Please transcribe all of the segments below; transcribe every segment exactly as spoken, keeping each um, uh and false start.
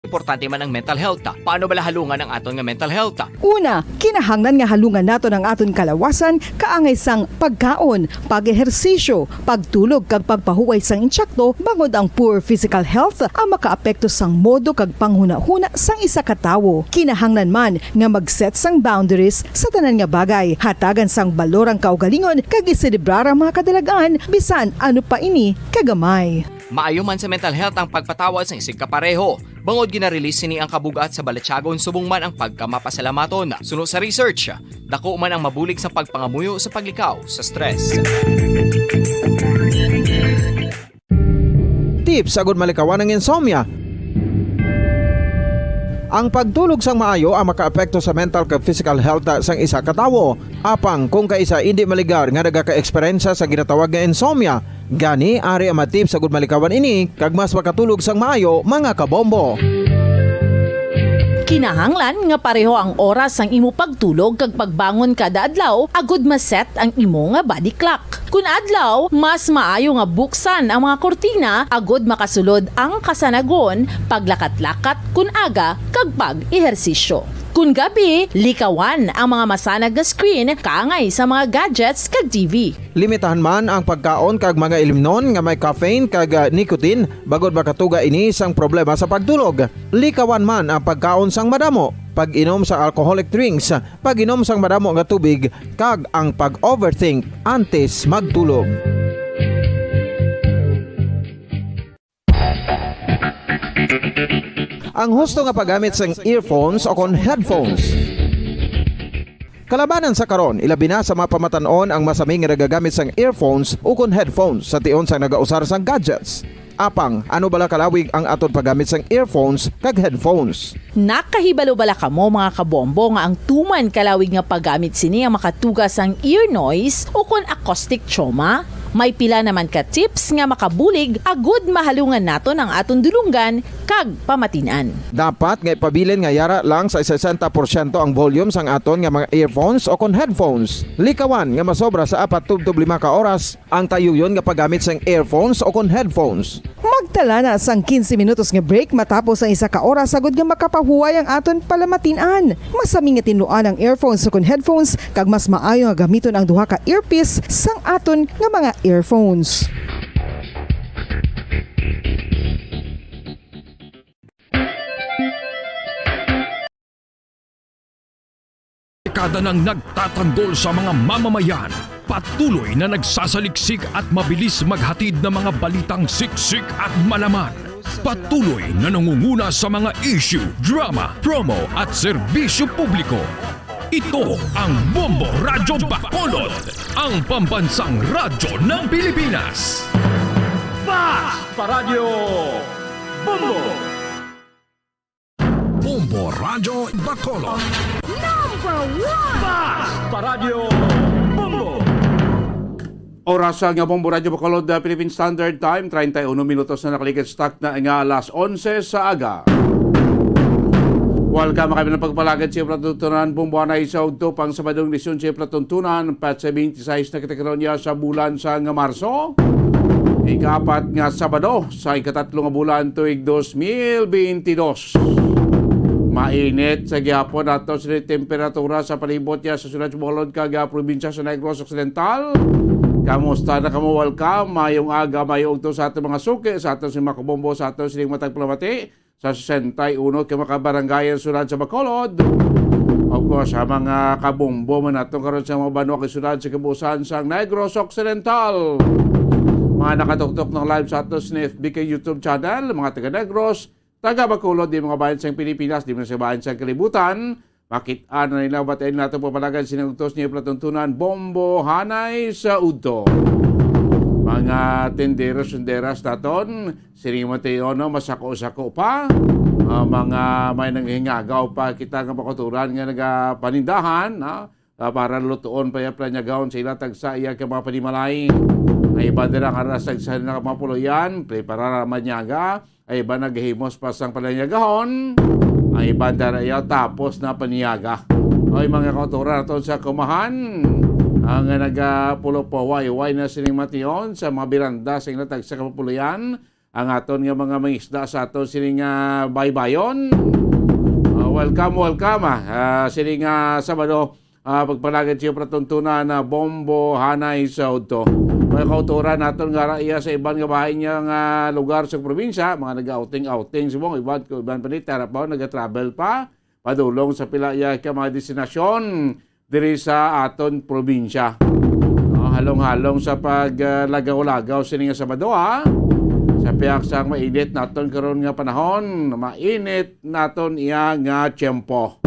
Importante man ang mental health. Paano bala halungan ang aton nga mental health? Una, kinahanglan nga halungan naton ang aton kalawasan kaangay sang pagkaon, pag-ehersisyo, pagtulog, kag pagpahuway sang insakto, bangod ang poor physical health ang makaapekto sang modo kag panghunahuna sang isa ka tawo. Kinahanglan man nga mag-set sang boundaries sa tanan nga bagay, hatagan sang balor ang kaugalingon, kag iselebrar ang mga kadalagan, bisan ano pa ini kagamay. Maayo man sa mental health ang pagpatawad sang isigkapareho. Bangod gina-release sini ang kabug-at sa balatyagon subong man ang pagkamapasalamaton. Suno sa research, dako man ang mabulig sa pagpangamuyo sa paglikaw sa stress. Tips agud malikawan ang insomnia. Ang pagtulog sang maayo ang makaapekto sa mental kag physical health sang isa ka tawo. Apang kung kaisa indi maligar nga nagaka-eksperyensya sa ginatawag nga insomnia, gani ari ang mga tips agud malikawan ini kag mas makatulog sang maayo, mga kabombo. Kinahanglan nga pareho ang oras sang imo pagtulog kag pagbangon kada adlaw agud ma-set ang imo nga body clock. Kun adlaw, mas maayo nga buksan ang mga kurtina agud makasulod ang kasanagon, paglakat-lakat kun aga, kag pag-ehersisyo. Kun gabi, likawan ang mga masanag nga screen kaangay sa mga gadgets kag T V. Limitahan man ang pagkaon kag mga ilimnon nga may caffeine kag, ah, nicotine, bangod makatuga ini sang problema sa pagtulog. Likawan man ang pagkaon sang madamo, pag-inom sa alcoholic drinks, pag-inom sang madamo nga tubig, kag ang pag-overthink antes magtulog. Ang husto nga paggamit sang earphones o kon headphones. Kalabanan sa karon, ilabi na sa mga pamatan-on ang masami nga nagagamit sang earphones o kon headphones sa tion sang nagausar sang gadgets. Apang, ano bala kalawig ang aton paggamit sang earphones kag headphones? Nakahibalo bala kamo, mga kabombo, nga ang tuman kalawig nga paggamit sini ang makatuga sang ear noise o kon acoustic trauma? May pila naman ka tips nga makabulig agud mahalungan naton ang aton dulonggan kag pamatin-an. Dapat nga ipabilin nga yara lang sa sesenta porsyento ang volume sang aton nga mga earphones o kon headphones. Likawan nga masobra sa apat tubtob lima ka oras ang tayuyon nga paggamit sang earphones o kon headphones. Magtala na sang quince minutos nga break matapos ang isa ka oras, agud nga makapahuway ang aton palamatin-an. Masami nga tinluan ang earphones o kon headphones, kag mas maayo nga gamiton ang duha ka earpiece sang aton nga mga earphones. Dekada nang nagtatanggol sa mga mamamayan, patuloy na nagsasaliksik at mabilis maghatid ng mga balitang siksik at malaman. Patuloy na nangunguna sa mga issue, drama, promo at serbisyo publiko. Ito ang Bombo Radyo Bacolod, ang pambansang radyo ng Pilipinas. Fast Paradyo Bombo! Bombo Radyo Bacolod. Number one! Fast Paradyo Bombo! Oras sa nga Bombo Radyo Bacolod, uh, Philippine Standard Time, treinta y uno minutos na nakaligid sa takna nga alas onse sa aga. Welcome kami ng pagpalagad sa Platuntunan, Bombo Hanay sa Ugto, pang Sabadong edisyon sa Platuntunan, petsa twenty-six na kita karon niya sa bulan sa nga Marso. Ikaapat nga Sabado sa ikatatlo nga bulan tuig dos mil bentidós. Mainit sa gihapon ato sa temperatura sa palibot niya sa Siyudad sa Bacolod kag, ah, probinsya sa Negros Occidental. Kamusta na kamo? Welcome. Mayong aga, mayong ugto sa aton mga suki, sa aton si mga kabombo, sa aton sining matag palamati sa sesenta y uno ka mga kabarangayan sa siyudad sa Bacolod. Of course, sa mga kabombo man nato karon sa mga banwa kag siyudad sa kabuusan sa Negros Occidental. Mga nakatuktok ng live sa aton sa F B K YouTube channel, mga taga Negros, taga Bacolod, di mga bayan sa Pilipinas, di man sa bayan sa kalibutan, makit-an na nila, batayin nato pagpalagad sining ugto sa inyo palatuntunan, Bombo Hanay sa Ugto. Mga tenderos, tenderas naton, sining mga tayo, no, masako-sako pa. Ah, mga may nanghingagaw pa kita nga bakuturan nga nagapanindahan, no? Ah, para lutuon pa iya planyagahon sa ila tagsa iya ka mga panimalay. Ang iban dira nga aras tagsa na mga puloyan, prepara na manyaga. Ang iban naghimos pa sang palanyagahon. Ang iban dira iya tapos na panyaga. Oy, mga kauturan naton sa kumahan, ang nagapulo pa huwayway na sining mation sa mga biranda sa ila tagsa ka mga puloyan. ang aton nga mga mangisda sa aton sining, ah, baybayon. Ah, welcome, welcome, ah. Ah, sining, ah, Sabado, ah, pagpalagad siya patuntunan na Bombo Hanay sa udto. Mga kautoran naton nga ra iya sa iban nga bahin niya nga lugar sa probinsya, mga nag-outing-outing subong, iban ko, iban pa ni, tara pa, nag-travel pa, padulong sa pila iya ka mga destinasyon diri sa aton probinsya. Ah, halong-halong sa pag, ah, lagaw-lagaw sini nga Sabado, ha? Sa pihak sang mainit naton karon nga panahon, mainit naton iya nga tiyempo.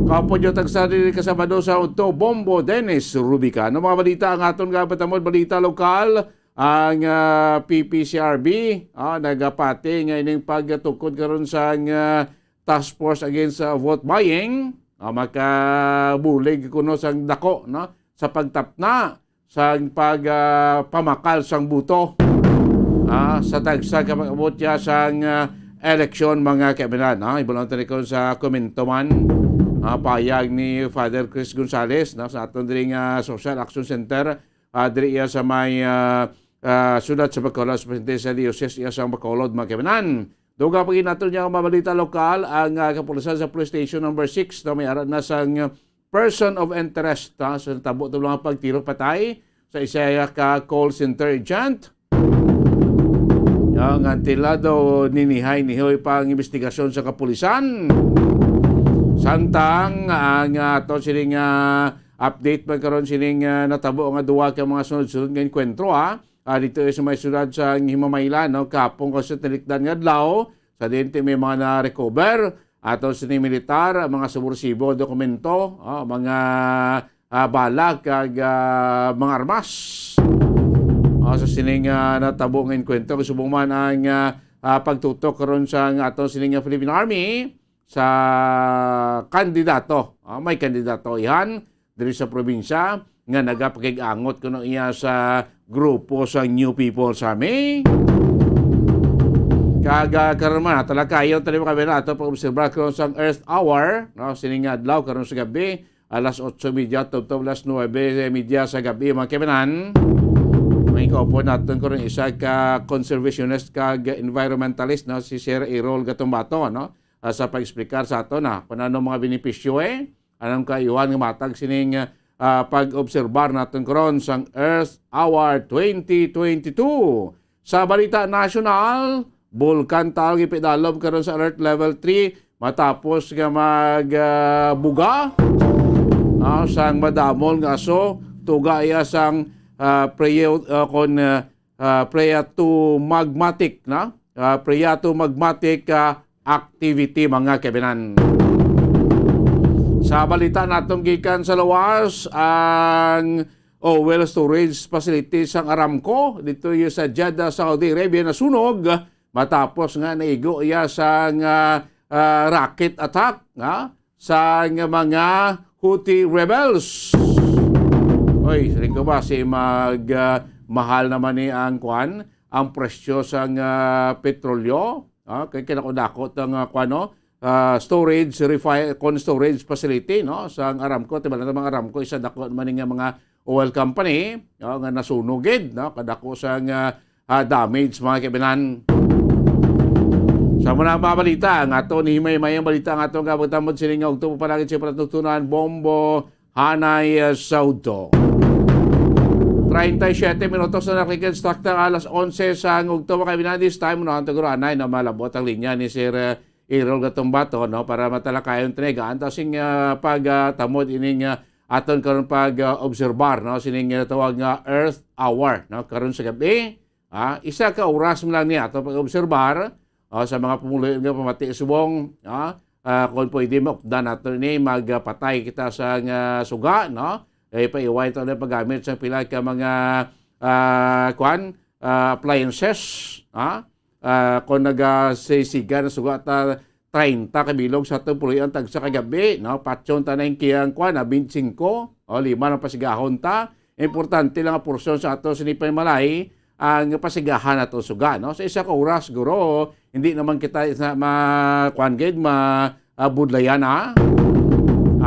Kaupod niyo tagsa diri ka Sabado sa udto, Bombo Dennis Rubica. Ano mga balita ang aton nga patamod balita lokal? Ang, ah, P P C R B, ah, nagapati nga ining pagtukod karon sang, ah, Task Force Against, ah, Vote Buying, ah, makabulig kuno sang dako, no, sa pagtapna sang pag, ah, pamakal sang buto, ah, sa tagsa ka pag-abot ya sang, ah, eleksyon, mga kaibigan, ha? Ibulong tani ko sa komento man, ah, payag ni Father Chris Gonzales, no, sa aton diri nga Social Action Center, ah, diri iya sa may, ah, ah, siyudad sa Bacolod, sa presidente sa diocese iya sa Bacolod, mga kaibigan. Dugang pa gid naton niya nga mga balita lokal, ang, ah, kapulisan sa Police Station Number Six, no, may ara na sang person of interest, ha, sa natabo to mga pagtiro patay sa isa ka call center agent. Ya, nga tila daw ninihay-nihoy pa ang investigasyon sa kapulisan. Samtang ang, ah, ato sining, ah, update man karon sining, ah, natabo nga duwa ka mga sunod-sunod nga enkwentro, ha. Ah, dito sa may siyudad sa Himamaylan, no, kahapon ko sa tinikdan nga adlaw, sa diin ti may mga na-recover, ato sining militar, mga subwersibo, dokumento, ah, mga, ah, bala, kag, ah, mga armas. Ah, sa sining, ah, natabo nga enkwentro, subong man ang, ah, ah, pagtutok karon sa ato sining, ah, Philippine Army sa kandidato. Ah, may kandidato ihan diri sa probinsya nga nagapakig-angot kuno iya sa grupo sa New People's Army. Kag, ah, karon man, talakayon tani mo kami na ato pag-obserbar karon sang Earth Hour, no, sining adlaw karon sa gabi, alas otso media tubtob alas nuebe media sa gabi, mga kaibigan. May kaupod naton karon isa ka conservationist kag environmentalist, no, si Sir Errol Gatumbato, no, ah, sa pag-explicar sa aton, ah, kung ano mga benepisyo, eh, anong kaayuhan nga matag sining, ah, pag-obserbar naton karon sang Earth Hour twenty twenty-two. Sa balita nasyonal, Bulkan Taal gipidalom karon sa Alert Level three matapos nga mag, ah, buga, ah, sang madamol nga aso, tuga iya sang, ah, preo-, ah, kon, ah, ah, phreatomagmatic, na? Ah, phreatomagmatic, ah, activity, mga kaibigan. Sa balita natong gikan sa lawas, ang oil storage facility sang Aramco dito sa Jeddah, Saudi Arabia, nasunog matapos nga naigo iya sang, ah, ah, rocket attack, ha, sang mga Houthi rebels. Oy, siling ko ba, si mag, ah, mahal naman ni ang kwan, ang presyo sang, ah, petrolyo, ah, kay kinakudako ta nga kwan, no? Ah, storage, refi-, kon storage facility, no? Sang Aramco, tiba lang mga Aramco, isa dako naman ni nga mga oil company, no, nga nasunog gid, no, kadako sang, ah, ah, damage, mga kaibigan. Sa muna mga balita, ang ato ni Himay Mayang balita, ang ato nga pagtamod sini nga ugto pa palagi siya patutunan, Bombo Hanay, ah, sa udto. Treinta y siete minutos na nakalikan sa takta alas onse sa ugto, mga kaibigan. This time, no, ang taguro anay na malabot ang linya ni Sir, ah, Errol Gatumbato, no, para matalakayon tinigaan ta sing, ah, pagtamod ining, ah, aton karon pag, ah, obserbar, no, sining, ah, tawag nga Earth Hour, no, karon sa gabi. Ah, isa ka oras man lang niya ato pag-obserbar, ah, sa mga pumuluyo nga pamati subong, ah, ah, kung pwede, maupdan nato ni magpatay kita sa nga suga, no? Eh, paiway to na paggamit sa pila ka mga, ah, kwan, ah, appliances, ha? Ah, kung nagasisiga na suga ta treinta ka bilog sa atong puloy ang tagsa ka gabi, no? Patyon ta na yung kiyang kwan, ah, twenty-five, o, lima lang pasigahon ta. Importante lang ang porsyon sa ato sini panimalay ang pasigahan nato suga, no? Sa isa ka oras, siguro, hindi naman kita sa ma-, kwan gid, ma-, ah, budlayan, ha?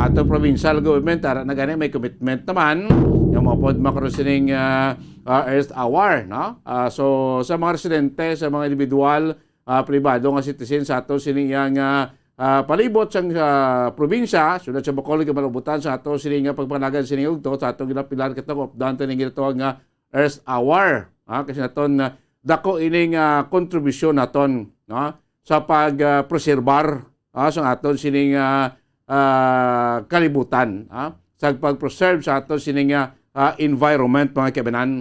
Ato provincial government, ara na gani, may commitment naman. nga maupod makaroon sining, ah, ah, Earth Hour, no? Ah, so, sa mga residente, sa mga individual, ah, pribado nga citizen sa aton sini nga, ah, ah, palibot sang, ah, probinsya, siyudad sa Bacolod, kag malubutan sa aton sini nga pagpanagan sini ugto, sa aton ginapilar kita nga updan ta ning ginatawag nga Earth Hour, ha? Kasi naton, ah, dako ining, ah, kontribusyon naton, no? Sa pag, ah, preserbar, ah, sa aton sining, ah, ah, kalibutan, ha? Sa pag-preserve sa aton sining, ah, ah, environment, mga kabanan.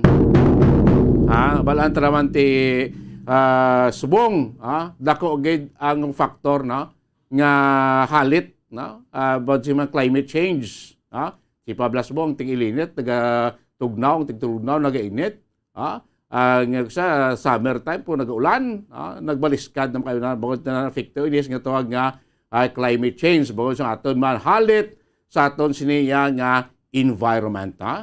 Ha? Balaan ta naman ti, ah, subong, ha? Dako gid ang factor, no? Nga halit, no? Ah, about sa mga climate change, ha? Si Pablas Bong, tig-ilinit, taga Tugnaw, ang tig-Tugnaw, nagainit, ha? Ah, nga sa summer time po nag-ulan, ha? Nagbaliskad na kayo na, bukod na epekto inis nga tawag nga, ah, climate change, bukod sa aton man halit sa aton sini ya nga environment, ha?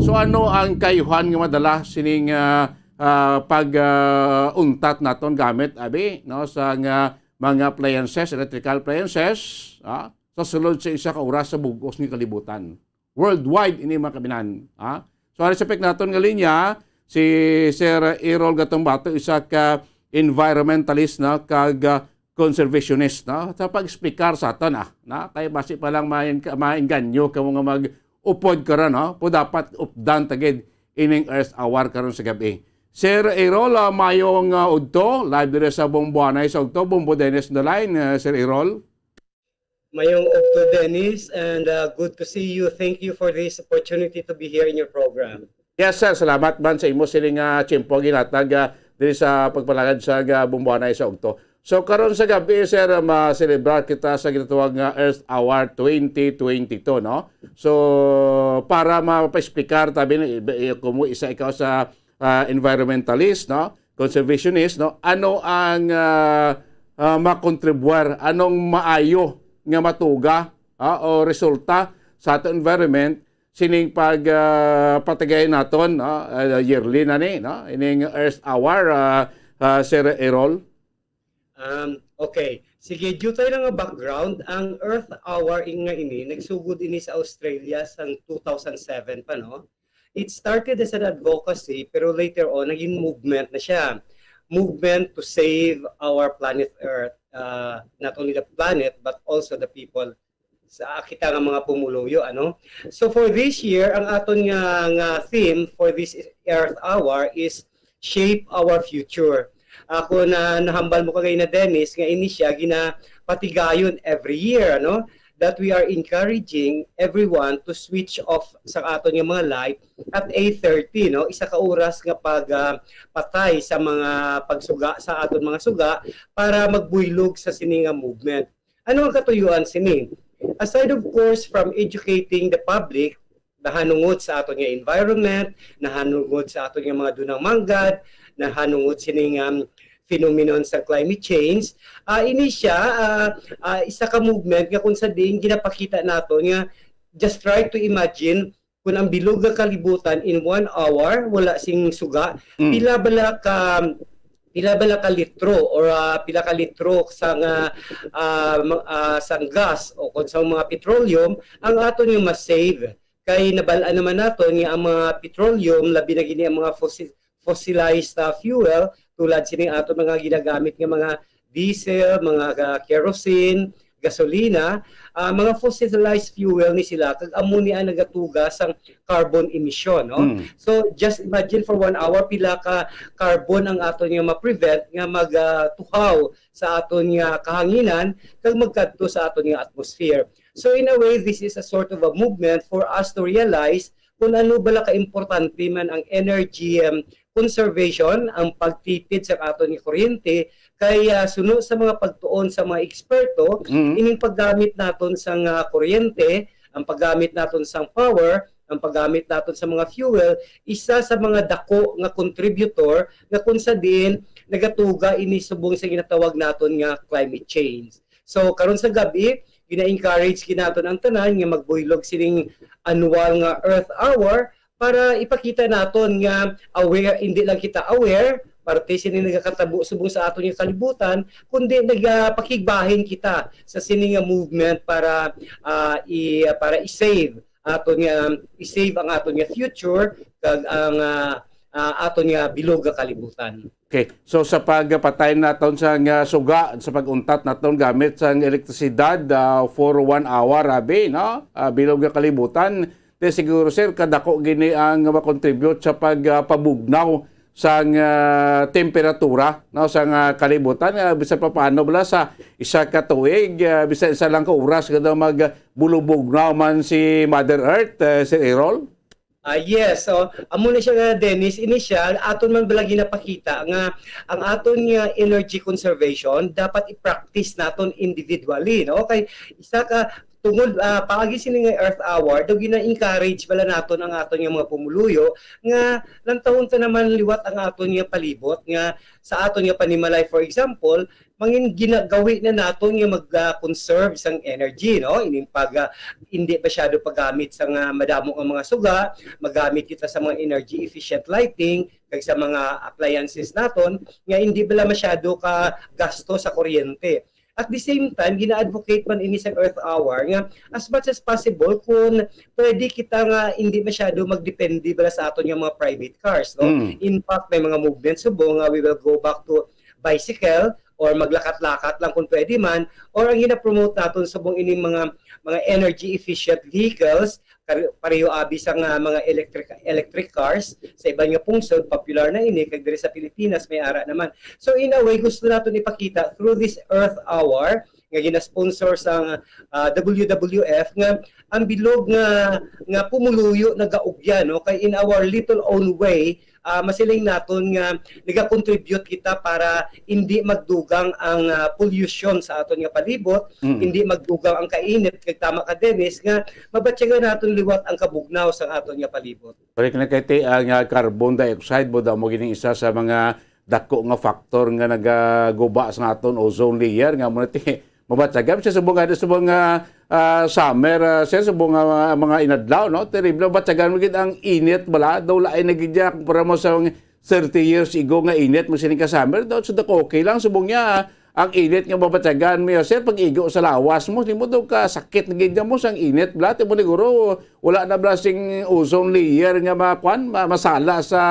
So, ano ang kayuhan nga madala sining, ah, ah, pag, ah, untat naton gamit, abi, no, sa nga mga appliances, electrical appliances, ha? Sa sulod sa isa ka oras sa bug-os nga kalibutan. Worldwide ini, mga kabinan, ha? So, ari sa pek naton nga linya, si Sir Errol Gatumbato, isa ka environmentalist, no, kag, ah, conservationist, no? Sa pag-explicar sa aton, ah, na kay basi pa lang main-, mainganyo kamo nga mag-upod karon, no? Pero dapat updan ta gid ining Earth Hour karon sa gabi. Sir Errol, ah, mayong, ah, udto, live diri sa Bomboanay sa Ugto. Bombo Dennis on the line, ah, Sir Errol. Mayong udto, Dennis, and, uh, good to see you. Thank you for this opportunity to be here in your program. Yes, sir. Salamat man sa imo sining, ah, tiyempo ginatag, ah, diri sa pagpalagad sa, ah, Bomboanay sa Ugto. So, karon sa gabi, sir, ah, ma-celebrar kita sa ginatawag nga Earth Hour twenty twenty-two, no? So, para mapa-explicar, tabi, no, i-, i-, kumo isa ikaw sa, ah, environmentalist, no? Conservationist, no? Ano ang, ah, ah, makontribuar? Anong maayo nga matuga, ah, o resulta sa aton environment sining pag, ah, patigay naton, no? Ah, yearly na ni, no? Ining Earth Hour, ah, ah, Sir Errol? Um, okay. Sige, due tayo nga background. Ang Earth Hour in nga ini, nagsugod ini sa Australia sang two thousand seven pa, no? It started as an advocacy, pero later on, naging movement na siya. Movement to save our planet Earth. Uh, not only the planet, but also the people sa kita nga mga pumuluyo, ano? So for this year, ang aton nga, nga theme for this Earth Hour is Shape Our Future. Ako na nahambal mo kagay na, Dennis, nga ini siya ginapatigayon every year, ano? That we are encouraging everyone to switch off sa aton nga mga light at eight thirty, no? Isa ka oras nga pag, ah, patay sa mga pagsuga, sa aton mga suga para magbuylog sa sini nga movement. Ano ang katuyuan sini? Aside, of course, from educating the public, nahanungod sa aton nga environment, nahanungod sa aton nga mga dunang manggad, nahanungod sining, um, phenomenon sa climate change, ah, ini siya, ah, ah, isa ka movement nga kung sa diin ginapakita nato nga just try to imagine kung ang bilog nga kalibutan in one hour, wala sing suga, Mm. pila bala ka, pila bala ka litro or, ah, pila ka litro sang, ah, ah, ma-, ah, sang gas o kung sa mga petroleum ang aton nga ma-save. Kay nabal-an naman naton nga ang mga petroleum, labi na gini ang mga fossil, fossilized, ah, fuel, tulad sining aton mga ginagamit nga mga diesel, mga, ah, kerosene, gasolina, ah, mga fossilized fuel ni sila, kag amo ni ang nagatuga sang carbon emission, no? Mm. So, just imagine for one hour, pila ka carbon ang aton nga ma-prevent nga mag, ah, tuhaw sa aton nga kahanginan kag magkadto sa aton nga atmosphere. So, in a way, this is a sort of a movement for us to realize kung ano bala ka importante man ang energy, um, conservation, ang pagtipid sa aton nga kuryente, kay, ah, suno sa mga pagtuon sa mga eksperto, Mm. ining paggamit naton sang, ah, kuryente, ang paggamit naton sang power, ang paggamit naton sa mga fuel, isa sa mga dako nga contributor nga kung sa diin nagatuga ini subong sa ginatawag naton nga climate change. So, karon sa gabi, gina-encourage gid naton ang tanan nga magbuylog sining annual nga Earth Hour para ipakita naton nga aware, hindi lang kita aware, parte sini nagakatabo subong sa aton nga kalibutan, kundi nagapakigbahin kita sa sini nga movement para, ah, i-, para i-save aton nga i-save ang aton nga future kag ang, ah, ah, aton nga bilog nga kalibutan. Okay. So, sa pagpatay naton sa nga suga, sa pag-untat naton gamit sang elektrisidad, ah, for one hour, abi, no? Ah, bilog nga kalibutan. Di siguro, sir, kadako gini ang makontribute sa pag, ah, pabugnaw sang, ah, temperatura, no, sang, ah, kalibutan. Ah, bisan pa paano bala sa isa ka tuig, ah, bisan isa lang ka oras kada magbulubugnaw man si Mother Earth, eh, Sir Errol? Ah, yes. So, amo na siya nga, Dennis. Ini siya, aton man bala ginapakita nga ang aton nga energy conservation dapat i-practice naton individually, no? Kay isa ka tungod, ah, paagi sini nga Earth Hour, daw gina-encourage bala naton ang aton nga mga pumuluyo nga lantawon ta naman liwat ang aton nga palibot nga sa aton nga panimalay. For example, mangin ginagawi na naton nga mag, ah, conserve sang energy, no? Ining pag, ah, hindi masyado paggamit sa nga madamo nga mga suga, magamit kita sa mga energy efficient lighting, kag sa mga appliances naton nga hindi bala masyado ka gasto sa kuryente. At the same time, gina-advocate man ini sa Earth Hour nga as much as possible, kung pwede kita nga hindi masyado magdepende bala sa aton nga mga private cars, no? Mm. In fact, may mga movement subong nga we will go back to bicycle or maglakat-lakat lang kung pwede man, or ang gina-promote naton subong ining mga, mga energy efficient vehicles, kar-, pareho abi sa nga mga electric, electric cars sa iban nga pungsod, popular na ini, kag diri sa Pilipinas may ara naman. So, in a way, gusto naton ipakita through this Earth Hour nga gina-sponsor sang, ah, W W F nga ang bilog nga, nga pumuluyo nagaugyan, no? Kay in our little own way, ah, masiling naton nga nagakontribute kita para hindi magdugang ang, ah, pollution sa aton nga palibot, Mm. hindi magdugang ang kainit, kag tama ka, Dennis, nga mabatyagan naton liwat ang kabugnaw sa aton nga palibot. Balik na kay ti-, ang, ah, carbon dioxide mo daw mo gining isa sa mga dako nga factor nga nagaguba sa aton ozone layer nga mo na ti-, mabatyagan siya subong nga, subong nga, ah, summer, ah, sir, subong nga mga, mga inadlaw, no? Terrible, mabatyagan mo gid ang init bala, daw lain na gid niya kumpara mo sa mga thirty years ago nga init mo sining ka summer, daw, so, okay lang, subong niya, ang init nga mabatyagan mo, sir, pag igo sa lawas mo, di mo daw ka sakit na gid mo sang init, bala, ti mo siguro, wala na bala sing ozone layer nga makuan, ma-, masala sa,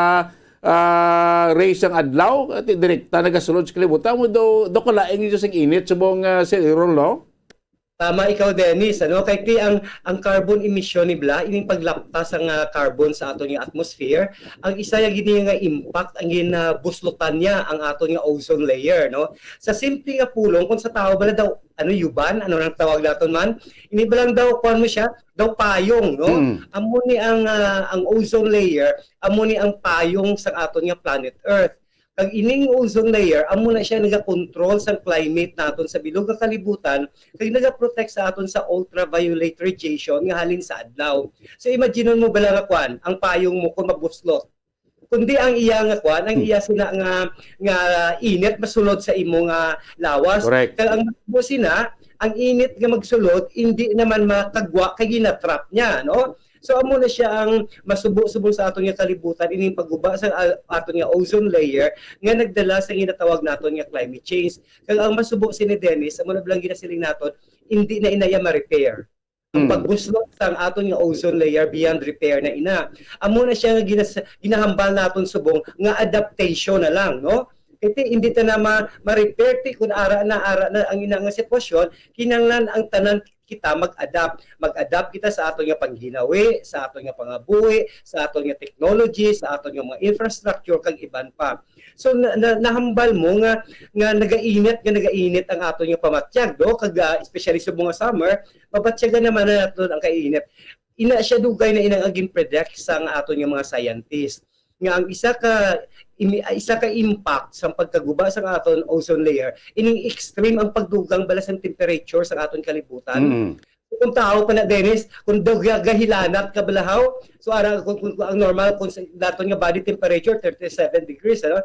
ah, rays sang adlaw, ti direkta nagasulod sa kalibutan mo, daw, daw kalain gid sing init, subong, ah, Sir Errol, no? Tama ikaw, Dennis, ano? Kay ti ang, ang carbon emission ni bala, ining paglapta sang, ah, carbon sa aton nga atmosphere, ang isa ya gid niya nga impact, ang ginabuslotan niya ang aton nga ozone layer, no? Sa simple nga pulong, kung sa tao bala daw, ano, yuban, ano nang tawag naton man, ini ba lang daw, kuwan mo siya, daw payong, no? Mm. Amo ni ang, ah, ang ozone layer, amo ni ang payong sa aton nga planet Earth. Kag ining ozone layer, amo na siya nagakontrol sang climate naton sa bilog nga kalibutan, kag nagaprotect sa aton sa ultraviolet radiation nga halin sa adlaw. So, imagine mo bala nga kwan, ang payong mo kung mabuslot. Kundi ang iya nga kwan, ang Hmm. iya sina nga, nga init masulod sa imo nga lawas. Correct. Kag ang mo sina, ang init nga magsulod, hindi naman makagwa kay ginatrap niya, no? So, amo na siya ang masubo-subo sa aton nga kalibutan, ining pagguba sa al-, aton nga ozone layer nga nagdala sa ginatawag naton nga climate change. Kag ang masubo sini, Dennis, amo na lang ginasiling naton, hindi na inaya ma-repair. Ang Mm. pagbuslot sang aton nga ozone layer beyond repair na ina. Amo na siya nga ginas-, ginahambal naton subong nga adaptation na lang, no? Kay ti, hindi ta na ma-, ma-repair ti kung ara na, ara na ang ina nga sitwasyon, kinahanglan ang tanan kita mag-adapt. Mag-adapt kita sa aton nga pangginawi, sa aton nga pangabuhi, sa aton nga technology, sa aton nga mga infrastructure, kag iban pa. So, na, na, nahambal mo nga, nga nagainit, nga nagainit ang aton nga pamatyag, no? Kag, ah, especially sa mga summer, mabatyagan naman na naton ang kainit. Ina siya dugay na inang agin predict sa nga aton nga mga scientist. Nga ang isa ka imi-, isa ka impact sa pagkaguba sa aton ozone layer, ining extreme ang pagdugang bala sa temperature sa aton kalibutan. Mm. Kung tao pa na, Dennis, kung daw ga-, gahilanat ka balahaw, so ara, kung, kung, kung ang normal, kung sa daton nga body temperature, thirty-seven degrees, ano?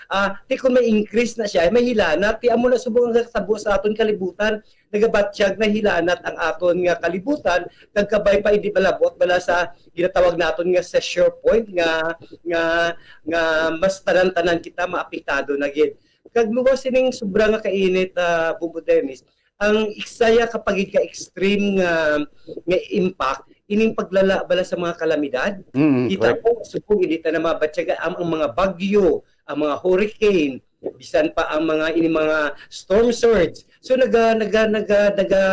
Ah, ti kung may increase na siya, may hilanat, ti amo na subong ang katabo sa aton kalibutan, nagabatyag na hilanat ang aton nga kalibutan, kag kabay pa hindi malabot bala sa ginatawag naton nga seizure point nga, nga, nga mas tanan-tanan kita maapektado na gid. Kag luwas sining sobra nga kainit, ah, Bumbo Dennis, ang isa ya ka pagid ka extreme nga, nga impact ining paglala bala sa mga kalamidad. Mm, kita correct. Po, subong hindi ta na mabatyagan ang, ang mga bagyo, ang mga hurricane, bisan pa ang mga, ini mga storm surge. So, naga, naga, naga, naga,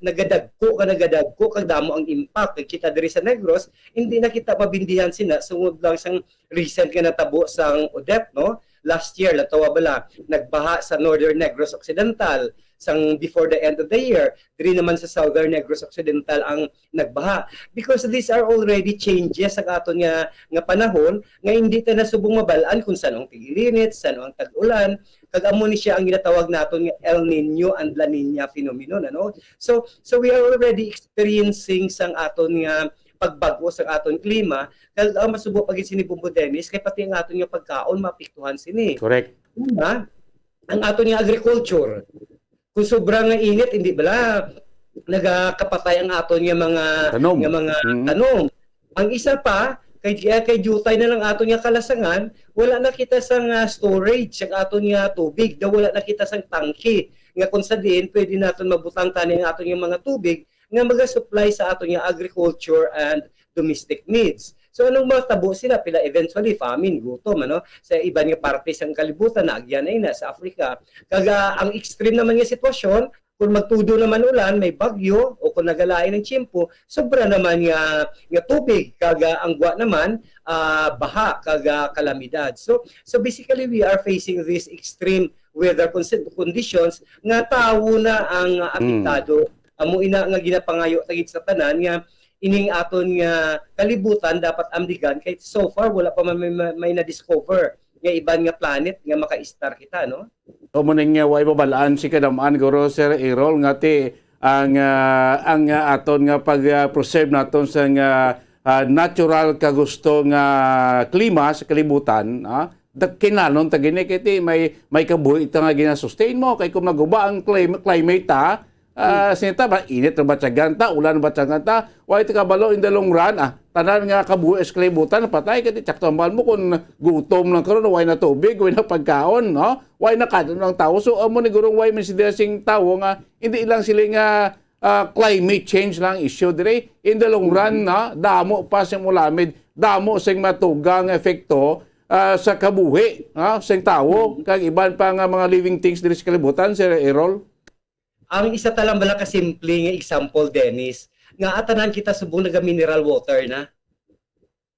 nagadagko ka, nagadagko kag damo ang impact. Kag kita diri sa Negros, hindi na kita mabindihan sina, sungod lang sang recent nga natabo sang Odette, no? Last year, natawa bala, nagbaha sa Northern Negros Occidental, sang before the end of the year, diri naman sa Southern Negros Occidental ang nagbaha. Because these are already changes sa aton nga, nga panahon, nga hindi ta na subong mabal-an kung saan ang tag-init, saan ang tag-ulan, kag amo ni siya ang ginatawag naton nga El Nino and La Nina phenomenon, ano? So, so we are already experiencing sang aton nga pagbag-o sa aton klima, kag ang masubo pa gid sini, Bombo Dennis, kay pati ang aton nga pagkaon maapektuhan sini. Correct. Una, ang aton nga agriculture. Kung sobra nga init, hindi bala nagakapatay ang aton nga mga, tanom, nga mga, mm, tanom. Ang isa pa, kay, kay diutay na lang aton nga kalasangan, wala na kita sang, ah, storage sang aton nga tubig, daw wala na kita sang tangke, nga kung sa diin pwede naton mabutang tani ang aton nga mga tubig nga maga-supply sa aton nga agriculture and domestic needs. So, anong matabo sila? Pila eventually, famine, gutom, ano? Sa iban nga parte sang kalibutan, naagyan na ina sa Africa. Kag, ah, ang extreme naman nga sitwasyon, kung magtudo naman ulan, may bagyo, o kung nagalain ang tiyempo, sobra naman nga, nga tubig, kag, ah, ang gwa naman, ah, baha, kag, ah, kalamidad. So, so basically, we are facing this extreme weather consi-, conditions nga tawo na ang, ah, apektado. Amo ina nga ginapangayo ta gid sa tanan nga ining aton nga kalibutan dapat amligan, kay so far wala pa man may, may, may na-discover nga iban nga planet nga maka-star kita, no? O mo ning, uh, way mabalaan si kadam-an, guro, Sir Errol, nga ti ang, ah, ang, ah, aton nga pag-preserve naton sa nga, ah, natural ka gusto nga klima sa kalibutan, ah, da-, kinahanglan ta gini kay ti may, may kabuhi ta nga gina-sustain mo, kay kung maguba ang clim-, climate ta, ah, sinita ba, init na batyagan ta, ulan na batyagan ta, way ta kabalo in the long run, ah, tanan nga kabuhi sa kalibutan patay, kay ti tsakto ang mo kung gutom lang karon, way na tubig, way na pagkaon, no? Way na kadto ang tawo. So, amo ni gurong way man sila sing tawo nga hindi lang sila nga, ah, climate change lang issue diri. In the long run, na damo pa sing mulamid, damo sing matugang epekto, ah, sa kabuhi, ah, sing tawo kag iban pa nga mga living things diri sa kalibutan, Sir Errol. Ang isa ta lang bala ka simple nga example, Dennis, nga atanan kita subong naga mineral water na.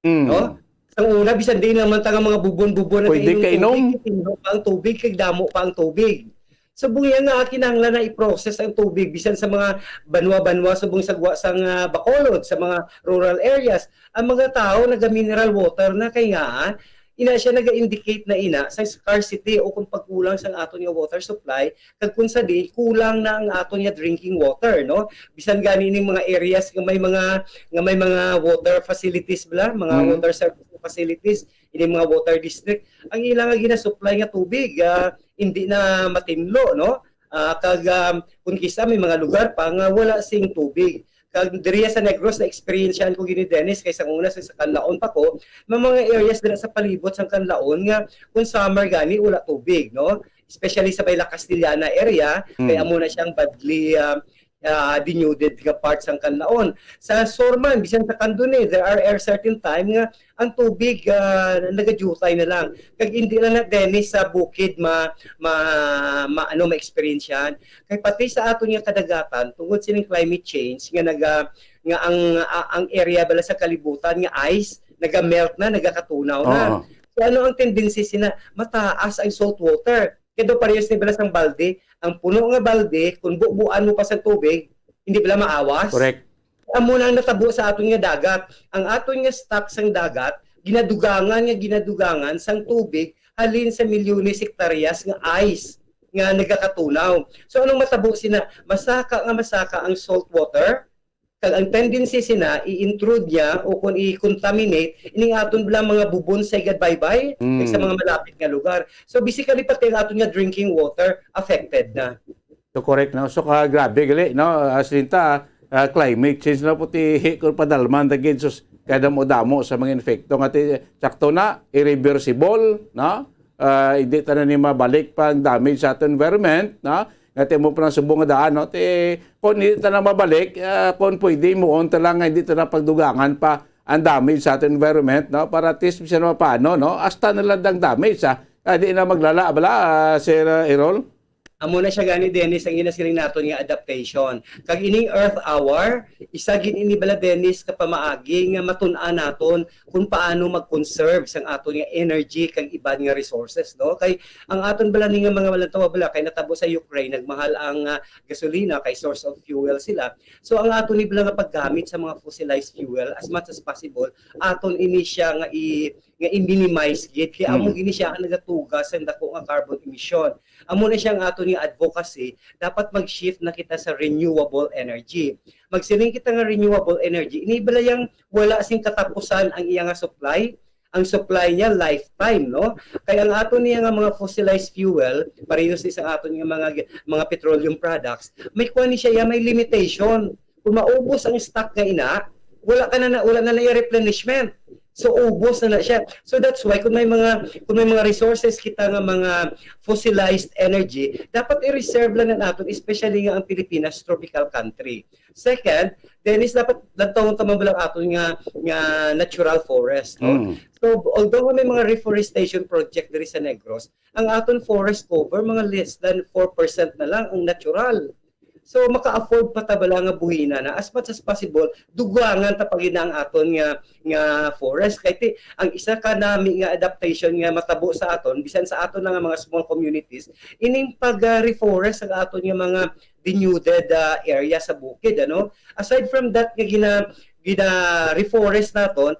Mm. No? Ang una, bisan di naman ta nga mga bubon-bubon na pwede kainom, kainom. Tubig, tindog pa ang tubig, kay damo pa ang tubig. Subong iya nga kinahanglan na i-process ang tubig bisan sa mga banwa-banwa, subong sa gwa sang, ah, Bacolod, sa mga rural areas, ang mga tao naga-mineral water na, kay nga, ah, ina siya naga-indicate na ina sa scarcity o kung pagkulang sang aton nga water supply, kag kung sa di kulang na ang aton nga drinking water, no? Bisan gani ning mga areas nga may mga, nga may mga water facilities bala, mga, mm, water service facilities, ini mga water district, ang ila nga ginasupply nga tubig, ah, hindi na matinlo, no? Ah, kag, um, kung kisa may mga lugar pa nga wala sing tubig. Kag diriya sa Negros, na-experiencean ko gini, Dennis, kay sang una sa, sa Canlaon pa ko, may mga areas dira sa palibot sang Canlaon nga kung summer gani, wala tubig, no? Especially sa may La Castellana area, kay, mm, amo na siyang badly, ah, ah, denuded nga part sang Canlaon. Sa Sur man, bisan sa Candone, there are, are certain time nga ang tubig, ah, nagadiutay na lang. Kag hindi lang na, Dennis, sa bukid ma-, ma-, ma-, ano, ma-experience yan. Kay pati sa aton nga kadagatan, tungod sining climate change, nga naga-, nga ang, a-, ang area bala sa kalibutan nga ice, naga-melt na, nagakatunaw na. Oo. So, ano ang tendency sina? Mataas ang salt water. Kaya daw parehas ni bala sang balde, ang puno nga balde, kung bubuan mo pa sa tubig, hindi bala maawas? Correct. Amo na ang natabo sa aton nga dagat. Ang aton nga stock sang dagat, ginadugangan nga ginadugangan sang tubig halin sa milyones hektaryas nga ice nga nagakatunaw. So, anong matabo sina? Masaka nga masaka ang salt water, kag ang tendency sina, i-intrude niya o kung i-contaminate ining aton bala mga bubon sa igad baybay, mm, kag sa mga malapit nga lugar. So, basically, pati ang aton nga drinking water affected na. So, correct, no? So, ka, grabe gali, no? As linta, ah, climate change na po ti, kung padalman ta gid, sus, kadamo-damo sa mga infekto nga ti, sakto na, irreversible, no? Ah, hindi ta na ni mabalik pa ang damage sa aton environment, no? nga ti mo pa subong nga daan, no? Ti, kung hindi ta na mabalik, ah, kung pwede, muon ta lang nga hindi ta na pagdugangan pa ang damage sa ating environment, no? Para at least, bisan pa paano, no? Hasta na lang ang damage, ah. Ah, di na maglala, bala, ah, Sir, ah, Errol? Amo na siya gani, Dennis, ang ginasiling naton nga adaptation. Kag ining Earth Hour, isa gid ini bala, Dennis, ka pamaagi nga matun-an naton kung paano mag-conserve sang aton nga energy kag iban nga resources, no? Kay ang aton bala ni nga mga walang tawa bala kay natabo sa Ukraine, nagmahal ang, ah, gasolina kay source of fuel sila. So ang aton ni bala nga paggamit sa mga fossilized fuel, as much as possible, aton ini siya nga i-, nga i-minimize gid. Kay amo Mm. gini siya ang nagatuga sa dako nga carbon emission. Amo na siya ang aton nga advocacy, dapat mag-shift na kita sa renewable energy. Magsiling kita nga renewable energy, ini bala yang wala sing katapusan ang iya nga supply. Ang supply niya lifetime, no? Kay ang aton niya nga mga fossilized fuel, pareho sa isang aton nga mga, mga petroleum products, may kuwan ni siya, ya, may limitation. Kung maubos ang stock nga ina, wala ka na, na wala na na replenishment. So ubos na na siya. So that's why kung may mga, kung may mga resources kita nga mga fossilized energy, dapat i-reserve lang na naton, especially nga ang Pilipinas, tropical country. Second, then is dapat lantawon ta man lang aton nga, nga natural forest, no? Mm. So although may mga reforestation project diri sa Negros, ang aton forest cover mga less than four percent na lang ang natural. So maka-afford pa ta bala nga buhina na as much as possible dugangan ta pa gid na ang aton nga, nga forest. Kay ti, ang isa ka nami nga adaptation nga matabo sa aton, bisan sa aton na nga mga small communities, ining pag-reforest sa aton nga mga denuded, ah, area sa bukid, ano? Aside from that nga gina-, gina-reforest naton,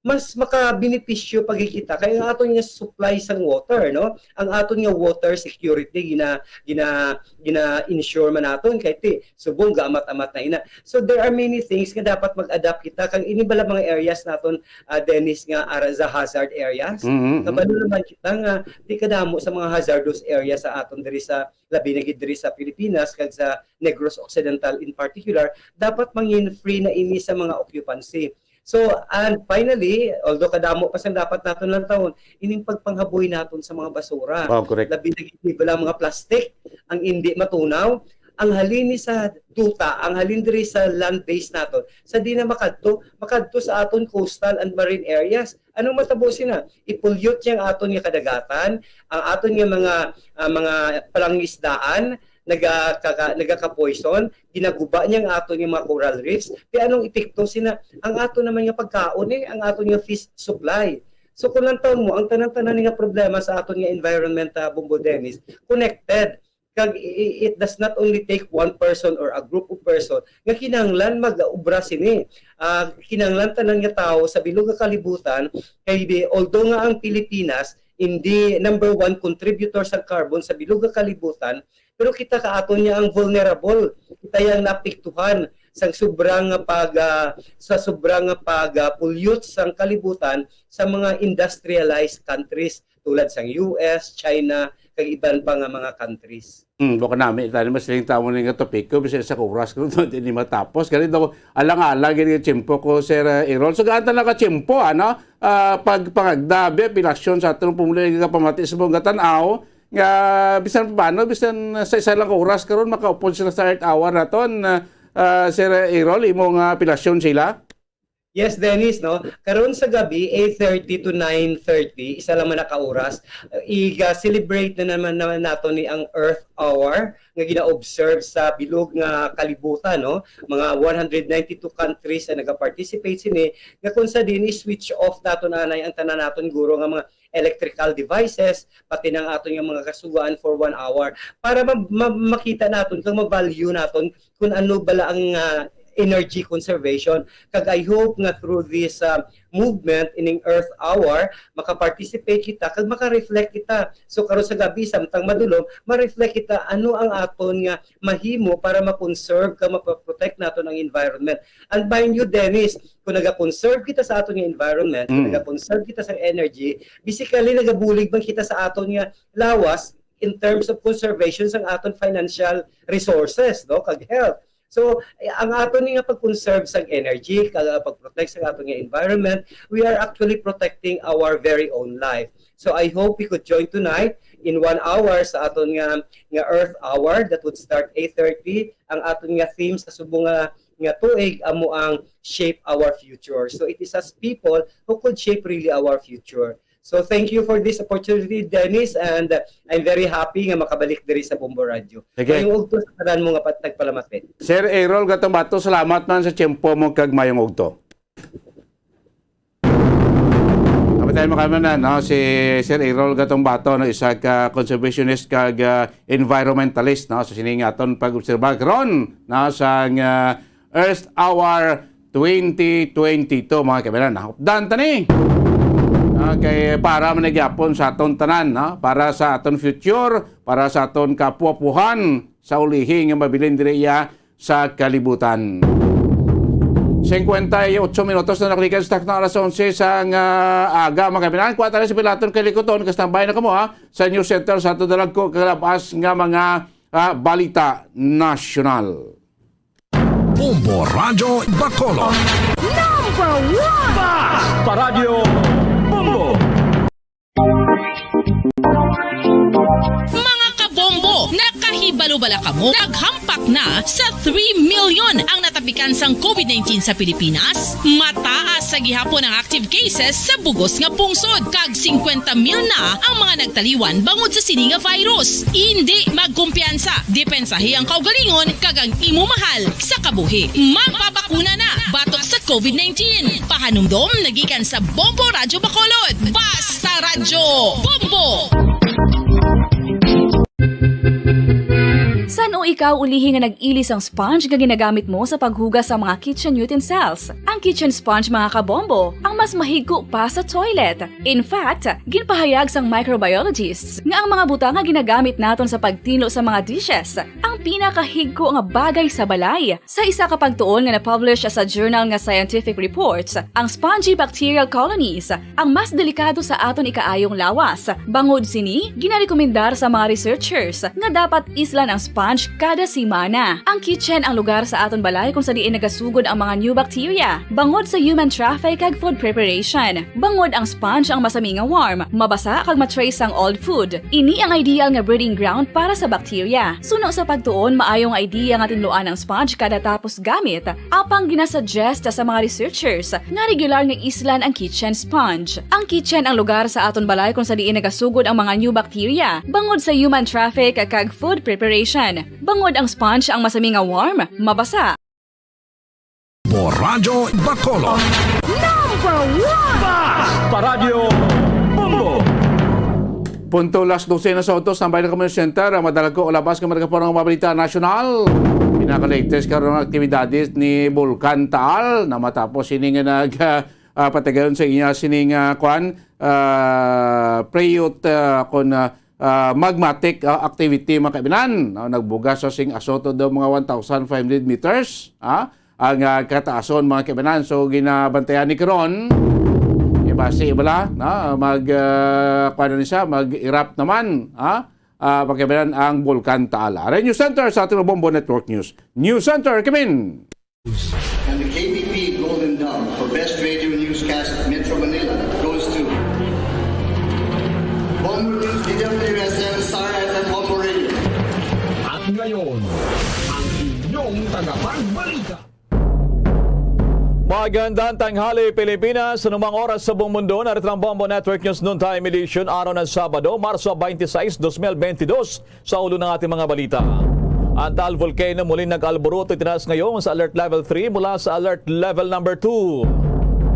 mas makabenepisyo pa gid kita kay ang aton nga supply sang water, no? Ang aton nga water security gina-, gina-, gina-ensure man naton kay ti subong gaamat-amat na ina. So there are many things nga dapat mag-adapt kita kag ini bala mga areas naton, ah, Dennis, nga ara sa hazard areas. Mhm, mhm. Kabalo naman kita nga di kadamo sa mga hazardous areas sa aton diri sa, labi na gid diri sa Pilipinas kag sa Negros Occidental in particular, dapat mangin free na ini sa mga occupancy. So, and finally, although kadamo pa sang dapat naton lantawon, ining pagpanghaboy naton sa mga basura. Oh, correct. Labi na gid bala mga plastic ang indi matunaw, ang halin ni sa duta, ang halin diri sa land base naton, sa di na makadto, makadto sa aton coastal and marine areas. Anong matabo sina? I-pollute niya ang aton nga kadagatan, ang aton nga mga, ah, mga palangisdaan, nagakaka-, nagaka-poison, ginaguba niya ang aton nga mga coral reefs. Kaya anong epekto sina? Ang aton naman nga pagkaon, eh, ang aton nga fish supply. So kung lantawon mo, ang tanan-tanan nga problema sa aton nga environment, ah, Bombo Dennis, connected. Kag i-, i-, it does not only take one person or a group of person nga kinahanglan mag-ubra sini. Ah, kinahanglan tanan nga tawo sa bilog nga kalibutan, kay di, although nga ang Pilipinas hindi number one contributor sa carbon sa bilog nga kalibutan, pero kita ka aton niya ang vulnerable. Kita yang naapektuhan sang sobrang nga pag, ah, sa sobrang nga pag, ah, pollute sang kalibutan sa mga industrialized countries tulad sang U S, China, kag iban pa nga mga countries. Hmm, baka nami, tani mas ling tamo ni nga topiko, bisan sa oras ko, di ni matapos. Ganito, alang-alang, gini nga tiyempo ko, Sir, eh, Errol. So, gaan ta na ka tiyempo, ano? Ah, pag pangagda, be, pilasyon sa atong pumuli nga pamati sa mga tanaw, nga bisan pa paano, bisan sa isa lang ka oras karon, makaupod sila sa Earth Hour naton, ah, ah, Sir Errol, imo nga pilasyon sila? Yes, Dennis, no? Karon sa gabi, eight thirty to nine thirty, isa lang man na ka oras, iga-celebrate na naman, naman nato ni ang Earth Hour nga gina-observe sa bilog nga kalibutan, no? Mga one hundred ninety-two countries ang nagaparticipate sini, nga kung sa din i-switch off nato na anay ang tanan naton guro nga mga electrical devices, pati ng aton yung mga kasugaan for one hour para ma-, ma-, makita naton kung ma-value naton kung ano bala ang, ah, energy conservation. Kag I hope nga through this, ah, movement ining Earth Hour, maka-participate kita kag maka-reflect kita. So karon sa gabi, samtang madulom, ma-reflect kita ano ang aton nga mahimo para ma-conserve kag ma-protect naton ang environment. And mind you, Dennis, kung naga-conserve kita sa aton nga environment, kung Mm. naga-conserve kita sa energy, basically nagabulig man kita sa aton nga lawas in terms of conservation sang aton financial resources, no, kag health. So, eh, ang aton ni nga pag-conserve sang energy, kag, ah, pag-protect sa aton nga environment, we are actually protecting our very own life. So, I hope we could join tonight in one hour sa aton nga, nga Earth Hour that would start eight thirty. Ang aton nga theme sa subong nga, nga tuig amo ang Shape Our Future. So it is us people who could shape really our future. So thank you for this opportunity, Dennis, and uh, I'm very happy nga makabalik diri sa Bombo Radio. Sige. Mayong ugto sa tanan mo nga pat-, nagpalamapit. Sir Errol Gatumbato, salamat man sa tiyempo mo kag mayong ugto. Kapatay mo kami na, no? Si Sir Errol Gatumbato, no? Isa ka conservationist kag ah, environmentalist, no? Sa sining aton pag-obserba karon, no? Sang ah, Earth Hour twenty twenty-two, mga kaibigan. Nahupdan ta ni. Ah, kay para man gyapon sa aton tanan, no? Para sa aton future, para sa aton kapuapuhan sa ulihi nga mabilin diri iya sa kalibutan. Singkwenta y otso minutos na nakalikan sa takna alas onse sang ah, aga, mga kaibigan. Kuha tayo sa pilaton kay likuton, kastambay na kamo, ha, sa News Center sa ato dalagko kalabas nga mga ah, balita nasyonal. Bombo Radyo Bacolod. Number one! Bas! Paradyo Bombo! Mga kabombo, nakahibalo bala kamo? Naghampak na sa three million ang natapikan sang covid nineteen sa Pilipinas. Mataas sa gihapon ang active cases sa bugos nga pungsod, kag singkwenta mil na ang mga nagtaliwan bangod sa sini nga virus. Indi magkumpiyansa, depensahi ang kaugalingon kag ang imo mahal sa kabuhi. Magpabakuna na batok sa covid nineteen. Pahanumdom na gikan sa Bombo Radyo Bacolod. Basta Radyo Bombo! San-o ikaw ulihi nga nag-ili sang sponge nga ginagamit mo sa paghugas sa mga kitchen utensils? Ang kitchen sponge, mga kabombo, ang mas mahigko pa sa toilet. In fact, ginpahayag sang microbiologists nga ang mga butang nga ginagamit naton sa pagtinlo sa mga dishes ang pinakahigko nga bagay sa balay. Sa isa ka pagtuon nga na-publish sa journal nga Scientific Reports, ang spongy bacterial colonies ang mas delikado sa aton ikaayong lawas. Bangod sini, ginarekomendar sa mga researchers nga dapat islan ang sponge kada semana. Ang kitchen ang lugar sa aton balay kung sa diin nagasugod ang mga new bacteria bangod sa human traffic kag food preparation. Bangod ang sponge ang masami nga warm, mabasa kag ma-trace sang old food. Ini ang ideal nga breeding ground para sa bacteria. Suno sa pagtuon, maayo nga idea nga tinluan ang sponge kada tapos gamit, apang ginasuggest sa mga researchers nga regular nga islan ang kitchen sponge. Ang kitchen ang lugar sa aton balay kung sa diin nagasugod ang mga new bacteria bangod sa human traffic kag food preparation. Bangod ang sponge ang masami nga warm, mabasa. Bombo Radyo Bacolod. Number one! Bas! Paradyo Bombo! Punto las dose na sa utos ng Bayan Community Center, ang madalagko o labas nga mga kapurang mga balita nasyonal. Pinaka-latest karon ang aktibidades ni Bulkan Taal na matapos ini nga nag, ah, ah, patigayon sa iya sining, ah, kwan, ah, pre-youth, ah, kon, ah, ah, magmatic, ah, activity, mga kaibinan. No, nagbugas sa sing asoto daw mga one thousand five hundred meters, ah, ang, ah, kataason, mga kaibinan. So, ginabantayan ni karon, ibasi bala, no, mag, ah, kuwan na siya, mag-erupt naman, ah, ah, mga kaibinan, ang Bulkan Taal. Aray, News Center sa ating Bombo Network News. News Center, Kimin! And the K B P Golden Dove for Best Radio Newscast Metro Manila goes to Bombo News, D W S N, Star F M, Bombo Radio. At ngayon, ang inyong tagapagbalita. Magandang tanghali, Pilipinas. Anumang oras sa buong mundo, narito ang Bombo Network News Noontime Edition, araw ng Sabado, Marso twenty-six, dos mil bentidós. Sa ulo ng ating mga balita, ang Taal Volcano muli nag-alburuto, itinaas ngayon sa Alert Level three mula sa Alert Level Number two.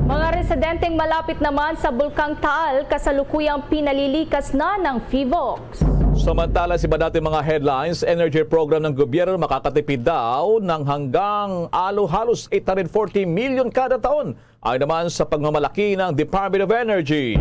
Mga residenteng malapit naman sa Bulkang Taal kasalukuyang pinalilikas na ng PHIVOLCS. Samantala, sa iba nating mga headlines, energy program ng gobyerno makakatipid daw ng hanggang alo halos eight hundred forty million kada taon. Ayon naman sa pagmamalaki ng Department of Energy,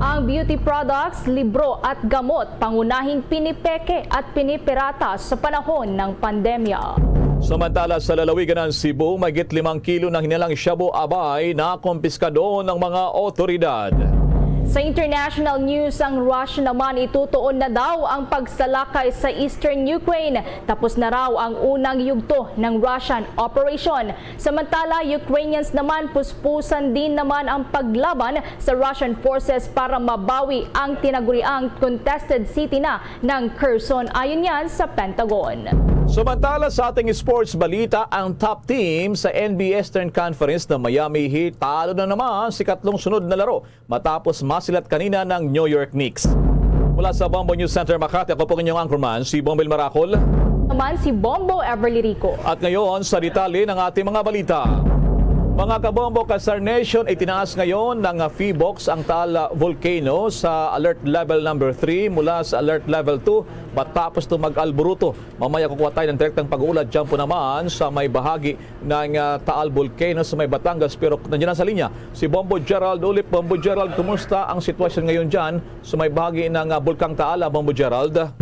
ang beauty products, libro at gamot pangunahing pinipeke at pinipirata sa panahon ng pandemya. Samantala, sa lalawigan ng Cebu, mahigit limang kilo ng hinalang shabu abay na kumpiska doon ng mga otoridad. Sa international news, ang Russia naman itutuon na daw ang pagsalakay sa eastern Ukraine. Tapos na raw ang unang yugto ng Russian operation. Samantala, Ukrainians naman puspusan din naman ang paglaban sa Russian forces para mabawi ang tinaguriang contested city na ng Kherson. Ayon yan sa Pentagon. Samantala, sa ating sports balita, ang top team sa N B A Eastern Conference na Miami Heat talo na naman sa ikatlong sunod na laro matapos masilat kanina ng New York Knicks. Mula sa Bombo News Center Makati, ako po ang inyong anchorman, si Bombo Ilmar Acol. Naman si Bombo Everly Rico. At ngayon, sa detalye ng ating mga balita. Mga kabombo, ka-Star Nation, itinaas ngayon ng PHIVOLCS ang Taal Volcano sa Alert Level number three mula sa Alert Level two matapos ito mag-alburuto. Mamaya kukuha tayo ng direktang pag-uulad dyan po naman sa may bahagi ng ah, Taal Volcano sa may Batangas. Pero nandiyan na sa linya si Bombo Gerald Ulip. Bombo Gerald, kumusta ang sitwasyon ngayon dyan sa may bahagi ng ah, Bulkang Taal, ah, Bombo Gerald?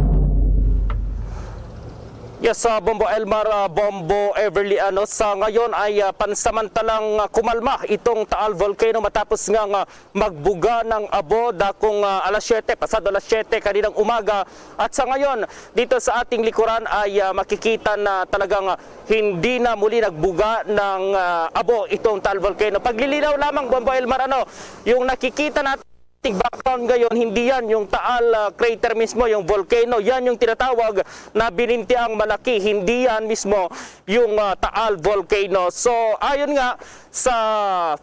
Yes, ah, Bombo Elmar, ah, Bombo Everly, ano, sa ngayon ay ah, pansamantalang ah, kumalma itong Taal Volcano matapos nga, nga magbuga ng abo dakong ah, alas siyete, pasado alas siyete kaninang umaga. At sa ngayon, dito sa ating likuran ay ah, makikita na talagang ah, hindi na muli nagbuga ng ah, abo itong Taal Volcano. Paglilinaw lamang, Bombo Elmar, ano, yung nakikita natin background ngayon, hindi yan yung Taal ah, crater mismo, yung volcano. Yan yung tinatawag na binintiang malaki, hindi yan mismo yung ah, Taal Volcano. So, ayon nga sa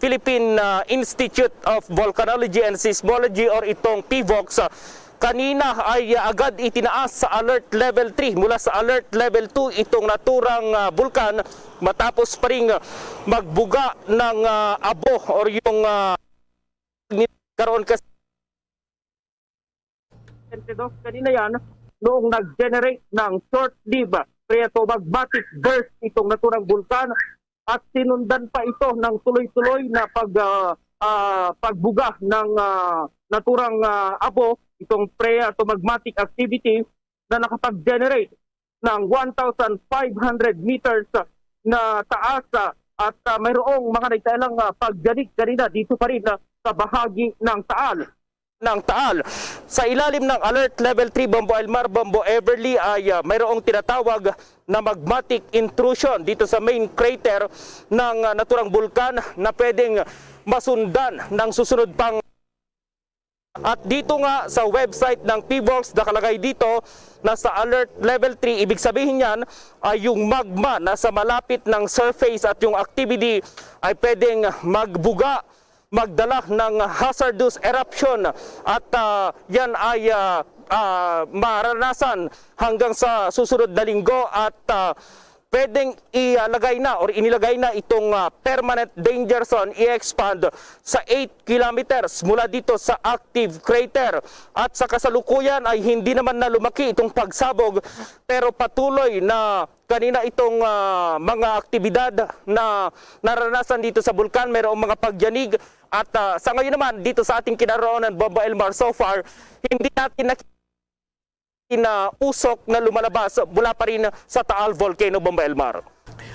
Philippine ah, Institute of Volcanology and Seismology or itong PHIVOLCS, ah, kanina ay ah, agad itinaas sa Alert Level three mula sa Alert Level two itong naturang ah, bulkan matapos pa ring ah, magbuga ng ah, abo or yung ah, karon kasi twenty-two kanina yan, noong nag-generate ng short-lived pre-atomagmatic burst itong naturang bulkan at sinundan pa ito ng tuloy-tuloy na pag, ah, ah, pagbuga ng ah, naturang ah, abo, itong pre-atomagmatic activity na nakapag-generate ng one thousand five hundred meters na taas, ah, at ah, mayroong mga nagtailang ah, pagyanig kanina dito pa rin ah, sa bahagi ng Taal. ng Taal. Sa ilalim ng Alert Level three, Bombo Elmar, Bombo Everly, ay ah, mayroong tinatawag na magmatic intrusion dito sa main crater ng ah, naturang bulkan na pwedeng masundan ng susunod pang. At dito nga sa website ng PHIVOLCS, nakalagay dito na sa Alert Level three, ibig sabihin niyan ay yung magma na sa malapit ng surface at yung activity ay pwedeng magbuga, magdala ng hazardous eruption, at ah, yan ay ah, ah, maranasan hanggang sa susunod na linggo at ah, pwedeng ilagay na or inilagay na itong ah, permanent danger zone, i-expand sa eight kilometers mula dito sa active crater. At sa kasalukuyan ay hindi naman na lumaki itong pagsabog, pero patuloy na kanina itong ah, mga aktibidad na naranasan dito sa bulkan. Mayroong mga pagyanig at ah, sa ngayon naman dito sa ating kinaroonan, Bombo Elmar, so far hindi natin nakikita na usok na lumalabas mula pa rin sa Taal Volcano, Bombo Elmar.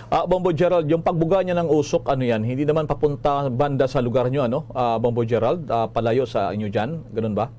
Ah, Bombo Gerald, yung pagbuga niya ng usok, ano yan? Hindi naman papunta banda sa lugar nyo, ano? Ah, Bombo Gerald, ah, palayo sa inyo dyan, ganun ba?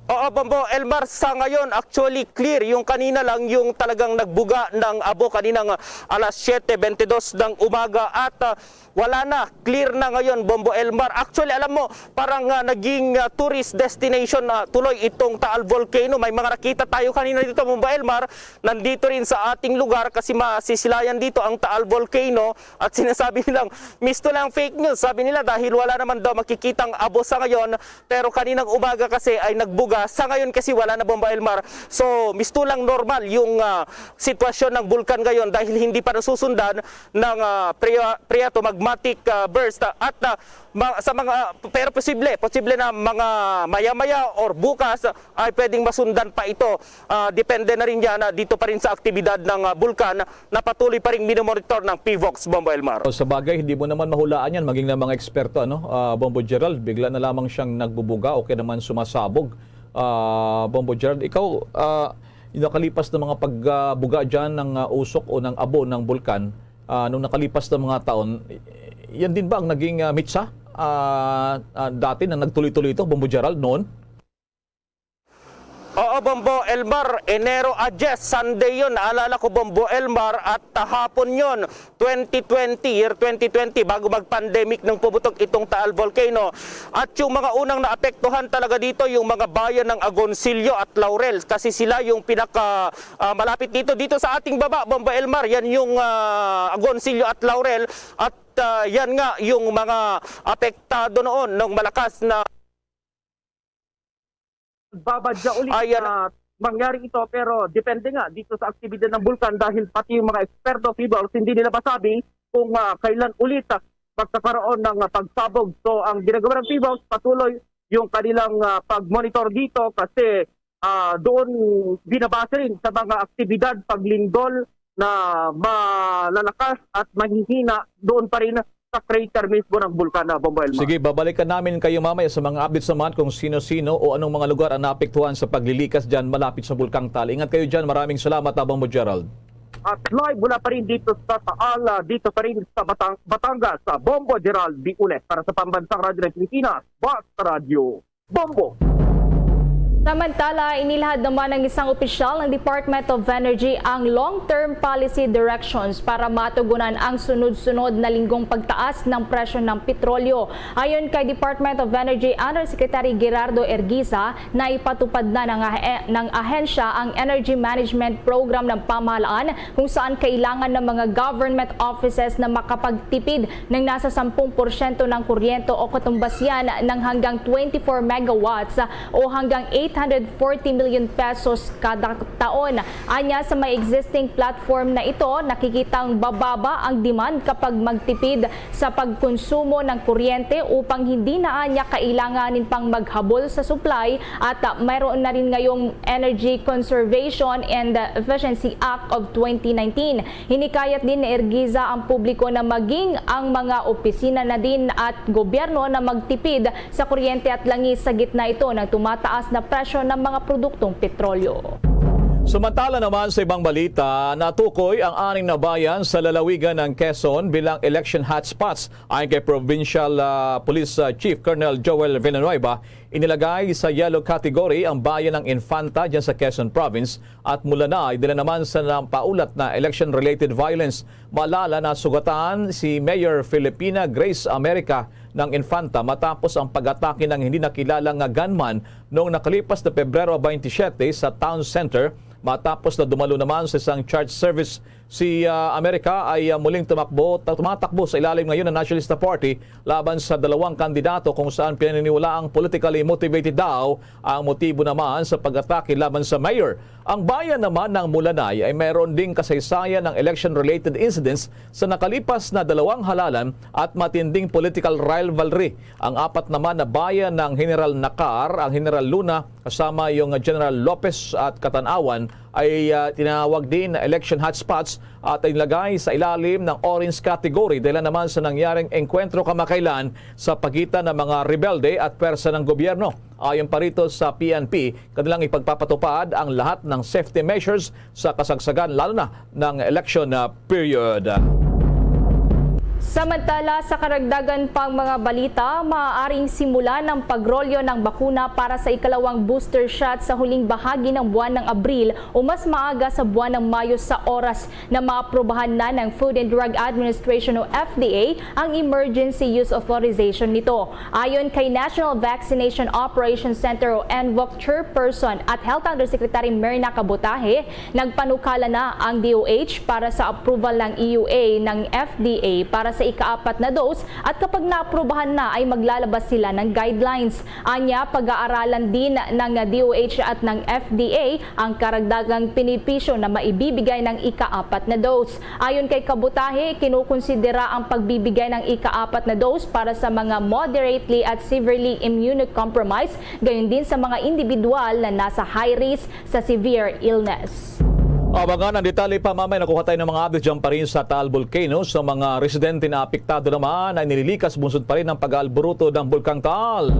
Oo, Bombo Elmar, sa ngayon, actually clear. Yung kanina lang, yung talagang nagbuga ng abo kaninang alas siyete bentidós ng umaga at ah, wala na, clear na ngayon, Bombo Elmar. Actually, alam mo, parang ah, naging ah, tourist destination na tuloy itong Taal Volcano. May mga nakita tayo kanina dito, Bombo Elmar. Nandito rin sa ating lugar kasi masisilayan dito ang Taal Volcano at sinasabi nilang misto lang fake news. Sabi nila dahil wala naman daw makikitang abo sa ngayon, pero kaninang umaga kasi ay nagbuga. Sa ngayon kasi wala na, Bombo Elmar. So, misto lang normal yung ah, sitwasyon ng bulkan ngayon dahil hindi pa nasusundan ng ah, pre- pre-atomagmatic ah, burst. At ah, ma- sa mga, pero posible, posible na mga maya-maya or bukas ay pwedeng masundan pa ito. Ah, depende na rin yan ah, dito pa rin sa aktibidad ng ah, bulkan na patuloy pa rin minomonitor ng PHIVOLCS, Bombo Elmar. O, sa bagay, hindi mo naman mahulaan yan, maging ng mga eksperto, ano? Ah, Bombo Gerald, bigla na lamang siyang nagbubuga o kaya naman sumasabog. Ah, Bombo Gerald, ikaw, ah, yung nakalipas na mga pagbuga dyan ng ah, usok o ng abo ng bulkan, ah, nung nakalipas na mga taon, yan din ba ang naging ah, mitsa? ah, ah, dati na nagtuloy-tuloy ito, Bombo Gerald, noon? Oo, Bombo Elmar, Enero a diyes, Sunday yun. Naalala ko, Bombo Elmar, at hapon yun, twenty twenty, year twenty twenty, bago mag-pandemic nung pumutok itong Taal Volcano. At yung mga unang naapektuhan talaga dito, yung mga bayan ng Agoncillo at Laurel, kasi sila yung pinaka, ah, malapit dito. Dito sa ating baba, Bombo Elmar, yan yung, ah, Agoncillo at Laurel. At, ah, yan nga yung mga apektado noon ng malakas na Babadya ulit Ayan. na mangyari ito, pero depende nga dito sa aktibidad ng bulkan, dahil pati yung mga eksperto, Fibaos, hindi nila masabi kung, ah, kailan ulit, ah, magkakaroon ng, ah, pagsabog. So, ang ginagawa ng Fibaos, patuloy yung kanilang, ah, pag-monitor dito kasi, ah, doon binabase rin sa mga aktibidad paglindol na malalakas at mahihina doon pa rin sa crater mismo ng bulkan, ah, Bombo Elmar. Sige, babalikan namin kayo mamaya sa mga updates naman kung sino-sino o anong mga lugar ang naapektuhan sa paglilikas dyan malapit sa Bulkang Taal. Ingat kayo dyan. Maraming salamat, Bombo Gerald. At live mula pa rin dito sa Taal, ah, dito pa rin sa Batang-, Batangas, sa Bombo Gerald Biules. Para sa Pambansang Radyo ng Pilipinas, Basta Radyo, Bombo. Samantala, inilahad naman ng isang opisyal ng Department of Energy ang long-term policy directions para matugunan ang sunod-sunod na linggong pagtaas ng presyo ng petrolyo. Ayon kay Department of Energy Undersecretary Gerardo Erguiza, naipatupad na ng, ahe- ng ahensya ang Energy Management Program ng pamahalaan, kung saan kailangan ng mga government offices na makapagtipid ng nasa sampung porsyento ng kuryente o katumbas yan ng hanggang twenty-four megawatts o hanggang eight hundred forty million pesos kada taon. Anya, sa may existing platform na ito, nakikitang bababa ang demand kapag magtipid sa pagkonsumo ng kuryente upang hindi na anya kailanganin pang maghabol sa supply at, ah, mayroon na rin ngayong Energy Conservation and Efficiency Act of twenty nineteen. Hinikayat din ni Ergiza ang publiko na maging ang mga opisina na din at gobyerno na magtipid sa kuryente at langis sa gitna ito ng tumataas na presyo ng mga produktong petrolyo. Samantala naman, sa ibang balita, natukoy ang anim na bayan sa lalawigan ng Quezon bilang election hotspots. Ayon kay Provincial, ah, Police, ah, Chief Colonel Joel Villanueva, inilagay sa yellow category ang bayan ng Infanta dyan sa Quezon Province at Mulanay dala naman sa napaulat na election-related violence. Maalala na sugatan si Mayor Filipina Grace America ng Infanta matapos ang pag-atake ng hindi nakilala nga gunman noong nakalipas na Pebrero twenty-seven sa Town Center, matapos na dumalo naman sa isang church service. Si, ah, America ay, ah, muling tumakbo, ta-, tumatakbo sa ilalim ngayon ng Nationalista Party laban sa dalawang kandidato, kung saan pinaniniwalaang politically motivated daw ang motibo naman sa pag-atake laban sa mayor. Ang bayan naman ng Mulanay ay mayroon ding kasaysayan ng election-related incidents sa nakalipas na dalawang halalan at matinding political rivalry. Ang apat naman na bayan ng General Nakar, ang General Luna, kasama yung General Lopez at Katanawan, ay, ah, tinawag din na election hotspots at inilagay sa ilalim ng orange category dahil naman sa nangyaring engkwentro kamakailan sa pagitan ng mga rebelde at pwersa ng gobyerno. Ayon pa rito sa P N P, kanilang ipagpapatupad ang lahat ng safety measures sa kasagsagan, lalo na ng election, ah, period. Samantala, sa karagdagan pang mga balita, maaaring simulan ang pagrolyo ng bakuna para sa ikalawang booster shot sa huling bahagi ng buwan ng Abril o mas maaga sa buwan ng Mayo, sa oras na maaprubahan na ng Food and Drug Administration o F D A ang emergency use authorization nito. Ayon kay National Vaccination Operations Center o NVOC chairperson at Health Undersecretary Myrna Cabutahe, nagpanukala na ang D O H para sa approval ng E U A ng F D A para sa ikaapat na dose, at kapag naaprubahan na ay maglalabas sila ng guidelines. Anya, pag-aaralan din ng D O H at ng F D A ang karagdagang benepisyo na maibibigay ng ikaapat na dose. Ayon kay Cabutahe, kinukonsidera ang pagbibigay ng ikaapat na dose para sa mga moderately at severely immunocompromised, gayon din sa mga individual na nasa high risk sa severe illness. Abangan ang detalye pa mamaya. Nakuha tayo ng mga update dyan pa rin sa Taal Volcano. Sa mga residente na apektado naman ay nililikas bunsod pa rin ang pag-aalburuto ng Bulkang Taal.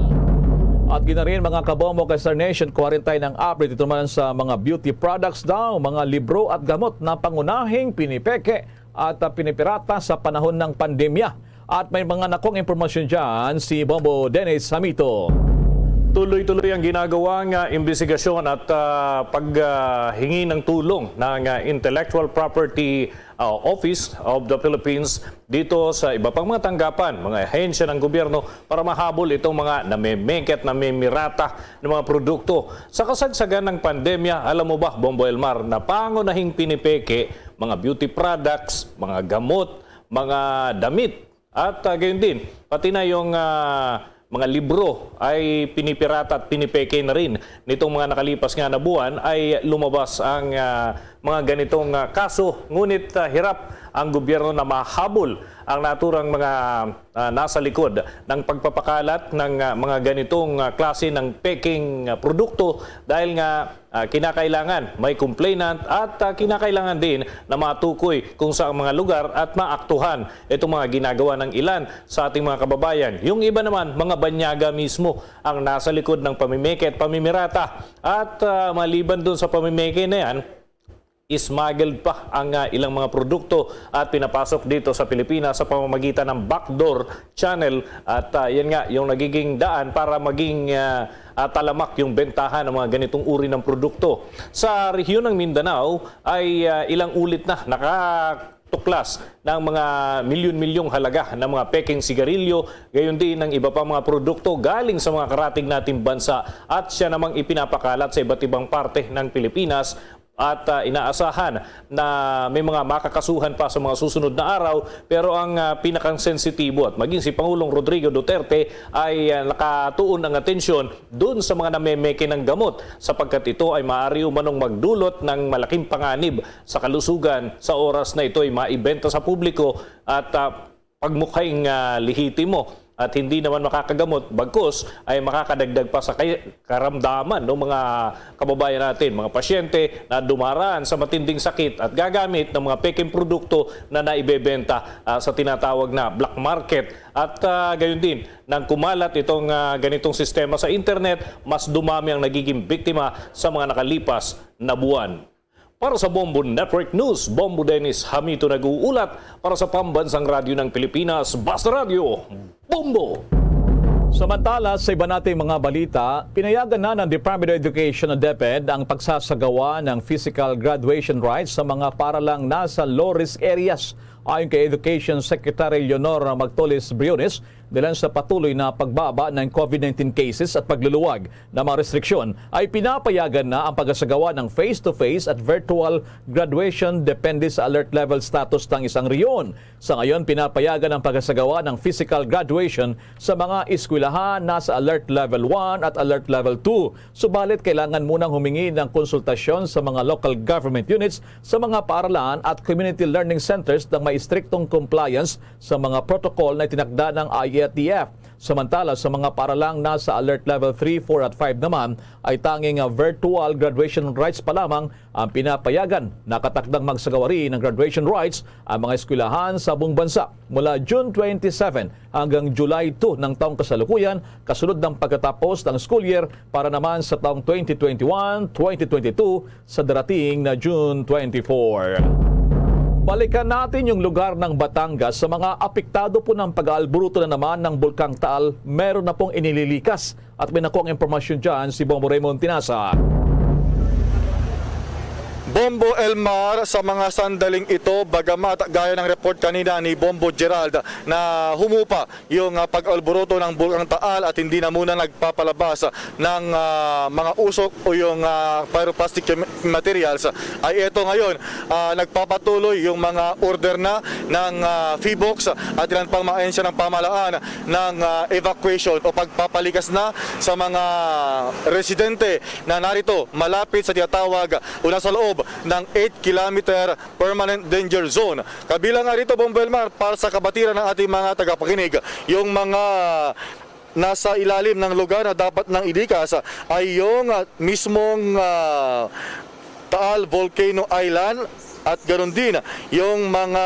At ginarin, mga kabombo, kay Star Nation, kuwarenta ng update. Ito naman sa mga beauty products daw, mga libro at gamot na pangunahing pinipeke at, ah, pinipirata sa panahon ng pandemya. At may mga nakuang impormasyon dyan si Bombo Dennis Hamito. Tuloy-tuloy ang ginagawa nga imbestigasyon at, ah, paghingi ng tulong ng, ah, Intellectual Property, ah, Office of the Philippines dito sa iba pang mga tanggapan, mga ahensya ng gobyerno para mahabol itong mga namemeke at namemirata ng mga produkto. Sa kasagsagan ng pandemya, alam mo ba, Bombo Elmar, na pangunahing pinipeke mga beauty products, mga gamot, mga damit, at, ah, gayon din, pati na yung, ah, mga libro ay pinipirata at pinipeke na rin. Nitong mga nakalipas nga na buwan ay lumabas ang, ah, mga ganitong, ah, kaso. Ngunit, ah, hirap ang gobyerno na mahabol ang naturang mga, ah, nasa likod ng pagpapakalat ng, ah, mga ganitong, ah, klase ng peking, ah, produkto dahil nga, ah, kinakailangan may complainant at, ah, kinakailangan din na matukoy kung saang mga lugar at maaktuhan itong mga ginagawa ng ilan sa ating mga kababayan. Yung iba naman, mga banyaga mismo ang nasa likod ng pamimeke at pamimirata. At, ah, maliban dun sa pamimeke na yan, smuggled pa ang, ah, ilang mga produkto at pinapasok dito sa Pilipinas sa pamamagitan ng backdoor channel. At, ah, yan nga, yung nagiging daan para maging, ah, ah, talamak yung bentahan ng mga ganitong uri ng produkto. Sa rehiyon ng Mindanao ay, ah, ilang ulit na nakatuklas ng mga milyon-milyong halaga ng mga peking sigarilyo, gayon din ang iba pa mga produkto galing sa mga karatig nating bansa at siya namang ipinapakalat sa iba't ibang parte ng Pilipinas. At, ah, inaasahan na may mga makakasuhan pa sa mga susunod na araw, pero ang, ah, pinakang sensitibo at maging si Pangulong Rodrigo Duterte ay, ah, nakatuon ang atensyon dun sa mga namemeke ng gamot, sapagkat ito ay maaari umanong magdulot ng malaking panganib sa kalusugan sa oras na ito ay maibenta sa publiko at, ah, pagmukhang, ah, lehitimo at hindi naman makakagamot, bagkus ay makakadagdag pa sa kay-, karamdaman ng mga kababayan natin, mga pasyente na dumaraan sa matinding sakit at gagamit ng mga peking produkto na naibebenta, ah, sa tinatawag na black market. At, ah, gayon din, nang kumalat itong, ah, ganitong sistema sa internet, mas dumami ang nagiging biktima sa mga nakalipas na buwan. Para sa Bombo Network News, Bombo Dennis Hamito nag-uulat para sa Pambansang Radyo ng Pilipinas, Basta Radyo, Bombo! Samantala, sa iba nating mga balita, pinayagan na ng Department of Education o DepEd ang pagsasagawa ng physical graduation rites sa mga paralang nasa low-risk areas. Ayon kay Education Secretary Leonor Magtolis Briones, dahilan sa patuloy na pagbaba ng COVID nineteen cases at pagluluwag na mga restriksyon, ay pinapayagan na ang pagsasagawa ng face-to-face at virtual graduation depende sa alert level status ng isang rehiyon. Sa ngayon, pinapayagan ang pagsasagawa ng physical graduation sa mga eskwelahan na sa alert level one at alert level two. Subalit, kailangan munang humingi ng konsultasyon sa mga local government units, sa mga paaralan at community learning centers ng may istriktong compliance sa mga protocol na itinakda ng I E T F. Samantala, sa mga paaralang nasa Alert Level three, four at five naman, ay tanging, ah, virtual graduation rites pa lamang ang pinapayagan. Nakatakdang magsagawa rin ng graduation rites ang mga eskwelahan sa buong bansa mula June twenty-seven hanggang July two ng taong kasalukuyan, kasunod ng pagkatapos ng school year para naman sa taong twenty twenty-one, twenty twenty-two sa darating na June twenty-four. Balikan natin yung lugar ng Batangas. Sa mga apektado po ng pag-aalburuto na naman ng Bulkang Taal, meron na pong inililikas. At may nakuha ang impormasyon dyan si Bombo Raymond Tinasa. Bombo Elmar, sa mga sandaling ito, bagamat gaya ng report kanina ni Bombo Gerald na humupa yung, ah, pag-alboroto ng Bulkang Taal at hindi na muna nagpapalabas ng, ah, mga usok o yung, ah, pyroclastic materials, ay eto ngayon, ah, nagpapatuloy yung mga order na ng, ah, PHIVOLCS at ilan pang mga ahensya ng pamahalaan ng, ah, evacuation o pagpapalikas na sa mga residente na narito malapit sa tinatawag o nasa loob ng eight kilometer permanent danger zone. Kabilang nga rito, Bombo Elmar, para sa kabatiran ng ating mga tagapakinig, yung mga nasa ilalim ng lugar na dapat nang ilikas ay yung, ah, mismong, ah, Taal Volcano Island at ganoon din yung mga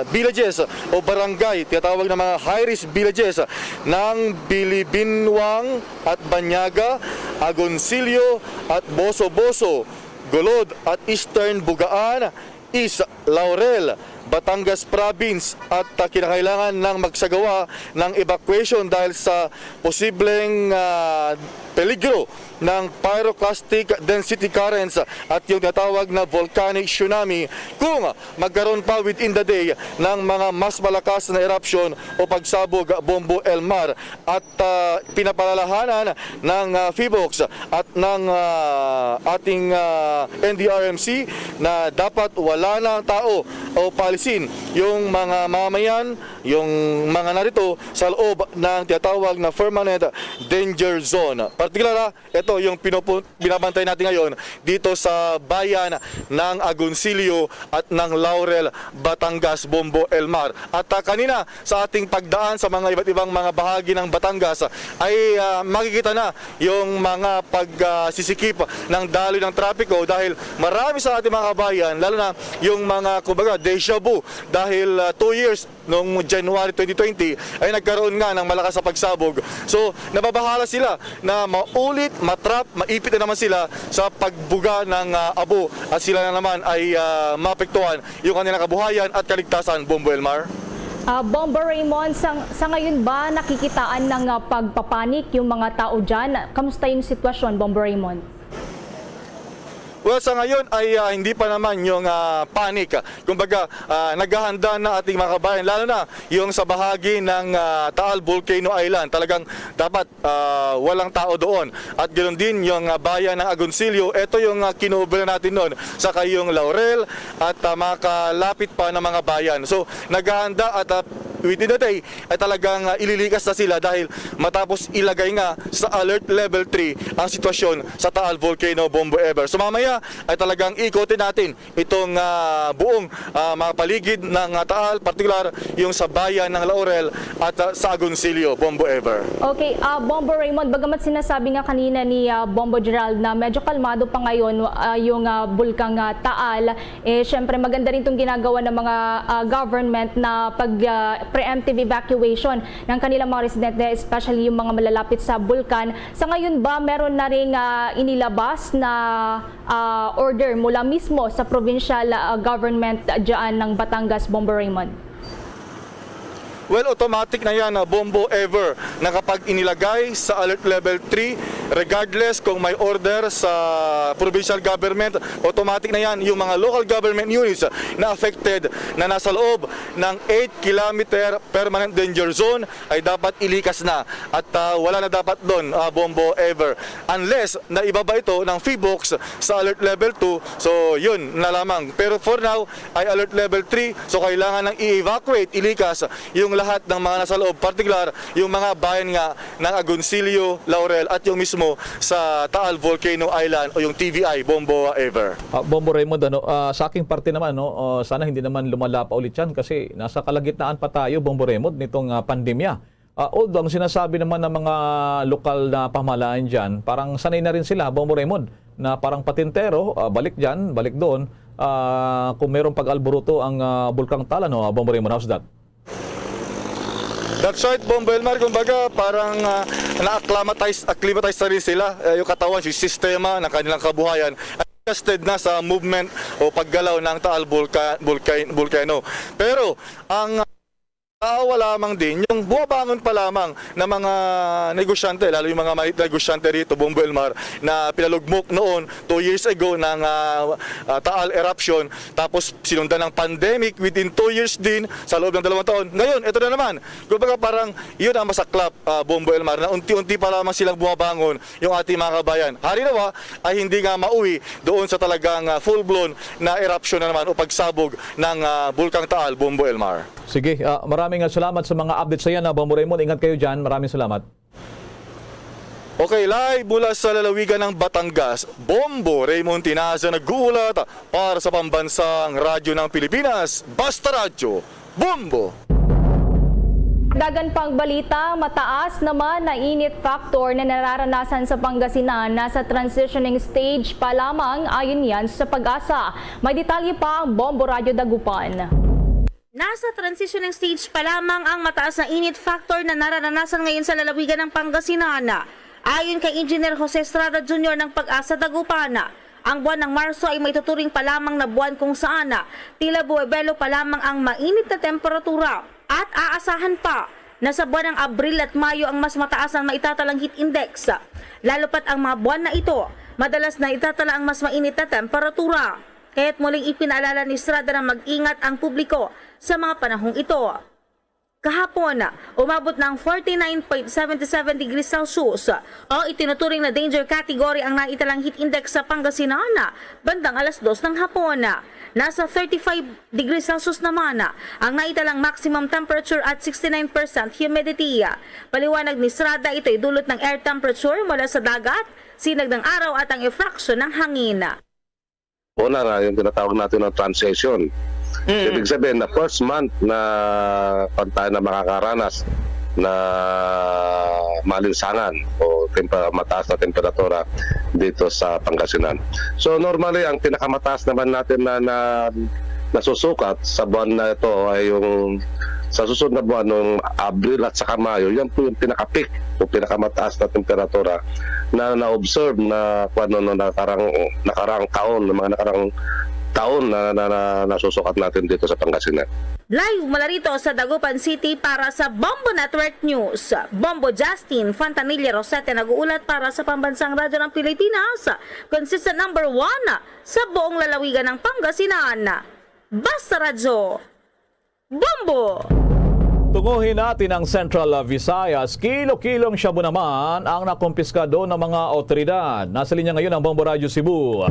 villages o barangay, tinatawag na mga high-risk villages ng Bilibinwang at Banyaga, Agoncillo at Boso-Boso, Golod at Eastern Bugaan, East Laurel, Batangas Province at, ah, kinakailangan ng magsagawa ng evacuation dahil sa posibleng, ah, peligro ng pyroclastic density currents at yung tinatawag na volcanic tsunami kung magkaroon pa within the day ng mga mas malakas na eruption o pagsabog, Bombo Elmar. At, ah, pinapalalahanan ng, ah, PHIVOLCS at ng, ah, ating, ah, N D R M C na dapat wala na ang tao o paalisin yung mga mamamayan, yung mga narito sa loob ng tinatawag na permanent danger zone. Partikular, ah, ito yung pinupu-, binabantay natin ngayon dito sa bayan ng Agoncillo at ng Laurel, Batangas, Bombo Elmar. At, ah, kanina, sa ating pagdaan sa mga iba't ibang mga bahagi ng Batangas, ay, ah, makikita na yung mga pagsisikip ng daloy ng trapiko dahil marami sa ating mga kabayan, lalo na yung mga, kumbaga, deja vu, dahil, ah, two years noong January twenty twenty ay nagkaroon nga ng malakas na pagsabog. So, nababahala sila na maulit, matrap, maipit na naman sila sa pagbuga ng, ah, abo at sila na naman ay, ah, maapektuhan yung kanilang kabuhayan at kaligtasan, Bombo Elmar. Ah, Bombo Raymond, sa, sa ngayon ba nakikitaan ng, ah, pagpapanik yung mga tao dyan? Kamusta yung sitwasyon, Bombo Raymond? Well, sa ngayon ay, ah, hindi pa naman yung, ah, panic. Kumbaga, ah, naghahanda na ating mga kabayan, lalo na yung sa bahagi ng, ah, Taal Volcano Island. Talagang dapat, ah, walang tao doon. At ganoon din yung, ah, bayan ng Agoncillo. Ito yung, ah, kinubra natin noon sa kayong Laurel at, ah, makalapit pa ng mga bayan. So, naghahanda at, ah, within the day ay talagang, ah, ililikas na sila dahil matapos ilagay nga sa alert level three ang sitwasyon sa Taal Volcano, Bombo Ever. So, mamaya ay talagang ikutin natin itong, ah, buong, ah, mga paligid ng, ah, Taal, partikular yung sa bayan ng Laurel at, ah, sa Agoncillo, Bombo Ever. Okay, ah, Bombo Raymond, bagamat sinasabi nga kanina ni, ah, Bombo Gerald na medyo kalmado pa ngayon, ah, yung, ah, bulkang, ah, Taal, eh, syempre maganda rin itong ginagawa ng mga, ah, government na pag, ah, preemptive evacuation ng kanilang mga residente, especially yung mga malalapit sa bulkan. Sa ngayon ba, meron na ring, ah, inilabas na, ah, order mula mismo sa provincial, ah, government dyan ng Batangas, Bombo Raymond? Well, automatic na yan, ah, Bombo Ever, na kapag inilagay sa alert level three, regardless kung may order sa provincial government, automatic na yan. Yung mga local government units na affected na nasa loob ng eight kilometer permanent danger zone ay dapat ilikas na at, ah, wala na dapat doon, ah, Bombo Ever, unless na ibaba ito ng PHIVOLCS sa alert level two. So, yun na lamang. Pero for now, ay alert level three. So, kailangan nang i-evacuate, ilikas yung lahat ng mga nasa loob, partikular yung mga bayan nga ng Agoncillo, Laurel, at yung mismo sa Taal Volcano Island o yung T V I, Bombo Ever. Ah, Bombo Raymond, ano, ah, sa aking parte naman, no, ah, sana hindi naman lumala pa ulit yan kasi nasa kalagitnaan pa tayo, Bombo Raymond, nitong, ah, pandemya. Ah, although ang sinasabi naman ng mga lokal na pamahalaan dyan, parang sanay na rin sila, Bombo Raymond, na parang patintero, ah, balik dyan, balik doon, ah, kung merong pag-alboroto ang, ah, Bulkang Taal, no, ah, Bombo Raymond, how's that? That's right, Bombo Elmar. Kumbaga, parang, ah, na-acclimatize, acclimatize na rin sila. Eh, yung katawan, yung sistema ng kanilang kabuhayan, adjusted na sa movement o paggalaw ng Taal Bulka-, Bulka-, Volcano. Pero, ang tao lamang din, yung bumabangon pa lamang na mga negosyante, lalo yung mga maliit na negosyante rito, Bombo Elmar, na pinalugmok noon, two years ago, ng, ah, ah, Taal eruption, tapos sinundan ng pandemic within two years din, sa loob ng dalawang taon. Ngayon, ito na naman. Kumbaga parang yun ang masaklap, ah, Bombo Elmar, na unti-unti pa lamang silang bumabangon yung ating mga kabayan. Hari nawa ay hindi nga mauwi doon sa talagang, ah, full-blown na eruption na naman o pagsabog ng, ah, Bulkang Taal, Bombo Elmar. Sige, ah, maraming, ah, salamat sa mga updates sa yan, ah, Bombo Raymond. Ingat kayo dyan. Maraming salamat. Okay, live mula sa lalawigan ng Batangas, Bombo Raymond Tinaza nag-uulat para sa Pambansang Radyo ng Pilipinas, Basta Radyo, Bombo! Dagan pang balita, mataas naman na init factor na nararanasan sa Pangasinan, nasa transitioning stage pa lamang, ayon yan sa PAGASA. May detalye pa ang Bombo Radyo Dagupan. Nasa transitioning stage pa lamang ang mataas na init factor na nararanasan ngayon sa lalawigan ng Pangasinan. Ayon kay Engineer Jose Estrada Junior ng PAGASA Dagupan, Ang buwan ng Marso ay maituturing pa lamang na buwan kung saan tila buwebelo pa lamang ang mainit na temperatura at aasahan pa na sa buwan ng Abril at Mayo ang mas mataas ang maitatalang heat index. Lalo pat ang mga buwan na ito, madalas na itatala ang mas mainit na temperatura. Kaya't muling ipinaalala ni Estrada na mag-ingat ang publiko sa mga panahong ito. Kahapon, umabot ng forty-nine point seven seven degrees Celsius o itinuturing na danger category ang naitalang heat index sa Pangasinan bandang alas dos ng hapon. Nasa thirty-five degrees Celsius naman ang naitalang maximum temperature at sixty-nine percent humidity. Paliwanag ni Estrada, ito'y dulot ng air temperature mula sa dagat, sinag ng araw at ang effraction ng hangin. Una na yung tinatawag natin ng transition. Mm. Ibig sabihin, na first month na pantay na makakaranas na malinsangan o tempa, mataas na temperatura dito sa Pangasinan. So normally, ang pinakamataas naman natin na, na nasusukat sa buwan na ito ay yung sa susunod na buwan, ng Abril at saka Mayo, yan po yung pinaka-peak o pinakamataas na temperatura na na-observe na kung ano, no, nakarang, nakarang taon, ng mga nakarang taon na, na, na nasusukat natin dito sa Pangasinan. Live mula rito sa Dagupan City para sa Bombo Network News, Bombo Justin Fontanilla Rosete nag-uulat para sa Pambansang Radyo ng Pilipinas, consistent number one sa buong lalawigan ng Pangasinan. Basta Radyo, Bombo! Tunguhin natin ang Central Visayas. Kilo-kilong shabu naman ang nakumpiskado ng mga otoridad. Nasa linya ngayon ang Bombo Radyo Cebu.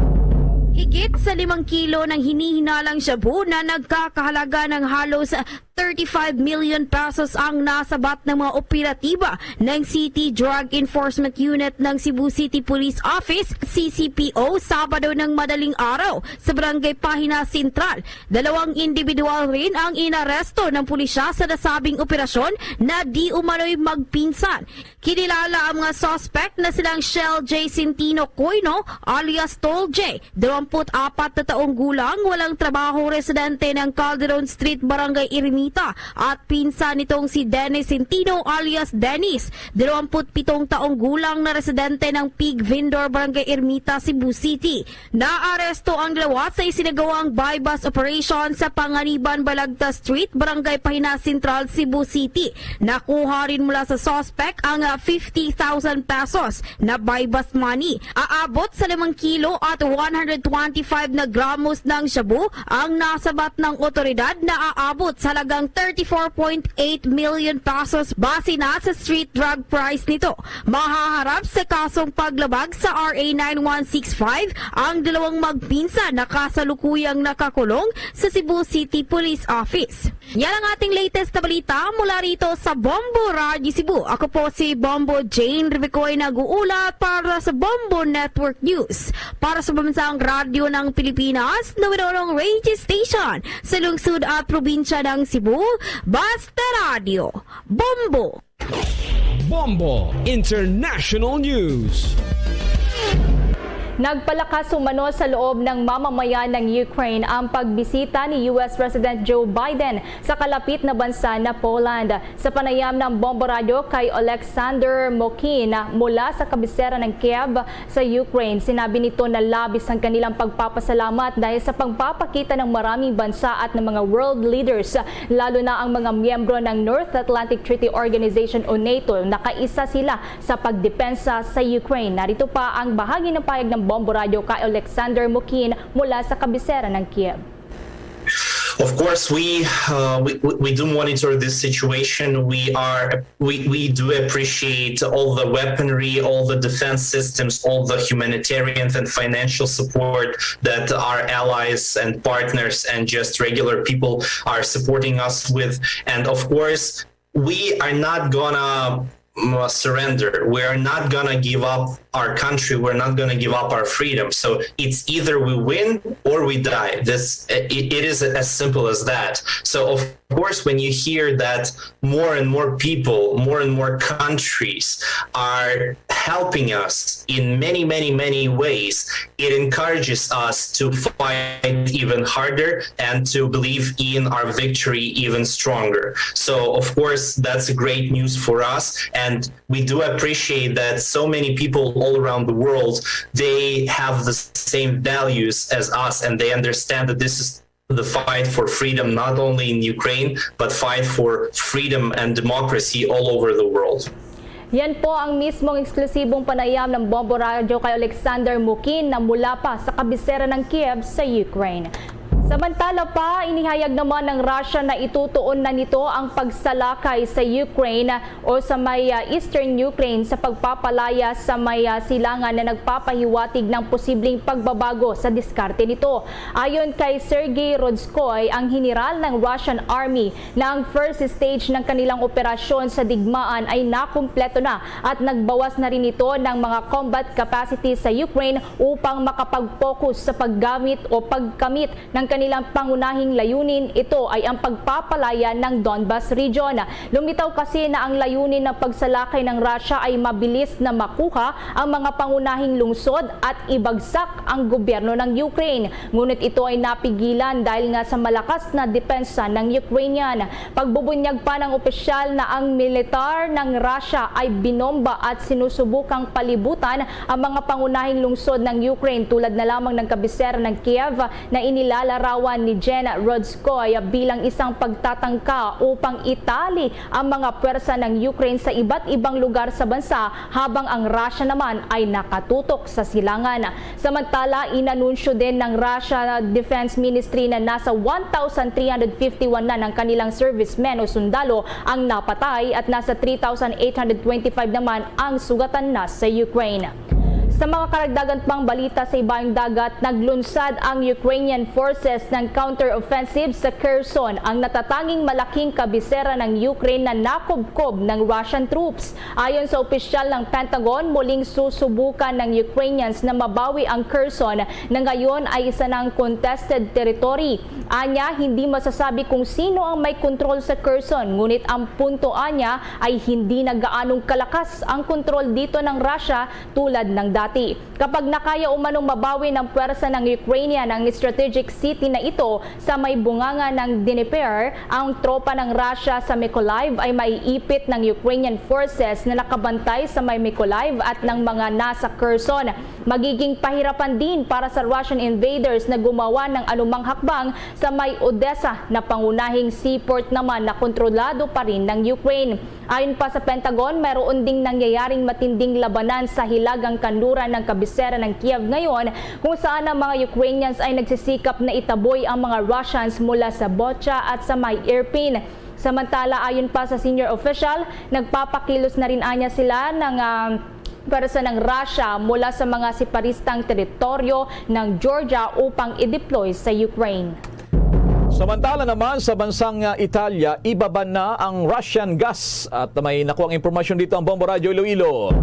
Higit sa limang kilo ng hinihinalang shabu na nagkakahalaga ng halos thirty-five million pesos ang nasabat ng mga operatiba ng City Drug Enforcement Unit ng Cebu City Police Office, C C P O, Sabado ng madaling araw sa Barangay Pahina Central. Dalawang individual rin ang inaresto ng pulisya sa nasabing operasyon na di umano'y magpinsan. Kinilala ang mga suspect na silang Shell J Centino Coino alias Tol J, dalawampu't apat na taong gulang, walang trabaho, residente ng Calderon Street, Barangay Ermita, at pinsan nitong si Dennis Centino alias Dennis, dalawampu't pitong taong gulang na residente ng Pig Vendor, Barangay Ermita, Cebu City. Naaresto ang dalawa sa isinagawang buy-bust operation sa Panganiban, Balagtas Street, Barangay Pahina Central, Cebu City. Nakuha rin mula sa suspect ang, ah, fifty thousand pesos na buy-bust money. Aabot sa limang kilo at one hundred twenty-five na gramos ng shabu ang nasabat ng otoridad na aabot sa halagang thirty-four point eight million pesos base na sa street drug price nito. Mahaharap sa kasong paglabag sa R A nine one six five ang dalawang magpinsan na kasalukuyang nakakulong sa Cebu City Police Office. Yan ang ating latest na balita mula rito sa Bombo Radyo Cebu. Ako po si Bombo Jane Rivicoy, nag-uulat para sa Bombo Network News. Para sa Pambansang Radyo ng Pilipinas, numero uno radio station sa lungsod at probinsya ng Cebu, Basta Radyo, Bombo! Bombo International News. Nagpalakas umano sa loob ng mamamayan ng Ukraine ang pagbisita ni U S President Joe Biden sa kalapit na bansa na Poland. Sa panayam ng Bombo Radyo kay Alexander Mokin mula sa kabisera ng Kiev, sa Ukraine. Sinabi nito na labis ang kanilang pagpapasalamat dahil sa pagpapakita ng maraming bansa at ng mga world leaders, lalo na ang mga miyembro ng North Atlantic Treaty Organization o NATO, na kaisa sila sa pagdepensa sa Ukraine. Narito pa ang bahagi ng pahayag ng Bombo Radyo kay Alexander Mukin mula sa kabisera ng Kiev. Of course, we, uh, we we do monitor this situation. We are we, we do appreciate all the weaponry, all the defense systems, all the humanitarian and financial support that our allies and partners and just regular people are supporting us with. And of course, we are not gonna mm, surrender. We are not gonna give up our country. We're not gonna give up our freedom. So it's either we win or we die. This it, it is as simple as that. So of course, when you hear that more and more people, more and more countries are helping us in many, many, many ways, it encourages us to fight even harder and to believe in our victory even stronger. So of course, that's great news for us, and we do appreciate that so many people all around the world, they have the same values as us, and they understand that this is the fight for freedom, not only in Ukraine, but fight for freedom and democracy all over the world. Yan po ang mismong eksklusibong panayam ng Bombo Radyo kay Alexander Mukin na mula pa sa kabisera ng Kiev sa Ukraine. Samantala pa, inihayag naman ng Russia na itutuon na nito ang pagsalakay sa Ukraine o sa may, ah, eastern Ukraine sa pagpapalaya sa may, ah, silangan na nagpapahiwatig ng posibleng pagbabago sa diskarte nito. Ayon kay Sergei Rodskoy, ang general ng Russian Army, na ang first stage ng kanilang operasyon sa digmaan ay nakumpleto na at nagbawas na rin ito ng mga combat capacity sa Ukraine upang makapag-focus sa paggamit o pagkamit ng kanilang pangunahing layunin. Ito ay ang pagpapalaya ng Donbas region. Lumitaw kasi na ang layunin ng pagsalakay ng Russia ay mabilis na makuha ang mga pangunahing lungsod at ibagsak ang gobyerno ng Ukraine. Ngunit ito ay napigilan dahil nga sa malakas na depensa ng Ukrainian. Pagbubunyag pa ng opisyal na ang militar ng Russia ay binomba at sinusubukang palibutan ang mga pangunahing lungsod ng Ukraine, tulad na lamang ng kabisera ng Kiev na inilalarawan ni Jen Rodskoy bilang isang pagtatangka upang itali ang mga pwersa ng Ukraine sa iba't ibang lugar sa bansa, habang ang Russia naman ay nakatutok sa silangan. Samantala, inanunsyo din ng Russia Defense Ministry na nasa one thousand three hundred fifty-one na ng kanilang servicemen o sundalo ang napatay at nasa three thousand eight hundred twenty-five naman ang sugatan na sa Ukraine. Sa mga karagdagan pang balita sa ibayong dagat, naglunsad ang Ukrainian forces ng counter-offensive sa Kherson, ang natatanging malaking kabisera ng Ukraine na nakubkob ng Russian troops. Ayon sa opisyal ng Pentagon, muling susubukan ng Ukrainians na mabawi ang Kherson, na ngayon ay isa ng contested territory. Anya, hindi masasabi kung sino ang may kontrol sa Kherson, ngunit ang punto anya ay hindi na gaanong kalakas ang kontrol dito ng Russia tulad ng dati. Kapag nakaya umanong mabawi ng pwersa ng Ukrainian ang strategic city na ito sa may bunganga ng Dnieper, ang tropa ng Russia sa Mykolaiv ay maiipit ng Ukrainian forces na nakabantay sa may Mykolaiv at ng mga nasa Kherson. Magiging pahirapan din para sa Russian invaders na gumawa ng anumang hakbang sa may Odessa, na pangunahing seaport naman na kontrolado pa rin ng Ukraine. Ayon pa sa Pentagon, mayroon ding nangyayaring matinding labanan sa hilagang kanluran ng kabisera ng Kiev ngayon, kung saan ang mga Ukrainians ay nagsisikap na itaboy ang mga Russians mula sa Bucha at sa may Irpin. Samantala, ayon pa sa senior official, nagpapakilos na rin anya sila ng, ah, pwersa ng Russia mula sa mga separatistang teritoryo ng Georgia upang i-deploy sa Ukraine. Samantala naman, sa bansang, ah, Italia, ibaban na ang Russian gas. At may nakuha ang impormasyon dito ang Bombo Radyo Iloilo.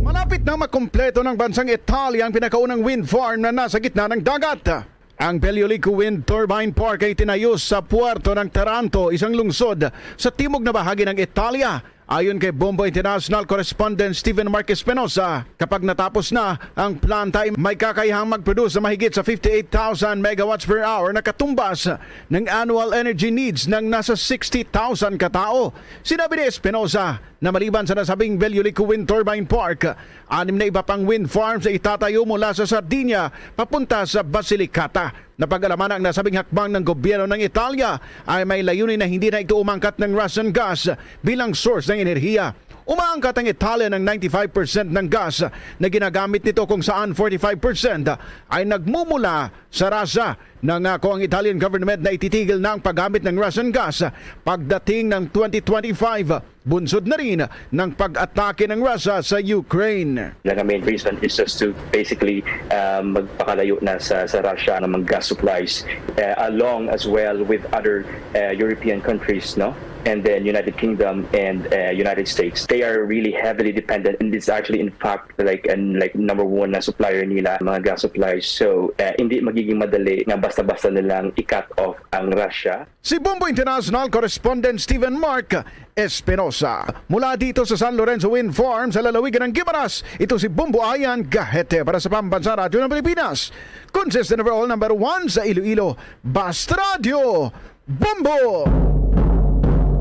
Malapit na makumpleto ng bansang Italia ang pinakaunang wind farm na nasa gitna ng dagat. Ang Belliolico Wind Turbine Park ay tinayo sa puerto ng Taranto, isang lungsod sa timog na bahagi ng Italia. Ayon kay Bombo International Correspondent Steven Mark Espinosa, kapag natapos na, ang planta ay may kakayahang mag-produce sa mahigit sa fifty-eight thousand megawatts per hour na katumbas ng annual energy needs ng nasa sixty thousand katao. Sinabi ni Espinosa na maliban sa nasabing Belliolico Wind Turbine Park, anim na iba pang wind farms ang itatayo mula sa Sardinia papunta sa Basilicata. Napag-alaman ang nasabing hakbang ng gobyerno ng Italia ay may layunin na hindi na ito umangkat ng Russian gas bilang source ng enerhiya. Umaangkat ang Italia ng ninety-five percent ng gas na ginagamit nito, kung saan forty-five percent ay nagmumula sa Russia. Nangako ang Italian government na ititigil na ang paggamit ng Russian gas pagdating ng twenty twenty-five, bunsod na rin ng pag-atake ng Russia sa Ukraine. Ang main reason is just to basically, um, magpakalayo na sa, sa Russia ang mga gas supplies, uh, along as well with other, uh, European countries, no? And then United Kingdom and, uh, United States. They are really heavily dependent, and it's actually, in fact, like, an, like, number one na supplier nila mga gas supplies. So, uh, hindi magiging madali na basta-basta nilang i-cut off ang Russia. Si Bombo International Correspondent Steven Mark Espinosa. Mula dito sa San Lorenzo Wind Farm sa lalawigan ng Guimaras, ito si Bombo Ayan Gahete para sa Pambansa Radyo ng Pilipinas. Consistent overall number one sa Iloilo, Bast Radio, Bombo!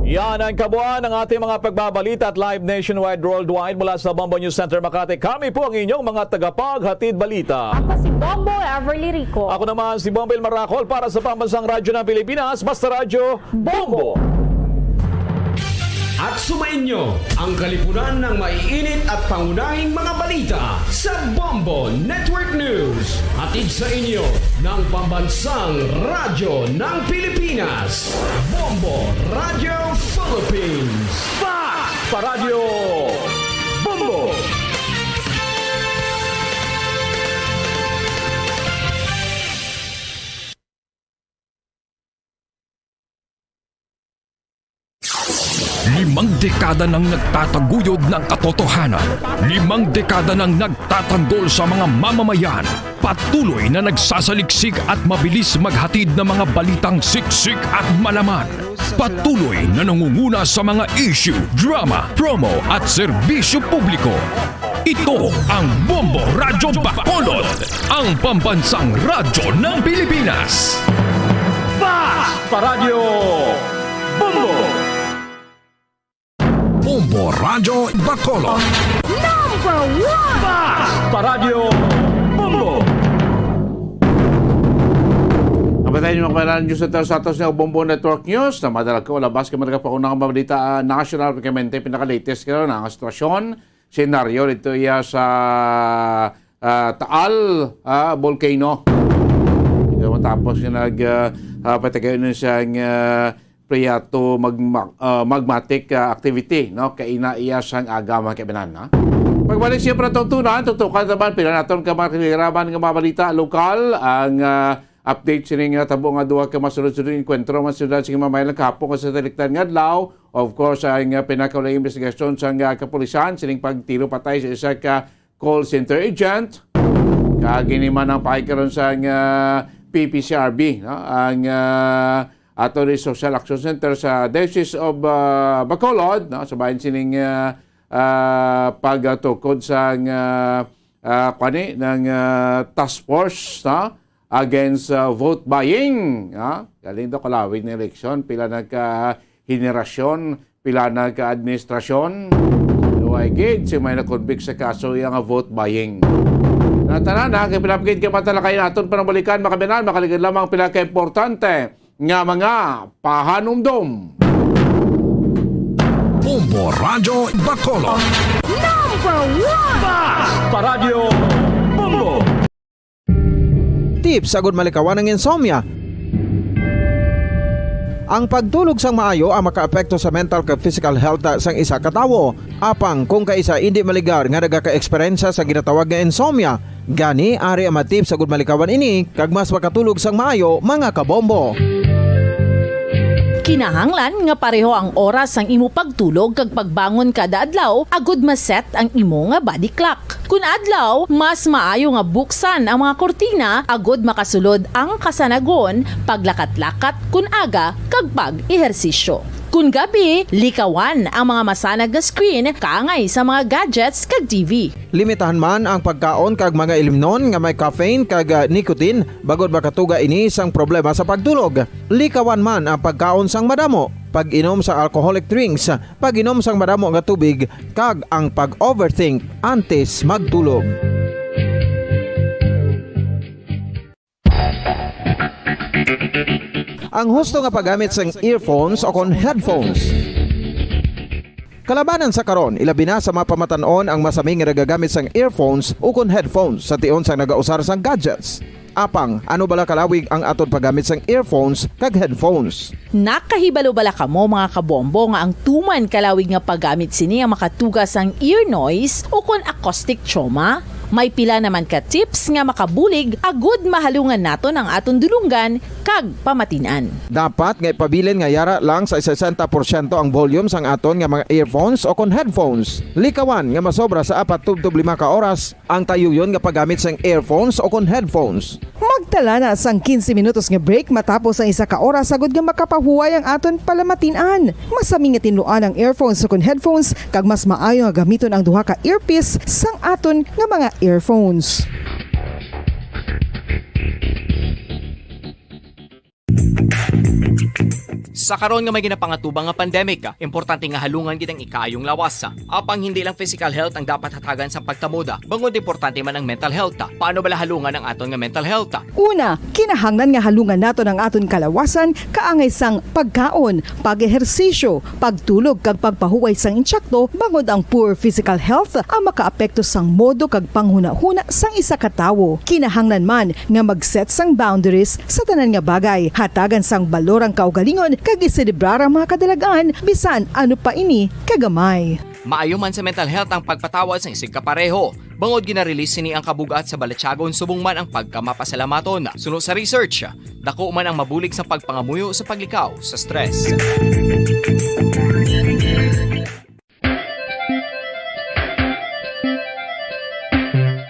Yan ang kabuuan ng ating mga pagbabalita at live nationwide, worldwide mula sa Bombo News Center Makati. Kami po ang inyong mga tagapaghatid balita. Ako si Bombo Everly Rico. Ako naman si Bombo El Maracol para sa Pambansang Radyo ng Pilipinas, Basta Radyo, Bombo. At sumainyo ang kalipunan ng maiinit at pangunahing mga balita sa Bombo Network News. Hatid sa inyo ng Pambansang Radyo ng Pilipinas, Bombo Radio Philippines. Fast pa Radyo Bombo! Limang dekada nang nagtataguyod ng katotohanan. Limang dekada nang nagtatanggol sa mga mamamayan. Patuloy na nagsasaliksik at mabilis maghatid ng mga balitang siksik at malaman. Patuloy na nangunguna sa mga issue, drama, promo at serbisyo publiko. Ito ang Bombo Radyo Bacolod, ang pambansang radyo ng Pilipinas. Fast pa Radyo Bombo! Bombo Radyo Bacolod. Number one! Fast pa Radyo Bombo! Kapatay niyo, mga kailangan niyo sa, sa atos nga Bombo Network News, na madala ko, labas ka man ka pa unang mabalita, ah, national, kaya mente, pinaka-latest karon ang sitwasyon, senaryo dito iya sa, ah, Taal, ah, Volcano. Ito matapos nga nag, ah, ah, patagayon na siyang, ah, priyato magma-, ah, magmatic, ah, activity, no? Kaina iya sang aga, mga kaibanan, no? Pagbalik siya para tungtunan, tutukan naman, pila naton ka mga kiniliraman nga mga balita lokal, ang, ah, update sining, ah, tabo nga duha ka masunod-sunod nga enkwentro man sila sa mga mamayang kahapon nga sa talikdan nga adlaw. Of course, ang, ah, pinakaulahing investigasyon sa, ah, kapulisan sining pagtiro patay sa isa ka call center agent. Kag ini man ang pahay karon sa, ah, P P C R B, no? Ang, ah, ato ni Social Action Center sa Diocese of, ah, Bacolod, no? Sa bahin sining, ah, ah, pagtukod sa, ah, ah, kuwan ni, ng, ah, task force, no? Against, ah, vote buying, no? Galing daw kalawig ng eleksyon, pila nagka henerasyon, pila na ka administrasyon. Luway gid si may na-convict sa kaso iya nga vote buying. Natanan na, kay pinapagid kay matalakay naton panabalikan, makabinan, makaligid lamang pila ka importante nga mga pahanumdom. Bombo Radyo Bacolod. Number one! Fast pa Radyo Bombo! Tips agud malikawan ang insomnia. Ang pagtulog sang maayo ang makaapekto sa mental kag physical health sang isa ka tawo. Apang kung kaisa indi maligar nga nagaka-eksperyensya sa ginatawag nga insomnia, gani ari ang mga tips agud malikawan ini kag mas makatulog sang maayo, mga kabombo. Kinahanglan nga pareho ang oras sang imo pagtulog kag pagbangon kada adlaw agud ma-set ang imo nga body clock. Kun adlaw, mas maayo nga buksan ang mga kurtina agud makasulod ang kasanagon, paglakat-lakat kun aga, kag pag-ehersisyo. Kun gabi, likawan ang mga masanag nga screen kaangay sa mga gadgets kag T V. Limitahan man ang pagkaon kag mga ilimnon nga may caffeine kag, ah, nicotine, bangod makatuga ini sang problema sa pagtulog. Likawan man ang pagkaon sang madamo, pag-inom sa alcoholic drinks, pag-inom sang madamo nga tubig, kag ang pag-overthink antes magtulog. Ang husto nga paggamit sang earphones o kon headphones. Kalabanan sa karon, ilabi na sa mga pamatan-on ang masami nga nagagamit sang earphones o kon headphones sa tion sang nagausar sang gadgets. Apang, ano bala kalawig ang aton paggamit sang earphones kag headphones? Nakahibalo bala kamo, mga kabombo, nga ang tuman kalawig nga paggamit sini ang makatuga sang ear noise o kon acoustic trauma? May pila naman ka tips nga makabulig agud mahalungan naton ang aton dulonggan kag pamatin-an. Dapat nga ipabilin nga yara lang sa sesenta porsyento ang volume sang aton nga mga earphones o kon headphones. Likawan nga masobra sa apat tubtob lima ka oras ang tayuyon nga paggamit sang earphones o kon headphones. Magtala na sang quince minutos nga break matapos ang isa ka oras, agud nga makapahuway ang aton palamatin-an. Masami nga tinluan ang earphones o kon headphones, kag mas maayo nga gamiton ang duha ka earpiece sang aton nga mga earphones. Sa karon nga may ginapangatubang nga pandemic, importante nga halungan gid ang ikaayong lawas. Apang hindi lang physical health ang dapat hatagan sa pagkamoda, bangod importante man ang mental health. Paano bala halungan ang aton nga mental health? Una, kinahanglan nga halungan naton ang aton kalawasan kaangay sang pagkaon, pag-ehersisyo, pagtulog kag pagpahuway sang insakto, bangod ang poor physical health ang makaapekto sang modo kag panghunahuna sang isa ka tawo. Kinahanglan man nga mag-set sang boundaries sa tanan nga bagay, hatagan sang balor ang kaugalingon kag iselebrar ang mga kadalag-an, bisan ano pa ini kagamay. Maayo man sa mental health ang pagpatawad sang isigkapareho, bangod gina-release sini ang kabug-at sa balatyagon subong man ang pagkamapasalamaton. Suno sa research, dako man ang mabulig sa pagpangamuyo sa paglikaw sa stress.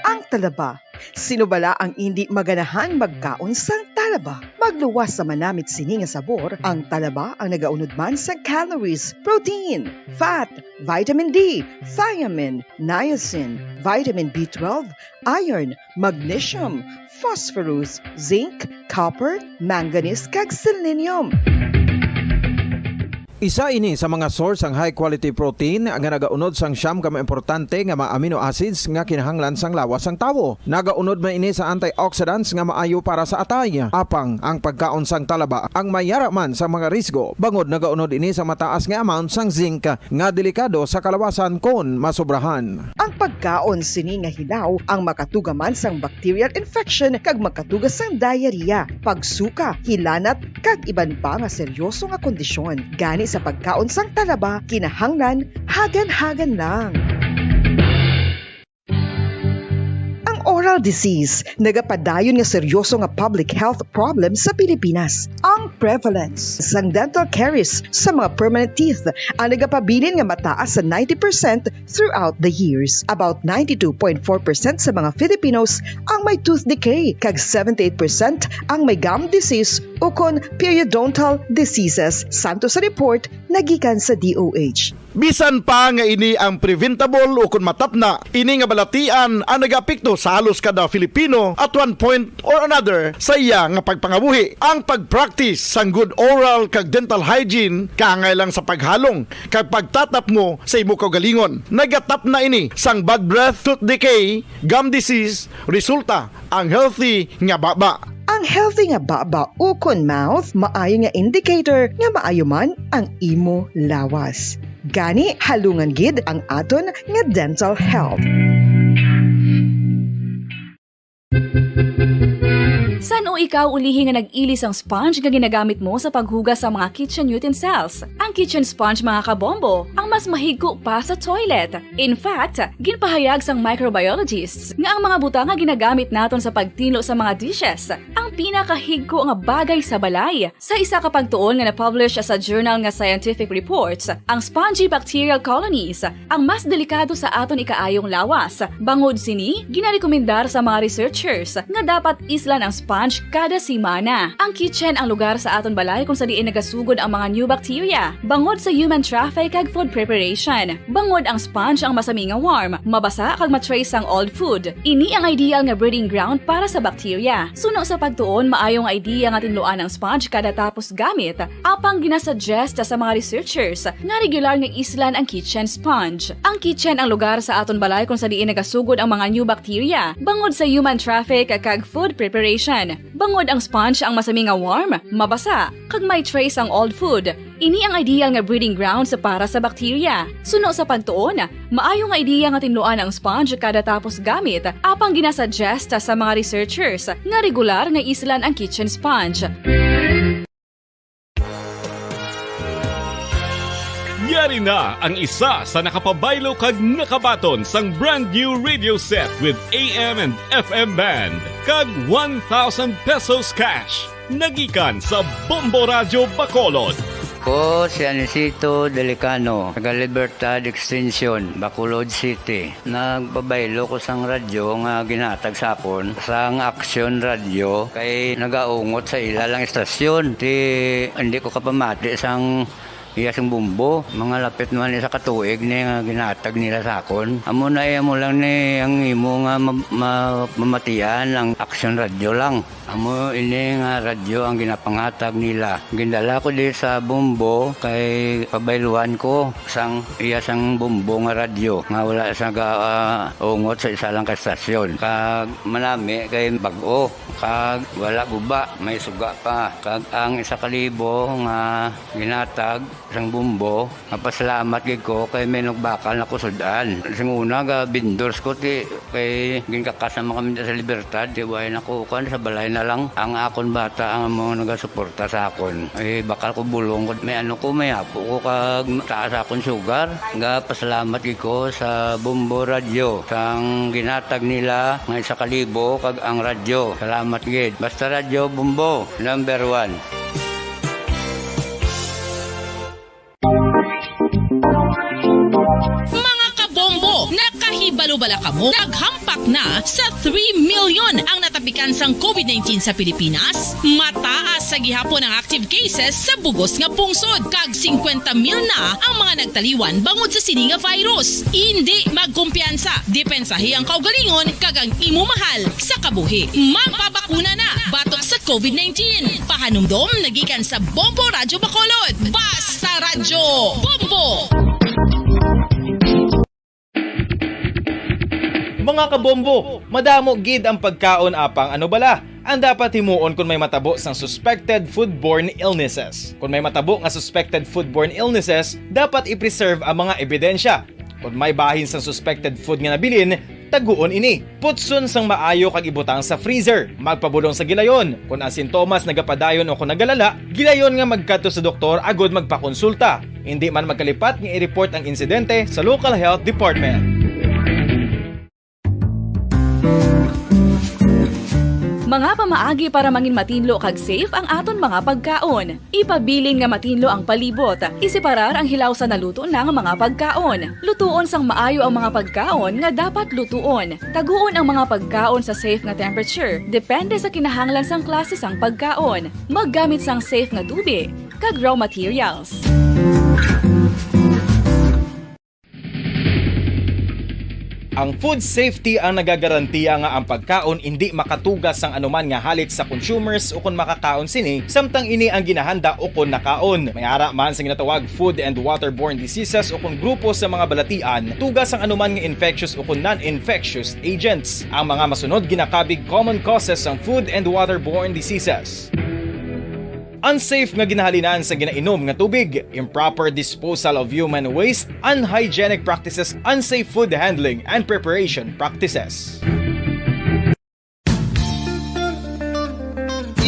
Ang talaba. Sino bala ang indi maganahan magkaon sang talaba? Magluwas sa manamit sini nga sabor, ang talaba ang nagaunod man sa calories, protein, fat, vitamin D, thiamine, niacin, vitamin B twelve, iron, magnesium, phosphorus, zinc, copper, manganese, kag selenium. Isa ini sa mga source sang high quality protein nga nagaunod sang siyam ka mga importante nga mga amino acids nga kinahanglan sang lawas sang tawo. Nagaunod man ini sa antioxidants nga maayo para sa atay. Apang ang pagkaon sang talaba ang may yara man sang mga risgo, bangod nagaunod ini sa mataas nga amount sang zinc nga delikado sa kalawasan kon masobrahan. Ang pagkaon sini nga hilaw ang makatuga man sang bacterial infection kag makatuga sang diarrhea, pagsuka, hilanat, kag iban pa nga seryoso nga kondisyon. Gani sa pagkaon sang talaba, kinahanglan hagan-hagan lang. Ang oral disease nagapadayon nga seryoso nga public health problem sa Pilipinas. Ang prevalence sang dental caries sa mga permanent teeth ang nagapabilin nga mataas sa ninety percent throughout the years. About ninety-two point four percent sa mga Filipinos ang may tooth decay, kag seventy-eight percent ang may gum disease ukon periodontal diseases, santo sa report nga gikan sa D O H. Bisan pa nga ini ang preventable ukon matapna, ini nga balatian ang nagaapekto sa halos kada Filipino at one point or another sa iya nga pagpangabuhi. Ang pag-practice sang good oral kag dental hygiene kaangay lang sa paghalong kag pagtatapngo sa imo kaugalingon. Nagatapna ini sang bad breath, tooth decay, gum disease, resulta ang healthy nga baba. Ang healthy nga baba ukon mouth maayo nga indicator nga maayo man ang imo lawas. Gani, halungan gid ang aton nga dental health. San-o ikaw ulihi nga nag-ili sang sponge nga ginagamit mo sa paghugas sa mga kitchen utensils? Ang kitchen sponge, mga kabombo, ang mas mahigko pa sa toilet. In fact, ginpahayag sang microbiologists nga ang mga butang nga ginagamit naton sa pagtinlo sa mga dishes ang pinakahigko nga bagay sa balay. Sa isa ka pagtuon nga na-publish sa journal nga Scientific Reports, ang spongy bacterial colonies ang mas delikado sa aton ikaayong lawas. Bangod sini, ginarekomendar sa mga researchers nga dapat islan ang sponge kada semana. Ang kitchen ang lugar sa aton balay kung sa diin nagasugod ang mga new bacteria, bangod sa human traffic kag food preparation. Bangod ang sponge ang masami nga warm, mabasa kag ma-trace sang old food. Ini ang ideal nga breeding ground para sa bacteria. Suno sa pagtuon, maayo nga idea nga tinluan ang sponge kada tapos gamit. Apang ginasuggest sa mga researchers nga regular nga islan ang kitchen sponge. Ang kitchen ang lugar sa aton balay kung sa diin nagasugod ang mga new bacteria, bangod sa human traffic kag food preparation. Bangod ang sponge ang masami nga warm, mabasa, kag may trace ang old food. Ini ang ideal nga breeding grounds para sa bacteria. Suno sa pagtuon, maayo nga ideya nga tinluan ang sponge kada tapos gamit, apang ginasuggest sa mga researchers nga regular nga islan ang kitchen sponge. Yari na ang isa sa nakapabaylo kag nakabaton sang brand new radio set with A M and F M band kag one thousand pesos cash. Nagikan sa Bombo Radyo Bacolod. Ko si Anisito Delicano, taga Libertad Extension, Bacolod City. Nagpabaylo ko sang radyo nga ginhatag sa akon sang Action Radio kay nagaungot sa ila lang istasyon. Ti, hindi ko kapamati sang Iya sang Bombo, mga lapit man isa ka tuig ni nga ginatag nila sa akon. Amo na, iya mo lang ni ang imo nga ma-, ma-, mamatian ang Aksyon Radyo lang. Amo ini nga radyo ang ginapangatag nila. Gindala ko di sa Bombo kay pabayluan ko sang iya sang Bombo nga radyo nga wala sa ga-, ah, ungot sa isa lang ka estasyon. Kag manami kay bag-o, kag wala guba, may suga pa. Kag ang isa ka libo nga ginatag sang Bombo, mapasalamat gid ko kay may nagbakal na ko sud-an. Sing una, ga vendors ko, ti, kay ginkakas naman kami sa Libertad, ti, way na ko, kuwan, sa balay na lang. Ang akon bata ang mga nagasuporta sa akon. Eh, bakal ko bulong ko, may ano ko, may apo ko, kag taas akon sugar. Ga pasalamat gid ko sa Bombo Radyo, sang ginatag nila nga isa ka libo, kag ang radyo. Salamat gid. Basta Radyo Bombo, number one. Mga kabombo, nakahibalo bala kamo? Naghampak na sa three million ang natapikan sang COVID nineteen sa Pilipinas. Mataas sa gihapon ang active cases sa bugos nga pungsod, kag singkwenta mil na ang mga nagtaliwan bangod sa sini nga virus. Indi magkumpiyansa, depensahi ang kaugalingon kag ang imo mahal sa kabuhi. Magpabakuna na batok sa COVID nineteen. Pahanumdom nagikan sa Bombo Radyo Bacolod. Basta Radyo Bombo! Mga kabombo, madamo gid ang pagkaon, apang ano bala ang dapat himuon kon may matabo sang suspected foodborne illnesses? Kon may matabo nga suspected foodborne illnesses, dapat i-preserve ang mga ebidensya. Kon may bahin sang suspected food nga nabilin, taguon ini. Putson sang maayo kag ibutang sa freezer. Magpabulong sa gilayon. Kon ang sintomas nagapadayon o kon nagalala, gilayon nga magkadto sa doktor agud magpakonsulta. Indi man magkalipat nga i-report ang insidente sa local health department. Mga pamaagi para mangin matinlo kag safe ang aton mga pagkaon. Ipabilin nga matinlo ang palibot. Iseparar ang hilaw sa naluto na nga mga pagkaon. Lutuon sang maayo ang mga pagkaon nga dapat lutuon. Taguon ang mga pagkaon sa safe nga temperature, depende sa kinahanglan sang klase sang pagkaon. Maggamit sang safe nga tubig kag raw materials. Ang food safety ang nagagarantiya nga ang pagkaon indi makatuga sang anuman nga halit sa consumers ukon makakaon sini, samtang ini ang ginahanda ukon nakaon. May ara man sa ginatawag food and waterborne diseases ukon grupo sa mga balatian, tuga sang anuman nga infectious ukon non-infectious agents. Ang mga masunod ginakabig common causes sang food and waterborne diseases. Unsafe nga ginahalinan sa ginainom nga tubig, improper disposal of human waste, unhygienic practices, unsafe food handling and preparation practices.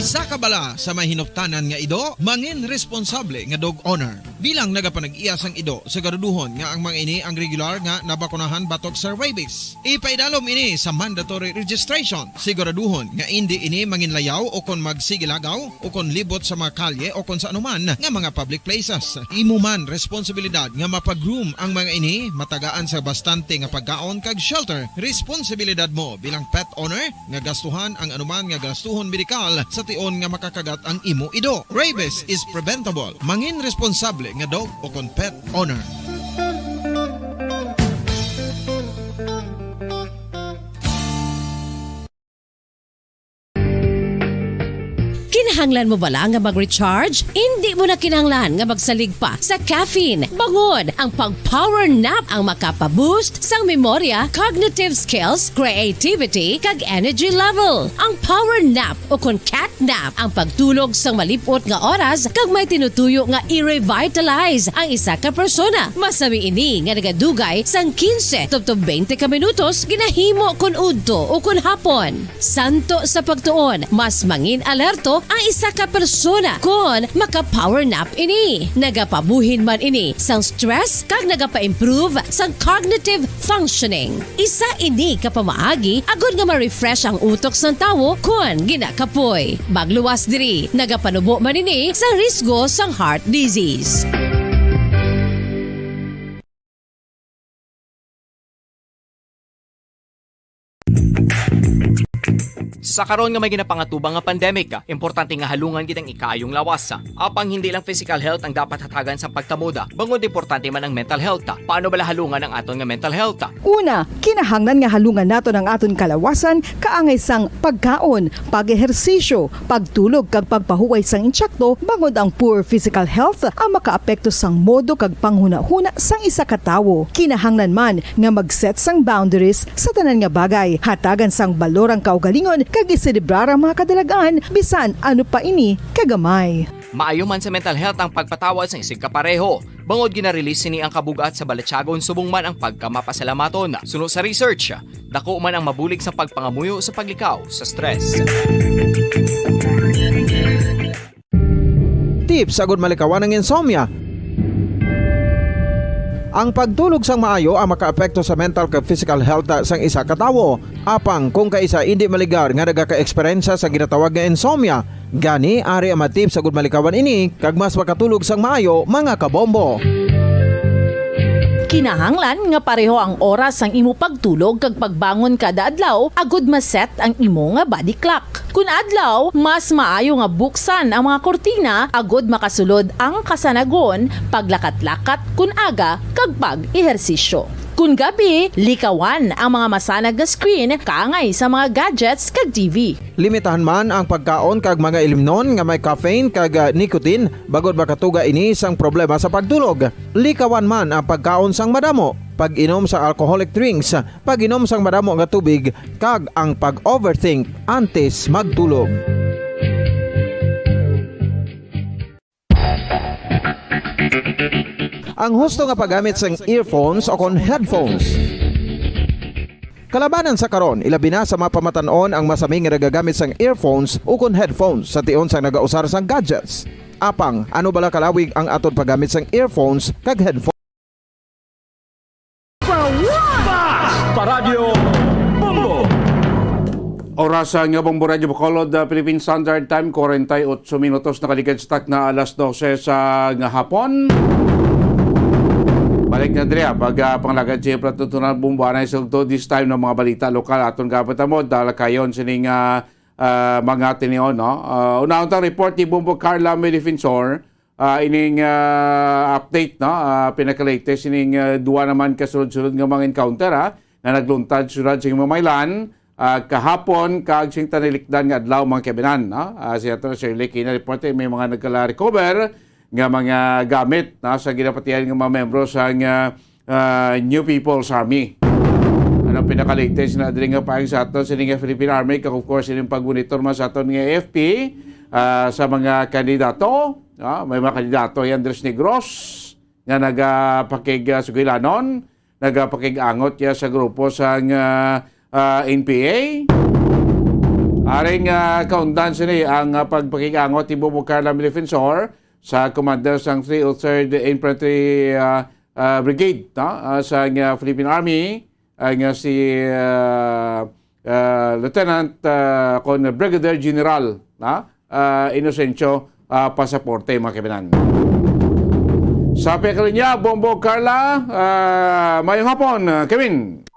Isa ka bala sa may hinuptanan nga ido, mangin responsable nga dog owner. Bilang nagapanag-iya sang ido, siguraduhon nga ang mga ini ang regular nga nabakunahan batok sa rabies. Ipaidalom ini sa mandatory registration. Siguraduhon nga indi ini manginlayaw o kon magsigilagaw o kon libot sa mga kalye o kon sa anuman nga mga public places. Imo man responsibilidad nga mapag-groom ang mga ini, matagaan sa bastante nga pagkaon kag shelter. Responsibilidad mo bilang pet owner nga gastuhan ang anuman nga gastuhon medikal sa tion nga makakagat ang imo ido. Rabies is preventable. Mangin responsable nga dog o kon pet owner. Kinahanglan mo bala nga mag-recharge? Indi mo na kinahanglan nga magsalig pa sa caffeine. Bangon, ang pag-power nap ang makapa-boost sang memorya, cognitive skills, creativity, kag energy level. Ang power nap o kon cat nap ang pagtulog sang malip-ot nga oras kag may tinutuyo nga i-revitalize ang isa ka persona. Masami ini nga nagadugay sang quince tubtob twenty ka minutos ginahimo kon udto o kon hapon. Santo sa pagtuon, mas mangin alerto ang isa ka persona kon maka-power nap ini. Nagapabuhin man ini sang stress kag nagapa-improve sang cognitive functioning. Isa ini ka pamaagi agud nga ma-refresh ang utok sang tawo kon ginakapoy. Magluwas diri, nagapanubo man ini sa risgo sang heart disease. Sa karon nga may ginapangatubang nga pandemic, importante nga halungan gid ang ikaayong lawas. Apang hindi lang physical health ang dapat hatagan sa pagtamod, bangod importante man ang mental health. Paano bala halungan ang aton nga mental health? Una, kinahanglan nga halungan naton ang aton kalawasan kaangay sang pagkaon, pag-ehersisyo, pagtulog kag pagpahuway sang intsakto, bangod ang poor physical health ang makaapekto sang modo kag panghunahuna sang isa ka tawo. Kinahanglan man nga mag-set sang boundaries sa tanan nga bagay, hatagan sang balor ang kaugalingon kag iselebrar ang mga kadalag-an, bisan ano pa ini kagamay. Maayo man sa mental health ang pagpatawad sang isigkapareho, bangod gina-release sini ang kabug-at sa balatyagon subong man ang pagkamapasalamaton. Suno sa research, dako man ang mabulig sa pagpangamuyo sa paglikaw sa stress. Tips agud malikawan ang insomnia. Ang pagtulog sang maayo ang makaapekto sa mental kag physical health sang isa ka tawo. Apang kung kaisa indi maligar nga nagaka-eksperyensya sa ginatawag nga insomnia, gani ari ang mga tips agud malikawan ini kag mas makatulog sang maayo, mga kabombo. Kinahanglan nga pareho ang oras sang imo pagtulog kag pagbangon kada adlaw agud ma-set ang imo nga body clock. Kun adlaw, mas maayo nga buksan ang mga kurtina agud makasulod ang kasanagon, paglakat-lakat kun aga, kag pag-ehersisyo. Kun gabi, likawan ang mga masanag nga screen kaangay sa mga gadgets kag T V. Limitahan man ang pagkaon kag mga ilimnon nga may caffeine kag, ah, nicotine, bangod makatuga ini sang problema sa pagtulog. Likawan man ang pagkaon sang madamo, pag-inom sa alcoholic drinks, pag-inom sang madamo nga tubig, kag ang pag-overthink antes magtulog. Ang husto nga paggamit sang earphones o kon headphones. Kalabanan sa karon, ilabi na sa mga pamatan-on ang masami nga nagagamit sang earphones o kon headphones sa tion sang nagausar sang gadgets. Apang, ano bala kalawig ang aton paggamit sang earphones kag headphones? Basta Radyo Bombo! Oras nga Bombo Radyo Bacolod, ah, Philippine Standard Time, forty-eight minutos nakaligad sa takna alas dose sa nga hapon. Balik na diri, ah, pag, ah, panglagad sa patutunan Bombo, anay sa ugto, this time ng mga balita lokal aton gapatamod, dalakayon sining, ah, ah, mga tinion, no? Ah, unahon tang report ni Bombo Carla Medefensor, ah, ining, ah, update, no? Ah, pinaka-latest ining, ah, duwa naman kasulod-sulod nga mga encounter, ah, na nagluntad sa syudad sa Mamaylan, ah, kahapon kag sing tanilikdan nga adlaw, mga kabinan, no? Ah, si Attorney Shirley Kina reporte may mga nagkala-recover nga mga gamit, no, sa ginapatihan nga mga membro sa, ah, New People's Army. Ano pinaka-latest na diri nga paayong sa aton sa nga Philippine Army, kag of course, ining pag-monitor man sa aton nga A F P, ah, sa mga kandidato, ah, may mga kandidato yan, Andres Negros, nga nagapakig, ah, sugilanon, nagapakig-angot ya sa grupo sang, ah, ah, N P A. Aring, ah, kaundan sini ang, ah, pagpakig-angot ni Bobo Carla Defensor sa commander sang three oh third Infantry, ah, ah, Brigade, no? Ah, sa, ah, Philippine Army, ah, nga si, ah, ah, Lieutenant, ah, kon Brigadier General, no? Ah, Inocencio, ah, Pasaporte, mga kabinan. Sa pekalinya, Bombo Carla, ah, mayong hapon, ah, Kevin.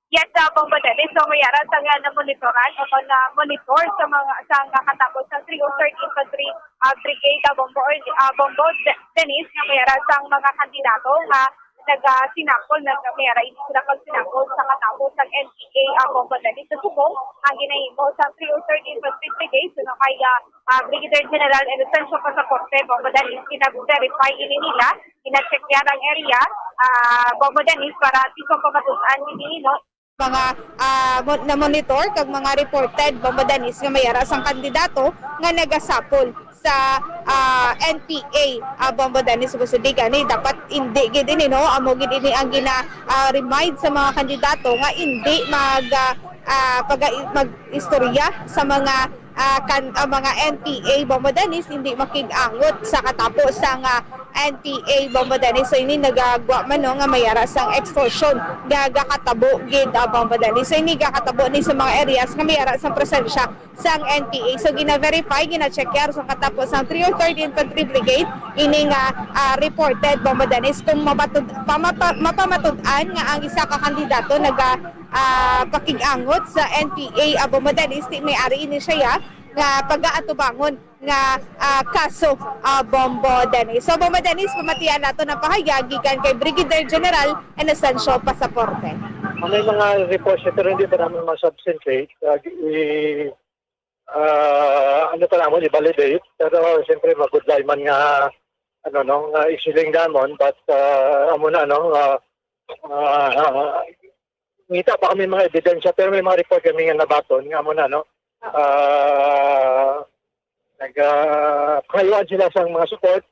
Yes, ah, Bombo Dennis. So, may ara sa nga na-monitoran o na-monitor sa mga, sa nga katapos sa three oh third Infantry, ah, Brigade, ah, Bombo, or, ah, Bombo De-, Dennis, nga may ara sang mga kandidato nga nagasinakol, nag-, may ara ini sila pagsinakol sa katapos sang N P A, ah, Bombo Dennis, sa subong ang ginahimo sa three oh third Infantry Brigade, suno kay, ah, ah, Brigadier General Inocencio Pasaporte, Bombo Dennis, kinag-verify ini nila, kinacheckyan ang area, ah, Bombo Dennis, para tison pa matud-an ini, no? Mga, ah, mo-, na-monitor kag mga reported, Bombo Dennis, nga may ara sang kandidato nga nagasapol sa, ah, N P A, ah, Bombo Dennis, Gusudigan. Eh, dapat hindi gid ini, no? Amo gid ini ang gina, ah, remind sa mga kandidato nga hindi mag, ah, ah, pag-, mag-istorya sa mga, ah, kan-, ah, mga N P A, Bombo Dennis, hindi makig-angot sa katapo sa nga N P A, Bombo Dennis. So, ini nagagwa man, no, nga may ara sang extortion nga gakatabo gid, ah, Bombo Dennis. So, ini gakatabo ni sa mga areas nga may ara sang presensya sang N P A. So, gina-verify, gina-check yar sa katapos sang three oh third Infantry Brigade, ini nga, ah, reported, Bombo Dennis, kung mabatud-, pamapa-, mapamatud-an nga ang isa ka kandidato naga, ah, pakig-angot sa N P A, ah, Bombo Dennis, ti may ari ini siya ya nga pagaatubangon nga, ah, kaso, ah, Bombo Dennis. So, Bombo Dennis, pamatian nato ang pahayag gikan kay Brigadier General Inocencio Pasaporte. May mga reports siya, pero hindi pa namin ma-substantiate. Ah, i-, ah, ano pa naman, i-validate. Pero siyempre, magudlay man nga, ano, no, nga isiling namon, but, ah, amo na, no, ah, ah, ngita pa kami mga ebidensya, pero may mga report kami nga nabaton, nga amo na, no, ah, nag, ah, pangayuan sila sang mga support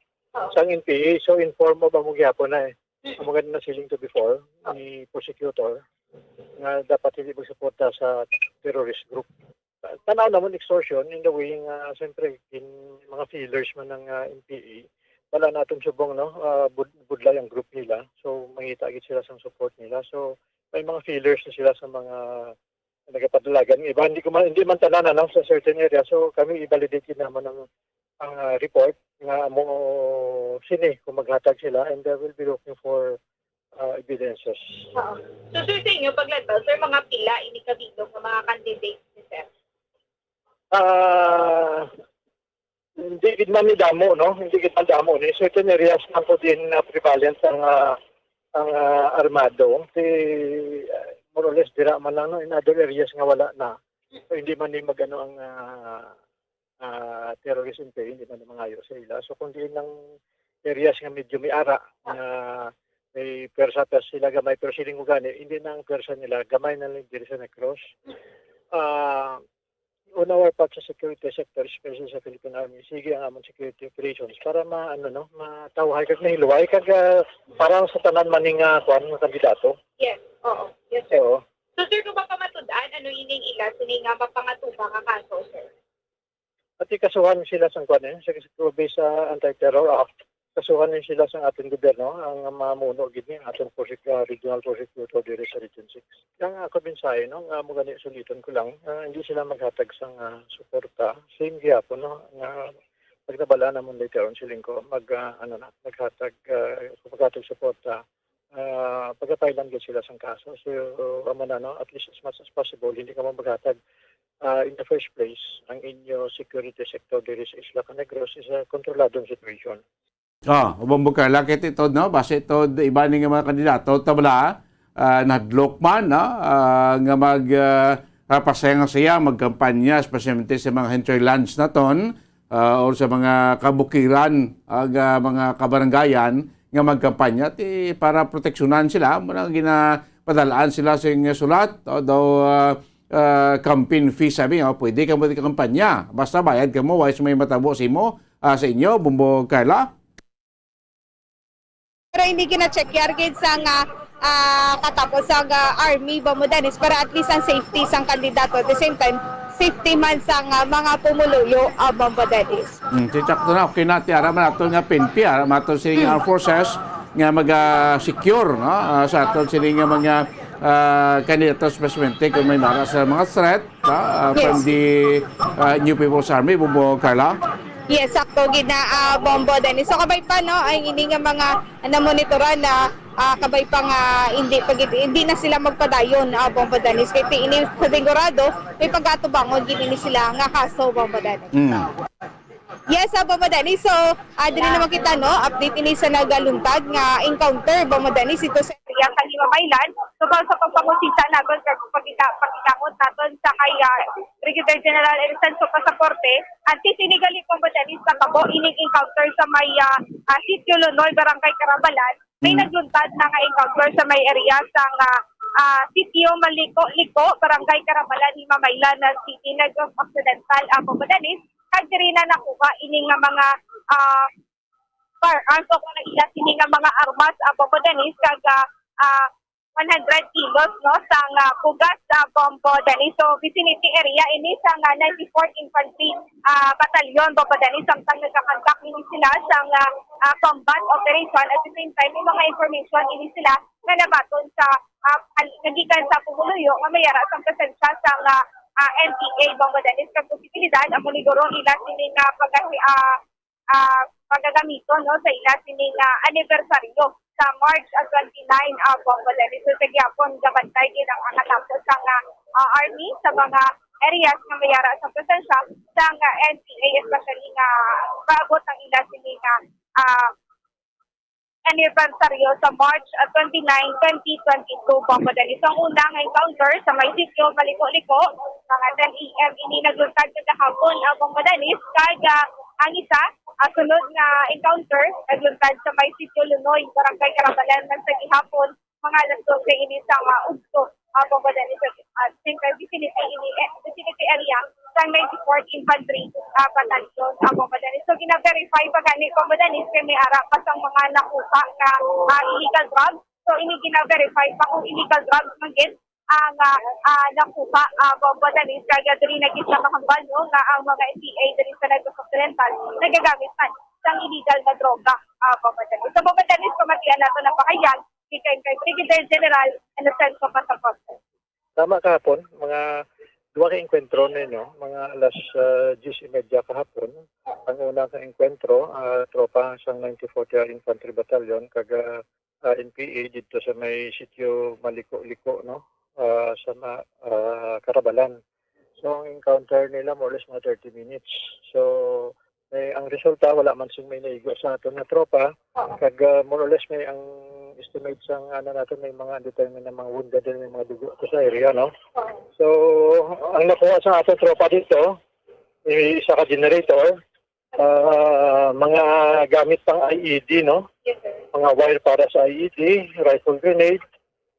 sang N P A, so inform mo ba mo gihapon na eh. Amo gani na siling to before ni prosecutor nga dapat hindi magsuporta sa terrorist group. Tanaw naman extortion in the way nga, siyempre, in mga feelers man ng, ah, N P A, wala naton subong, no? Ah, bud-, budlay ang group nila. So, mangita gid sila sang support nila. So, may mga feelers na sila sa mga nagapadalagan. Iba, hindi ko man, hindi man tanan, ano, sa certain area. So, kami i-validate gid naman ang, ang, ah, report nga amo sini kung maghatag sila, and, uh, we'll be looking for, uh, evidences. Oo. So, sir, sa inyo paglantaw, sir, mga pila ini kabilog nga mga candidates ni sir? Ah, hindi gid man ni damo, no? Hindi gid man damo ni certain areas lang po din na prevalent ang, ah, ang, ah, armado. Ti, ah, more or less dira man lang, no? In other areas nga wala na. So, hindi man ni magano ang, ah, ah, terrorism kay hindi man mangayo sa ila. So, kung diin lang areas nga medyo may ara, nga may pwersa pa sila gamay, pero siling ko gani, hindi na ang pwersa nila, gamay na lang diri sa Negros. Ah, on our part sa security sector, especially sa Philippine Army, sige ang amon security operations para ma-, ano, no, matawhay kag mahiluway kag, ah, para sa tanan man ning, ah, kwan, mga kandidato. Yes, oo. Yes, sir. Oo. So, sir, kung mapamatud-an, ano ining ila sini nga mapangatubang nga kaso, sir? Ati kasuhan sila sang kwan, eh, sa, sa, based sa Anti-Terror Act, kasuhan ni sila sang aton gobyerno, ang mamuno gid ni aton prosec-, ah, regional prosecutor diri sa Region six. Ang ako mensahe, no, nga mo gani suliton ko lang, ah, hindi sila maghatag sang, ah, suporta. Same gihapon, no, nga pag nabal-an namon later on siling ko, mag, ah, ano na, maghatag, ah, maghatag suporta, ah, pagapailan gid sila sang kaso. So, amo na, no, at least as much as possible, hindi ka man maghatag, ah, in the first place, ang inyo security sector diri sa Isla Canegros is a kontroladong situation. Ah, ubang bukala kay titod, no? Base tod iba ni nga mga kandidato, tabla, ah, nadlok man, no? Ah, nga mag, ah, ah, pasayang siya, magkampanya, especially sa mga hinterlands naton, ah, or sa mga kabukiran, ah, nga mga kabaranggayan nga magkampanya, ti para proteksyonan sila, muna ginapadalaan sila sa inyong sulat, o daw, ah, ah, campaign fee, sabi nga, pwede ka mo kampanya. Basta bayad ka mo, wais may matabo sa imo, ah, sa inyo, Bombo Carla. Pero hindi gina-check yar gid sa nga, ah, katapos sa nga army, Bombo Dennis, para at least ang safety sang kandidato. At the same time, safety man sang, ah, mga pumuluyo, ah, Bombo Dennis. Hmm, si sakto na, okay na, ti ara man ato nga P N P, ara man ato sining armed forces nga maga-secure, no? Ah, sa ato sining nga mga, ah, kandidato, especially kung may mara sa mga threat, ah, ah, from Yes. the, ah, New People's Army, Bombo Carla. Yes, sakto gid na, ah, Bombo Dennis. So, kabay pa, no, ang ini nga mga namonitoran na, ah, kabay pa nga hindi pa gid, hindi na sila magpadayon, ah, Bombo Dennis. Kay ti ini sa sigurado, may pagatubangon gid ini sila nga kaso, Bombo Dennis. Mm. Yes, ah, Bombo Dennis. So, ah, diri naman kita, no, update ini sa nagaluntad nga encounter, Bombo Dennis, ito sa area sa Limamaylan. So, sa pagpangusisa naton, sa pagkita-, pagkitangot naton sa kay, ah, Brigadier General Inocencio Pasaporte, antes ini gali, Bombo Dennis, natabo ining encounter sa may, ah, ah, Sitio Lonoy, Barangay Carabalan. May Mm. nagluntad na nga encounter sa may area sa nga, ah, Sitio Maliko-liko, Barangay Carabalan, Limamaylan na City, Negros Occidental, ah, Bombo Dennis. Kag diri na nakuha ini nga mga, ah, firearms o kung nag-ilas ini nga mga armas, ah, Bombo Dennis, kag, ah, ah, one hundred kilos, no, sang, ah, bugas, ah, Bombo Dennis. So, vicinity area ini sang, ah, ninety-fourth Infantry, ah, Battalion, Bombo Dennis, samtang nagkakandak ini sila sang, ah, ah, combat operation. At the same time, may mga information ini sila nga nabaton sa, ah, al-, nagikan sa pumuluyo nga may ara sang presensya sang, ah, ah, N P A, Bombo Dennis, kag posibilidad amo ni guro ang ila sini nga pag-, ah, ah, pagagamiton, no, sa ila sini nga anibersaryo sa March, ah, twenty-nine, ah, Bombo Dennis. So, sa gihapon, gabantay gid ang, ang katapos sang, ah, ah, army sa mga areas nga may ara sa presensya sang, ah, N P A, especially nga paabot ang ila sini nga, ah, anibersaryo sa March, ah, twenty-nine, twenty twenty-two, Bombo Dennis. Ang unang encounter sa may sitio Maliko-Liko, mga ten A M ini nagluntad kagahapon, ah, Bombo Dennis, kag, ah, ang isa, ah, sunod nga encounter nagluntad sa may sitio Lunoy, Barangay Carabalan, man sa gihapon, mga alas dose ini sa, ah, udto, ah, Bombo Dennis. At same time, vicinity ini, eh, vicinity area sang ninety-fourth Infantry, ah, Battalion, ah, Bombo Dennis. So, gina-verify pa gani, Bombo Dennis, kay may ara pa sang mga nakuha nga, ah, illegal drugs. So, ini gina-verify pa kung illegal drugs man gid ang, ah, ah, nakuha, ah, Bombo Dennis. Kaya diri na gid sa mahambal, no, nga ang mga N P A diri sa Negros Occidental nagagamit man sang illegal nga droga, ah, Bombo Dennis. So, Bombo Dennis, pamatian nato na pakayag gikan kay Brigadier General Inocencio Pasaporte. Tama, kahapon, mga duha ka engkwentro ninyo, mga alas, ah, diyes y media kahapon. Ang una ka engkwentro, ah, tropa sang ninety-fourth Infantry Battalion, kag, ah, N P A dito sa may sitio Maliko-Liko, no? Ah, sa ma-, ah, Carabalan. So, ang encounter nila more or less mga thirty minutes. So, may, ang resulta, wala man sing may naigo sa aton nga tropa. Oo. Kag, ah, more or less, may ang estimate sang, ano, naton, may mga undetermined na mga wounded din, may mga dugo to sa area, no? Oo. So, ang nakuha sa aton tropa dito, may isa ka generator, ah, mga gamit pang I E D, no? Yes, sir. Mga wire para sa I E D, rifle grenade,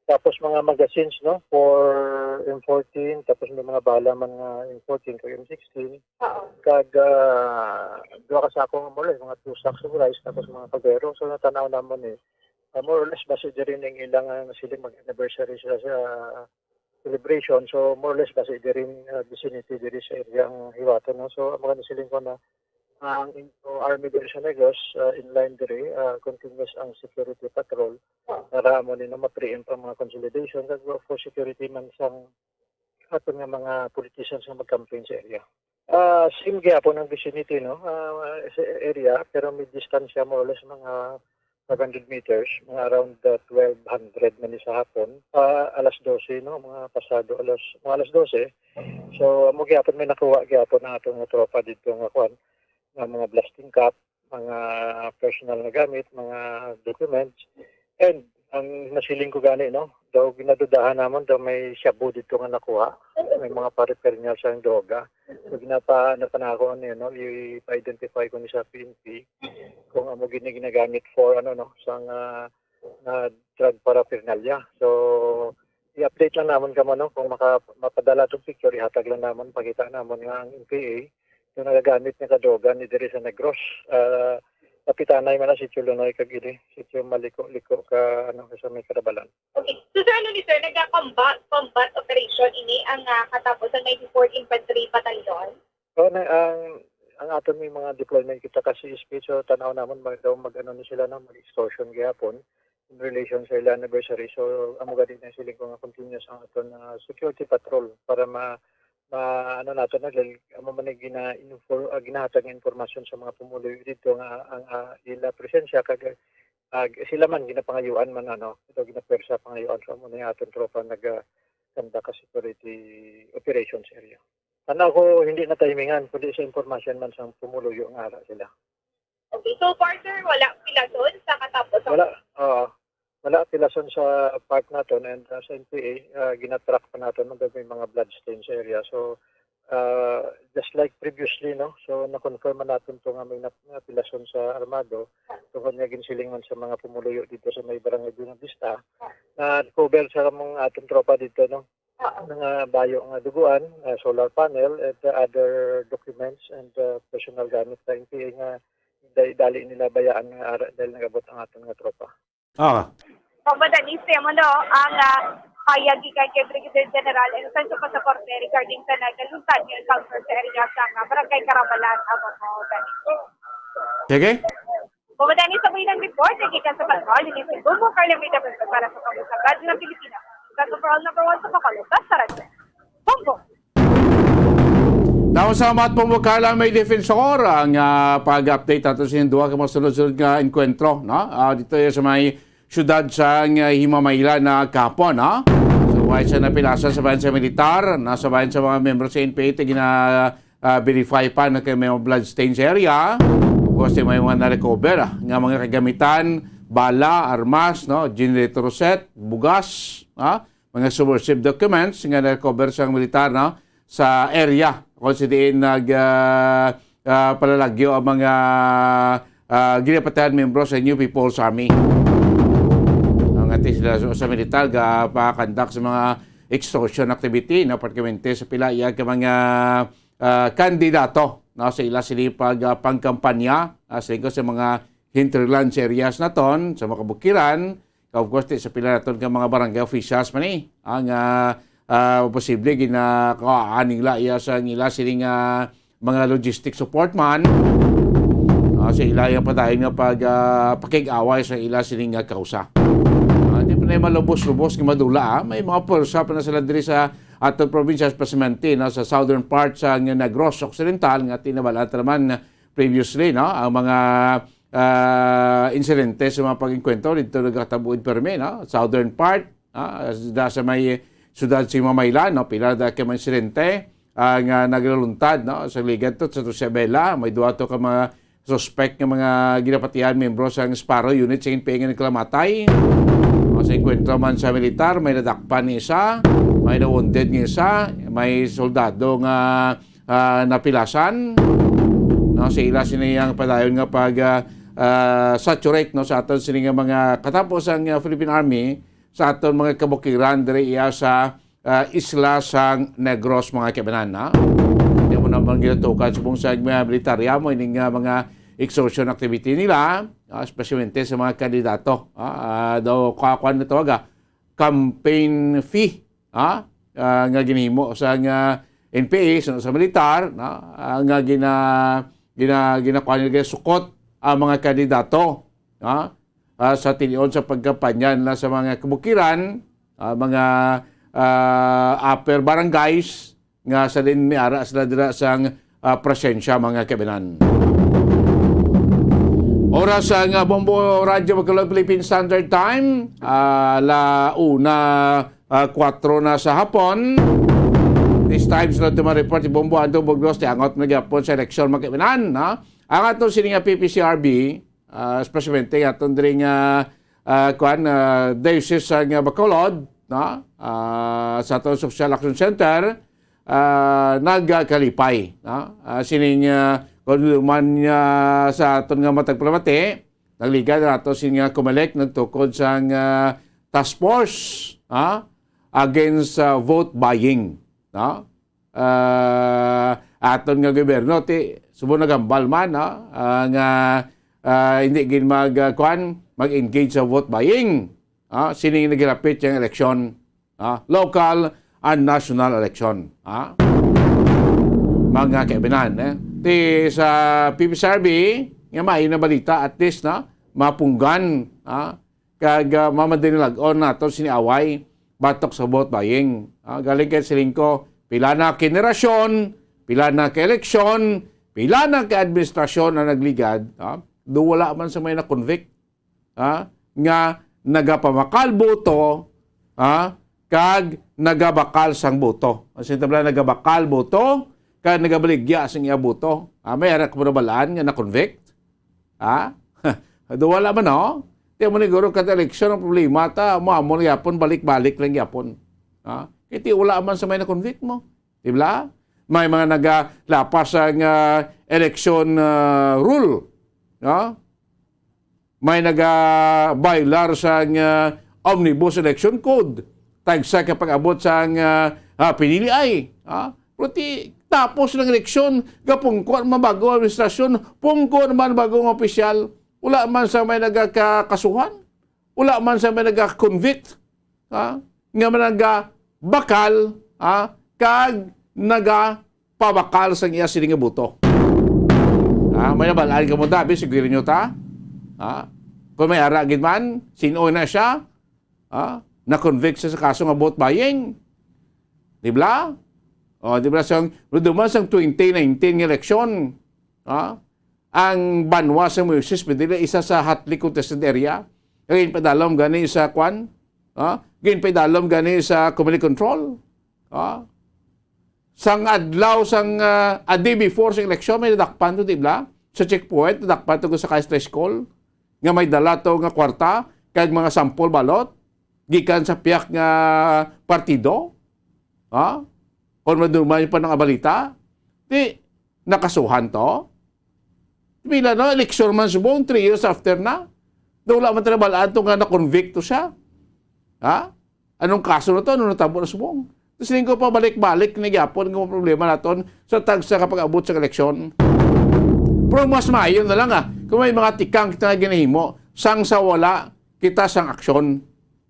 tapos mga magazines, no, for M fourteen, tapos may mga bala man nga M fourteen kag M sixteen. Oo. Kag, ah, duha ka sako nga muli, mga two sacks of rice, tapos mga kaldero. So, natanaw namon, eh, ah, more or less, base diri ning ilang, ah, siling mag-anniversary sila sa celebration. So, more or less, base diri, ah, vicinity diri sa area ang hiwaton, no? So, amo gani siling ko na, ah, ang Indo Army diri sa Negros, ah, inline diri, ah, continuous ang security patrol para amo ni, no, ma-preempt ang mga consolidation kag for security man sang aton nga mga politicians nga mag-campaign sa area. Ah, same gyapon ang vicinity, no? Ah, sa area, pero may distansya more or less mga five hundred meters, mga around, ah, twelve hundred man ni sa hapon, pa alas dose, no? Mga pasado alas, mga alas dose. So, amo gyapon, may nakuha gyapon ang aton nga tropa dito nga kwan, nga mga blasting cap, mga personal nga gamit, mga documents. And ang nasiling ko gani, no, daw ginadudahan namon daw may shabu dito nga nakuha. May mga paraphernalia sa droga. So, ginapa-, ano pa na ako, ano yun, no, ipa-identify ko ni sa P N P kung amo gini ginagamit for, ano, no, sa nga, nga drug paraphernalia. So, i-update lang namon kamo, no, kung maka-, mapadala tong picture, ihatag lang namon, pakita namon nga ang N P A, yung nagagamit nga kadroga ni diri sa Negros. Ah, kapitanay man ang Sitio Lunoy kag ini, Sitio Maliko-Liko ka, ano, sa may Carabalan. Okay. So, sir, ano ni sir, nagka-combat, combat operation ini ang, ah, katapos sa ninety-fourth Infantry Battalion? Oo, na, ang, ang aton may mga deployment kita ka C S P, so tanaw namon mag, daw mag, ano ni sila, no, mag-extortion gihapon in relation sa ila anniversary. So, amo gani na siling ko nga continuous ang aton, ah, security patrol para ma, ma, ano nato na, dahil amo man ang gina-, infor-, ah, ginahatag nga impormasyon sa mga pumuluyo dito nga ang, ah, ila presensya kag, ah, sila man ginapangayuan man, ano, ito ginapwersa pangayuan. So, amo na yung aton tropa nag, ah, conduct ka security operations area. Ano ako, hindi na timingan, kundi sa impormasyon man sa pumuluyo nga ara sila. Okay, so far, sir, wala pilason sa katapos ang Wala, oo. Wala pilason sa part naton and, uh, sa N P A, uh, ginatrack pa naton, may mga blood stain sa area. So, uh, just like previously, no? So, na-confirm man naton to nga may nap-, napilason sa armado, tungod nga ginsiling man sa mga pumuluyo dito sa may barangay Buena Vista, na cover sa mga aton tropa dito, no? Oo. Mga bayo nga duguan, uh, solar panel, and, uh, other documents and, uh, personal gamit sa N P A nga dali, dali nila bayaan nga ara dahil nagabot ang aton nga tropa. Ah. Pamadanis mo no ang ah, pahayag gikan kay Brigadier General Inocencio Pasaporte regarding sa nagaluntad nga encounter sa area sa ah, Barangay Carabalan, Abaco. Sige. Pamadanis sa buhinan report, gikan sa Bacolod, ini si Bumbo Carla May David para sa Pagkasagad ng Pilipinas. Sa overall number one sa Bacolod, basta radyo. Bumbo! Daw sa Matpong Bukala may defensor ang ah, pag-update nato sa inyong duha ka mga sunod-sunod nga enkwentro, no? Ah, dito sa may syudad sa ah, Himamayla na kapon, no? So, why sa napilasan sa bayan sa militar, nasa bayan sa mga membro sa N P A, gina ah, verify pa na kay may mga blood stains area. Of course, may mga na-recover ah, nga mga kagamitan, bala, armas, no, generator set, bugas, ah, mga subversive documents nga na-recover sa militar, no, sa area kung sa diin nag ah, ah, palalagyo ang mga ah, ginapatayan membro sa New People's Army. Ang ati sila sa, sa militar ga pakandak sa mga extortion activity, no, partikularmente sa pila iya ka mga ah, kandidato, no, sa ila sini pag ah, pangkampanya ah, sa lingkod sa mga hinterlands areas naton, sa mga kabukiran, of course, ti sa pila naton ka mga barangay officials man ni ang ah, ah, posible ginakuhaan nila iya sa ila sini nga mga logistic support man ah, sa ila yung padayon nga pag ah, pakig-away sa ila sini nga kausa. Ah, di pa na malubos-lubos nga madula ah. May mga pwersa pa na sila diri sa aton probinsya, especially no, sa southern part sa Negros Occidental nga tinabalaan ta naman previously, no, ang mga ah, insidente sa mga pag-engkwentro dito nagkatabuid permi, no, southern part, ah, da sa may siyudad sa Himamaylan, no, pila da ka mga insidente ah, nga naglaluntad, no, sa ligad to sa Isabela, may duha to ka mga suspect nga mga ginapatihan membro sa Sparrow Unit sa N P A nga nagkalamatay. O, sa enkwentro man sa militar, may nadakpan nga isa, may na-wounded nga isa, may soldado nga ah, napilasan. No, sa ila sini ang padayon nga pag ah, ah, saturate, no, sa aton sini nga mga katapos ang ah, Philippine Army sa aton mga kabukiran diri iya sa ah, isla sang Negros, mga kaibanan, ha? Hindi mo naman ginatukan subong sa mga militarya mo ining ah, mga extortion activity nila, ah, especially sa mga kandidato. Ah, ah, daw kakuan na tawag ah, campaign fee, ha? Ah, nga ginhimo sa nga N P A, sa, sa militar, no? Ah, nga gina gina ginakuan nila sukot ang mga kandidato, no? Ah, sa tinion sa pagkampanya nila sa mga kabukiran, ah, mga ah, upper barangays nga sa din may ara sila dira sang ah, presensya, mga kaibanan. Oras sa nga Bombo Radyo Bacolod Philippine Standard Time, ah, la una ah, kwatro na sa hapon. This time, sa nato report, si Bombo Anto Burgos, ti angot na gyapon sa eleksyon, mga kaibanan, no? Ang ato sini nga P P C R B, ah, especially nga aton diri nga ah, kuan, ah, Diocese sa nga Bacolod, no? Ah, sa aton Social Action Center, ah, nagkalipay, no? Ah, sining ah, kung man niya sa aton nga matag palamati, nagligad nato sini nga Comelec nagtukod sang ah, task force, ha? Against ah, vote buying, no? Ah, aton nga gobyerno ti subong nagambal man, no? Ah, nga ah, hindi gid mag ah, kuan, mag-engage sa vote buying. Ah, sining nagilapit yang eleksyon, ah, local and national election, ah. Mga kaibanan, eh. Ti sa P P C R B, nga maayo na balita, at least, no? Mapunggan, ah, kag ah, mamadinilag-on nato sini away batok sa vote buying. Ah, galing kay siling ko, pila na ka henerasyon, pila na ka eleksyon, pila na ka administrasyon ang nagligad, ah, do wala man sa may na-convict, ah, nga nagapamakal boto, ah, kag nagabakal sang boto. Ang sintabla, nagabakal boto, kag nagabaligya sang iya boto. Ah, may ara ka nabalaan nga na-convict? Ha? Do wala man, no? Di mo ni guro kada eleksyon ang problema ta, mo amo gyapon, balik-balik lang gyapon. Ha? Kiti wala man sa may na-convict mo. Di ba? May mga nagalapas ang ah, election ah, rule. No? May naga-violar sa ah, Omnibus Election Code. Tagsa ka pag-abot sa ah, ah, piniliay. Ha? Pero ti, tapos ng eleksyon, gapungko naman bago ang administrasyon, pungko naman bago ang opisyal. Wala man sa may nagakakasuhan. Wala man sa may naga-convict, ha? Nga man nagabakal, ha? Kag nagapabakal sang iya sini nga boto. Ha? May nabalaan ka mo, Dabi, siguro nyo ta. Ha? Kung may ara gid man, sin-o na siya, ha? Na-convict siya sa kaso nga vote buying. Di ba? O, di ba sang, duman sang twenty nineteen nga eleksyon, ha? Ang banwa sa Moises Padilla, isa sa hotly contested area. Ginpadalom gani sa kwan, ha? Ginpadalom gani sa community control, ha? Sang adlaw, sang, ah, a day before sa eleksyon, may nadakpan to, di ba? Sa checkpoint, nadakpan to sa Kais Tricycle, nga may dala to nga kwarta, kag mga sample balot, gikan sa piyak nga partido, ha? Kung madumay pa ng abalita, di, nakasuhan to? Pila na, eleksyon man subong, three years after na. Na wala man tinabalaan to nga na-convict to siya. Ha? Anong kaso na to? Ano natabo na subong? Tapos hindi ko pabalik-balik na gyapon ang mga problema naton sa tagsa ka pag-abot sa eleksyon. Pero mas maayo na lang, ah, kung may mga tikang kita nga ginahimo, sang sa wala, kita sang aksyon.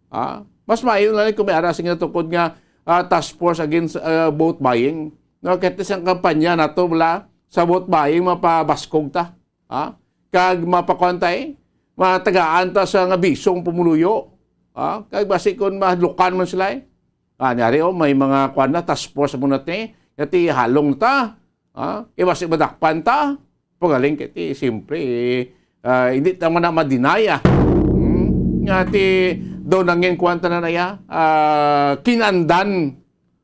Ah, mas maayo na lang kung may ara sa ginatukod nga, ah, task force against, ah, vote buying. No, kahit isang kampanya nato wala sa vote buying, mapabaskog ta. Ha? Kag mapakuan ta, eh, matagaan ta sa nga bisong pumuluyo. Ha? Kag basi kun mahadlukan man sila, eh. Ah, niyari, oh, may mga kuan na, task force mo natin, eh. Yati halong ta. Ha? Kay basi madakpan ta. Pagaling kay ti, siyempre, eh, ah, hindi ta man na madinaya. Hmm? Nga ti, daw nangin kuan ta na naya, ah, kinandan.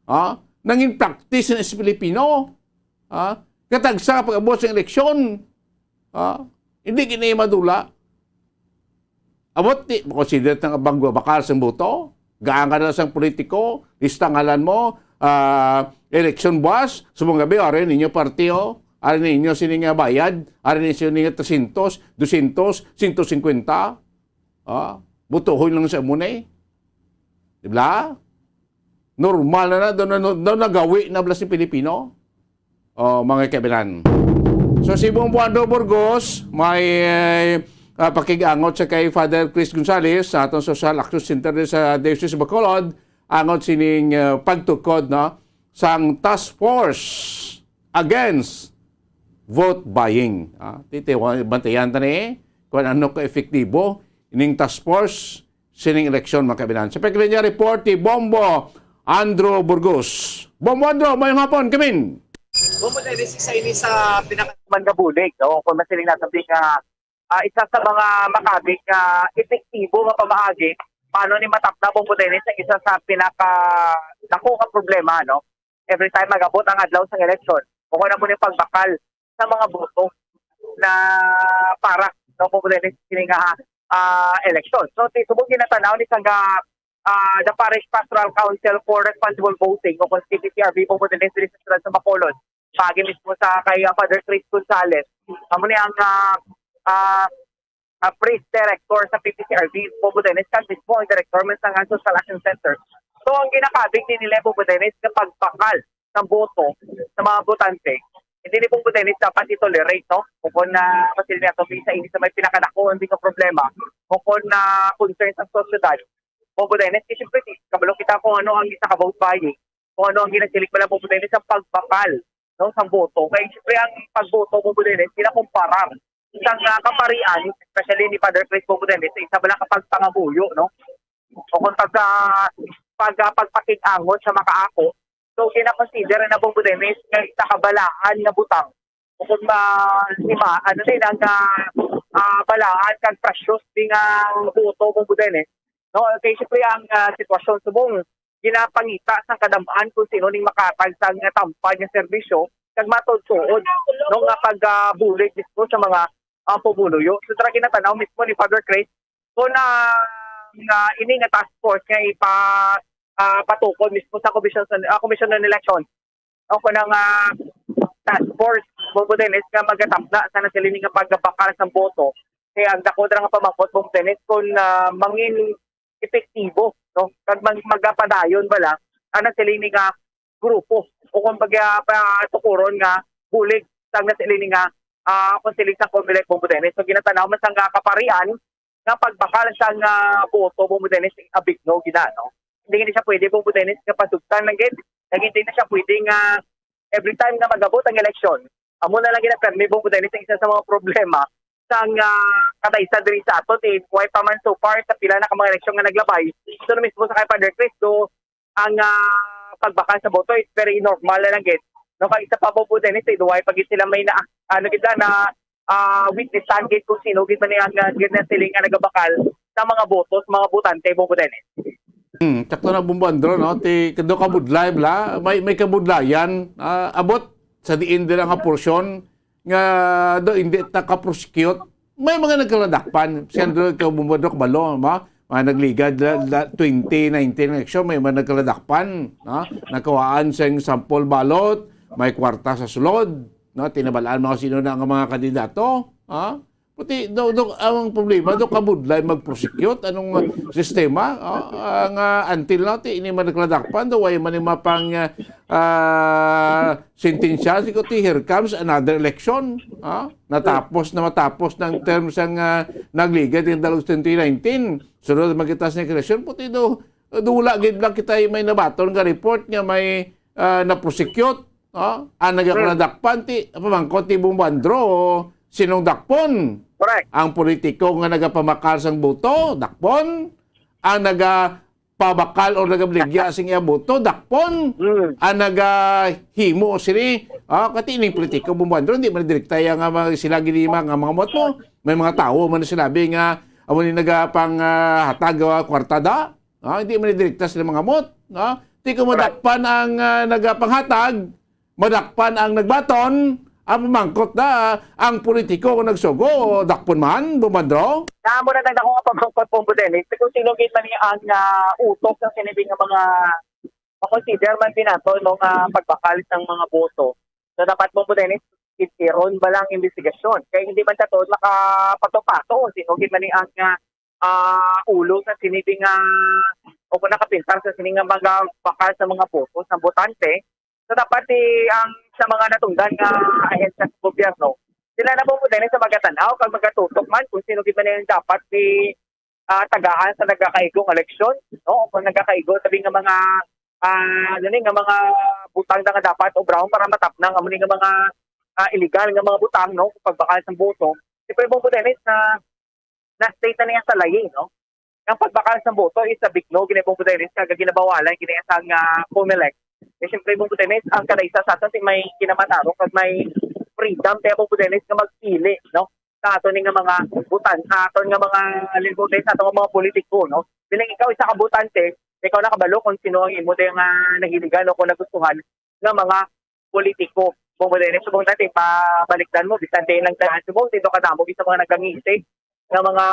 Ha? Nangin practice na sa Pilipino. Ha? Katagsa pag-abot sa eleksyon. Ha? Hindi kini madula. Abot ti, makonsider tang abang bakal sang boto. Gaangan na sang politiko, lista ngalan mo, ah, election buwas, subong gabi, ari ninyo partiyo, ari ninyo sini nga bayad, ari ninyo sini nga trescientos, doscientos, ciento cincuenta. Ah, butuhon lang sa amo na eh. Di ba? Normal na na, daw na, daw nagawi na bala si Pilipino. Oh, mga kaibigan. So, si Bong Juan Burgos, may, eh, ah, pakig-angot sa kay Father Chris Gonzales sa atong Social Action Center sa Diocese of Bacolod, angot sining, ah, pagtukod, no, sang task force against vote buying. Ah, titiwa-, bantayan ta ni kung ano ka-epektibo ining task force sining eleksyon, mga kaibigan. Sa pagkilinya report ni Bombo Andrew Burgos. Bombo Andrew, mayong hapon, kamin. Bombo Dennis, isa ini sa pinakaman nga bulig, no? Kung masiling natin nga, ah, isa sa mga makabig nga epektibo nga pamaagi paano ni matapda, Bombo Dennis, ang isa sa pinaka dako nga problema, no? Every time mag-abot ang adlaw sa eleksyon, o kung ano mo ni pagbakal sa mga boto na para, no, kung dili sini nga, ah, eleksyon. So, ti-, subong ginatanaw ni sang, ah, the Parish Pastoral Council for Responsible Voting o kung P P C R V po mo din diri sa siyudad sa Bacolod. Pagi mismo sa kay, ah, Father Chris Gonzales. Amo ni ang, ah, ah, ah, priest director sa P P C R V, Bombo Dennis, kag mismo ang director man sa Social Action Center. So, ang ginakabig ni nila, Bombo Dennis, nga pagbakal sa boto sa mga botante, hindi ni Bombo Dennis dapat i-tolerate, no? Kung na, kasi niya, ito, isa ini sa may pinakadako, hindi ka problema. Kung na concern sa sosyedad, Bombo Dennis, kasi siyempre, kabalo kita kung ano ang isa ka vote buying, kung ano ang ginasilig pala, Bombo Dennis, ang pagbakal, no, sa boto. Kaya siyempre, ang pagboto, Bombo Dennis, ginakumparar sa nga kaparian, especially ni Father Chris Bombo Dennis, sa isa bala ka pagpangamuyo, no? O kung pagka, pag, pagpakig-angot sa makaako, so, ginakonsider na, Bombo Dennis, nga isa kabalaan nga butang. O kung ma-, si ma-, ano din, ang, ah, ah, balaan kang precious di nga boto, Bombo Dennis, no? Kay siyempre ang, ah, sitwasyon subong ginapangita sa kadam-an kung sino ning makatag sa nga tampad nga serbisyo kag matuod-tuod, no, nga pagbulig mismo sa mga, ah, pumuluyo. So, tara, ginatanaw mismo ni Father Chris kung na, nga ini nga task force nga ipa-, ah, patukod mismo sa Commission, ah, Commission on Election o kung ang, ah, task force, Bombo Dennis, nga magatapda sa nasiling nga pagbakal sa boto. Kaya ang dako dira nga pamangkot, Bombo Dennis, kung, ah, mangin epektibo, no? Kag mag-, magapadayon bala ang nasiling nga grupo o kung pag, ah, patukuron nga bulig sa nasiling nga, ah, kung siling sa Comelec, Bombo Dennis. So, ginatanaw man sa nga kaparian, nga pagbakal sang, ah, boto, Bongbong Dennis, a big no gid na, no? Hindi gid siya pwede, Bongbong Dennis, nga pasugtan lang gid. Kag hindi na siya pwede nga every time nga mag-abot ang eleksyon, amo na lang gid ang permi, Bongbong Dennis, ang isa sa mga problema sang, ah, kataisa diri sa ato, ti, way pa man so far sa pila na ka mga eleksyon nga naglabay. So, mismo sa kay Father Chris, do, ang, ah, pagbakal sa boto is very normal na lang gid. No, kag isa pa, Bongbong Dennis, eh, duway pa gid sila may na, ano gid na, ah, witnessan gid kung sino gid man ang, ah, gid na siling nga nagabakal sa mga boto sa mga botante, Bongbong Dennis. Hmm, sakto na, Bongbong Andrew, no? Ti, kado kabudlay, bla? May, may kabudlayan. Ah, abot sa diin dira nga porsyon nga do hindi ta ka-prosecute. May mga nagkaladakpan. Si Andrew, ikaw, Bongbong Andrew, kabalo, ma? Mga nagligad la, la, twenty nineteen election, may mga nagkaladakpan, no? Nagkawaan sa sample ballot, may kwarta sa sulod, no? Tinabalaan mga sino na nga mga kandidato, ha? Pati daw, daw, ang problema, daw kabudlay mag-prosecute, anong, uh, sistema, oh, ang, uh, until now, ti, ini man nagkaladakpan, daw, way man yung mapang, uh, uh, sentensya, siguro, ti, here comes another election, ha? Natapos na matapos ng term sang, ah, nagligad yung dalawang twenty nineteen. Sunod, magkitas ng election, pati do, do wala gid lang kita may nabaton nga report nga may, ah, na-prosecute, no? Ang nagakuladakpan, ti, pamangkot ti Bongbong Andrew, sinong dakpon? Correct. Ang politiko nga nagapamakal sang boto, dakpon. Ang naga pabakal o nagabaligya sing iya boto, dakpon. Mm. Ang nagahimo sini, ah, kati ining politiko, Bongbong Andrew, hindi man direkta iya nga mga sila gini mga, mga mot mo. May mga tawo man sila bi nga amo ni nagapang, ah, hatag, ah, kwarta da. Ah, hindi man direkta sila mga mot, no? Di ko madakpan ang, ah, nagapanghatag, madakpan ang nagbaton, ang pamangkot na ang politiko nga nagsugo, dakpon man, Bongbong Andrew? Na, amo na nang dako nga pamangkot, Bongbong Dennis, kung sino gid man ni ang, ah, utok sa sini bi nga mga makonsider man gid nato, no, nga pagbakal sang mga boto. So, dapat, Bongbong Dennis, i-run ba lang investigasyon? Kay hindi man sa tuod makapato-pato kung sino gid man ni ang, ah, ah, ulo sa sini bi nga, o kung nakapintar sa sini nga mga bakal sa mga boto sa botante. So, dapat ti ang sa mga natungdan nga ahensya sa gobyerno, sila na po po din sa magatan-aw kag magatutok man kung sino gid man ang dapat ti, ah, tagaan sa nagakaigo nga eleksyon, no? O kung nagakaigo sabi nga mga, ah, ano ni, nga mga butang na nga dapat obrahon para matapnang amo ni nga mga, ah, illegal nga mga butang, no? Pagbakal sa boto. Siyempre, Bongbong Dennis, na na-state na niya sa layi, no? Ang pagbakal sa boto is a big no, gini, Bongbong Dennis, kag ginabawalan gini sa nga Comelec. Eh, siyempre, Bongbong Dennis, ang kada isa sa aton may kinamatarong kag may freedom kaya, Bongbong Dennis, nga magpili, no? Sa aton ni nga mga butan, sa aton nga mga, halimbawa, sa aton nga mga politiko, no? Bilang ikaw isa ka botante, ikaw nakabalo kung sino ang imo nga nahiligan o kung nagustuhan nga mga politiko. Bongbong Dennis, subong natin, pabalikdan mo, bisan din lang tayo, subong, dito ka damo, bisan mga nagkangiti, nga mga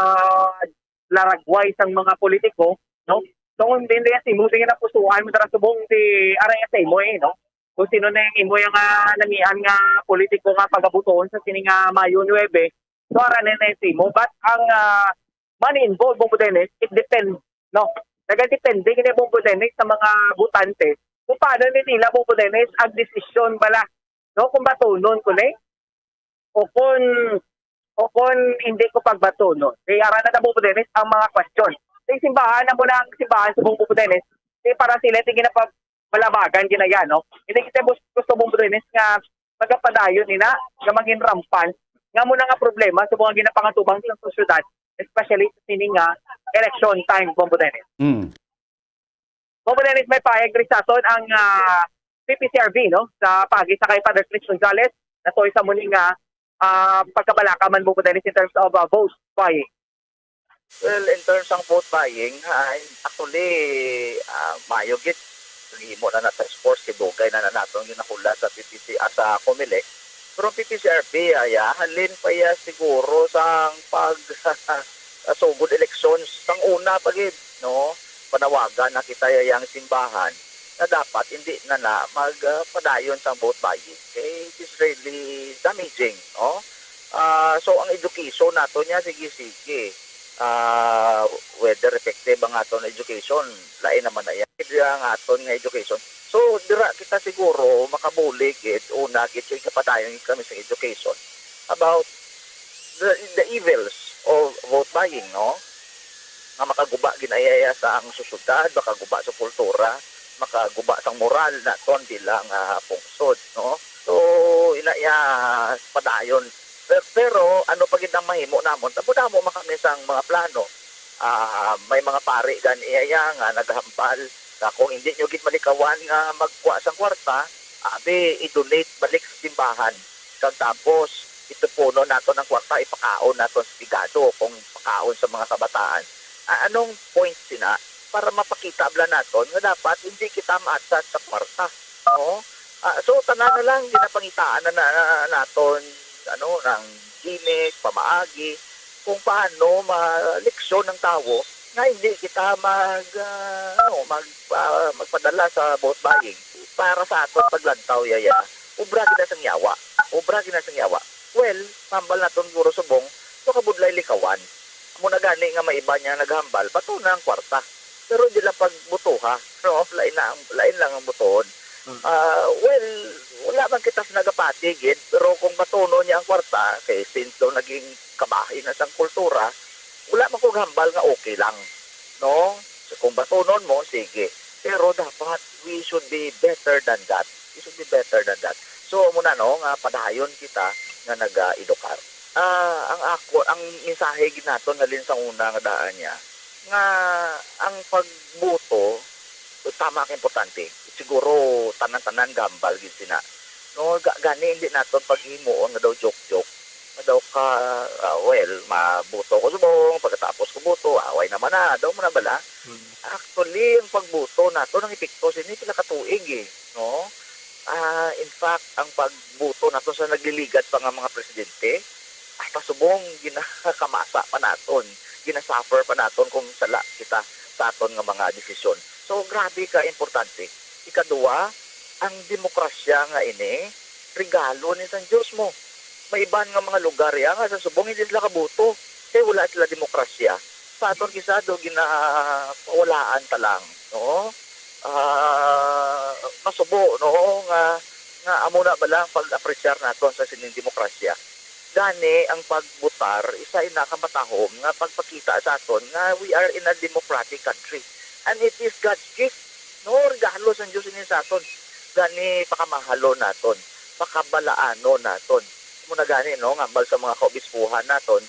laragway sang mga politiko, no? So, kung hindi yan, simo, sige na pusuan mo, tara, subong, si, aray, sa imo, eh, no? Kung sino na yung imo yung, ah, namian nga politiko nga pagabutuon sa sini nga Mayo nuebe, so, aray na, na yung simo. But ang, ah, money involved, Bongbong Dennis, it depends, no? Nagadepende gini, Bongbong Dennis, sa mga botante kung paano ni nila, Bongbong Dennis, ang desisyon bala, no? Kung batunon ko ni, o kung, o kung hindi ko pagbatunon. Kaya ara na, Bongbong Dennis, ang mga question. Sa simbahan, ang muna ang simbahan sa Bongbong Dennis, di para sila, di ginapag-, malabagan, ginaya, no? Hindi kita gus-, gusto, Bongbong Dennis, nga magapadayon nila, nga mangin rampan, nga muna nga problema sa mga ginapangatubang sa sosyedad, especially sa sini nga election time, Bongbong Dennis. Mm. Bongbong Dennis, may pahayag diri sa aton ang, ah, P P C R B, no? Sa paagi sa kay Father Chris Gonzales, natuloy sa muli nga, ah, pagkabalaka man, Bongbong Dennis, in terms of, ah, vote buying. Well, in terms sang vote buying, ah, actually, ah, maayo gid gihimo na nato, of course, kay dugay na, na naton ginahula sa P P C, ah, sa Comelec. Pero ang P P C R B, ah, ya, halin pa ya siguro sang pag, ah, sugod eleksyon, sang una pa gid, no? Panawagan na kita ya yang simbahan na dapat hindi na na mag, ah, padayon sang vote buying. Kay it is really damaging, no? Ah, so, ang education nato niya, sige, sige. Ah, whether effective ang aton education, lain naman na yan. Ang aton nga education. So, dira kita siguro makabulig gid, una gid, kay kapadayon gid kami sa education about the, the evils of, vote buying, no? Nga makaguba gid na iya sa ang sosyedad, makaguba sa kultura, makaguba sang moral naton bilang, ah, pungsod, no? So, ina iya padayon. Pero, pero ano pa gid ang mahimo namon? Damo-damo man kami sang mga plano. Ah, may mga pari gani iya nga naghambal nga kung hindi nyo gid malikawan nga magkuha sang kwarta, abi, i-donate balik sa simbahan. Kag tapos, itupunon naton ang kwarta, ipakaon naton sa pigado kung pakaon sa mga kabataan. A-, anong point sina? Para mapakita bala naton nga dapat hindi kita maatsa sa kwarta, no? Ah, so, tanan na lang ginapangitaan na, na, na naton, ano, ng ginis, pamaagi, kung paano maleksyon ng tawo nga hindi kita mag, ah, ano, mag, ah, magpadala sa vote buying para sa aton paglantaw, yaya. Obra gid na sang yawa. Obra gid na sang yawa. Well, hambal naton, guro, subong, so kabudlay likawan. Amo na gani nga may iba niya naghambal, bato na ang kwarta. Pero hindi lang pagbutuha, no? Lain na ang, lain lang ang butuhon. Ah, well, wala man kita sa nagapati gid, pero kung batunon niya ang kwarta, kay since daw naging kabahin na sang kultura, wala man kog hambal nga okay lang, no? So, kung batunon mo, sige. Pero dapat, we should be better than that. We should be better than that. So, amo na, no, nga padayon kita nga naga-edukar. Ah, ang ako, ang mensahe gid naton halin sa una nga daan niya, nga ang pagboto, tama ka, importante. Siguro, tanan-tanan gambal gid sina. No, ga-, gani hindi naton paghimuon nga daw joke-joke. Nga daw ka, ah, well, maboto ko subong, pagkatapos ko boto, away naman na, daw mo na bala. Actually, ang pagboto nato nang epekto sini pila ka tuig eh, no? Ah, in fact, ang pagboto nato sa nagliligad pa nga mga presidente, hasta subong ginakamasa pa naton, ginasuffer pa naton kung sala kita sa aton nga mga desisyon. So, grabe ka importante. Ikaduha, ang demokrasya nga ini, regalo ni sang Dios mo. May iban nga mga lugar ya nga sa subong hindi sila kaboto kay wala sila demokrasya. Sa aton kisa do ginapawalaan ta lang, no? Ah, masubo, no, nga, nga amo na ba lang pag-apresyar naton sa sining demokrasya. Gani ang pagbutar isa ina ka matahom nga pagpakita sa aton nga we are in a democratic country. And it is God's gift, no? Regalo sang Dios ini sa aton. Gani pakamahalon naton, pakabalaanon naton. Amo na gani, no, nga hambal sa mga kaobispuhan naton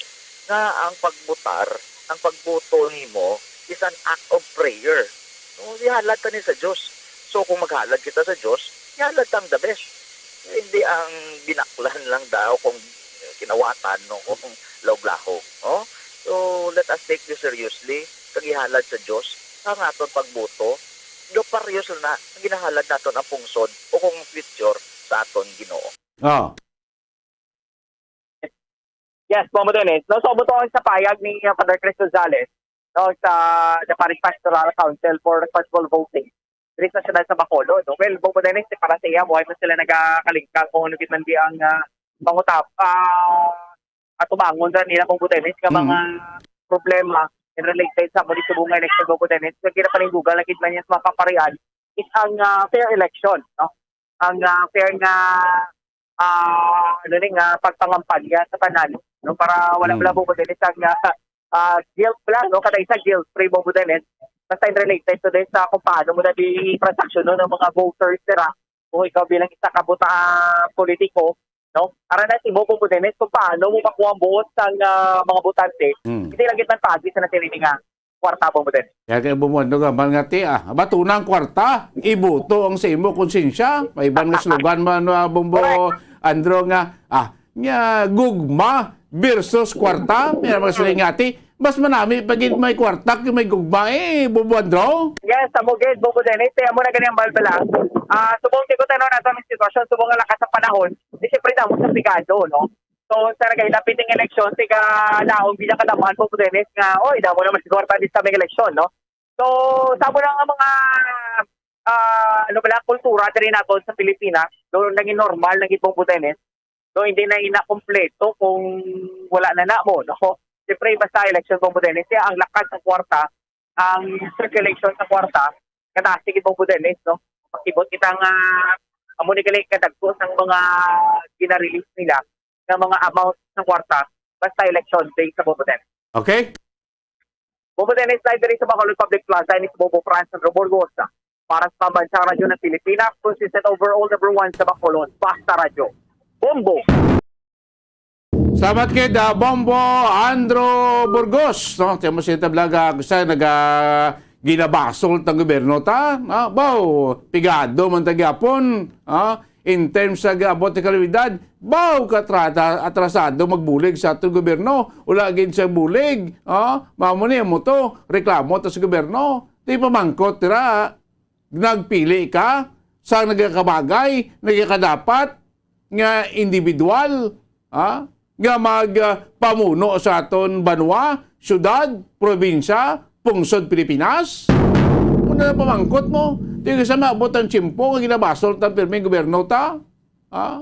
nga ang pagbutar, ang pagboto nimo is an act of prayer. No, ihalad ta ni sa Dios. So kung maghalad kita sa Dios, ihalad ta ang the best. Hindi ang binaklan lang daw kung kinawatan, no, kung lahog-lahog, no? So let us take this seriously, kag ihalad sa Dios ang aton pagboto. Do parehas na nga ginahalad naton ang pungsod o kung future sa aton Ginoo. Oh. Yes, Bombo Dennis. No, so, buto sa payag ni uh, Father Chris Gonzalez, no, sa the Parish Pastoral Council for Responsible Voting diri sa siyudad sa Bacolod, no? Well, Bombo Dennis, para sa iya, buhay man sila nagakalingkang kung ano gid man di ang uh, pangutap, uh, atubangon sa nila, Bombo Dennis, nga mga problema in related sa munisipyo nga election, Bombo Dennis, nga ginapanindugan lagi man niya sa mga kaparian is ang uh, fair election, no? Ang uh, fair nga ah, ano ni nga pagpangampanya sa tanan, no, para wala Hmm. bala mo dili sa nga ah, guilt bala, no, kada isa guilt free mo dili basta in related to this sa kung paano mo na di transaction, no, ng mga voters nira, kung ikaw bilang isa ka buta politiko, no, para na timo mo dili kung paano mo makuha ang buot sang ah, mga botante. Hmm. Hindi lang gid man pagi sa natili nga kwarta mo dili. Kaya kay bumuan do gaman nga ti ah, bato na ang kwarta, ibuto ang sa imo konsensya. May iban nga slogan man, ah, Bombo Andro, nga ah, nga gugma versus kwarta. May mga sila nga ti, mas manami pa gid may kwarta kay may gugma eh, Bombo Andro. Yes, amo gid, Bombo Dennis, kaya mo na gani ang balbala. Ah, subong ti ko tanan nato ang sitwasyon, subong nga lakas sa panahon, di siyempre damo sa pigado, no? So, sa nagahilapit ng eleksyon, tiga laong pinakadaman, Bombo Dennis, nga, oy, damo naman siguro pa sa may eleksyon, no? So, sa mo nga mga, ah, ano pala, kultura diri nato sa Pilipinas, do naging normal na gid, Bombo Dennis. So, hindi na inakompleto kung wala na na mo, no? Siyempre, basta election, Bombo Dennis, kaya ang lakas ng kwarta, ang circulation sa kwarta, kataas gid, Bombo Dennis, no? Makibot kita nga, amo ni gali kadagko sang mga gina-release nila nga mga amount sa kwarta basta election day sa Bombo Dennis. Okay? Bombo Dennis, live diri sa Bacolod Public Plaza, ini si Bombo Franz Andro Burgos. Para sa Pambansang Radyo ng Pilipinas, consistent overall number one sa Bacolod, Basta Radyo. Bombo! Salamat kay da Bombo Andro Burgos, no? Tiyan mo si Tablaga, gusto naga ginabasol tang gobyerno ta, no? Baw, pigado man ta gyapon, ah, in terms sa gaabot ni kalamidad, baw katrata atrasado magbulig sa aton gobyerno. Wala gid sa bulig, ah, mamo ni mo to, reklamo to sa gobyerno. Di pamangkot tira, nagpili ka sa nagakabagay, nagakadapat nga individual, ha? Nga mag, ah, pamuno sa aton banwa, syudad, probinsya, pungsod Pilipinas? Ano na pamangkot mo? Di ka sa maabot ang tiyempo nga ginabasol ta pirmi ang gobyerno ta? Ha?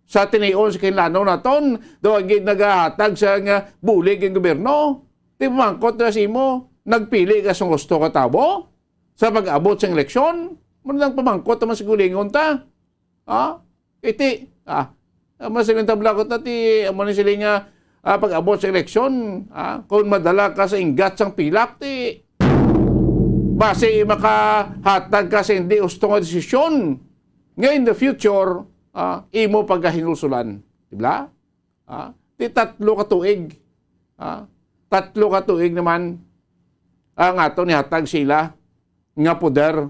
Sa tinion sa kinlanaw naton, daw gid nagahatag sa nga bulig ang gobyerno. Di pamangkot na sa imo, nagpili ka sa gusto ka tabo sa pag-abot sa eleksyon? Muna lang pamangkot naman sa gulingon ta. Ha? Iti, ah, amo sila tabla ko tati, amo ni sila nga, ah, pag-abot sa eleksyon, ah, kung madala ka sa inggat sang pilak, ti, basi makahatag ka sa hindi gusto nga desisyon nga in the future, ah, imo pagkahinulsulan. Di ba? Ah, ti tatlo ka tuig. Ah, tatlo ka tuig naman ang ato nihatag sila nga poder,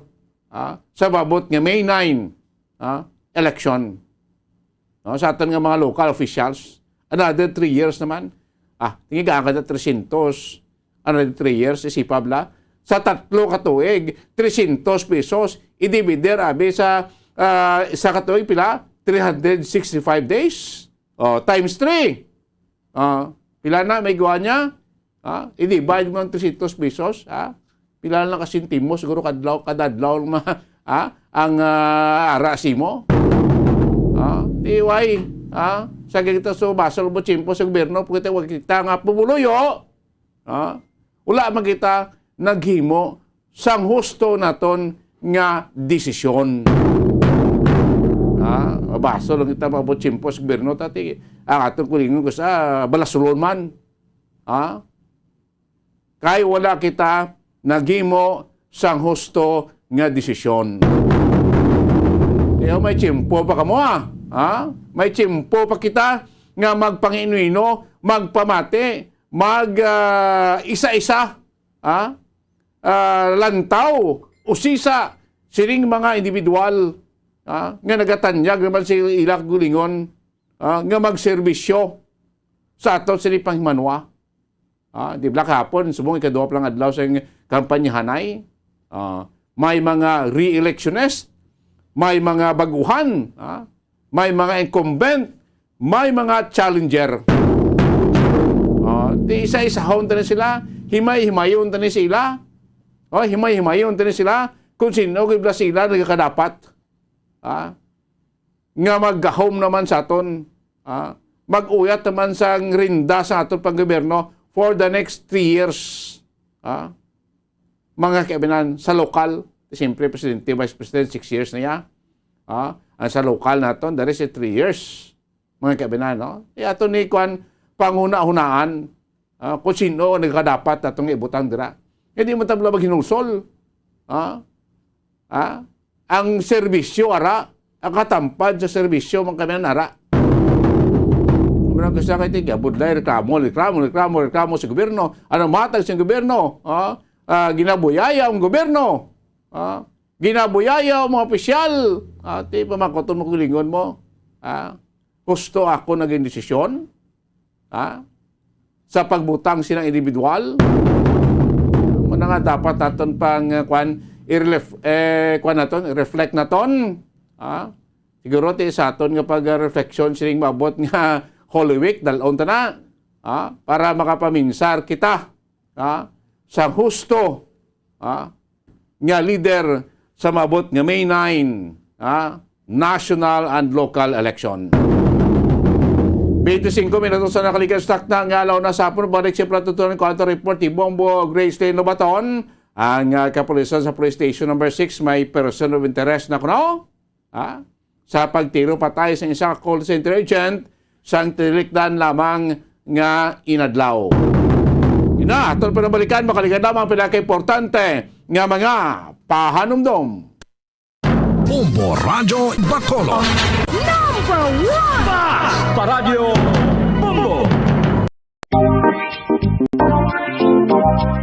ah, sa babot nga May nine, ah, election. No, sa aton nga mga local officials, another three years naman. Ah, tingin ka kada three hundred, another three years, isipa bala. Sa tatlo ka tuig, three hundred pesos, i-divide, abi, sa, ah, isa ka tuig, pila? Three hundred sixty-five days. Oh, times three. Ah, pila na may gawa niya? Ah, i-divide mo ang three hundred pesos, ah. Pila lang ka sentimo siguro kadlaw, kada adlaw lang ma-, ah, ang, ah, ara simo. Ah, T Y, ah, sa kita so basol mo tiyempo sa gobyerno, pagkita wag kita nga pumuluyo. Ah, wala man kita naghimo sang husto naton nga desisyon. Ah, mabaso lang kita maabot tiyempo sa gobyerno, tati, ang aton kulingon ko sa balasulon man. Ah, kay wala kita naghimo sang husto nga desisyon. Kaya may tiyempo pa kamo, ah. Ha? May tiyempo pa kita nga magpangino-ino, magpamati, mag, ah, isa-isa, ha? Ah, lantaw, usisa, sining mga individual, ha? Nga nagatanyag naman sa ila gulingon, ha? Nga magserbisyo sa aton sini panghimanwa. Ah, di ba kahapon, subong ikaduha pa lang adlaw sa iyang kampanyahanay? Ah, may mga re-electionist, may mga baguhan, ah, may mga incumbent, may mga challenger. Ah, di isa-isahon ta ni sila, himay-himayon ta ni sila. Oh, himay-himayon ta ni sila kung sino gid ba sila nagakadapat. Ah, nga maggahom naman sa aton, ah, mag-uyat naman sang renda sa aton panggobyerno for the next three years. Ah, mga kaibinan, sa lokal, siyempre, Presidente, Vice President, six years na niya. Ah, ang sa lokal naton, there is a three years, mga kaibinan, no? E ato ni kwan, panghuna-hunaan, ah, kung sino ang nagkadapat atong ibutang dira. Hindi mo tabla maghinulsol. Ah? Ah? Ang serbisyo, ara, ang katampad sa serbisyo, mga kaibinan, ara. Muna ko sa kay tiga, budlay, reklamo, reklamo, reklamo, reklamo sa gobyerno. Ano matag sa gobyerno? Ah? Ah, ginabuyaya ang gobyerno. Ah? Ginabuyaya ang mga opisyal. Ah, ti pamakoton mo, kulingon mo. Ah? Gusto ako naging desisyon? Ha? Sa pagbutang silang individual? Muna nga dapat naton pang, uh, kwan, i-relef-, eh, kwan naton, reflect naton. Ha? Siguro ti sa aton nga pag-reflection sining maabot nga Holy Week, dalon ta na. Ha? Para makapaminsar kita, ha? Sa husto, ha? Nga leader sa maabot nga May nine, ha? National and local election. Twenty-five minutos na nakalikas takna nga alaw na sa hapon. Balik sa platutunan ko ang report ni Bombo Grace Leno Baton. Ang, ah, kapulisan sa Police Station number six may person of interest na kuno, ha? Sa pagtiro patay sa isa ka call center agent sang tinilikdan lamang nga inadlaw. Na, aton panabalikan, makaligad lamang pinakaimportante nga mga pahanumdom. Bombo Radyo Bacolod. Number one! Basta Radyo Bombo!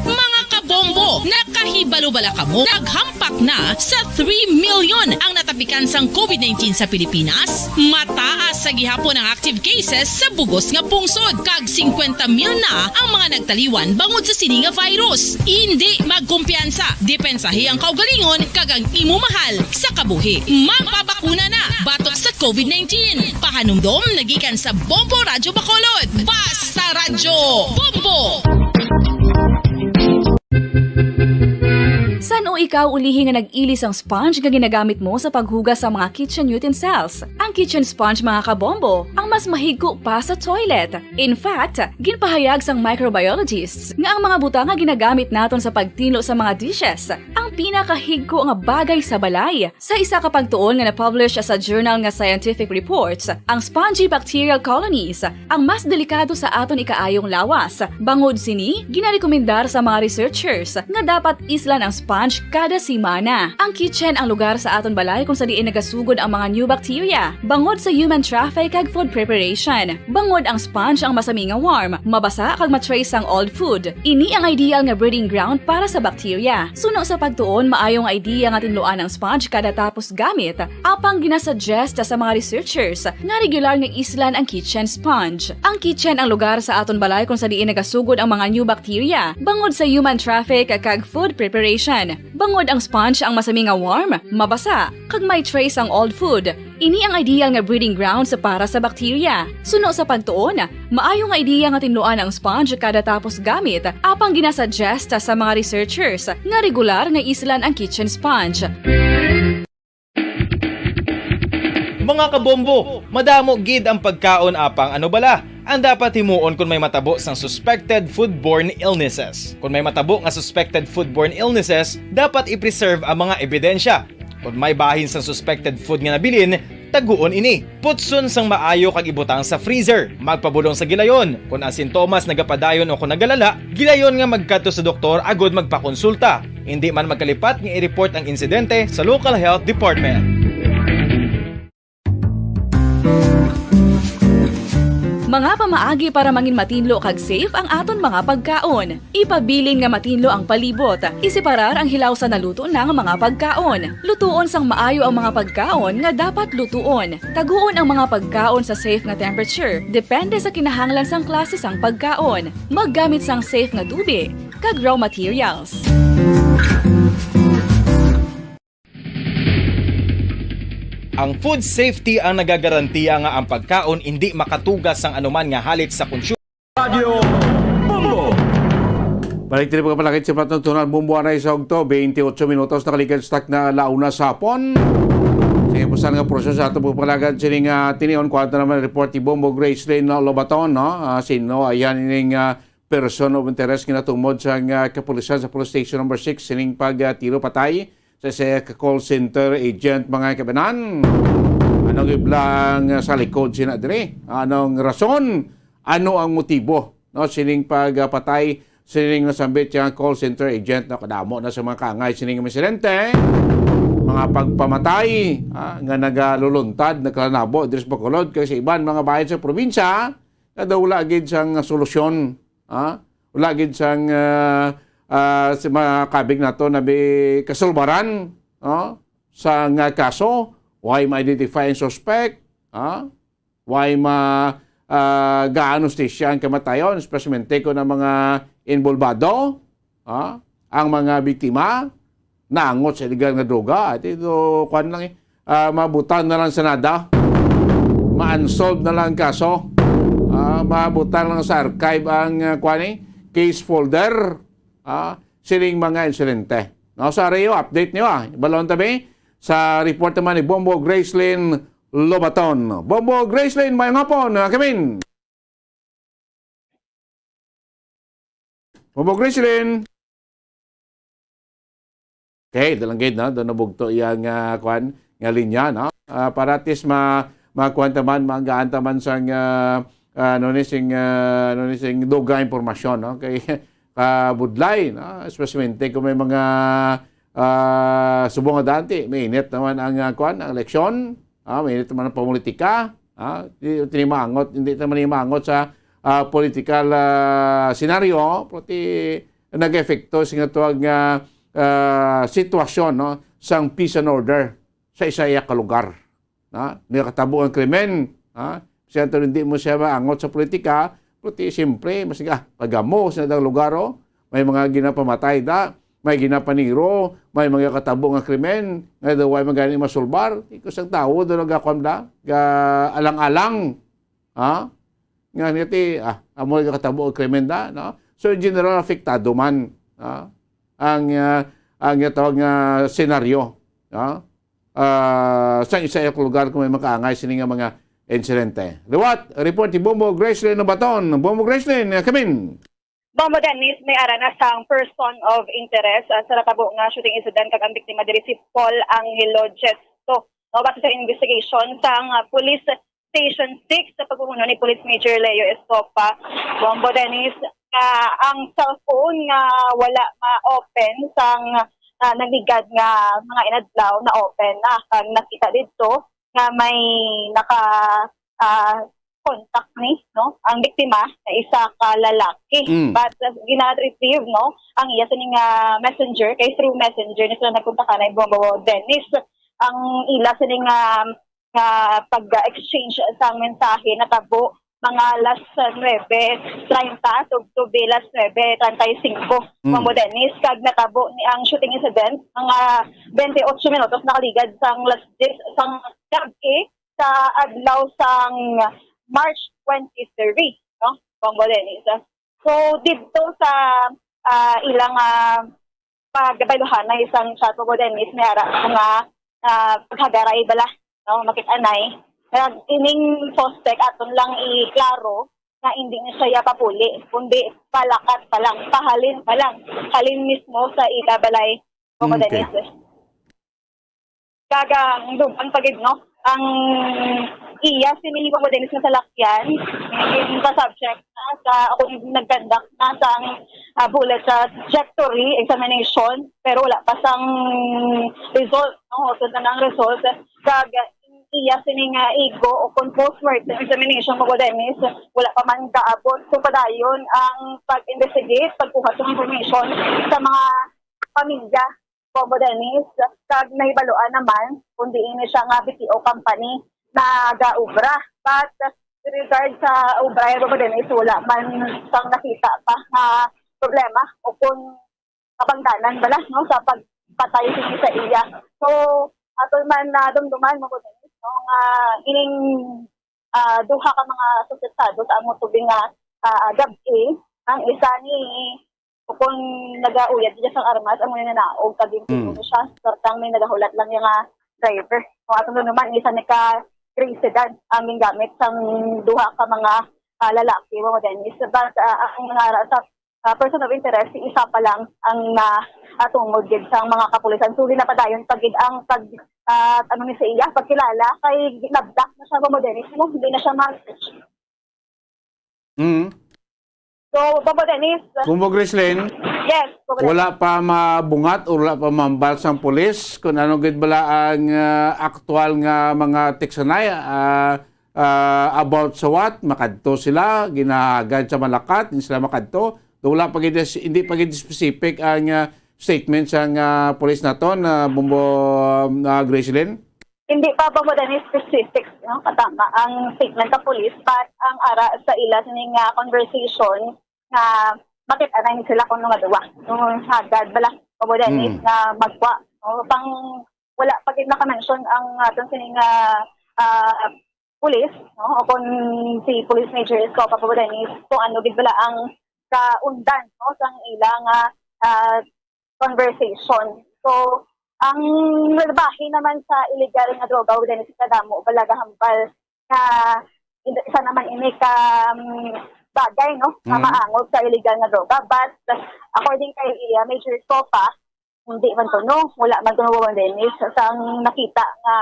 Mga kabombo, nakahibalo bala kamo? Naghampak na sa three million ang natapikan sang covid nineteen sa Pilipinas. Mataas sa gihapon ang active cases sa bugos nga pungsod, kag singkwenta mil na ang mga nagtaliwan bangod sa sini nga virus. Indi magkumpiyansa, depensahi ang kaugalingon kag ang imo mahal sa kabuhi. Magpabakuna na batok sa covid nineteen. Pahanumdom nagikan sa Bombo Radyo Bacolod. Basta Radyo Bombo! San-o ikaw ulihi nga nag-ili sang sponge nga ginagamit mo sa paghugas sa mga kitchen utensils? Ang kitchen sponge, mga kabombo, ang mas mahigko pa sa toilet. In fact, ginpahayag sang microbiologists nga ang mga butang nga ginagamit naton sa pagtinlo sa mga dishes ang pinakahigko nga bagay sa balay. Sa isa ka pagtuon nga na-publish sa journal nga Scientific Reports, ang spongy bacterial colonies ang mas delikado sa aton ikaayong lawas. Bangod sini, ginarekomendar sa mga researchers nga dapat islan ang sponge kada semana. Ang kitchen ang lugar sa aton balay kung sa diin nagasugod ang mga new bacteria bangod sa human traffic kag food preparation. Bangod ang sponge ang masami nga warm, mabasa kag ma-trace sang old food. Ini ang ideal nga breeding ground para sa bacteria. Suno sa pagtuon, maayo nga idea nga tinluan ang sponge kada tapos gamit. Apang ginasuggest sa mga researchers nga regular nga islan ang kitchen sponge. Ang kitchen ang lugar sa aton balay kung sa diin nagasugod ang mga new bacteria bangod sa human traffic kag food preparation. Bangod ang sponge ang masami nga warm, mabasa, kag may trace ang old food. Ini ang ideal nga breeding grounds para sa bacteria. Suno sa pagtuon, maayo nga idea nga tinluan ang sponge kada tapos gamit, apang ginasuggest sa mga researchers nga regular nga islan ang kitchen sponge. Mga kabombo, madamo gid ang pagkaon, apang ano bala ang dapat himuon kon may matabo sang suspected foodborne illnesses? Kon may matabo nga suspected foodborne illnesses, dapat i-preserve ang mga ebidensya. Kon may bahin sang suspected food nga nabilin, taguon ini. Putson sang maayo kag ibutang sa freezer. Magpabulong sa gilayon. Kon ang sintomas nagapadayon o kon nagalala, gilayon nga magkadto sa doktor agud magpakonsulta. Indi man magkalipat nga i-report ang insidente sa local health department. Mga pamaagi para mangin matinlo kag safe ang aton mga pagkaon. Ipabilin nga matinlo ang palibot. Iseparar ang hilaw sa naluto na nga mga pagkaon. Lutuon sang maayo ang mga pagkaon nga dapat lutuon. Taguon ang mga pagkaon sa safe nga temperature, depende sa kinahanglan sang klase sang pagkaon. Maggamit sang safe nga tubi kag raw materials. Ang food safety ang nagagarantiya nga ang pagkaon indi makatuga sang anuman nga halit sa consumer. Radyo Bombo! Balik diri, mga palakid, sa Patungtunan, Bombo, anay sa ugto, twenty-eight minutos, nakaligad sa takna, ala una sa hapon. Sa ipusan nga proseso sa ato pagpalagad, sini nga tinion, kuwanta naman report ni Bombo Gracelyn Lobaton, no? Ah, sino, ayan, ining, ah, person of interest nga natumod sa nga kapulisan sa Police Station Number Six sining pagtiro patay sa isa ka call center agent, mga kabanan. Anong iblang sa likod sina diri? Anong rason? Ano ang motibo, no, sining pagpatay sining nasambit nga call center agent? No, kadamo na sa mga kaangay sining insidente, mga pagpamatay, ah, nga nagaluluntad, nagkalanabo diri sa Bacolod kag sa iban mga bahin sa probinsya, nga daw wala gid sang solusyon, ha? Wala gid sang, ah, ah, sa mga kabig nato na bi-, kasulbaran, no? Sa nga kaso, way ma-identify ang suspect, ha? Way ma-, ah, gaan hustisya ang kamatayon, especially kung ang mga involvado, ha? Ang mga biktima, naangot sa illegal nga droga. Ito, kuwan lang eh. Ah, mabutang na lang sa nada. Ma-unsolved na lang ang kaso. Ah, mabutang lang sa archive ang, ah, kuwan eh, case folder. Ah, sining mga insidente. No, sa Rio, update niyo, ah. Balon tabi sa report naman ni Bombo Gracelyn Lobaton. Bombo Gracelyn, mayong hapon, ah, Kamin. Bobo Griselin. Okay, dalanggit na, doon nabugto iya nga, kwan, nga linya, no? Ah, para at least ma-, makuan ta man, maanggaan ta man sang, ah, ah, ano ni sing, ah, ano ni sing dugang impormasyon, no? Kay kabudlay, no? Especially kung may mga, ah, subong nga danti, mainit naman ang, ah, kuwan, ang eleksyon, ah, mainit naman ang pamulitika, ah, di, di ni maangot, hindi naman ni maangot sa, ah, political, ah, senaryo, pati nag-epekto sa nga tuwag nga, ah, sitwasyon, no, sang peace and order sa isa-iya ka lugar. Na, may katabo ang krimen, ha? Siyempre, hindi mo siya maangot sa politika, pero ti, siyempre, mas nga, pagamo sa nadang lugar, oh, may mga ginapamatay da, may ginapaniro, may mga katabo nga krimen, nga daw ay magani masulbar, ikaw sang tao, daw nagakuan da, ga alang-alang, ha? Nga niya ti, ah, amo nga katabo ang krimen da, no? So, in general, apektado man, ha? Ang, ah, ang tawag nga senaryo, ha? Ah, sa isa ka lugar kung may makaangay sini nga mga insidente. Liwat, report ni Bombo Gracelyn Nabaton. Bombo Gracelyn, ah, kamin. Bombo Dennis, may ara na sang person of interest, ah, sa natabo nga shooting incident kag ang biktima diri si Paul Angelo Gesto. No, base sa investigation sang, ah, police Station six sa pagpupuno ni Police Major Leo Escopa, Bombo Dennis, nga ang cellphone nga wala ma-open sang, ah, nagligad nga mga inadlaw, na-open na kag nakita didto nga may naka, ah, contact ni, no, ang biktima na isa ka lalaki. Mm. But, uh, gina-retrieve, no, ang iya sining, ah, messenger, kay through messenger ni sila nagkontakan na Bombo Dennis. Ang ila sining, ah, nga pag-exchange sang mensahe natabo mga alas nuebe treinta to, to be alas nuebe treinta y cinco, Mm. Bombo Dennis, kag natabo ni ang shooting incident mga twenty-eight minutos nakaligad sang alas diyes sang gab-i sa adlaw sang March twenty-three, no? Bombo Dennis. So, didto sa, ah, ilang, ah, pagbayluhanay sang chat, Bombo Dennis, may ara nga, ah, paghagaray bala, no, makit-anay. Kag ining suspect aton lang iklaro nga hindi na siya papuli, kundi palakat pa lang, pahalin pa lang, halin mismo sa ila balay, Bombo Okay. Dennis. Kag ang dugang pa gid, no, ang iya sini, Bombo Dennis, nga salakyan, in pa subject na sa, ako nagkandak na sa ang, ah, bullet sa trajectory examination, pero wala pa sang result, no? Usa na ang result. Kag iya sini nga igo o kung post-mortem examination, Bombo Dennis, wala pa man kaabot. So, padayon ang pag-investigate, pagkuha sa information sa mga pamilya, Bombo Dennis, kag nahibaluan naman kung diin ni siya nga B P O company nagaobra. But with regard sa obra, Bombo Dennis, wala man sang nakita pa nga problema o kung kabangdanan bala, no, sa pagpatay sini sa iya. So, ato man na dumduman, Bombo Dennis, no, nga ining, ah, duha ka mga suspetsado sa amo tubing nga, ah, gab-i, ang isa ni, o kung nagauyad siya sang armas, amo ni nanaog kag gintulo Mm. siya. Sartang may nagahulat lang nga driver. Kung ato dumduman, isa ni ka gray sedan ang gingamit sang duha ka mga, ah, lalaki, Bombo Dennis. But, ah, ang nangara sa, ah, person of interest, si isa pa lang ang na, ah, tungod gid sang mga kapulisan. So, ginapadayon pa gid ang pag, ah, ano ni sa iya, pagkilala kay nablock na siya, Bombo Dennis, no? Hindi na siya ma-search. Mm. So, Bombo Dennis. Bombo Gracelyn, Yes, Bombo Dennis. Wala pa mabungat o wala pa mambal sang pulis kung ano gid bala ang, ah, aktual nga mga tiksanay, ah, ah, about sa what? Makadto sila, ginahagad sa Malakat, hindi sila makadto. Do wala pa gid, hindi pa gid specific ang, ah, statement sang, ah, pulis naton, ah, Bombo, ah, Gracelyn? Hindi pa, Bombo Dennis, specific, no, katama ang statement sa pulis, but ang ara sa ila sini nga conversation nga makit-anay sila kuno nga duwa. Nung hagad bala, Bombo Dennis, Mm. nga magwa, no, pang wala pa gid naka-mention ang aton sini nga, ah, pulis, no, o kung si Police Major Escopa, Bombo Dennis, kung ano gid bala ang kaundan, no, sang ila nga, ah, conversation. So, ang nagbahin naman sa illegal nga droga, Bombo Dennis, kadamo bala gahambal nga isa naman ini ka, um, bagay, no, nga Mm. maangot sa illegal nga droga. But according kay iya, Major Escopa, hindi man to, no, wala man to, Bombo Dennis, sang nakita nga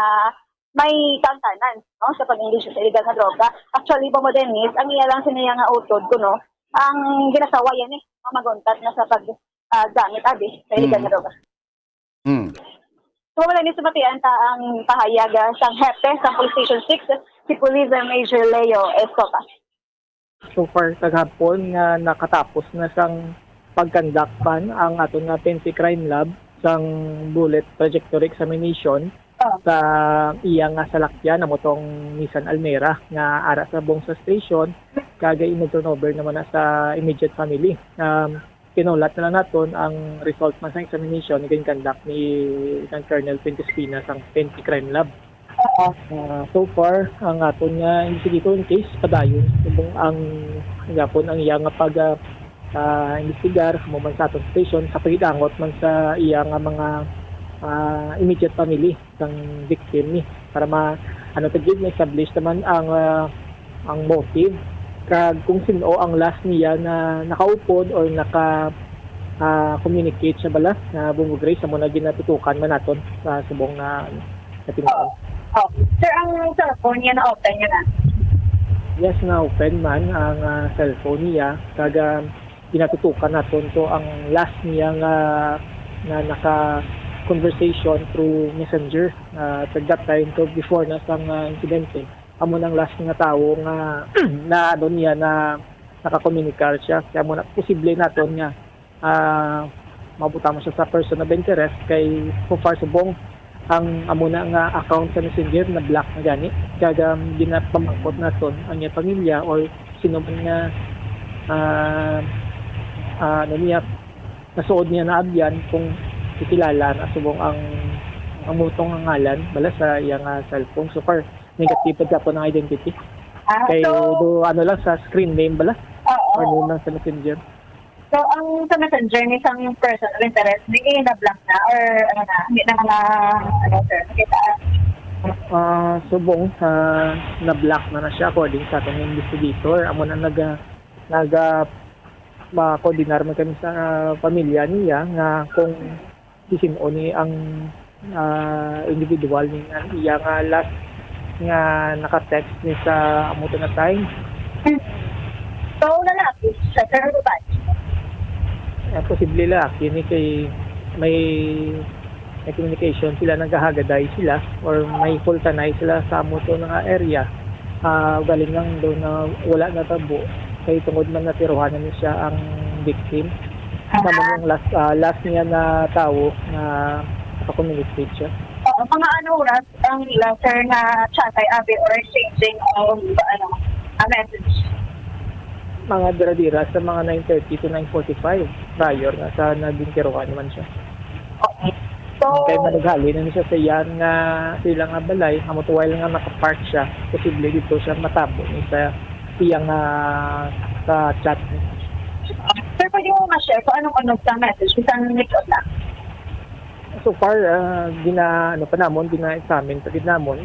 may kaangtanan, no, sa pag-engage sa illegal nga droga. Actually, Bombo Dennis, ang iya lang sini nga utod kuno, ang ginasawayan ni mga mag-untat na sa pag, ah, gamit abi sa illegal Mm. nga droga. Mm. So, wala ni sumatian ta ang pahayag, ah, sang hepe sa Police Station six, si Police Major Leo Escobar. So far, kagahapon nga nakatapos na sang pag-conduct man ang aton nga Pensi Crime Lab sang bullet trajectory examination Ah. sa iya nga salakyan, amo tong Nissan Almera nga ara sa Bongsa Station, kag ginturnover naman na sa immediate family. Um, kinulat na lang naton ang result man sa examination nga gin-conduct ni Lieutenant Colonel Quinto Espina sang Pensi Crime Lab. Oo. Ah, so far, ang aton nga investigator in case, padayon subong ang, gapon ang iya nga pag, ah, ah, investigar, amo man sa aton station, sa pag-angot man sa iya nga mga, ah, immediate family sang victim ni, para ma-, ano ta gid, ma-establish naman ang, ah, ang motive, kag kung sino ang last niya na nakaupod or naka, ah, communicate siya bala na bungugre sa muna ginatutukan man naton sa subong na, ano, na tinuod. Oh, sir, ang cellphone niya na-open niya na? Yes, na-open man ang, ah, cellphone niya. Kag, ah, ginatutukan naton to ang last niya nga, nga naka-conversation through messenger, ah, at that time to before na sang, ah, insidente. Amo nang last nga tawo nga na ano niya na nakakomunikar siya. Kaya mo na posible naton nga, ah, mabuta mo siya sa person of interest kay so far subong ang amo na nga account sa messenger na block na gani. Kag, um, ginapamangkot naton ang iya pamilya or sino man nga, ah, ah, ano niya, nasuod niya na abyan kung kikilala na subong ang, ang mutong nga ngalan bala sa iya nga cellphone. So far, negative pa gyapon ang identity. Ah, Kay so do, ano lang, sa screen name bala? Oo. Or name lang sa messenger. So, ang sa messenger ni sang person of interest, di na-block na or ano na, hindi na mga, ano, sir, nakita? Ah, subong, ah, na-block na na siya according sa atong investigator. Amo na nag, ah, nag, ah, ma-coordinar man kami sa, ah, pamilya niya nga kung si sin-o ni ang, ah, individual ni nga iya nga last nga naka-text ni sa amo to na time. So, lalaki siya, pero babae? Ah, posible lalaki ni kay may, may communication sila, naghahagaday sila or may pultanay sila sa amo to nga area. Ah, galing lang daw na wala natabo kay tungod man natiruhan na ni siya ang victim. Amo ang last, ah, last niya na tawo nga naka-communicate siya. Oo, mga ano oras ang ila, sir, nga chatay abi or exchanging of, ano, a message? Mga dira-dira sa mga nine thirty to nine forty-five, prior nga sa naging tiruhan naman siya. Okay. So, kay managhalin na siya sa iyan nga, sa ila nga balay, amo to while nga nakapark siya, posible dito siya matabo ni sa iya nga sa chat. Sir, pwede mo ma-share kung anong unod sa message? Bisan nito lang. So far, ah, gina-, ano pa namon, gina-examine pa gid namon.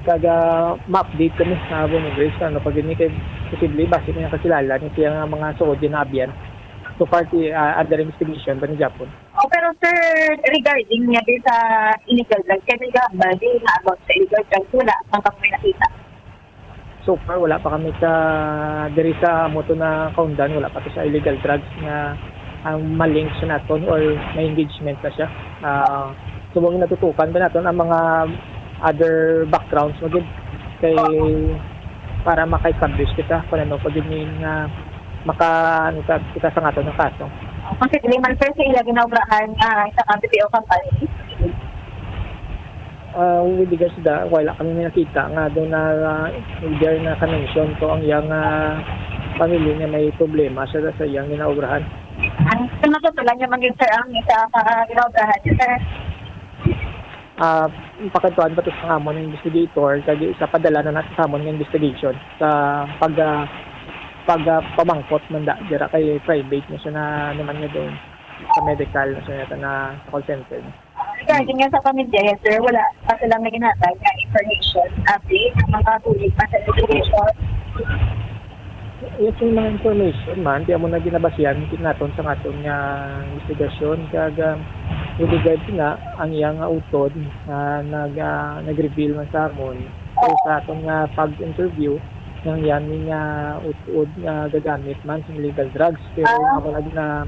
Kag, ah, ma-update kami sa Bono Grace, ano pa gid ni kay posible basi may nakakilala ni siya nga mga suod nga naabyan. So far, ti-, ah, under investigation pa ni Japon. Oh, pero sir, regarding niya din sa illegal drugs, kaya may gabal din na about sa illegal drugs, wala pang kami nakita. So far, wala pa kami sa, diri sa amo to na kaundan, wala pa to sa illegal drugs nga ang malink siya naton or may engagement na siya. Ah, subong natutukan pa naton ang mga other backgrounds mo gid kay para maka-establish kita kung ano pa gid ni nga maka, ano ta, kita sa aton nga kaso. Ang sige man, sir, sa iya ginaobrahan, ah, sa P P O company? Ah, with regards to that, wala kami may nakita nga doon na, ah, either na ka-mention to ang iyang, ah, pamilya nga may problema sa, sa iyang ginaobrahan. Ang sa matutulan niya man gid, sir, ang isa ka ginaobrahan niya, sir? Ah, pakadtuan pa to sa amon nga investigator, kag isa padala na nato sa amon nga investigation sa pag, ah, pag, ah, pamangkot man da, dira kay private na siya na naman nga doon sa medical na siya yata na sa call center. Regarding nga sa pamilya, yes, sir, wala pa sila may ginhatag nga information, update, ang mga bulig pa sa investigation. Yes, yung mga information man, di amo na ginabasihan naton sa aton nga investigasyon. Kag, um, with regards na, ang iya nga utod, ah, nag, ah, nag-reveal man sa amon, so, sa aton nga pag-interview, Nang yan ni nga ut-od nga gagamit man sa illegal drugs, pero Ah. Amo na gina-,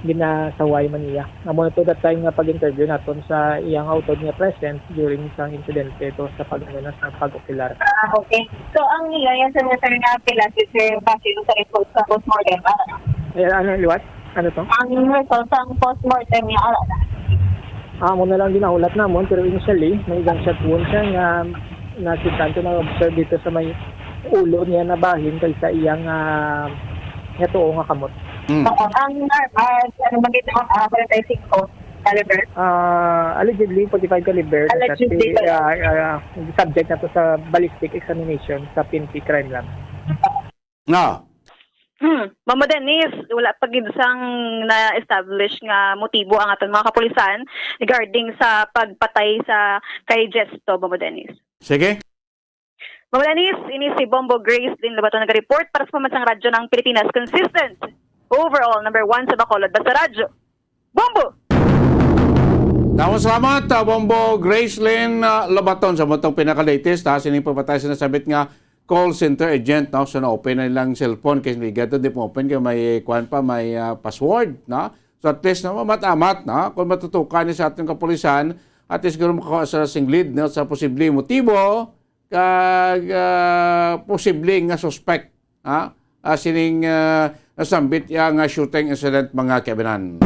ginasaway man niya. Amo na to that time nga pag-interview naton sa iyang utod nga present during sa insidente to sa pag-, ano na, sa pag-ocular. Ah, okay. So, ang iya, yan sa mga sir nga pila, si Sir Basil sa report sa postmortem, ah? Eh, ano, liwat? Ano to? Ang result sa postmortem niya, ah, Amo na lang ginahulat namon, pero initially, may gunshot wound siya nga nakita ko na observe dito sa may ulo niya na bahin kaysa iyang, ah, nga tuo nga kamot. Mm. Oo, ang armas, ano ba dito, ah, forty-five caliber? Ah, allegedly, forty-five caliber. Allegedly, Kasi, ah, ah, subject na to sa ballistic examination sa P N P Crime Lab. Nga. Hmm. Ma'am Denise, wala pa gid sang na-establish nga motibo ang aton mga kapulisan regarding sa pagpatay sa kay Jesto, Ma'am Denise. Sige. Ma'am Denise, ini si Bombo Grace Lynn Lobaton naga-report para sa Pambansang Radyo ng Pilipinas. Consistent, overall, number one sa Bacolod. Basta Radyo, Bombo! Damo salamat, ah, Bombo Gracelyn, ah, Lobaton, sa mutong pinaka-latest, ha, sining pagpatay sa nasambit nga call center agent, no? So, na-open na nilang cellphone kay hindi gato, di mo open kay may, kuwan pa, may, ah, password, no? So, at least, no, mamat-amat, no? Kung matutukan ni sa ating kapulisan, at least siguro makakuha sa sing lead, no, sa posibleng motibo kag, ah, posible nga suspect, ha? Ah, sining, ah, nasambit ya nga shooting incident, mga kaibinan.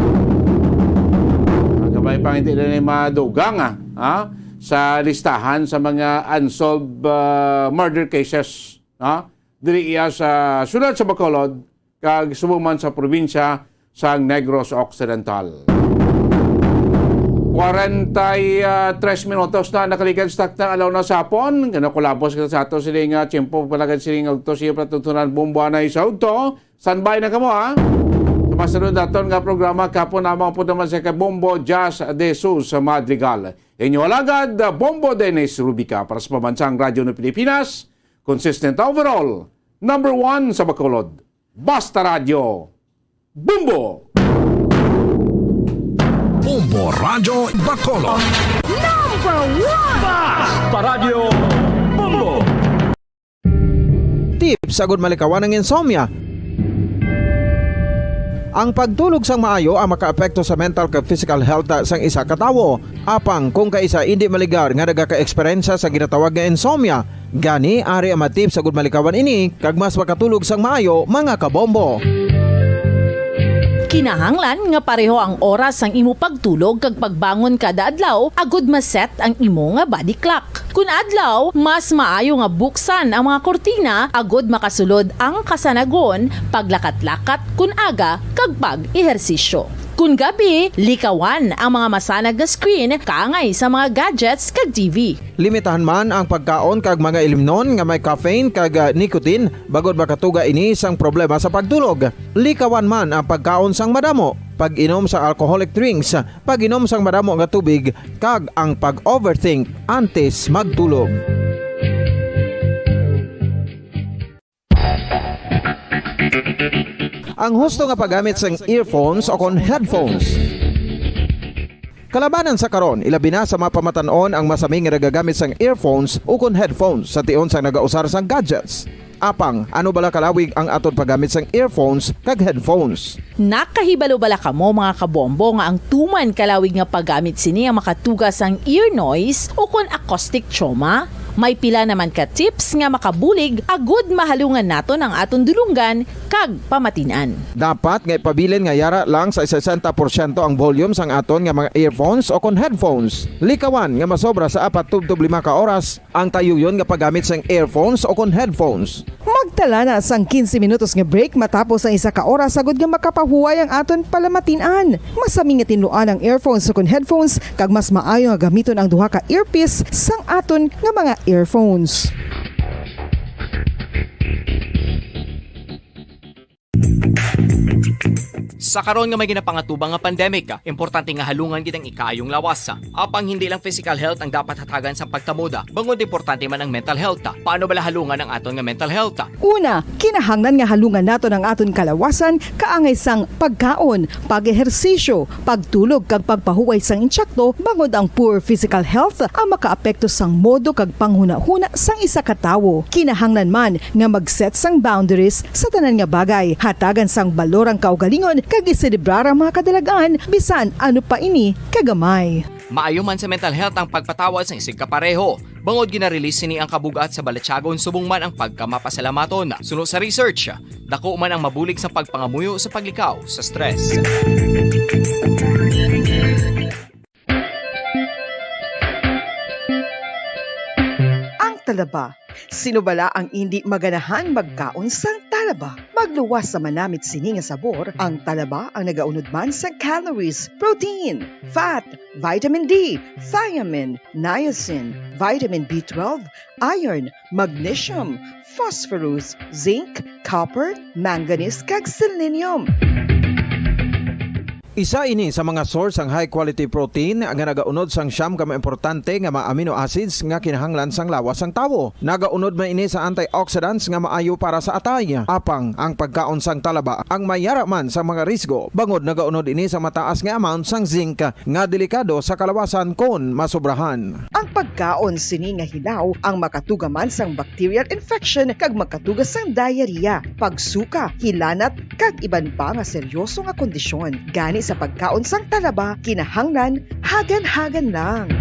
Ang kabay pang hindi na ni madugang, ah, ha? Sa listahan sa mga unsolved, ah, murder cases, ha? Diri iya sa siyudad sa Bacolod, kag subong man sa probinsya sang Negros Occidental. Kwarenta y tres minutos na nakalikan sa takna alaw na sa hapon. Ganakulabos kita sa ato sini nga tiyempo palagad sini nga ugto siya patutunan bombo anay sa ugto. Standby na kamo, ha? Sa masunod naton nga programa, kapon namang po naman sa kay Bombo Jazz de Sus sa Madrigal. Inyo alagad, Bombo Dennis Rubica para sa Pambansang Radyo ng Pilipinas. Consistent overall, number one sa Bacolod. Basta Radyo, Bombo! Bombo Radyo Bacolod. Number one! Basta Radyo, Bombo! Tips agud malikawan ang insomnia. Ang pagtulog sang maayo ang makaapekto sa mental kag physical health sang isa ka tawo. Apang kung kaisa indi maligar nga nagaka-eksperyensya sa ginatawag nga insomnia, gani ari ang mga tips agud malikawan ini kag mas makatulog sang maayo, mga kabombo. Kinahanglan nga pareho ang oras sang imo pagtulog kag pagbangon kada adlaw agud ma-set ang imo nga body clock. Kun adlaw, mas maayo nga buksan ang mga kurtina agud makasulod ang kasanagon, paglakat-lakat kun aga, kag pag-ehersisyo. Kun gabi, likawan ang mga masanag nga screen kaangay sa mga gadgets kag T V. Limitahan man ang pagkaon kag mga ilimnon nga may caffeine kag, ah, nicotine, bangod makatuga ini sang problema sa pagtulog. Likawan man ang pagkaon sang madamo, pag-inom sa alcoholic drinks, pag-inom sang madamo nga tubig, kag ang pag-overthink antes magtulog. Ang husto nga paggamit sang earphones o kon headphones. Kalabanan sa karon, ilabi na sa mga pamatan-on ang masami nga nagagamit sang earphones o kon headphones sa tion sang nagausar sang gadgets. Apang, ano bala kalawig ang aton paggamit sang earphones kag headphones? Nakahibalo bala kamo, mga kabombo, nga ang tuman kalawig nga paggamit sini ang makatuga sang ear noise o kon acoustic trauma? May pila naman ka tips nga makabulig agud mahalungan naton ang aton dulonggan kag pamatin-an. Dapat nga ipabilin nga yara lang sa sesenta porsyento ang volume sang aton nga mga earphones o kon headphones. Likawan nga masobra sa apat tubtob lima ka oras ang tayuyon nga paggamit sang earphones o kon headphones. Magtala na sang quince minutos nga break matapos ang isa ka oras, agud nga makapahuway ang aton palamatin-an. Masami nga tinluan ang earphones o kon headphones, kag mas maayo nga gamiton ang duha ka earpiece sang aton nga mga earphones. Sa karon nga may ginapangatubang nga pandemic, importante nga halungan gid ang ikaayong lawas. Apang hindi lang physical health ang dapat hatagan sang pagtamuda, bangod importante man ang mental health. Paano bala halungan ang aton nga mental health? Una, kinahanglan nga halungan naton ang aton kalawasan kaangay sang pagkaon, pag-ehersisyo, pagtulog kag pagpahuway sang insakto, bangod ang poor physical health ang makaapekto sang modo kag panghunahuna sang isa ka tawo. Kinahanglan man nga mag-set sang boundaries sa tanan nga bagay, hatagan sang balor ang kaugalingon, kag iselebrar ang mga kadalagan, bisan ano pa ini kagamay. Maayo man sa mental health ang pagpatawad sang isigkapareho, bangod gina-release sini ang kabug-at sa balatyagon subong man ang pagkamapasalamaton. Suno sa research, dako man ang mabulig sa pagpangamuyo sa paglikaw sa stress. Ang talaba. Sino bala ang indi maganahan magkaon sang talaba? Magluwas sa manamit sini nga sabor, ang talaba ang nagaunod man sang calories, protein, fat, vitamin D, thiamine, niacin, vitamin B twelve, iron, magnesium, phosphorus, zinc, copper, manganese, kag selenium. Isa ini sa mga source sang high quality protein nga nagaunod sang siyam ka mga importante nga mga amino acids nga kinahanglan sang lawas sang tawo. Nagaunod man ini sa antioxidants nga maayo para sa atay. Apang ang pagkaon sang talaba ang may yara man sang mga risgo, bangod nagaunod ini sa mataas nga amount sang zinc nga delikado sa kalawasan kon masobrahan. Ang pagkaon sini nga hilaw ang makatuga man sang bacterial infection kag makatuga sang diarrhea, pagsuka, hilanat, kag iban pa nga seryoso nga kondisyon. Gani sa pagkaon sang talaba, kinahanglan hagan-hagan lang.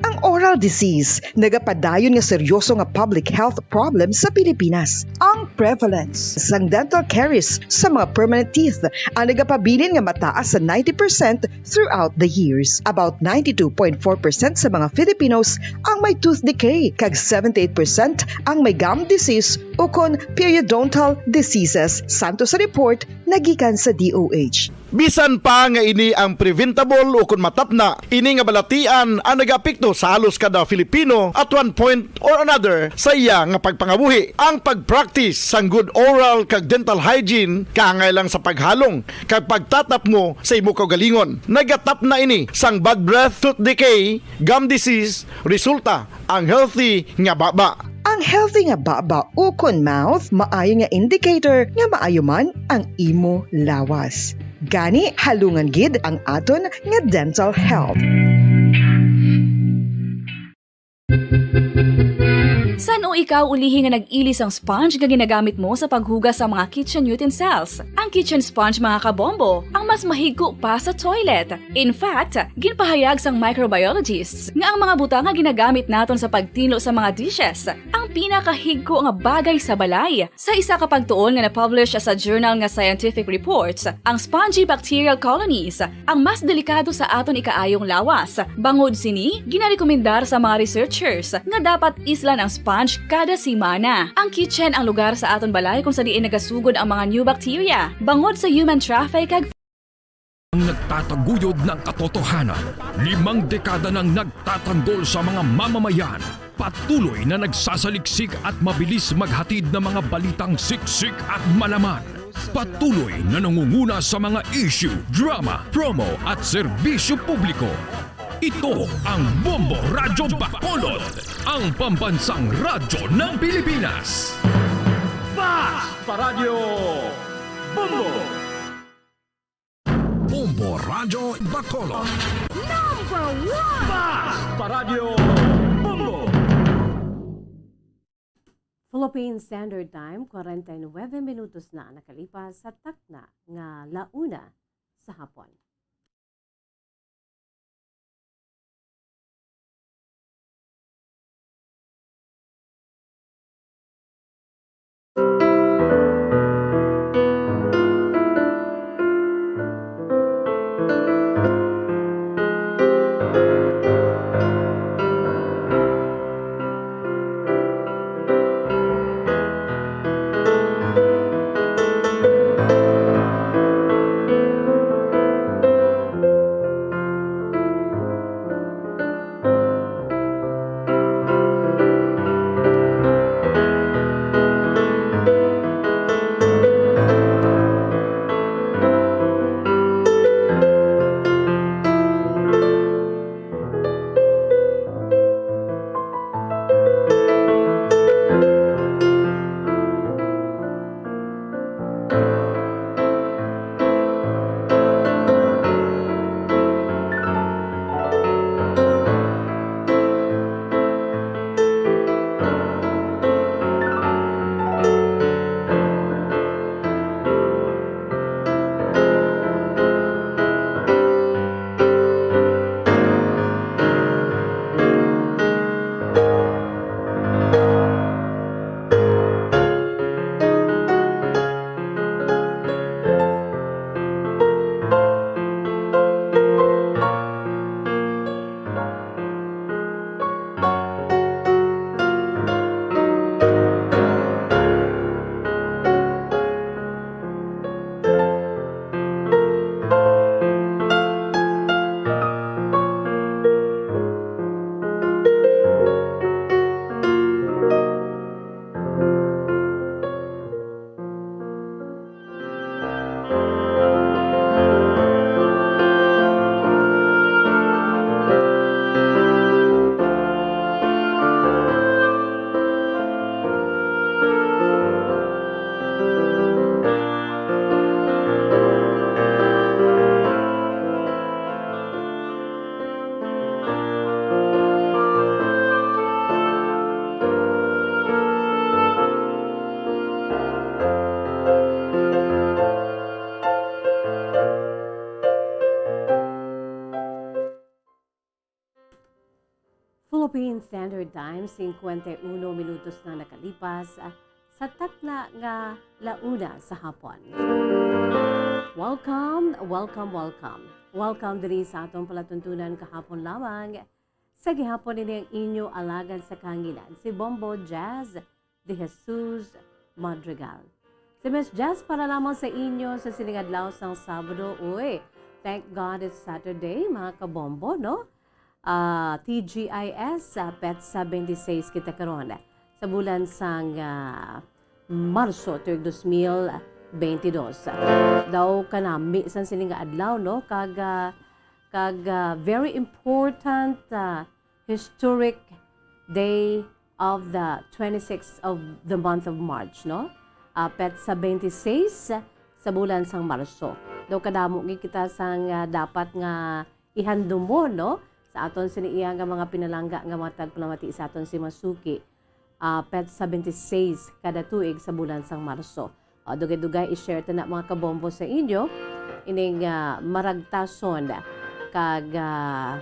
Ang oral disease nagapadayon nga seryoso nga public health problem sa Pilipinas. Ang prevalence sang dental caries sa mga permanent teeth ang nagapabilin nga mataas sa ninety percent throughout the years. About ninety-two point four percent sa mga Filipinos ang may tooth decay, kag seventy-eight percent ang may gum disease ukon periodontal diseases, santo sa report nga gikan sa D O H. Bisan pa nga ini ang preventable ukon matapna, ini nga balatian ang nagaapekto sa halos kada Filipino at one point or another sa iya nga pagpangabuhi. Ang pag-practice sang good oral kag dental hygiene kaangay lang sa paghalong kag pagtatapngo sa imo kaugalingon. Nagatapna ini sang bad breath, tooth decay, gum disease, resulta ang healthy nga baba. Ang healthy nga baba ukon mouth maayo nga indicator nga maayo man ang imo lawas. Gani, halungan gid ang aton nga dental health. San-o ikaw ulihi nga nag-ili sang sponge nga ginagamit mo sa paghugas sa mga kitchen utensils? Ang kitchen sponge, mga kabombo, ang mas mahigko pa sa toilet. In fact, ginpahayag sang microbiologists nga ang mga butang nga ginagamit naton sa pagtinlo sa mga dishes ang pinakahigko nga bagay sa balay. Sa isa ka pagtuon nga na-publish sa journal nga Scientific Reports, ang spongy bacterial colonies ang mas delikado sa aton ikaayong lawas. Bangod sini, ginarekomendar sa mga researchers nga dapat islan ang sponge kada semana. Ang kitchen ang lugar sa aton balay kung sa diin nagasugod ang mga new bacteria. Bangod sa human traffic kag Ang nagtataguyod ng katotohanan, limang dekada nang nagtatanggol sa mga mamamayan. Patuloy na nagsasaliksik at mabilis maghatid ng mga balitang siksik at malaman. Patuloy na nangunguna sa mga issue, drama, promo at serbisyo publiko. Ito ang Bombo Radyo Bacolod, ang pambansang radyo ng Pilipinas. Basta Radyo Bombo! Bombo Radyo Bacolod. Number one! Basta Radyo Bombo! Philippine Standard Time, kwarenta y nuebe minutos na nakalipas sa takna nga la una sa hapon. Philippine Standard Time, singkwenta y uno minutos na nakalipas, ah, sa takna nga la una sa hapon. Welcome, welcome, welcome. Welcome diri sa atong palatuntunan kahapon lamang. Sa gihapon ini ang inyo alagad sa kahanginan, si Bombo Jazz de Jesus Madrigal. Si Miss Jazz para lamang sa inyo sa sining adlaw sang Sabado. Uy, thank God it's Saturday, mga kabombo, no? Ah, T G I S, ah, petsa twenty-six kita karon sa bulan sang, ah, Marso tuig dos mil bentidós. Daw kanami sang sini nga adlaw, no? Kag, ah, kag, ah, very important, ah, historic day of the twenty-sixth of the month of March, no? Ah, petsa twenty-six sa bulan sang Marso. Daw kadamo gid kita sang, ah, dapat nga ihandumon, no? Sa aton sini iya nga mga pinalangga nga mga tagpalamati sa aton si Masuki, ah, petsa twenty-six kada tuig sa bulan sang Marso. O, dugay-dugay, i-share ta na, mga kabombo, sa inyo ining, ah, maragtason kag, ah,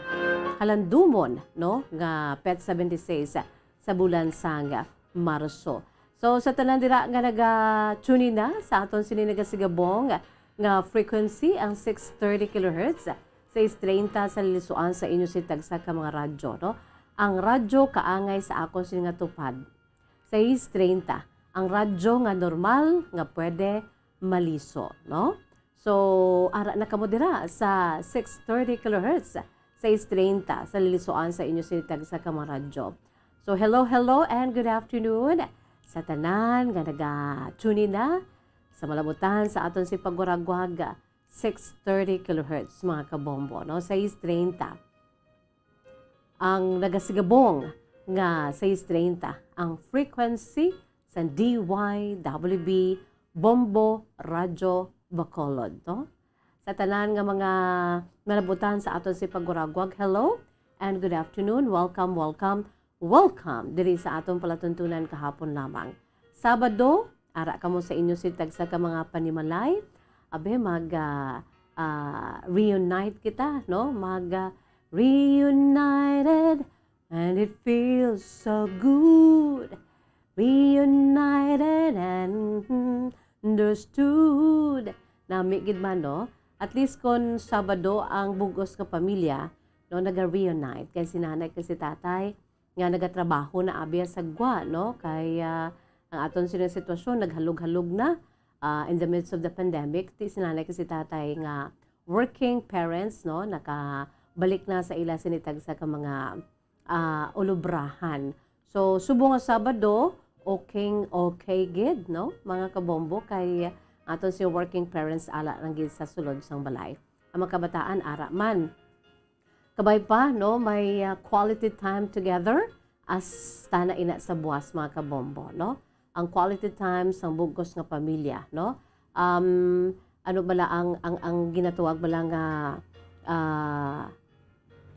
halandumon, no, nga petsa twenty-six sa bulan sang Marso. So, sa tanan dira nga naga-tune in na sa aton sini nagasigabong nga frequency, ang six thirty kilohertz, sais treinta sa lilisuan sa inyo si tagsa ka mga radyo, no? Ang radyo kaangay sa akon sini nga tupad, sais treinta, ang radyo nga normal nga pwede maliso, no? So, ara na kamo dira sa six thirty kilohertz, sais treinta sa lilisuan sa inyo sini tagsa ka mga radyo. So, hello, hello, and good afternoon sa tanan nga naga-tune in na sa malabutan sa aton si pagwaragwag, six thirty kilohertz, mga kabombo, no? Sais treinta. Ang nagasigabong nga sais treinta ang frequency sa D Y W B Bombo Radyo Bacolod, no? Sa tanan nga mga malabutan sa aton si pagwaragwag, hello and good afternoon. Welcome, welcome, welcome diri sa aton palatuntunan kahapon lamang. Sabado, ara kamo sa inyo si tagsa ka mga panimalay. Abe, mag, ah, ah, reunite kita, no? Mag, ah, reunited and it feels so good. Reunited and understood. Nami gid man, no? At least kon Sabado ang bug-os nga pamilya, no, naga-reunite. Kay si nanay, kay si tatay, nga nagatrabaho na abi sa gwa, no? Kay, ah, ang aton sini sitwasyon, naghalog-halog na, ah, in the midst of the pandemic. Ti si nanay kag si tatay nga working parents, no? Nakabalik na sa ila sini tagsa ka mga, ah, ulubrahan. So, subong nga Sabado, okay, okay gid, no? Mga kabombo, kay aton si working parents ala lang gid sa sulod sang balay. Ang mga kabataan, ara man. Kabay pa, no, may, ah, quality time together as tana ina sa buwas, mga kabombo, no? Ang quality time sang bug-os nga pamilya, no? Um, ano bala ang, ang, ang ginatawag bala nga, ah,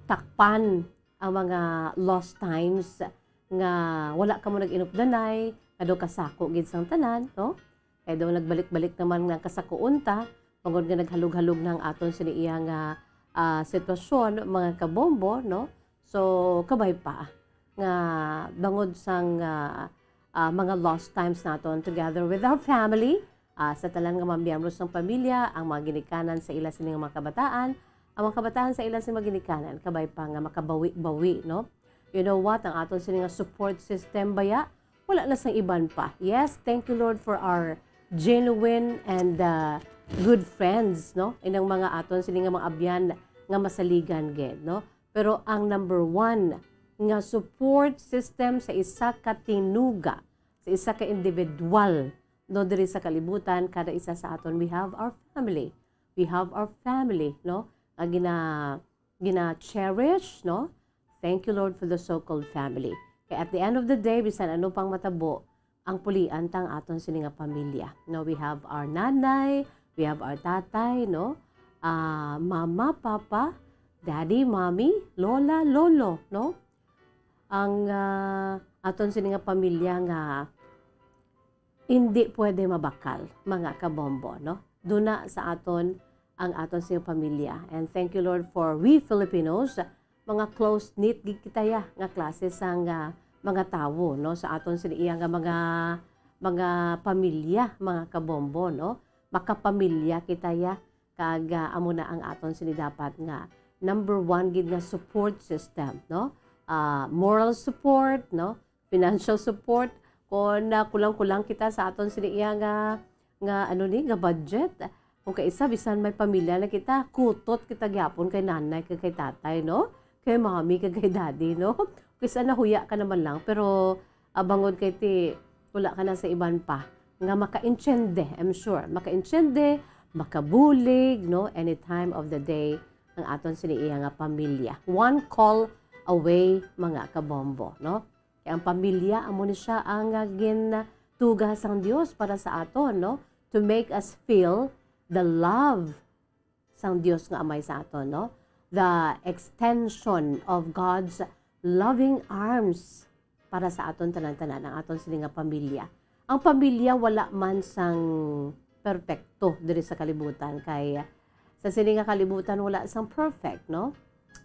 takpan ang mga lost times nga wala kamo nag-inupdanay, nga daw kasako gid sang tanan, no? Kay daw nagbalik-balik naman nga kasakuon ta, bangod nga naghalog-halog na ang aton sini iya nga, ah, sitwasyon, mga kabombo, no? So, kabay pa nga bangod sang, ah, ah, mga lost times naton together with our family, ah, sa tanan nga mga miyembro sang pamilya, ang mga ginikanan sa ila sini nga mga kabataan, ang mga kabataan sa ila sini mga ginikanan, kabay pa nga makabawi-bawi, no? You know what? Ang aton sini nga support system baya, wala na sang iban pa. Yes, thank you, Lord, for our genuine and, uh, good friends, no? Inang mga aton sini nga mga abyan nga masaligan gid, no? Pero ang number one nga support system sa isa ka tinuga, sa isa ka individual, no, diri sa kalibutan, kada isa sa aton, we have our family. We have our family, no? Nga gina-, gina-cherish, no? Thank you, Lord, for the so-called family. Kay at the end of the day, bisan ano pang matabo, ang pulian ta ang aton sini nga pamilya. No, we have our nanay, we have our tatay, no? Ah, mama, papa, daddy, mommy, lola, lolo, no? Ang, ah, aton sini nga pamilya nga indi pwede mabakal, mga kabombo, no? Duna sa aton ang aton sini nga pamilya. And thank you, Lord, for we Filipinos, mga close-knit gid kita ya nga klase sang, ah, mga tawo, no? Sa aton sini iya nga mga, mga pamilya, mga kabombo, no? Makapamilya kita ya, kag, ah, amo na ang aton sini dapat nga number one gid nga support system, no? Ah, moral support, no? Financial support, kon, ah, kulang-kulang kita sa aton sini iya nga, nga, ano ni, nga budget. Kung kaisa, bisan may pamilya na kita, kutot kita gyapon kay nanay kag kay tatay, no? Kay mommy kag kay daddy, no? Kaysa nahuya ka naman lang, pero, ah, bangod kay ti, wala ka na sa iban pa nga makaintiende, I'm sure. Makaintiende, makabulig, no? Any time of the day, ang aton sini iya nga pamilya. One call away, mga kabombo, no? Kay ang pamilya, amo ni siya ang, ah, gintuga sang Dios para sa aton, no? To make us feel the love sang Dios nga Amay sa aton, no? The extension of God's loving arms para sa aton tanan-tanan, ang aton sini nga pamilya. Ang pamilya wala man sang perpekto diri sa kalibutan, kay sa sini nga kalibutan wala sang perfect, no?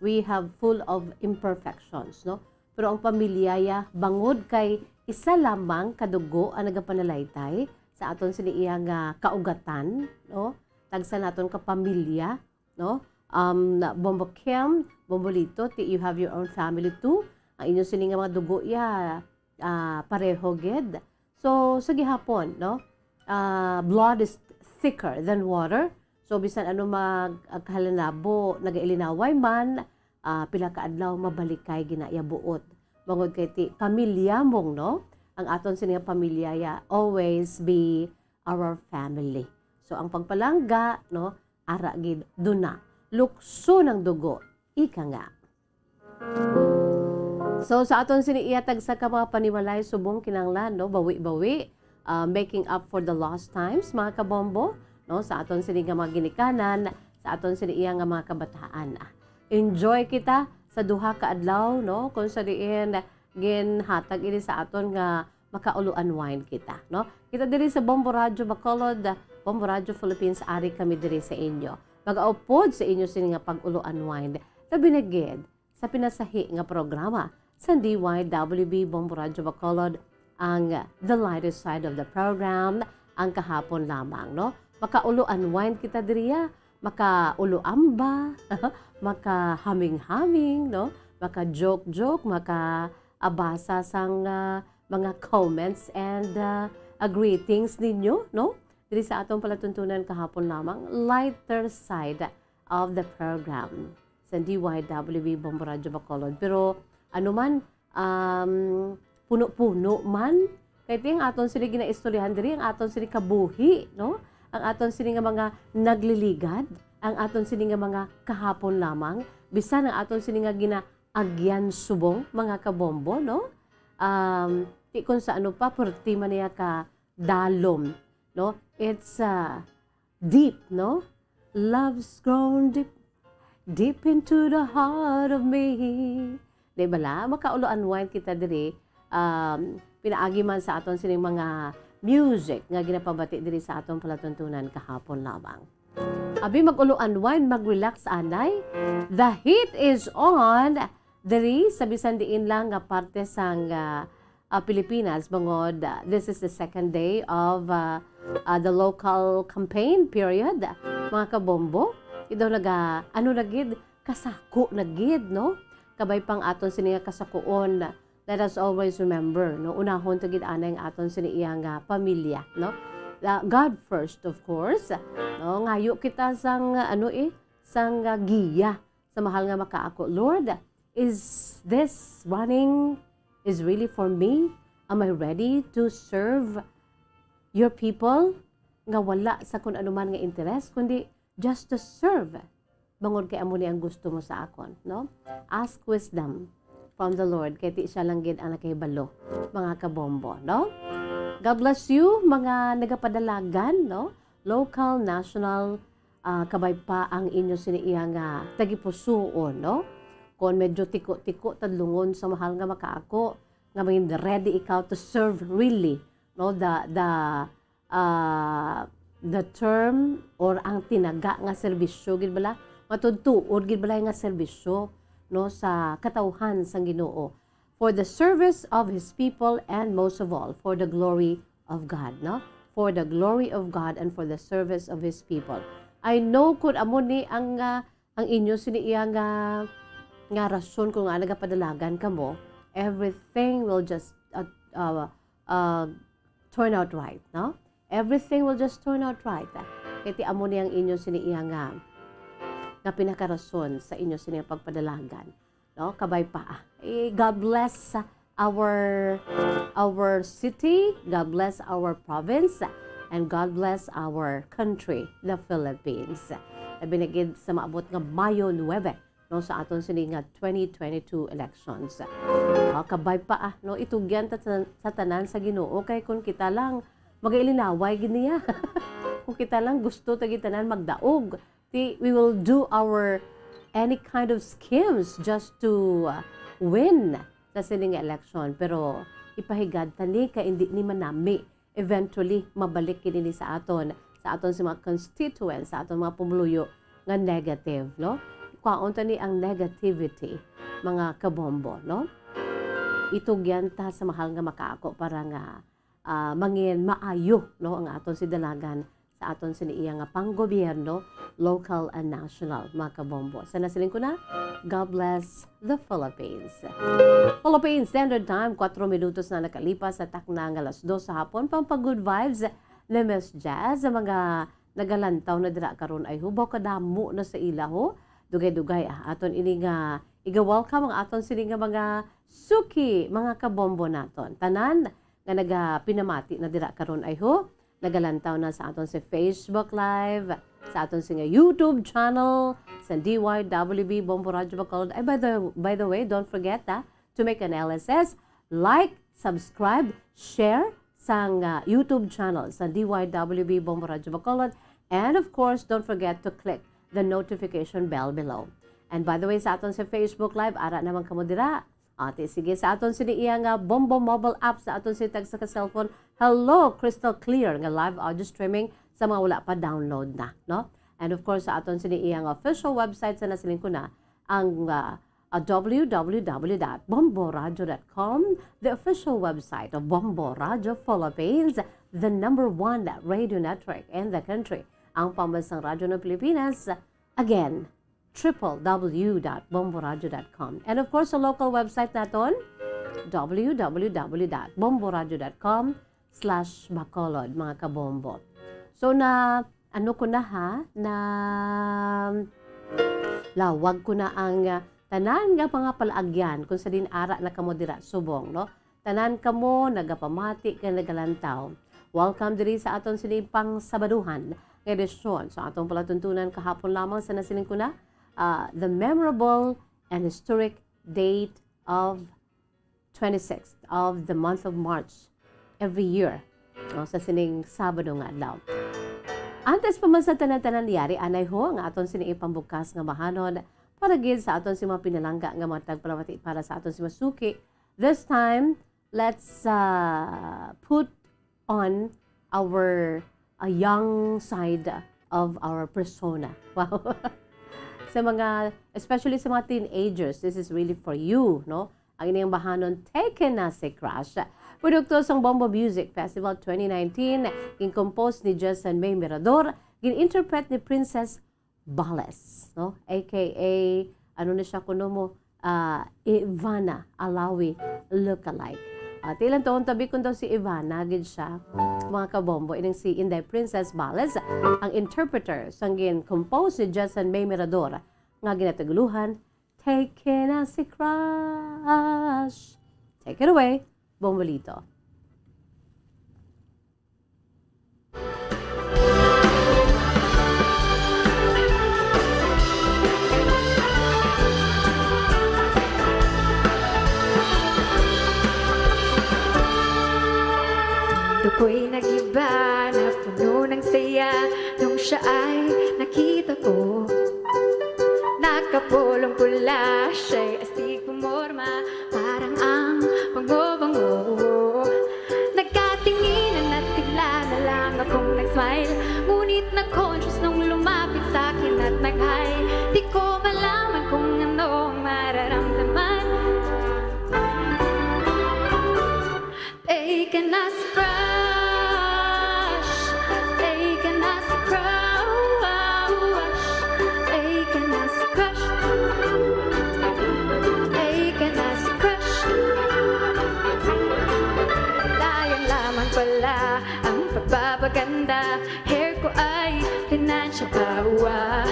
We have full of imperfections, no? Pero ang pamilya ya, bangod kay isa lamang ka dugo ang nagapanalaytay sa aton sini iya nga kaugatan, no? Tagsa naton ka pamilya, no? Um, Bombo Kim, Bombolito, ti, you have your own family too. Ang inyo sini nga mga dugo ya, ah, pareho gid. So, sa gihapon, no? Ah, blood is thicker than water. So, bisan ano mag, ah, kahalanabo, nagailinaway man, ah, pila ka adlaw, mabalikay gina ya buot. Bangod kay ti, pamilya mong, no? Ang aton sini nga pamilya ya, always be our family. So, ang pagpalangga, no? Ara gid duna. Lukso ng dugo, ika nga. So, sa aton sini iya tagsa ka mga panimalay subong kinahanglan, no? Bawi-bawi, ah, making up for the lost times, mga kabombo, no? Sa aton sini nga mga ginikanan, sa aton sini iya nga mga kabataan. Ah, enjoy kita sa duha ka adlaw, no? Kung sa diin ginhatag ini sa aton nga makaulo-unwind kita, no? Kita diri sa Bombo Radyo Bacolod, Bombo Radyo Philippines, ari kami diri sa inyo. Magaupod sa inyo sini nga pag-ulo-unwind. Labi na gid sa pinasahi nga programa sa D Y W B Bombo Radyo Bacolod, ang The Lighter Side of the Program, ang kahapon lamang, no? Makaulo-unwind kita diriya, makaulo-amba, makahaming-haming, no? Maka-joke-joke, maka-abasa sang, ah, mga comments and, ah, ah, greetings ninyo, no? Diri sa atong palatuntunan kahapon lamang, lighter side of the program sa D Y W B Bombo Radyo Bacolod. Pero ano man, um, puno-puno man, kay ti ang aton sini ginaistoryahan diri, ang aton sini kabuhi, no? Ang aton sini nga mga nagliligad, ang aton sini nga mga kahapon lamang, bisan ang aton sini nga ginaagyan subong, mga kabombo, no? Um, ti kung sa ano pa, purti man niya ka dalom, no? It's, uh, deep, no? Love's grown deep, deep into the heart of me. Di bala? Makaulo-unwind kita diri, um, pinaagi man sa aton sining mga music nga ginapabati diri sa aton palatuntunan kahapon lamang. Abi, mag-ulo-unwind, mag-relax, anay. The heat is on diri sa bisan diin lang nga parte sang, ah, ah, Pilipinas, bangod, ah, this is the second day of, ah, ah, the local campaign period. Mga kabombo, idaw naga, ano na gid, kasako na gid, no? Kabay pang aton sini nga kasakuon, let us always remember, no? Unahon ta gid anay ang aton sini iya nga pamilya, no? Ah, God first, of course. No? Ngayo kita sang, ano eh, sang, ah, giya sa mahal nga makaako. Lord, is this running is really for me? Am I ready to serve your people nga wala sa kun ano man nga interes, kundi just to serve? Bangod kay amo ni ang gusto mo sa akon, no? Ask wisdom from the Lord, kay ti siya lang gid ang nakahibalo, mga kabombo, no? God bless you, mga nagapadalagan, no? Local, national, ah, kabay pa ang inyo sini iya nga tagipusuon, no? Kon medyo tiko-tiko tadlungon sa mahal nga makaako, nga magin ready ikaw to serve really, no? The, the, ah, the term or ang tinaga nga serbisyo gid bala, matuod-tuod gid bala nga serbisyo. no, sa katawhan sang Ginoo, for the service of His people, and most of all, for the glory of God, no? For the glory of God and for the service of His people. I know kung amo ni ang, ah, ang inyo sini iya nga, nga rason kung nga nagapadalagan kamo, everything will just, uh, uh, uh, turn out right, no? Everything will just turn out right. Kay ti amo ni ang inyo sini iya nga, nga pinakarason sa inyo sini nga pagpadalagan, no? Kabay pa. Eh, God bless our, our city, God bless our province, and God bless our country, the Philippines. Labi na gid sa maabot nga Mayo nuebe, no, sa aton sini nga twenty twenty-two elections. Ah, kabay pa, ah, no, itugyan ta sa, sa tanan sa Ginoo, kay kung kita lang magailinaway gid niya. Kung kita lang gusto ta gid tanan magdaog, ti, we will do our any kind of schemes just to, uh, win sa sini nga election. Pero ipahigad ta ni kay indi ni manami. Eventually, mabalik gid ini sa aton, sa aton sa mga constituents, sa aton mga pumuluyo nga negative, no? Kwaon ta ni ang negativity, mga kabombo, no? Itugyan ta sa mahal nga makaako para nga, ah, mangin maayo, no, ang aton si dalagan sa aton sini iya nga panggobyerno, local and national, mga kabombo. Sa nasiling ko na, God bless the Philippines. Philippine Standard Time, kwatro minutos na nakalipas sa takna nga alas dos sa hapon. Pampang good vibes ni Miss Jazz, sa mga nagalantaw na dira karon ay hubaw kadamo na sa ila, ho. Dugay-dugay, ah, aton ini nga iga-welcome ang aton sini nga mga suki, mga kabombo naton. Tanan nga nagapinamati na dira karon ay ho, nagalantaw na sa aton si Facebook Live, sa aton si nga YouTube channel, sa D Y W B Bombo Radyo Bacolod. Ay, by the, by the way, don't forget, ah, to make an L S S, like, subscribe, share sang, ah, YouTube channel sa D Y W B Bombo Radyo Bacolod, and of course, don't forget to click the notification bell below. And by the way, sa aton sa Facebook Live, ara naman kamo dira. Ati, sige, sa aton sini iya nga Bombo Mobile App, sa aton si tag sa ka cellphone, hello, crystal clear nga live audio streaming sa mga wala pa download na, no? And of course, sa aton sini iya nga official website sa nasiling ko na, ang, ah, ah, W W W dot bombo radyo dot com, the official website of Bombo Radyo Philippines, the number one radio network in the country. Ang pambansang radyo ng Pilipinas. Again, triple W dot bombo radyo dot com. And of course, sa local website naton, W W W dot bombo radyo dot com slash Bacolod, mga kabombo. So, na, ano ko na ha, na lawag ko na ang, ah, tanan nga mga palaagyan kung sa din ara na kamo dira subong, no? Tanan kamo nagapamati kag nagalantaw. Welcome diri sa aton sini pang Sabaduhan nga edisyon sa atong palatuntunan kahapon lamang sa nasiling ko na, ah, the memorable and historic date of twenty-sixth of the month of March every year, no, sa sining Sabado nga adlaw. Antes pa man sa tanan-tanan, yari anay ho nga aton sini ipambukas nga bahanon para gid sa aton si mga pinalangga nga mga tagpalamati para sa aton si masuki. This time, let's, uh, put on our, uh, young side of our persona. Wow. Sa mga, especially sa mga teenagers, this is really for you, no? Ang inyong bahanon, Taken na si Crush. Produkto sang Bombo Music Festival twenty nineteen, gin-compose ni Justin May Mirador, gin-interpret ni Princess Bales, no? A K A, ano na siya kuno mo? Ah, Ivana Alawi lookalike. Ah, tilan tuon tabi kun daw si Ivana gid siya, mga kabombo. Ining si Inday Princess Bales, ang interpreter sang gin-compose ni Justin May Mirador nga ginatuguluhan, Taken na si Crush. Take it away, Bombolito. Ako'y nag-iba na puno ng saya nung siya ay nakita ko. Nakapulong pula siya'y astig pumorma, parang ang bango-bango. Nagkatinginan at bigla na lang akong nag-smile. Ngunit na-conscious nung lumapit sa akin at nag-hi. Di ko malaman kung ano ang mararamdaman. Pala ang pagpapaganda, hair ko ay financial power.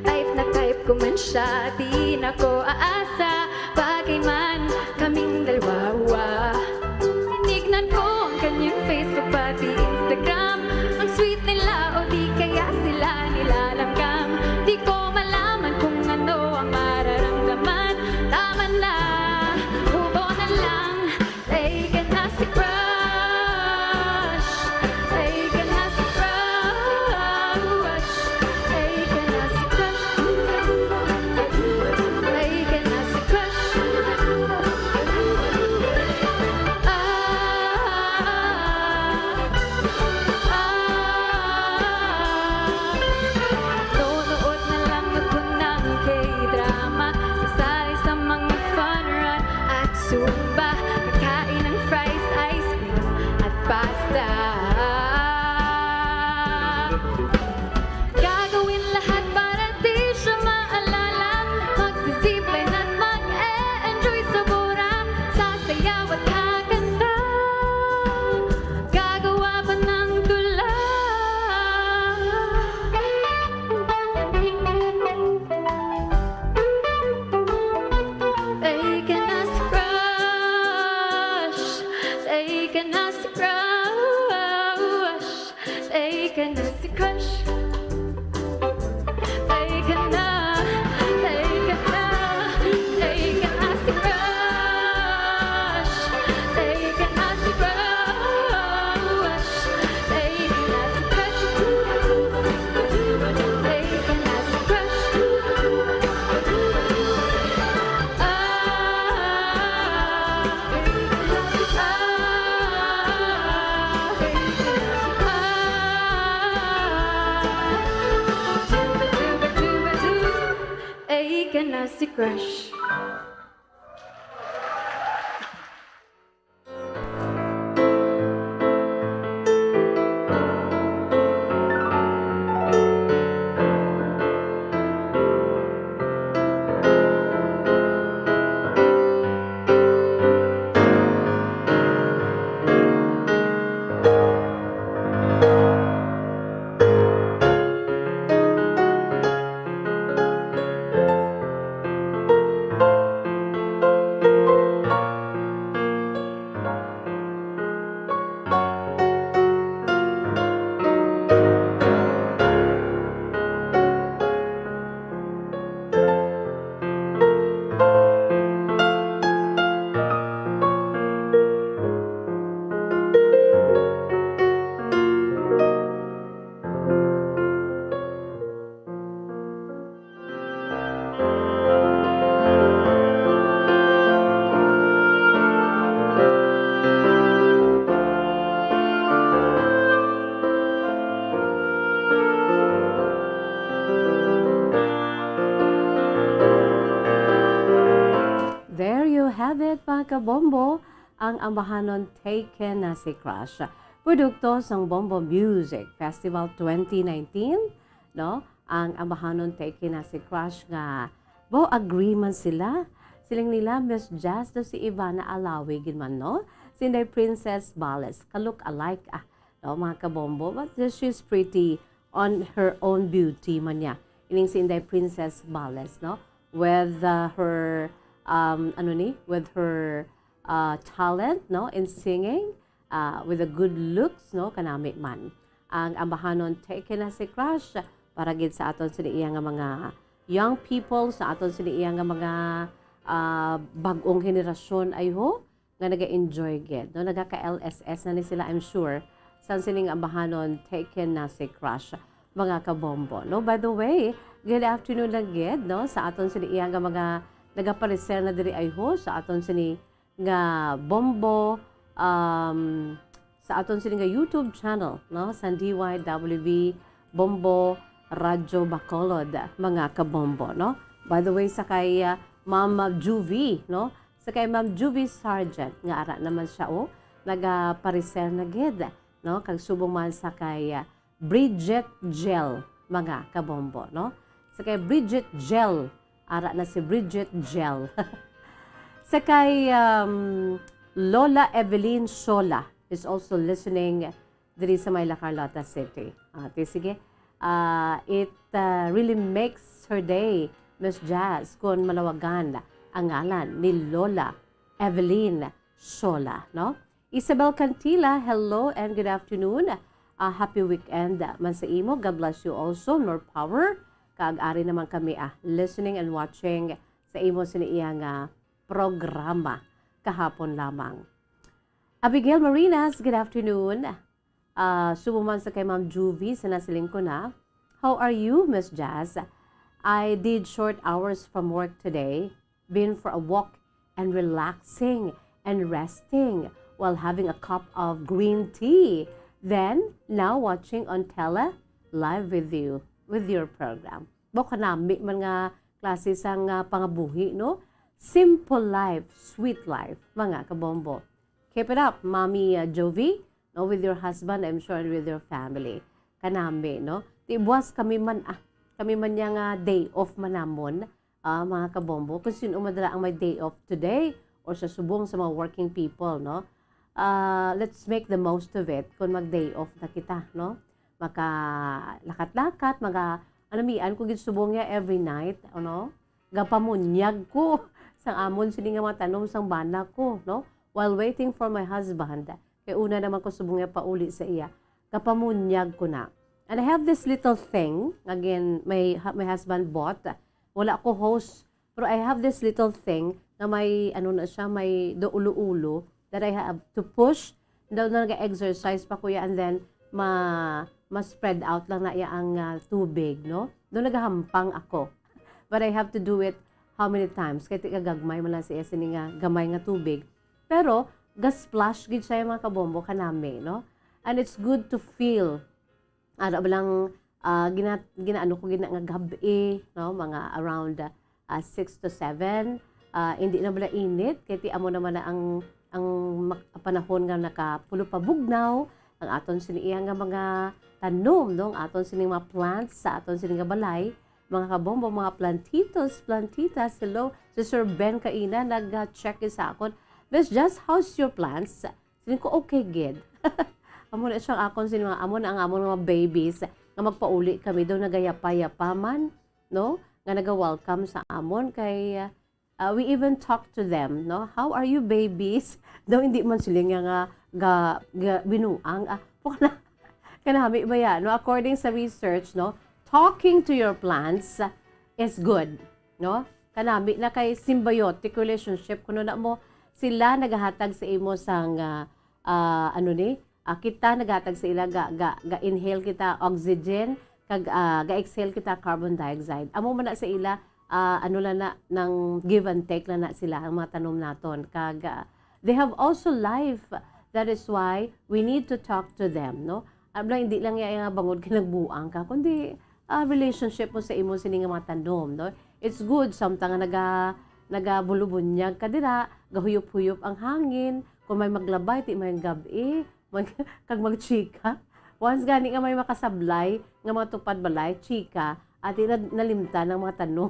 Type na type ko man siya, di na ko aasa. Bagay man kaming dalawa. Tinignan ko ang kanyang Facebook pati Instagram. Ang sweet nila o di kaya sila nilalamgam. Di ko malaman kung ano ang mararamdaman. Tama na, move on na lang. Taken as a crush. Taken as a crush. Taken as a crush. Taken as a crush. Ah, ah, ah. Nunood na lang ako ng K-drama. Sasali sa mga fun run at Zumba. Kakain ng fries, ice cream at pasta. Gagawin lahat para di siya maalala. Magsi-zipline at mag-e-enjoy sa Bora. Sasayaw at kakanta. Gagawa pa ng tula. Taken as a crush. Taken as a crush. Taken as a crush. Taken na, taken na, taken as a crush. Taken as a crush. Taken as a crush. Taken as a crush. Taken as a crush. There you have it, mga kabombo, ang ambahanon Taken na si Crush. Produkto sang Bombo Music Festival twenty nineteen, no? Ang ambahanon Taken na si Crush nga, bo, agree man sila. Siling nila, Miss Jazz daw si Ivana Alawi gid man, no? Si Inday Princess Bales, ka-look alike, ah, no, mga kabombo. But she's pretty on her own beauty man niya. Ining si Inday Princess Bales, no? With, uh, her, um, ano ni? With her, uh, talent, no? In singing, uh, with the good looks, no? Kanami man. Ang ambahanon, Taken na si Crush, para gid sa aton sini iya nga mga young people, sa aton sini iya nga mga, uh, bag-ong henerasyon, ay ho, nga naga-enjoy gid, no? Nagaka-L S S na ni sila, I'm sure. Sang sining ambahanon, Taken na si Crush, mga kabombo, no? By the way, good afternoon lang gid, no? Sa aton sini iya nga mga nagapareser na diri, ay ho, sa aton sini nga bombo, um, sa aton sini nga YouTube channel, no? Sa D Y W B Bombo Radyo Bacolod, mga kabombo, no? By the way, sa kay, uh, Ma'am Juvie, no? Sa kay Ma'am Juvie Sargent, nga ara naman siya, oh, nagapareser na gid, no? Kag subong man sa kay, ah, Bridget Gel, mga kabombo, no? Sa kay Bridget Gel, ara na si Bridget Gel. Sa kay, um, Lola Evelyn Sola, He's also listening diri sa may La Carlota City. Ah, ti, sige. Ah, it, ah, really makes her day, Miss Jazz, kung malawagan ang ngalan ni Lola Evelyn Shola, no? Isabel Cantila, hello and good afternoon. Ah, happy weekend man sa imo. God bless you also. More power. Kag ari naman kami, ah, listening and watching sa imo sini iya nga programa kahapon lamang. Abigail Marinas, good afternoon. Ah, subo man sa kay Ma'am Juvie, sa nasiling ko na. How are you, Miss Jazz? I did short hours from work today. Been for a walk and relaxing and resting while having a cup of green tea. Then, now watching on tele, live with you, with your program. Bako nami man nga klase sang, ah, pangabuhi, no? Simple life, sweet life, mga kabombo. Keep it up, Mommy, ah, Jovi, no, with your husband, I'm sure, and with your family. Kanami, no? Ti buwas kami man, ah, kami man niya nga day off man namon, ah, mga kabombo. Kung sino man dala ang may day off today or sa subong sa mga working people, no? Ah, let's make the most of it kung mag-day off na kita, no? Makalakat-lakat, maga-, ano, mian ko gid subong niya every night, ano? Gapamunyag ko sang amon sini nga mga tanom sang bana ko, no? While waiting for my husband, kay una naman ko subong nga pauli sa iya, gapamunyag ko na. And I have this little thing, again, my, my husband bought. Wala ko hose, pero I have this little thing na may, ano na siya, may do ulo-ulo that I have to push. Daw na nag-exercise pa kuya, and then ma, ma-spread out lang na iya ang, ah, tubig, no? Daw nagahampang ako. But I have to do it how many times? Kay ti kagagmay man lang siya sini nga gamay nga tubig. Pero, ga-splash gid siya, mga kabombo, kanami, no? And it's good to feel. Ara ba lang, ah, gina-, ginaano ko gina nga gab-i, no? Mga around, ah, six to seven. Ah, hindi na bala init, kay ti amo naman na ang, ang mak-, panahon nga nakapulupabugnaw, ang aton sini iya nga mga tanom, no? Ang aton sini mga plants sa aton sini nga balay, mga kabombo, mga plantitos, plantitas. Hello, si Sir Ben kaina nag-check sa akon. Miss Jazz, how's your plants? Siling ko, okay gid. Amo na siya akon, sini mga, amo na ang amon mga babies nga magpauli kami daw nagayapa-yapa man, no? Nga naga-welcome sa amon kay, uh, we even talk to them, no? "How are you, babies?" Daw hindi man sila nga, nga ga, ga, binuang, ah, kana, kanami ba yan, no? According sa research, no? Talking to your plants is good, no? Kanami na kay symbiotic relationship kuno na mo, sila nagahatag sa imo sang, ah, ah, ano ni, ah, kita naghatag sa ila, ga, ga, ga-inhale kita oxygen, kag, ah, ga-exhale kita carbon dioxide. Amo man na sa ila, ah, ano lang na, nang give and take lang na sila, ang mga tanom naton. Kag, ah, they have also life. That is why we need to talk to them, no? Alam lang, hindi lang iya nga bangod kay nagbuang ka, kundi, ah, relationship mo sa imo sini nga mga tanom, no? It's good, samtang nga naga-, nagabulubunyag ka dira, gahuyop-huyop ang hangin, kung may maglabay, ti may gab-i, Mag-, kag magchika. Once gani nga may makasablay nga mga tupad balay, chika, ati na, nalimtan ang mga tanom.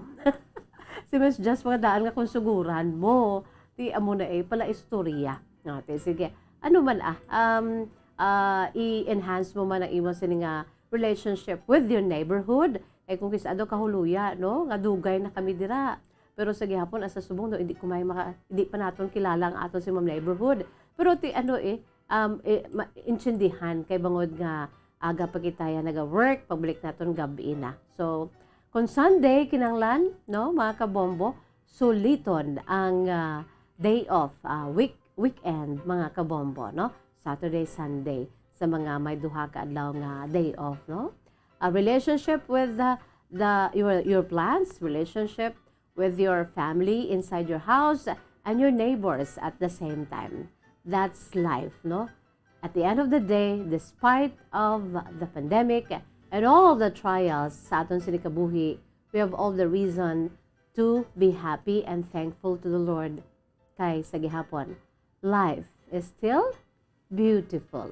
Si Miss Jazz, mga daan nga kung suguran mo. Ti amo na eh, pala istorya. No, ti, sige. Ano man, ah, um, ah, i-enhance mo man ang imo sini nga relationship with your neighborhood. Eh, kung kis-a daw kahuluya, no, nga dugay na kami dira. Pero sa gihapon, asa subong, no, hindi ko may maka-, hindi pa naton kilala ang aton si Ma'am Neighborhood. Pero ti, ano eh, um, eh, ma-, intindihan kay bangod nga aga pa kita ya naga-work, pagbalik naton gab-i na. So, kung Sunday, kinahanglan, no, mga kabombo, suliton ang, ah, day off, ah, week-, weekend, mga kabombo, no? Saturday, Sunday, sa mga may duha ka adlaw nga day off, no? A relationship with the, the, your, your plants, relationship with your family inside your house and your neighbors at the same time. That's life, no? At the end of the day, despite of the pandemic and all the trials sa aton sini kabuhi, we have all the reason to be happy and thankful to the Lord. Kay sa gihapon, life is still beautiful.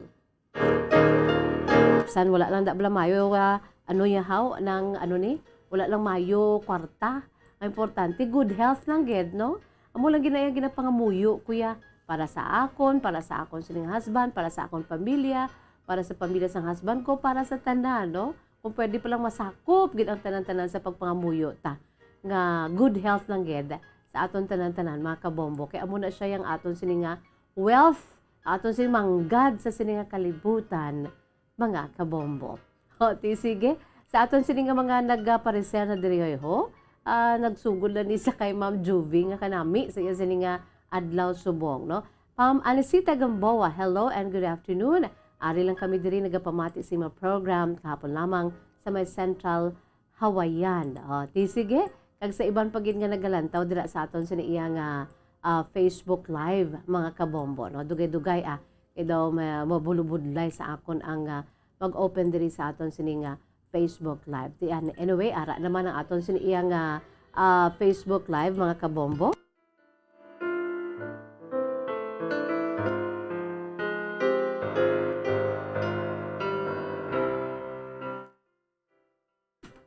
San wala lang da bala mayo, ah, ano ya haw, nang ano ni, wala lang mayo kwarta. Ang importante, good health lang gid, no? Amo lang gina-, ginapangamuyo, kuya. Para sa akon, para sa akon sining husband, para sa akon pamilya, para sa pamilya sang husband ko, para sa tanan, no? Kung pwede pa lang masakop gid ang tanan-tanan sa pagpangamuyo ta, nga good health lang gid sa aton tanan-tanan, mga kabombo. Kay amo na siya yang aton sini nga wealth, aton sini manggad sa sini nga kalibutan, mga kabombo. O, ti sige. Sa aton sini nga mga nagapareser na diri, hoy, ho, ah, nagsugod na ni sa kay Ma'am Juvie nga kanami sa iya sini nga adlaw subong, no? Ma'am Anisita Gamboa, hello and good afternoon. Ari lang kami diri nagapamati sa imong program kahapon lamang sa may Central Hawaiian. O, ti sige. Kag sa iban pa gid nga nagalantaw dira sa aton sini iya nga, ah, Facebook Live, mga kabombo, no? Dugay-dugay, ah, kay daw ma-, mabulubudlay sa akon ang, ah, mag-open diri sa aton sini nga Facebook Live. Ti an-, anyway, ara naman ang aton sini iya nga, ah, Facebook Live, mga kabombo.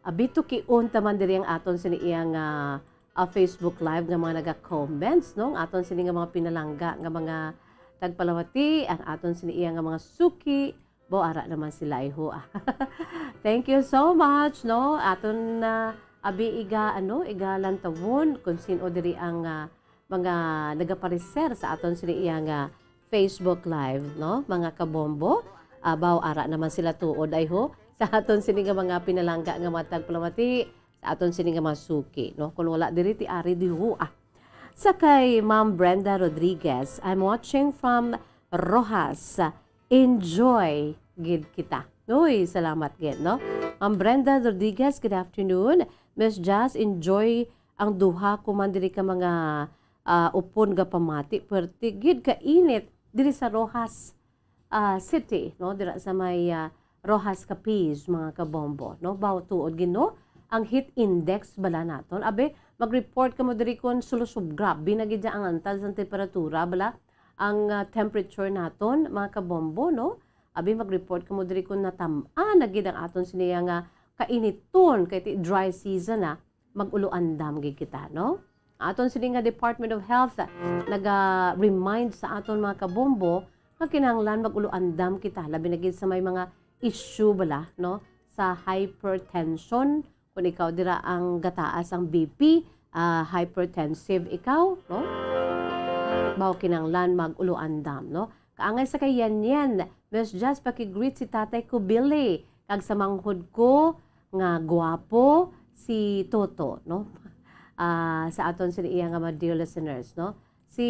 Abi, tukion ta man diri ang aton sini iya nga, ah, Facebook Live nga mga naga-comments, no? Ang aton sini nga mga pinalangga nga mga tagpalamati, ang aton sini iya nga mga suki. Bo, ara naman sila, ay ho, ah. Thank you so much, no? Aton na, abi, iga, ano, iga lantawon kung sin-o diri ang, ah, mga nagapareser sa aton sini iya nga Facebook Live, no? Mga kabombo, abaw, ara naman sila tuod, ay ho, sa aton sini nga mga pinalangga nga mga tagpalamati, sa aton sini nga mga suki, no? Kung wala diri, ti ari di ho, ah. Sa kay Ma'am Brenda Rodriguez, "I'm watching from Roxas. Enjoy gid kita." Uy, salamat gid, no? Ma'am Brenda Rodriguez, good afternoon. Miss Jazz, enjoy ang duha ko man diri ka mga, ah, upon nga pamati. Puwerte gid ka init diri sa Roxas, ah, City, no? Dira sa may, ah, Roxas, Capiz, mga kabombo, no? Baw tuod gid, no? Ang heat index bala naton. Abi, mag-report kamo diri kon sulusog. Grabe na gid ang antas ang temperatura, bala. Ang, ah, temperature naton, mga kabombo, no? Abi, mag-report kamo diri kon natam-an na gid ang aton siniya nga kainiton, kay ti dry season, ah. Mag-ulo andam gid kita, no? Aton sini nga Department of Health, ah, naga-remind sa aton mga kabombo nga kinahanglan mag-ulo andam kita, labi na gid sa may mga issue bala, no? Sa hypertension, kung ikaw dira ang gataas ang B P, ah, hypertensive ikaw, no? Baw kinahanglan mag-ulo andam, no? Kaangay sa kay Yan Yan, Miss Jazz, paki-greet si Tatay ko, Billy, kag sa manghod ko nga gwapo, si Toto, no? Ah, sa aton sini iya nga mga dear listeners, no? Si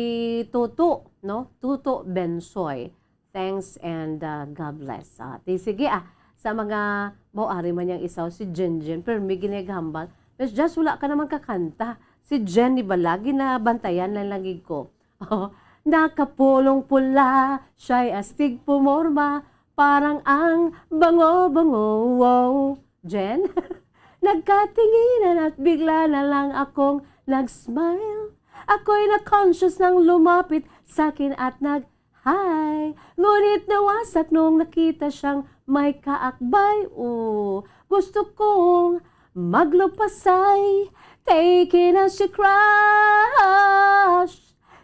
Toto, no? Toto Bensoy. Thanks and, ah, God bless. Ah, ti sige, ah, sa mga mao ari man yang isaw si Jenjen, pero may ginaghambal. Miss Jazz, wala ka naman kakanta. Si Jen, di ba, lagi na bantayan lang lagi ko. Oh, nakapulong pula, siya'y astig pumorma, parang ang bango-bango. Wow. Jen? Nagkatinginan at bigla na lang akong nag-smile. Ako'y na-conscious nang lumapit sa akin at nag-hi. Ngunit nawasak nung nakita siyang may kaakbay. Oh, gusto kong maglupasay. Take it as a crush.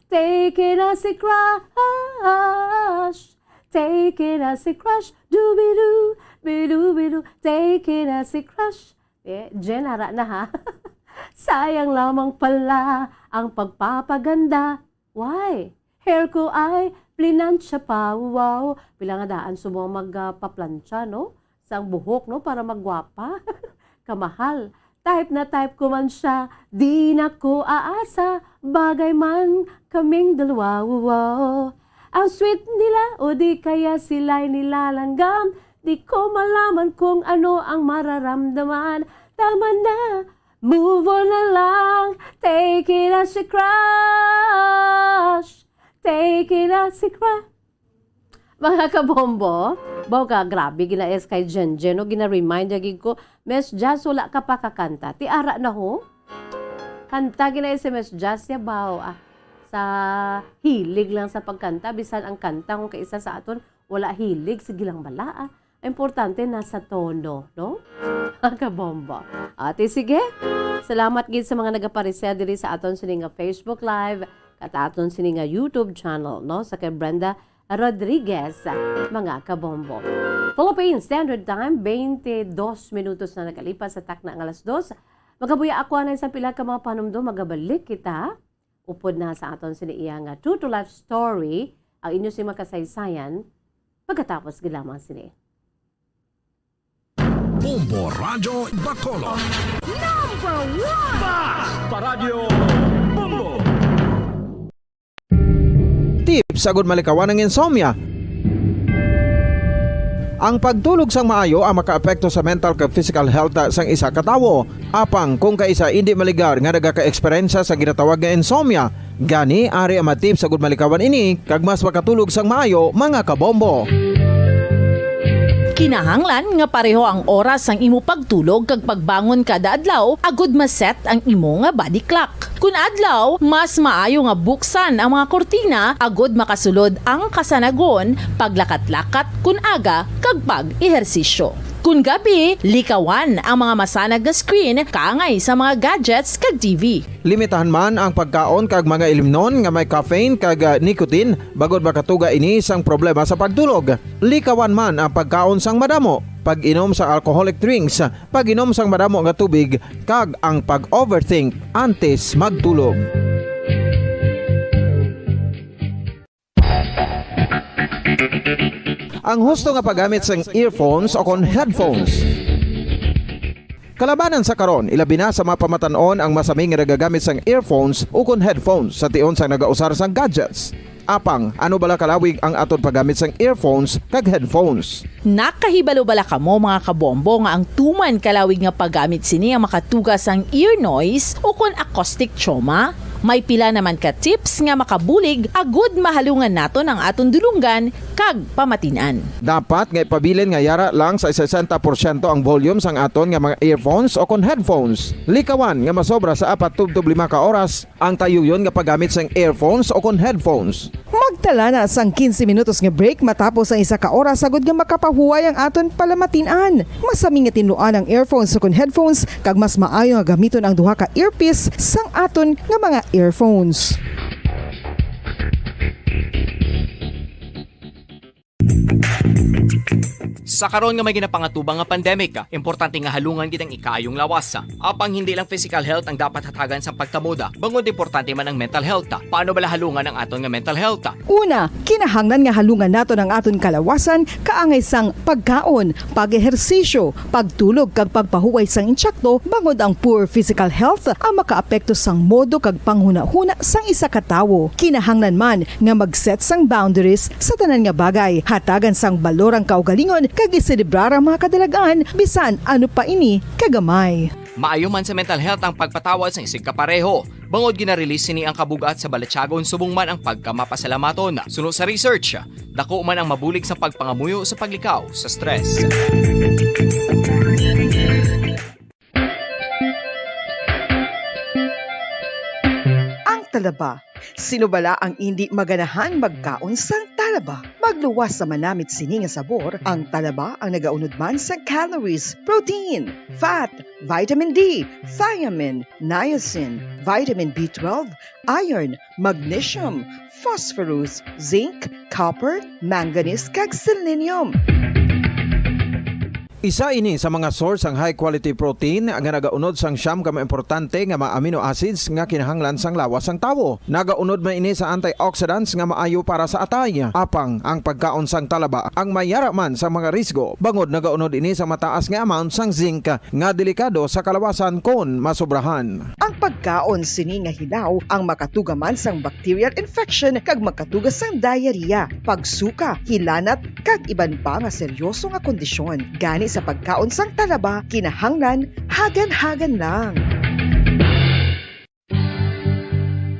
Take it as a crush. Take it as a crush. Dubidu, bidubidu. Take it as a crush. Eh, Jen, ara na ha. Sayang lamang pala ang pagpapaganda. Why? Hair ko ay plinansya pa. Wow. Pila nga daan subong mag, ah, paplantsa, no? Sang buhok, no? Para magwapa. Kamahal. Type na type ko man siya, di na ko aasa, bagay man kaming dalawa. Wow. Ang sweet nila o di kaya sila'y nilalanggam, di ko malaman kung ano ang mararamdaman. Tama na, move on na lang, take it as a crush, take it as a crush. Mga kabombo, baw ka, grabe, gina-S kay Jenjen, no? Gina-remind niya gid ko, Miss Jazz, wala ka pa kakanta. Ti ara na ho. Kanta gina si Miss Jazz ya baw, ah, sa hilig lang sa pagkanta, bisan ang kanta kung kaisa sa aton, wala hilig, sige lang bala, ah. Ang importante, nasa tono, no? Mga kabombo. Ate, sige. Salamat gid sa mga nagapareser diri sa aton sini nga Facebook Live. Kataton sini nga YouTube channel, no, sa kay Brenda Rodriguez, mga kabombo. Philippine Standard Time, twenty-dos minutos na nakalipas sa takna nga alas dos. Magabuya ako anay sa pila ka mga panumdom, magabalik kita. Upod na sa aton sini iya nga True to Life Story, ang inyo sing mga kasaysayan, pagkatapos gid lamang sini. Bombo Radyo Bacolod. Number one! Basta Radyo Bombo! Tips agud malikawan ang insomnia. Ang pagtulog sang maayo ang makaapekto sa mental kag physical health sang isa ka tawo. Apang kung kaisa indi maligar nga nagaka-eksperyensya sa ginatawag nga insomnia, gani ari ang mga tips agud malikawan ini kag mas makatulog sang maayo, mga kabombo. Kinahanglan nga pareho ang oras sang imo pagtulog kag pagbangon kada adlaw agud ma-set ang imo nga body clock. Kun adlaw, mas maayo nga buksan ang mga kurtina agud makasulod ang kasanagon, paglakat-lakat kun aga, kag pag-ehersisyo. Kun gabi, likawan ang mga masanag nga screen kaangay sa mga gadgets kag T V. Limitahan man ang pagkaon kag mga ilimnon nga may caffeine kag, ah, nicotine bangod makatuga ini sang problema sa pagtulog. Likawan man ang pagkaon sang madamo, pag-inom sa alcoholic drinks, pag-inom sang madamo nga tubig, kag ang pag-overthink antes magtulog. Ang husto nga paggamit sang earphones o kon headphones. Kalabanan sa karon, ilabi na sa mga pamatan-on ang masami nga nagagamit sang earphones ukon headphones sa tion sang nagausar sang gadgets. Apang, ano bala kalawig ang aton paggamit sang earphones kag headphones? Nakahibalo bala kamo, mga kabombo, nga ang tuman kalawig nga paggamit sini ang makatuga sang ear noise ukon acoustic trauma? May pila naman ka tips nga makabulig agud mahalungan naton ang aton dulonggan kag pamatin-an. Dapat nga ipabilin nga yara lang sa sesenta porsyento ang volume sang aton nga mga earphones o kon headphones. Likawan nga masobra sa apat tubtob lima ka oras ang tayuyon nga paggamit sang earphones o kon headphones. Magtala na sang quince minutos nga break matapos ang isa ka oras agud nga makapahuway ang aton palamatin-an. Masami nga tinluan ang earphones o kon headphones kag mas maayo nga gamiton ang duha ka earpiece sang aton nga mga earphones. Sa karon nga may ginapangatubang nga pandemic, importante nga halungan gid ang ikaayong lawas. Apang hindi lang physical health ang dapat hatagan sang pagtamod, bangod importante man ang mental health. Paano bala halungan ang aton nga mental health? Una, kinahanglan nga halungan naton ang aton kalawasan kaangay sang pagkaon, pag-ehersisyo, pagtulog kag pagpahuway sang insakto, bangod ang poor physical health ang makaapekto sang modo kag panghunahuna sang isa ka tawo. Kinahanglan man nga mag-set sang boundaries sa tanan nga bagay, hatagan sang balor ang kaugalingon kag iselebrar ang mga kadalag-an bisan ano pa ini kagamay. Maayo man sa mental health ang pagpatawad sang isigkapareho, bangod gina-release sini ang kabug-at sa balatyagon subong man ang pagkamapasalamaton. Suno sa research, dako man ang mabulig sa pagpangamuyo sa paglikaw sa stress. Ang talaba. Sino bala ang indi maganahan magkaon sang talaba? Magluwas sa manamit sini nga sabor, ang talaba ang nagaunod man sa calories, protein, fat, vitamin D, thiamine, niacin, vitamin B twelve, iron, magnesium, phosphorus, zinc, copper, manganese, kag selenium. Isa ini sa mga source sang high quality protein nga nagaunod sang siyam ka mga importante nga mga amino acids nga kinahanglan sang lawas sang tawo. Nagaunod man ini sa antioxidants nga maayo para sa atay. Apang ang pagkaon sang talaba ang may yara man sa mga risgo, bangod nagaunod ini sa mataas nga amount sang zinc nga delikado sa kalawasan kon masobrahan. Ang pagkaon sini nga hilaw ang makatuga man sang bacterial infection kag makatuga sang diarrhea, pagsuka, hilanat, kag iban pa nga seryoso nga kondisyon. Gani sa pagkaon sang talaba, kinahanglan hagan-hagan lang.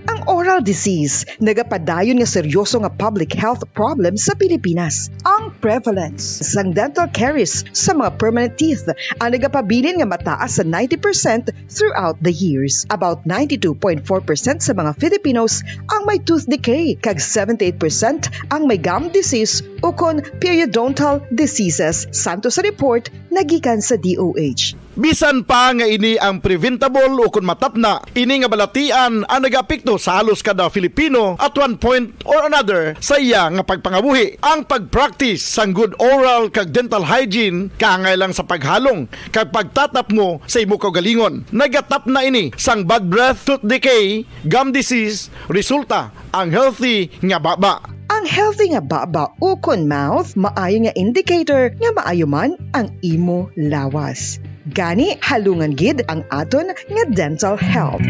Ang oral disease nagapadayon nga seryoso nga public health problem sa Pilipinas. Ang prevalence sang dental caries sa mga permanent teeth ang nagapabilin nga mataas sa ninety percent throughout the years. About ninety-two point four percent sa mga Filipinos ang may tooth decay, kag seventy-eight percent ang may gum disease ukon periodontal diseases, santo sa report nga gikan sa D O H. Bisan pa nga ini ang preventable o kon matapna, ini nga balatian ang nagaapekto sa halos kada Filipino at one point or another sa iya nga pagpangabuhi. Ang pag-practice sang good oral kag dental hygiene kaangay lang sa paghalong kag pagtatapmo sa imo kaugalingon. Nagatapna ini sang bad breath, tooth decay, gum disease, resulta ang healthy nga baba. Ang healthy nga baba ukon mouth maayo nga indicator nga maayo man ang imo lawas. Gani, halungan gid ang aton nga dental health.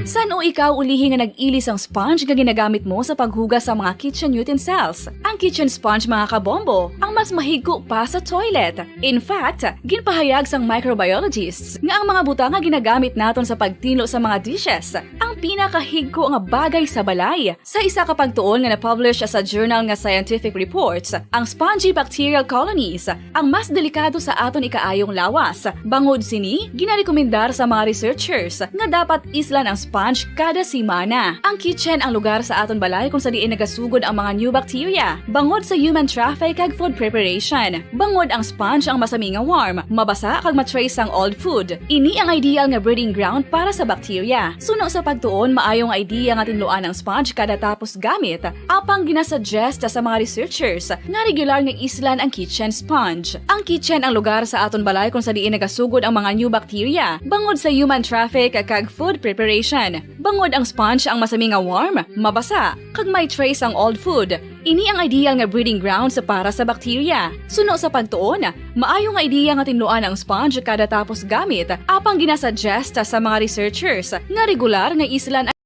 San-o ikaw ulihi nga nag-ili sang sponge nga ginagamit mo sa paghugas sa mga kitchen utensils? Ang kitchen sponge, mga kabombo, ang mas mahigko pa sa toilet. In fact, ginpahayag sang microbiologists nga ang mga butang nga ginagamit naton sa pagtinlo sa mga dishes ang pinakahigko nga bagay sa balay. Sa isa ka pagtuon nga na-publish sa journal nga Scientific Reports, ang spongy bacterial colonies ang mas delikado sa aton ikaayong lawas. Bangod sini, ginarekomendar sa mga researchers nga dapat islan ang sponge kada semana. Ang kitchen ang lugar sa aton balay kung sa diin nagasugod ang mga new bacteria, bangod sa human traffic kag food preparation. Bangod ang sponge ang masami nga warm, mabasa kag ma-trace sang old food. Ini ang ideal nga breeding ground para sa bacteria. Suno sa pagtuon, maayo nga idea nga tinluan ang sponge kada tapos gamit, apang ginasuggest sa mga researchers nga regular nga islan ang kitchen sponge. Ang kitchen ang lugar sa aton balay kung sa diin nagasugod ang mga new bacteria, bangod sa human traffic kag food preparation. Bangod ang sponge ang masami nga warm, mabasa, kag may trace ang old food, ini ang ideal nga breeding grounds para sa bacteria. Suno sa pagtuon, maayo nga idea nga tinluan ang sponge kada tapos gamit, apang ginasuggest sa mga researchers nga regular nga islan ang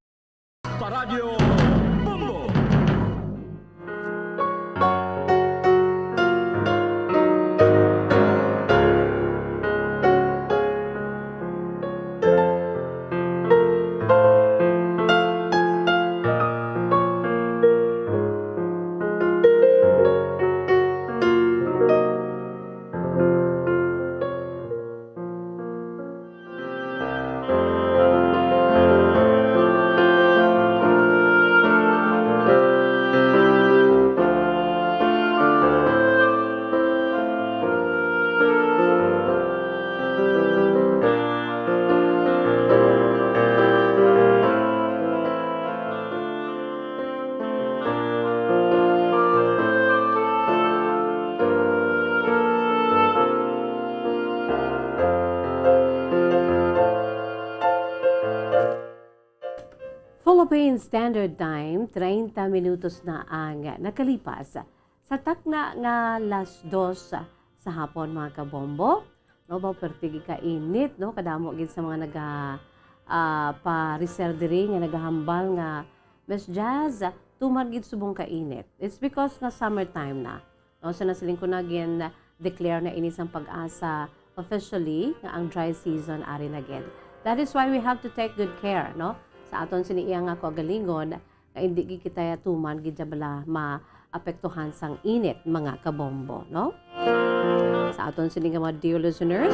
Paradyo Bombo. Philippine Standard Time, treinta minutos na ang nakalipas sa takna nga las dos sa hapon, mga kabombo. No, ba, perti gid ka init, no? Kadamo gid sa mga naga, ah, pa-research diri nga nagahambal nga, "Miss Jazz, tuman gid subong ka init." It's because nga summertime na. No, so nasiling ko na, gin-declare na ini sang PAGASA officially nga ang dry season ari na gid. That is why we have to take good care, no, sa aton sini iya nga kaugalingon, nga indi gid kita tuman gid bala maapektuhan sang init, mga kabombo, no? Sa aton sini nga mga dear listeners,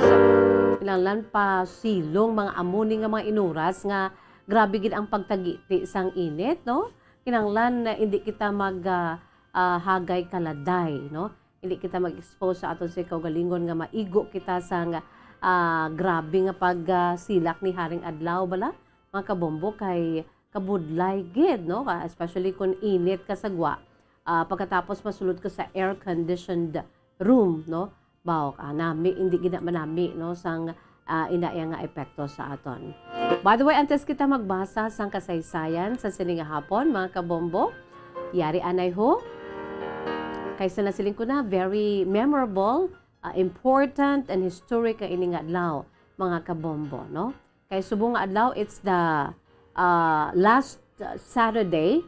kinahanglan pa silong mga amo ni nga mga inuras nga grabe gid ang pagtagiti sang init, no? Kinahanglan na indi kita mag, ah, ah, hagay kaladay, no? Hindi kita mag-expose sa aton sa kaugalingon nga maigo kita sang, ah, grabe nga pagsilak ni haring adlaw bala, mga kabombo, kay kabudlay gid, no? Ah, especially kung init ka sa gwa. Ah, pagkatapos masulod ka sa air-conditioned room, no? Bawk, ah, nami, hindi gid na manami, no, sang, ah, ina iya nga epekto sa aton. By the way, antes kita magbasa sang kasaysayan sa sini nga hapon, mga kabombo, yari anay ho. Kay sa nasiling ko na, very memorable, ah, important, and historic ang ini nga adlaw, mga kabombo, no? Kay subong nga adlaw, it's the, ah, last, ah, Saturday,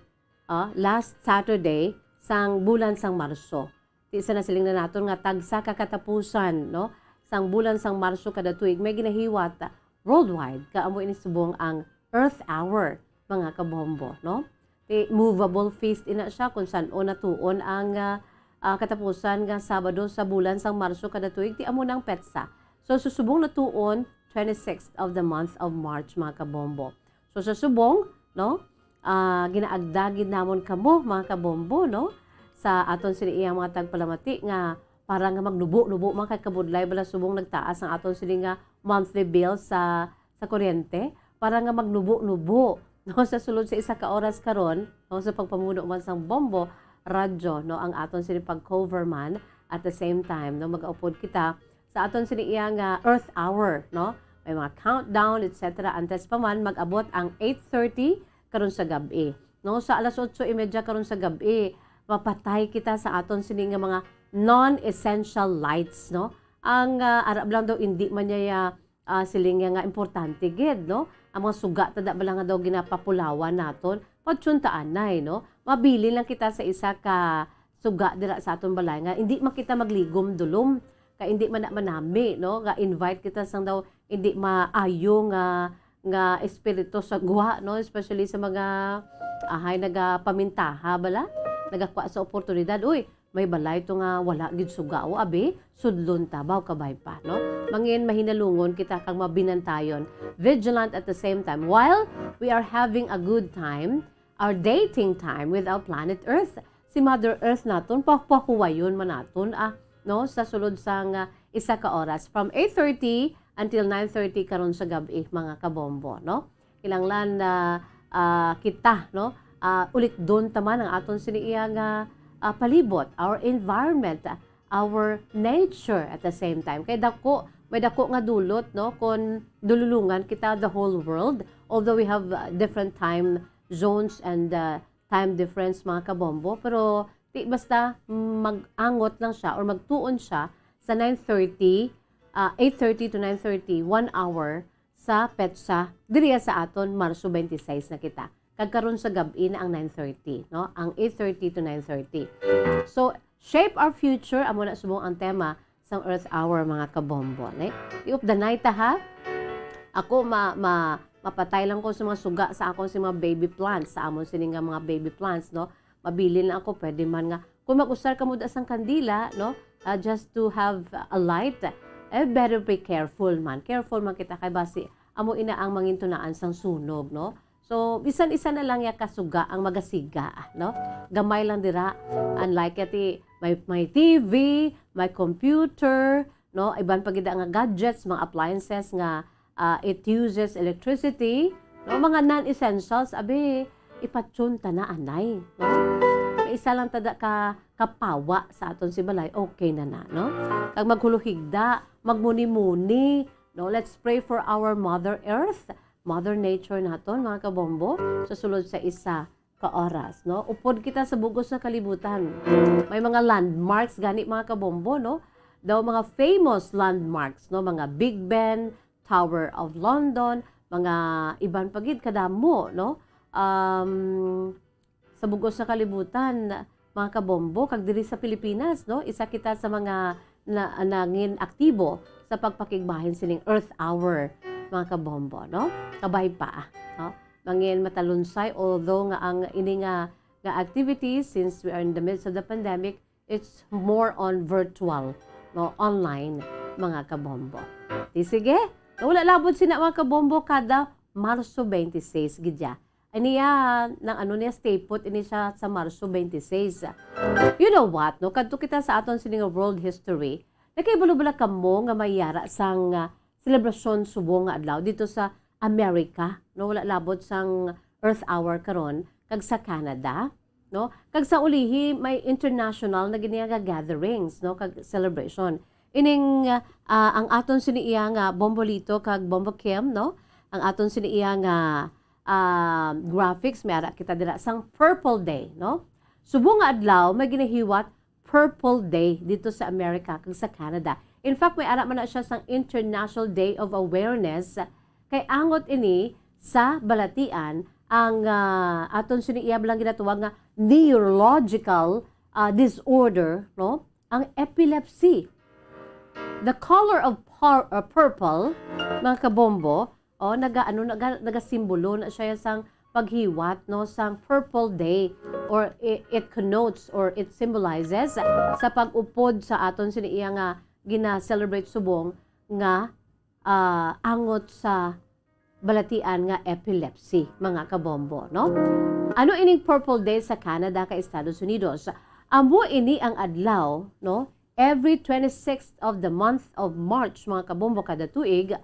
ah, last Saturday sang bulan sang Marso. Ti sa nasiling na naton nga tagsa ka katapusan, no, sang bulan sang Marso kada tuig may ginahiwat, ah, worldwide, ka amo ini subong ang Earth Hour, mga kabombo, no? Ti movable feast ina siya kung san-o natuon ang, ah, ah, katapusan nga Sabado sa bulan sang Marso kada tuig, ti amo nang petsa. So, sa subong natuon, twenty-sixth of the month of March, mga kabombo. So, sa subong, no, ah, ginaagda gid namon kamo, mga kabombo, no, sa aton sini iyang mga tagpalamati nga para nga magnubo-nubo man kay kabudlay bala subong nagtaas ang aton sini nga monthly bill sa, sa kuryente, para nga magnubo-nubo, no, sa sulod sa isa ka oras karon, no, sa pagpamuno man sang Bombo Radyo, no, ang aton sini pag-cover man, at the same time, no, mag-upod kita sa aton sini iya nga Earth Hour, no? May mga countdown, et cetera. Antes pa man mag-abot ang eight thirty karon sa gab-i, no? Sa alas otso y media karon sa gab-i, mapatay kita sa aton sini nga mga non-essential lights, no? Ang, ah, arab lang daw, hindi man niya, ah, siling niya nga importante gid, no? Ang mga suga ta da bala nga daw ginapapulawan naton, patyon ta anay, no? Mabilin lang kita sa isa ka suga dira sa aton balay nga hindi man kita magligom dulom, kay hindi man na manami, no? Ga-invite kita sang daw hindi maayo nga, nga espiritu sa gwa, no? Especially sa mga ahay nagapamintaha bala, nagakwa sa oportunidad. Uy, may balay to nga wala gid suga, o abi, sudlon ta, baw kabay pa, no? Mangin mahinalungon kita kag mabinantayon, vigilant at the same time. While we are having a good time, our dating time with our planet Earth, si Mother Earth naton, pahuwayon man naton, ah, no? Sa sulod sang, ah, isa ka oras, from eight thirty until nine thirty karon sa gab-i, mga kabombo, no? Kinahanglan na, ah, kita, no? Ah, ulikdon ta man ang aton sini iya nga, ah, palibot, our environment, ah, our nature at the same time. Kay dako, may dako nga dulot, no? Kung dululungan kita the whole world, although we have, ah, different time zones and, ah, time difference, mga kabombo, pero di basta mag-angot lang siya or magtuon siya sa nine thirty, ah, eight thirty to nine thirty, one hour sa petsa diriya sa aton, Marso twenty-six na kita. Kag karon sa gab-i na ang nine thirty, no? Ang eight thirty to nine thirty. So, shape our future, amo na subong ang tema sang Earth Hour, mga kabombo, ne? Tiop danay ta, ha? Ako, ma-, ma-, mapatay lang ko sa mga suga sa akon si mga baby plants, sa amon sini nga mga baby plants, no? Mabilin lang ako, pwede man nga, kung mag-usar kamo da sang kandila, no? Ah, just to have a light, eh, better be careful man. Careful man kita kay basi amo ina ang mangin tunaan sang sunog, no? So, bisan isa na lang ya ka suga ang magasiga, no? Gamay lang dira. Unlike ya ti may, may T V, may computer, no? Iban pa gid nga gadgets, mga appliances nga, ah, it uses electricity, no? Mga non-essentials, abi, ipatyon ta na anay, no? May isa lang ta da ka kapawa sa aton si balay, okay na na, no? Kag maghuluhigda, magmuni-muni, no? Let's pray for our Mother Earth, Mother Nature naton, mga kabombo, sa sulod sa isa ka oras, no? Upod kita sa bugos nga kalibutan. May mga landmarks gani, mga kabombo, no? Daw mga famous landmarks, no? Mga Big Ben, Tower of London, mga iban pa gid kadamo, no? Um, sa bugos nga kalibutan, mga kabombo, kag diri sa Pilipinas, no? Isa kita sa mga na, nangin aktibo sa pagpakigbahin sining Earth Hour, mga kabombo, no? Kabay pa, no? Mangin matalunsay, although nga ang ini nga, nga activities, since we are in the midst of the pandemic, it's more on virtual, no? Online, mga kabombo. Di sige, wala labot sina, mga kabombo, kada Marso twenty-six gid ya. Aniya, nang ano niya, stay put ini siya sa Marso twenty-six. You know what, no? Kadto kita sa aton sini nga world history, nakahibalo bala kamo nga may yara sang, ah, selebrasyon subong nga adlaw dito sa Amerika, no? Wala labot sang Earth Hour karon, kag sa Canada, no? Kag sa ulihi, may international na gid niya nga gatherings, no? Kag celebration. Ining, ah, ang aton sini iya nga Bombolito kag Bombo Kim, no? Ang aton sini iya nga ah, graphics, may ara kita dira sang Purple Day, no? Subong nga adlaw, may ginahiwat Purple Day dito sa America kag sa Canada. In fact, may ara man na siya sang International Day of Awareness, kay angot ini sa balatian ang, ah, aton sini iya lang ginatawag nga neurological, ah, disorder, no? Ang epilepsy. The color of pur-, uh, purple, mga kabombo, oh, naga-, ano, naga-, nagasimbolo na siya sang paghiwat, no, sang Purple Day, or i-, it connotes or it symbolizes sa pag-upod sa aton sini iya nga gina-celebrate subong nga, ah, angot sa balatian nga epilepsy, mga kabombo, no? Ano ining Purple Day sa Canada kag Estados Unidos? Amo ini ang adlaw, no? Every twenty-sixth of the month of March, mga kabombo, kada tuig,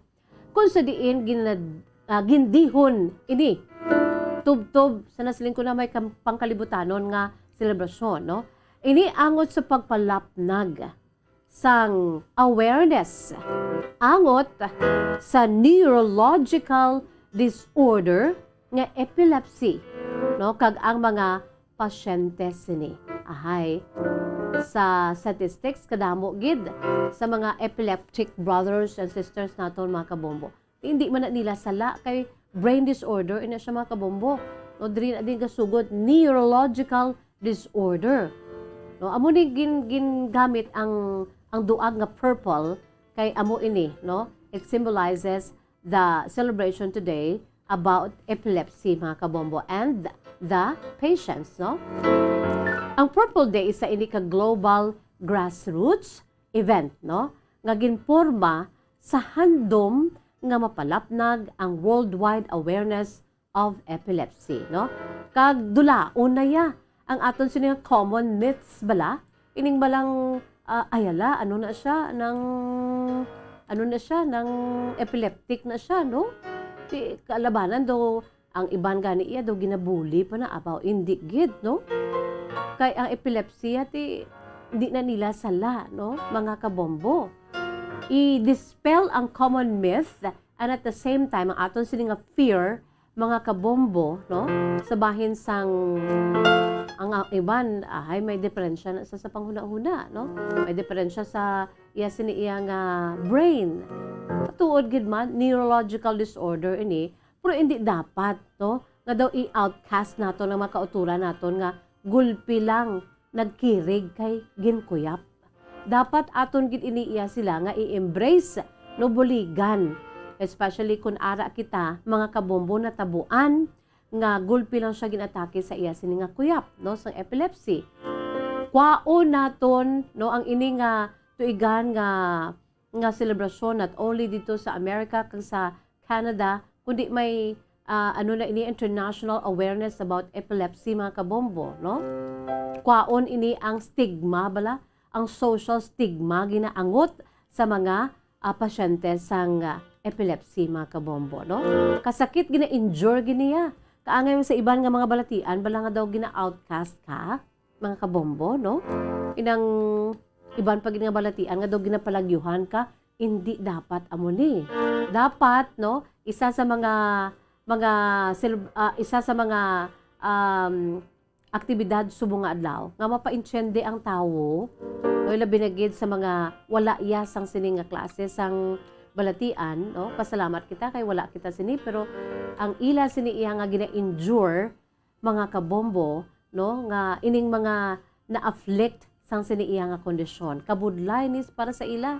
kung sa diin ginad-, ah, gindihon ini, tubtob sa nasiling ko na may kam-, pangkalibutanon nga selebrasyon, no? Ini angot sa pagpalapnag sang awareness angot sa neurological disorder nga epilepsy, no? Kag ang mga pasyente sini. Ahay, sa statistics, kadamo gid sa mga epileptic brothers and sisters naton, mga kabombo. Hindi man na nila sala kay brain disorder, ina siya, mga kabombo. No, diri na din gasugod, neurological disorder. No, amo ni gin-, gingamit ang, ang duag nga purple kay amo ini, no? It symbolizes the celebration today about epilepsy, mga kabombo, and the patients, no? Ang Purple Day isa ini ka global grassroots event, no, nga ginporma sa handom nga mapalapnag ang worldwide awareness of epilepsy, no? Kag dulaon na ya ang aton sini nga common myths bala. Ining balang, ah, ayala, ano na siya, nang, ano na siya, nang epileptic na siya, no? Di, kalabanan daw, ang iban gani iya daw ginabuli pa na, abaw, indi gid, no? Kay ang epilepsya ti, di na nila sala, no, mga kabombo. I-dispel ang common myth, and at the same time, ang aton sini nga fear, mga kabombo, no? Sa bahin sang, ang, ah, iban, ahay, may diferensya na sa, sa panghuna-huna, no? May diferensya sa iya sini iya nga brain. Tuod gid man, neurological disorder ini, pero hindi dapat, no, nga daw i-outcast naton ang mga kauturan naton nga gulpi lang nagkirig kay ginkuyap. Dapat aton gid ini iya sila nga i-embrace, no, buligan. Especially kun ara kita, mga kabombo, natabuan nga gulpi lang siya ginatake sa iya sini nga kuyap, no, sang epilepsy. Kwaon naton, no, ang ini nga tuigan nga, nga selebrasyon, not only dito sa America kag sa Canada, kundi may, ah, ano na ini, international awareness about epilepsy, mga kabombo, no? Kwaon ini ang stigma bala, ang social stigma ginaangot sa mga, ah, pasyente sang, ah, epilepsy, mga kabombo, no? Kasakit, gina-injure gid niya. Kaangay mo sa iban nga mga balatian bala nga daw gina-outcast ka, mga kabombo, no? Inang iban pa gid nga balatian nga daw ginapalagyuhan ka, hindi dapat amo ni. Dapat, no, isa sa mga, mga seleb-, ah, isa sa mga, um, aktibidad subong nga adlaw nga mapaintiende ang tawo, no, labi na gid sa mga wala iya sang sini nga klase sang balatian, no? Pasalamat kita kay wala kita sini, pero ang ila sini iya nga gina-endure, mga kabombo, no, nga ining mga na-afflict sang sini iya nga kondisyon. Kabudlay ni para sa ila.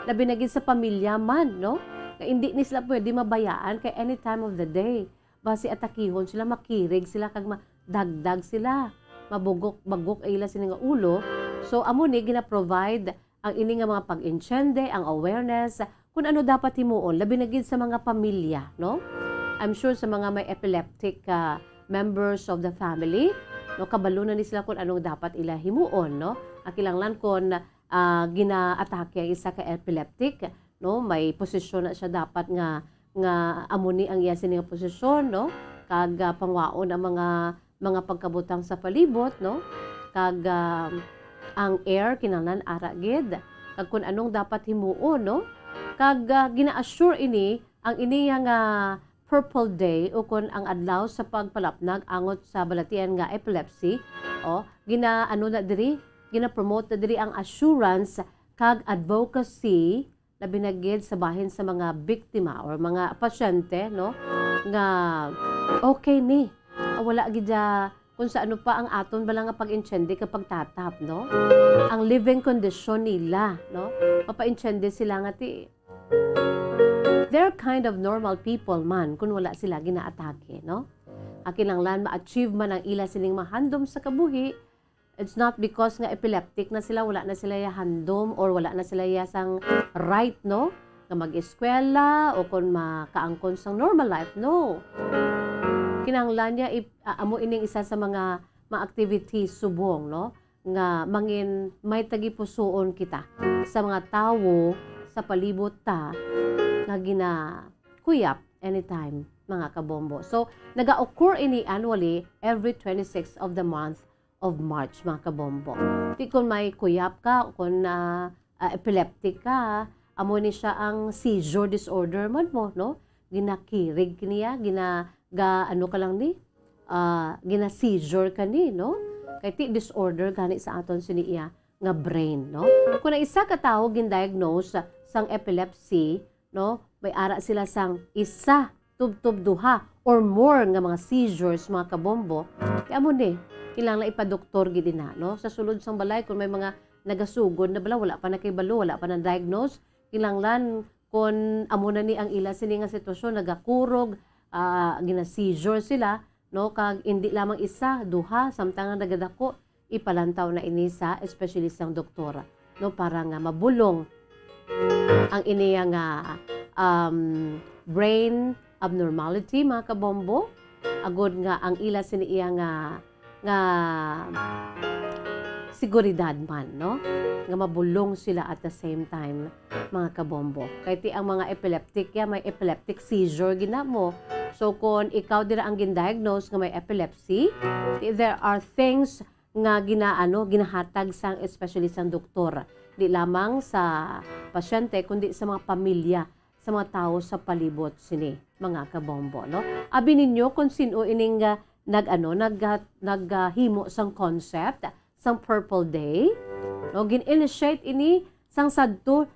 Labi na gid sa pamilya man, no? Nga indi ni sila pwede mabayaan kay any time of the day. Basi atakihon sila, makirig sila, kag madagdag sila. Mabugok-bagok ang ila sini nga ulo. So, amo ni gina-provide ang ini nga mga pag-intiende, ang awareness, kung ano dapat himuon, labi na gid sa mga pamilya, no? I'm sure sa mga may epileptic, ah, members of the family, no, kabalo na ni sila kung anong dapat ila himuon, no? Ang kinahanglan kung, ah, ginaatake ang isa ka epileptic, no, may posisyon na siya dapat nga, nga amo ni ang iya sini nga posisyon, no? Kag, ah, pangwaon ang mga, mga pagkabutang sa palibot, no? Kag, ah, ang air kinahanglan ara gid. Kag kun anong dapat himuon, no? Kag, ah, gina-assure ini ang iniya nga Purple Day, ukon ang adlaw sa pagpalapnag angot sa balatian nga epilepsy. O, gina-, ano na diri, gina-promote na diri ang assurance kag advocacy, labi na gid sa bahin sa mga biktima or mga pasyente, no, nga okay ni. Ah, wala gid ya kung sa ano pa ang aton bala nga pag-intindi kag pagtatap, no? Ang living condition nila, no? Mapaintindi sila nga ti, they're kind of normal people man kung wala sila ginaatake, no? Ang kinahanglan ma-achieve man ang ila sining mahandom sa kabuhi, it's not because nga epileptic na sila, wala na sila ya handom or wala na sila ya sang right, no? Nga mag-eskwela o kung makaangkon sang normal life, no. Kinahanglan niya ip-, a-, amo ining isa sa mga, mga activities subong, no? nga mangin may tagipusoon kita sa mga tawo sa palibot ta nga ginakuyap anytime, mga kabombo. So, naga-occur ini annually every twenty-six of the month of March, mga kabombo. Di kun may kuyap ka o kun, ah, ah, epileptic ka, amo ni siya ang seizure disorder man mo, no? Ginakirig niya, gina-, ga-, ano ka lang ni? Ah, gina-seizure ka ni, no? Kay ti disorder gani sa aton sini iya nga brain, no? Kung ang isa ka tawo gin-diagnose sang epilepsy, no, may ara sila sang isa, tubtob duha, or more nga mga seizures, mga kabombo, kay amo ni, kinahanglan ipadoktor gid ina, no? Sa sulod sang balay, kung may mga nagasugod na bala, wala pa nakahibalo, wala pa na-diagnose, kinahanglan kung amo na ni ang ila sini nga sitwasyon, nagakurog, ah, gina-seizure sila, no? Kag indi lamang isa, duha, samtang ang nagadako, ipalantaw na ini sa espesyalistang doktor, no? Para nga mabulong ang iniya nga, um, brain abnormality, mga kabombo, agod nga ang ila sini iya nga, nga seguridad man, no? Nga mabulong sila at the same time, mga kabombo. Kay ti ang mga epileptic, ya, may epileptic seizure gina mo. So, kung ikaw dira ang gin-diagnose nga may epilepsy, ti there are things nga ginaano, ginahatag sang espesyalistang doktor, di lamang sa pasyente, kundi sa mga pamilya, sa mga tawo sa palibot sini, mga kabombo, no? Abi ninyo kung sin-o ining, ah, nag-ano, nag-, ah, nag-, ah, himo sang concept sang Purple Day, no? Gin-initiate ini sang sadto,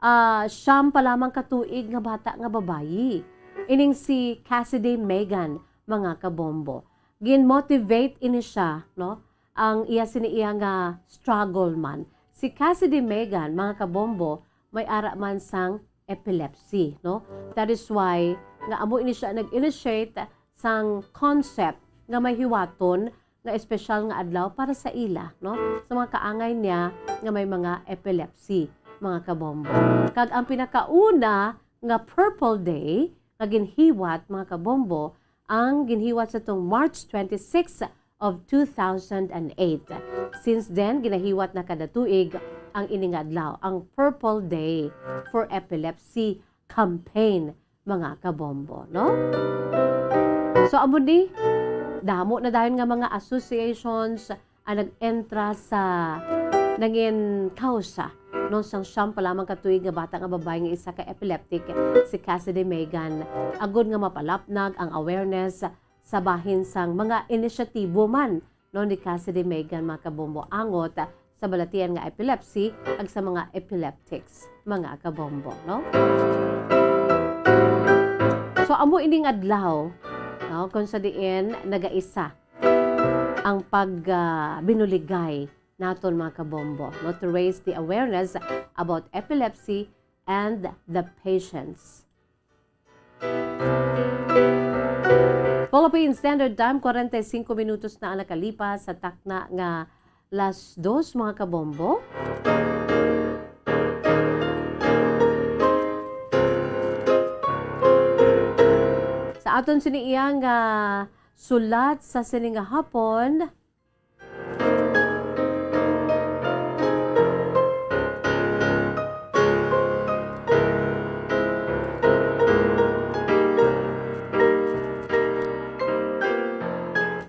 ah, siyam pa lamang ka tuig nga bata nga babayi. Ining si Cassidy Megan, mga kabombo. Gin-motivate ini siya, no? Ang iya sini iya nga struggle man. Si Cassidy Megan, mga kabombo, may ara man sang epilepsy, no? That is why nga amo ini siya nag-initiate sang concept nga may hiwaton nga espesyal nga adlaw para sa ila, no? Sa mga kaangay niya nga may mga epilepsy, mga kabombo. Kag ang pinakauna nga Purple Day nga ginhiwat, mga kabombo, ang ginhiwat sa tong March twenty-six of two thousand and eight. Since then, ginahiwat na kada tuig ang ini nga adlaw, ang Purple Day for Epilepsy campaign, mga kabombo, no? So, amo ni, damo na dayon nga mga associations ang nag-entra sa nangin kausa, no, sang siyam pa lamang ka tuig nga bata nga babayi nga isa ka epileptic, si Cassidy Megan, agod nga mapalapnag ang awareness sa bahin sang mga inisyatibo man, no, ni Cassidy Megan, mga kabombo, angot sa balatian nga epilepsy kag sa mga epileptics, mga kabombo, no? So, amo ining adlaw, no, kung sa diin nagaisa ang pag, ah, binuligay naton, mga kabombo, no, to raise the awareness about epilepsy and the patients. Philippine Standard Time, kwarenta y singko minutos na ang nakalipas sa takna nga las dos, mga kabombo. Sa aton sini iyang, ah, sulat sa sini nga hapon,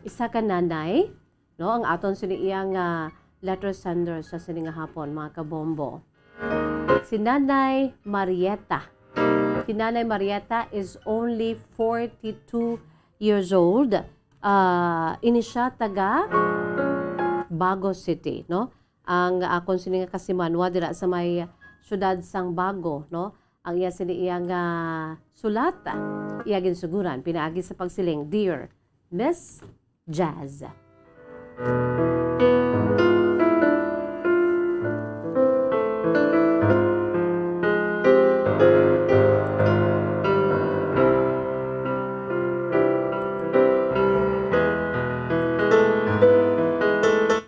isa ka nanay, no, ang aton sini iya nga letter sender sa sini nga hapon, mga kabombo. Si Nanay Marieta. Si Nanay Marieta is only forty-two years old. Ah, ini siya taga Bago City, no? Ang akon sini nga kasimanwa dira sa may siyudad sang Bago, no? Ang iya sini iya nga sulat, iya ginsuguran pinaagi sa pagsiling, "Dear Miss Jazz."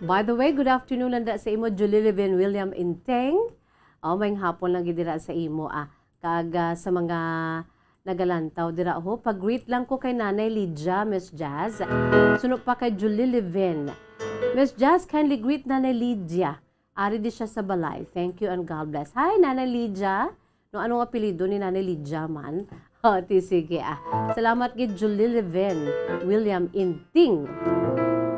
By the way, good afternoon lang da sa imo, Julilivin William Inteng. Oh, may hapon lang gid dira sa imo, ah. Kag, ah, sa mga nagalantaw dira, ho, pag-greet lang ko kay Nanay Lydia, Miss Jazz. Suno pa kay Julilivin. Miss Jazz, kindly greet Nanay Lydia. Ari di siya sa balay. Thank you and God bless. Hi, Nanay Lydia. No, anong apelyido ni Nanay Lydia man? O, ti, sige, ah. Salamat gid, Julie Leven, William Inting.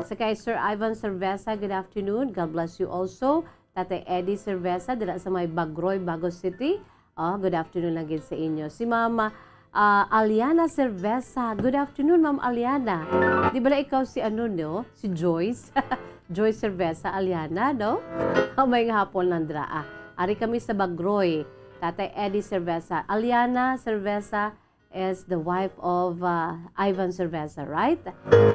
Sa kay Sir Ivan Cerveza, good afternoon. God bless you also. Tatay Eddie Cerveza, dira sa may Bagroy, Bago City. Oh, good afternoon lang gid sa inyo. Si Mama, ah, Aliana Cerveza. Good afternoon, Ma'am Aliana. Di bala ikaw si ano, no? Si Joyce? Joyce Cerveza, Aliana, no? Oh, may nga hapon lang dira, ah. Ari kami sa Bagroy. Tatay Eddie Cerveza. Aliana Cerveza is the wife of, ah, Ivan Cerveza, right?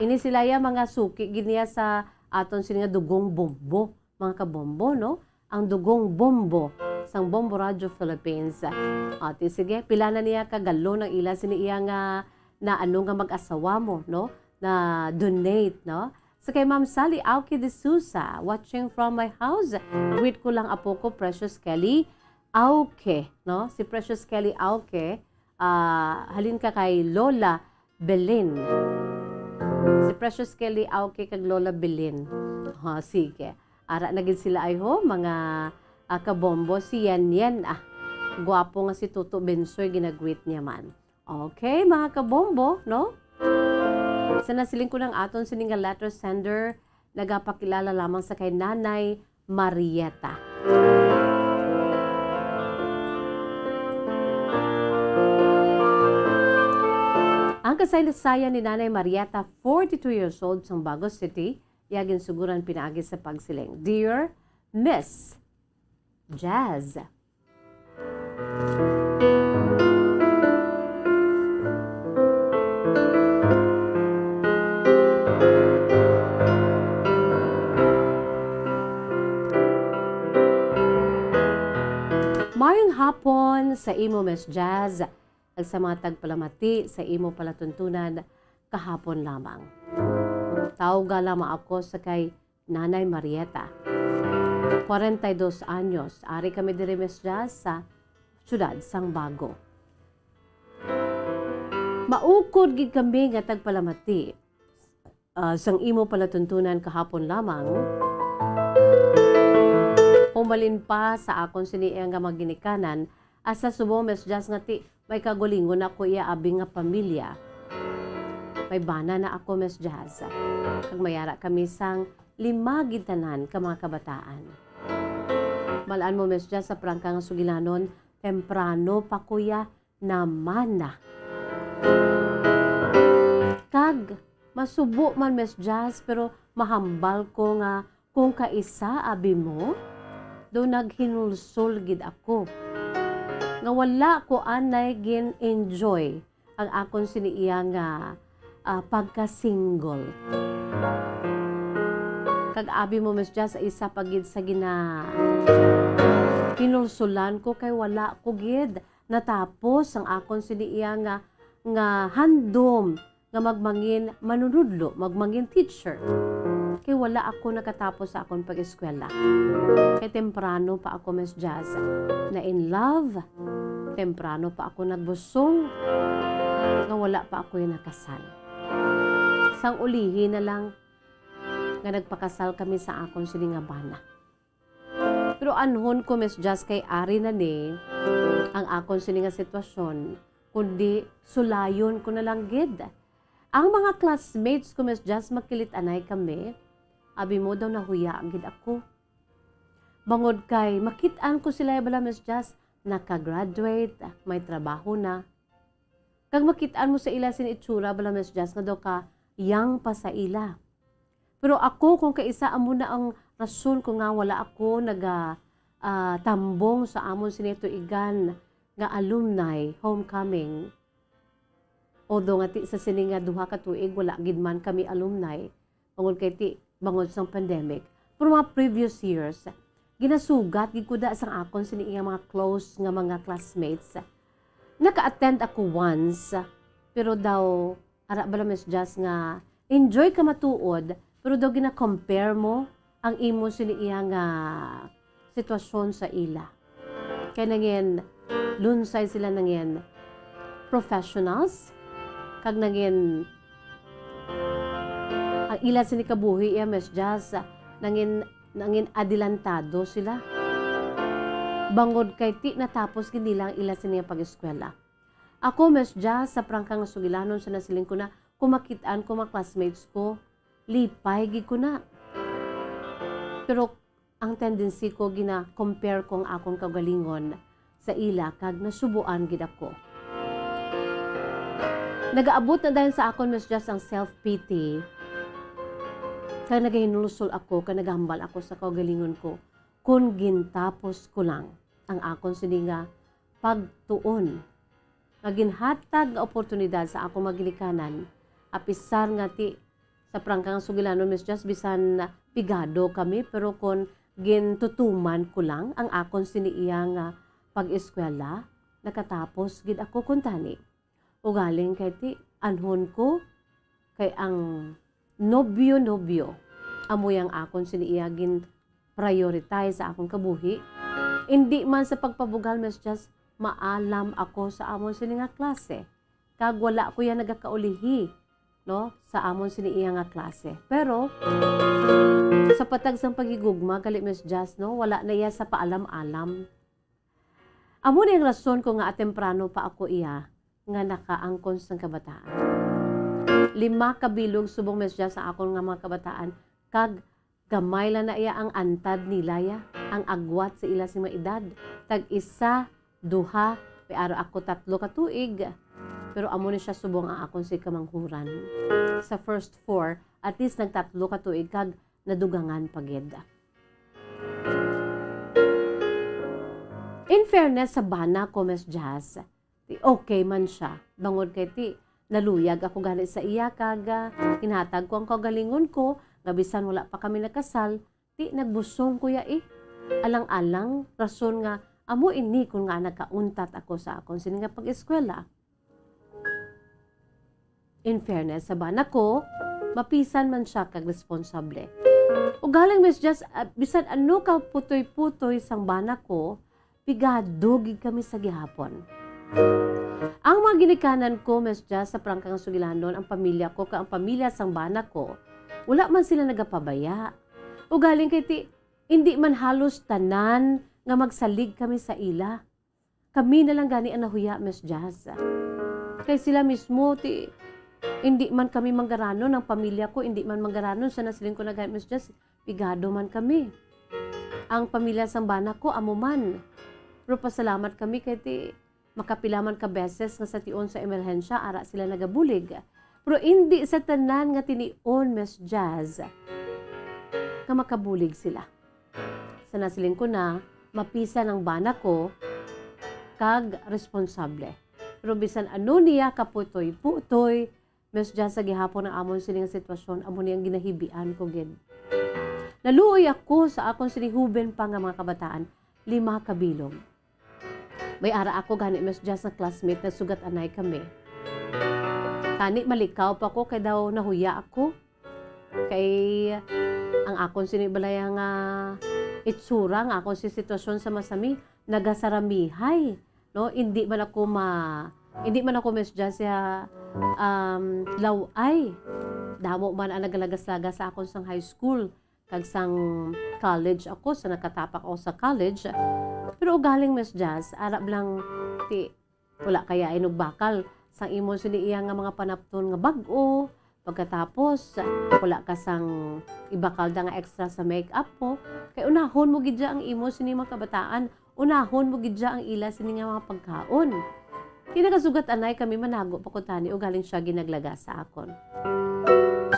Ini sila ya mga suki gid niya sa aton sini nga Dugong Bombo, mga kabombo, no? Ang Dugong Bombo sang Bombo Radio Philippines. Ah, ti, sige, pila na niya ka galon ang ila sini iya nga na ano nga mag-asawa mo, no? Na donate, no? So kay Ma'am Sally Auke de Sousa, watching from my house. Greet ko lang apo ko, Precious Kelly Auke, no? Si Precious Kelly Auke, ah, halin ka kay Lola Belen. Si Precious Kelly Auke kag Lola Belen. Ha, sige. Ara na gid sila ay ho, mga, ah, kabombo. Si Yen Yen, ah. Gwapo nga si Toto Bensoy, ginagreet niya man. Okay, mga kabombo, no? Sa nasiling ko ng aton sini nga letter sender, nagapakilala lamang sa kay Nanay Marieta. Ang kasaysayan ni Nanay Marieta, forty-two years old, sang Bago City, iya ginsuguran pinaagi sa pagsiling, "Dear Miss Jazz." Mayong hapon sa imo, Miss Jazz, ag sa mga tagpalamati sa imo palatuntunan kahapon lamang. Tawga lamang ako sa kay Nanay Marieta. Kwarenta y dos anyos. Ari kami diri, Miss Jazz, sa siyudad sang Bago. Maukod gid kami nga tagpalamati, ah, sang imo palatuntunan kahapon lamang. Humalin pa sa akon sini nga mga ginikanan, asa subong, Miss Jazz, nga ti may kagulingon ako iya abi nga pamilya. May bana na ako, Miss Jazz. Kag mayara kami sang lima gid tanan ka mga kabataan. Malan mo, Miss Jazz, sa prangka nga sugilanon, temprano pa ko iya namana. Kag masubo man, Miss Jazz, pero mahambal ko nga kung kaisa abi mo, daw naghinulsol gid ako nga wala ko anay gin-enjoy ang akon sini iya nga, ah, pagka-single. Kag abi mo, Miss Jazz, sa isa pa gid sa gina-, hinulsulan ko kay wala ko gid natapos ang akon sini iya nga, nga handom nga magmangin manunudlo, magmangin teacher. Kay wala ako nakatapos sa akon pag-eskwela. Kay temprano pa ako, Miss Jazz, na in love. Temprano pa ako nagbusong. Nga wala pa ako yung nakasal. Sang ulihi na lang nga nagpakasal kami sa akon sini nga bana. Pero anhon ko, Miss Jazz, kay ari na ni ang akon sini nga sitwasyon, kundi sulayon ko na lang gid. Ang mga classmates ko, Miss Jazz, magkilit-anay kami. Abi mo daw nahuya gid ako. Bangod kay makit-an ko sila bala, Miss Jazz, naka-graduate, may trabaho na. Kag makit-an mo sa ila sin itsura bala, Miss Jazz, nga daw ka young pa sa ila. Pero ako, kung kaisa amo na ang rason ko nga wala ako naga, ah, tambong sa amon sini tuigan nga alumni homecoming. Although nga ti sa sini nga duha ka tuig, wala gid man kami alumni. Bangod kay ti, bangod sang pandemic. Pero mga previous years, ginasugat gid ko da sang akon sini nga mga close nga mga classmates. Naka-attend ako once, pero daw, ara bala, Miss Jazz, nga enjoy ka matuod, pero daw gina-compare mo ang imo sini iya nga sitwasyon sa ila. Kay nangin lunsay sila, nangin professionals, kag nangin ang ila sini kabuhi iya, Miss Jazz, nangin-, nangin-adelantado sila. Bangod kay ti natapos gid nila ang ila sini nga pag-eskwela. Ako, Miss Jazz, sa prangka nga sugilanon sa nasiling ko na, kung makit-an ko mga classmates ko, lipay gid ko na. Pero ang tendency ko, gina-compare ko ang akon kaugalingon sa ila, kag nasubuan gid ako. Nagaabot na dayon sa akon, Miss Jazz, ang self-pity, kag nagahinulsol ako, kag nagahambal ako sa kaugalingon ko, kon gintapos ko lang ang akon sini nga pagtuon, nga ginhatag nga oportunidad sa akong mga ginikanan, apisar nga ti sa prangka nga sugilanon, Miss Jazz, bisan pigado kami, pero kon gintutuman ko lang ang akon sini iya nga pag-eskwela, nakatapos gid ako kuntani. Ugaling kay ti anhon ko, kay ang nobyo-nobyo amo yang akon sini iya gin-prioritize sa akon kabuhi. Indi man sa pagpabugal, Miss Jazz, maalam ako sa amon sini nga klase, kag wala ko iya nagakaulihi, no, sa amon sini iya nga klase. Pero sa patag sang paghigugma gali, Miss Jazz, no, wala na iya sa paalam-alam. Amo ni ang rason ko nga temprano pa ako iya nga nakaangkon sang kabataan. Lima ka bilog subong, Miss Jazz, ang akon nga mga kabataan, kag gamay lang na iya ang antad nila ya, ang agwat sa ila sing mga edad. Tag isa, duha, may ara ako tatlo ka tuig. Pero amo ni siya subong ang akon si kamanghuran. Sa first four, at least nagtatlo ka tuig kag nadugangan pa gid. In fairness sa bana ko, Miss Jazz, ti okay man siya. Bangod kay ti naluyag ako gani sa iya, kag, ah, ginhatag ko ang kaugalingon ko nga bisan wala pa kami nakasal, ti nagbusong ko ya, eh. Alang-alang rason nga amo ini kon nga nagkauntat ako sa akon sini nga pag-eskwela. In fairness sa bana ko, mapisan man siya kag responsable. Ugaling, Miss Jazz, ah, bisan ano ka putoy-putoy sang bana ko, pigado gid kami sa gihapon. Ang mga ginikanan ko, Miss Jazz, sa prangka nga sugilanon, ang pamilya ko kag ang pamilya sang bana ko, wala man sila nagapabaya. Ugaling kay ti, indi man halos tanan nga magsalig kami sa ila. Kami na lang gani ang nahuya, Miss Jazz. Kay sila mismo, ti, indi man kami manggaranon, ang pamilya ko, indi man manggaranon, sa nasiling ko na gani, Miss Jazz, pigado man kami. Ang pamilya sang bana ko, amo man. Pero pasalamat kami kay ti, makapila man ka beses nga sa tion sa emerhensya, ara sila nagabulig. Pero indi sa tanan nga tinion, Miss Jazz, nga makabulig sila. Sa nasiling ko na, mapisan ang bana ko kag responsable. Pero bisan ano niya kaputoy-putoy, Miss Jazz, sa gihapon ang amon sini nga sitwasyon, amo ni ang ginahibian ko gid. Naluoy ako sa akon sini huben pa nga mga kabataan, lima ka bilog. May ara ako gani, Miss Jazz, nga classmate, nagsugat anay kami. Tani malikaw pa ko kay daw nahuya ako. Kay ang akon sini balay nga itsura, ang akon si sitwasyon sa masami, nagasaramihay, no? Indi man ako ma-, indi man ako, Miss Jazz, ya, um, law-ay. Damo man ang nagalagas-lagas sa akon sang high school kag sang college ako, sa nakatapak ako sa college. Pero ugaling, Miss Jazz, arab lang ti wala kaya inugbakal sang imo sini iya nga mga panapton nga bag-o. Pagkatapos, wala ka sang ibakal da nga extra sa makeup mo. Kay unahon mo gid dya ang imo sini mga kabataan. Unahon mo gid dya ang ila sini nga mga pagkaon. Ti nagasugat anay kami, manago pa ko tani, ugaling siya ginaglaga sa akon.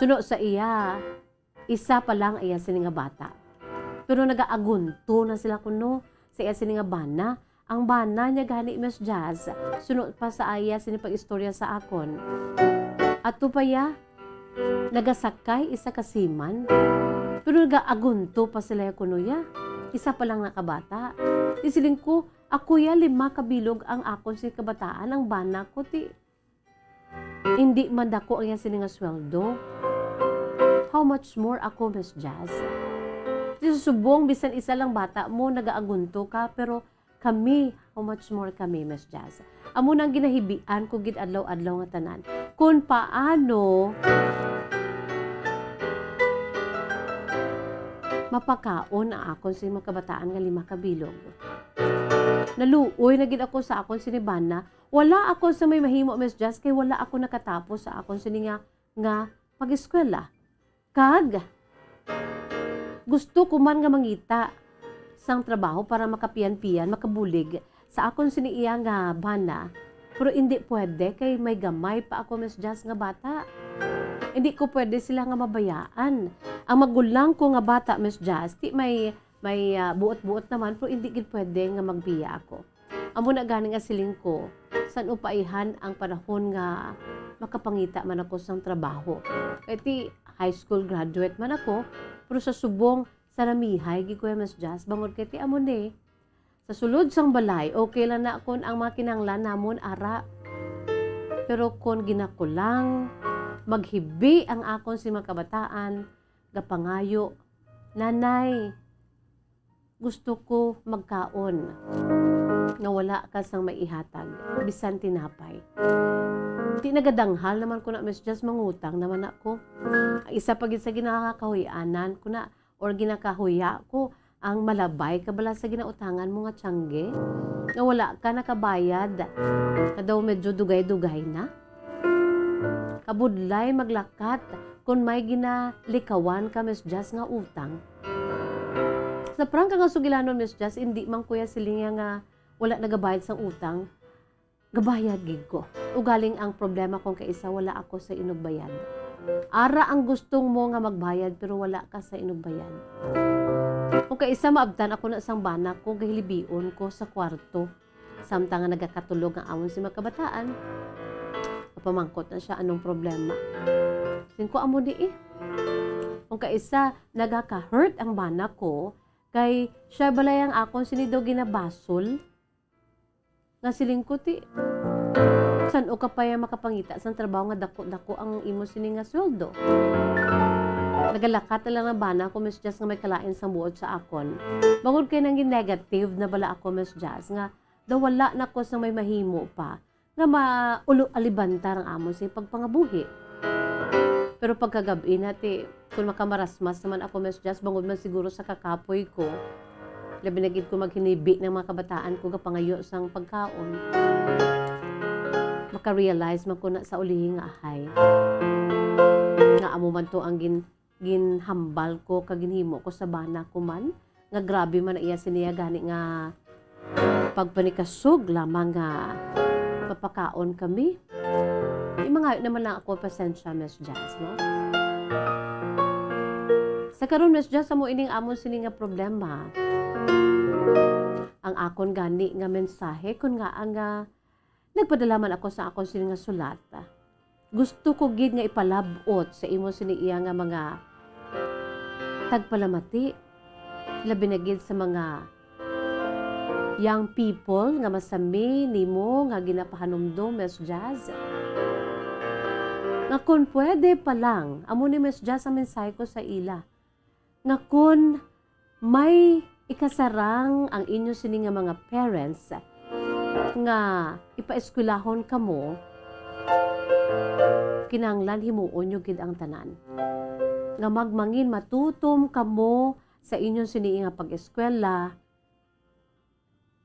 Suno sa iya, isa pa lang iya sini nga bata. Pero nagaagunto na sila kuno sa iya sini nga bana. Ang bana niya gani, Miss Jazz, suno pa sa iya sini pag-istorya sa akon. Ato pa iya, nagasakay isa ka seaman. Pero nagaagunto pa sila ya kuno ya. Isa pa lang na ka bata. Ti siling ko, ako ya lima ka bilog ang akon sini kabataan, ang bana ko ti indi man dako ang iya sini nga sweldo. How much more ako, Miss Jazz? Ti sa subong, bisan isa lang bata mo, nagaagunto ka, pero kami, how much more kami, Miss Jazz? Amo na ang ginahibian ko gid adlaw-adlaw nga tanan. Kung paano mapakaon ang akon sini mga kabataan nga lima ka bilog. Naluoy na gid ako sa akon sini bana. Wala ako sa may mahimo, Miss Jazz, kay wala ako nakatapos sa akon sini nga, nga pag-eskwela. Kag gusto ko man nga mangita sang trabaho para makapiyan-piyan, makabulig sa akon sini iya nga bana, pero indi pwede kay may gamay pa ako, Miss Jazz, nga bata. Indi ko pwede sila nga mabayaan. Ang magulang ko nga bata, Miss Jazz, ti may, may, ah, buot-buot naman, pero indi gid pwede nga magbiya ako. Amo na gani nga siling ko, san upaihan ang panahon nga makapangita man ako sang trabaho. Kay ti high school graduate man ako, pero sa subong, saramihay gid ko ya, Miss Jazz, bangod kay ti amo ni, sa sulod sang balay, okay lang na kon ang mga kinahanglan namon ara. Pero kon ginakulang, maghibi ang akon sini mga kabataan, gapangayo, "Nanay, gusto ko magkaon nga wala ka sang maihatag, bisan tinapay." Ti nagadanghal naman ko na, Miss Jazz, mangutang naman ako. Ang isa pa gid sa ginakakahuy-anan ko na, or ginakahuya ko, ang malabay ka bala sa ginautangan mo nga tiyangge? Nga wala ka nakabayad, nga daw medyo dugay-dugay na? Kabudlay maglakat kon may ginalikawan ka, Miss Jazz, nga utang. Sa prangka nga sugilanon, Miss Jazz, indi man ko ya siling ya nga wala nagabayad sang utang. Gabayad gid ko. Ugaling ang problema kung kaisa wala ako sa inugbayad. Ara ang gustong mo nga magbayad pero wala ka sa inugbayad. Kung kaisa maabtan ako na sang bana ko, gahilibion ko sa kwarto. Samtang nga nagakatulog ang amon sini mga kabataan, napamangkot na siya, "Anong problema?" Siling ko, "Amo ni eh." Kung kaisa, nagaka-hurt ang bana ko, kay siya balay ang akon sini daw ginabasol. Nga siling ko, ti, san-o ka pa ya makapangita sang trabaho nga dako-dako ang imo sini nga sweldo? Nagalakat na lang ang bana ko, Miss Jazz, nga may kalain sang buot sa akon. Bangod kay nangin negative na bala ako, Miss Jazz, nga daw wala na ko sang may mahimo pa nga maulo alibantar ang amon sini pagpangabuhi. Pero pagkagab-i na, ti, kun makamarasmas naman ako, Miss Jazz, bangod man siguro sa kakapoy ko, labi na gid ko maghinibi ng mga kabataan ko gapangayo sang pagkaon. Maka-realize man ko na sa ulihi nga ahay. Nga amo man to ang gin-, ginhambal ko kag ginhimo ko sa bana ko man, nga grabe man ang iya siniya gani nga pagpanikasog lamang nga mapakaon kami. Imangayo naman lang ako pasensya, Miss Jazz, no? Sa karon, Miss Jazz, amo ining amon sini nga problema. Ang akon gani nga mensahe, kun nga ang, ah, nagpadala man ako sa akon sini nga sulat, ah, gusto ko gid nga ipalab-ot sa imo sini iya nga mga tagpalamati, labi na gid sa mga young people nga masami nimo nga ginapahanumdom, Miss Jazz. Nga kon pwede pa lang, amo ni, Miss Jazz, ang mensahe ko sa ila, nga kon may ikasarang ang inyo sini nga mga parents nga ipaeskwelahon kamo, kinahanglan himuon nyo gid ang tanan. Nga magmangin matutom kamo sa inyo sini nga pag-eskwela,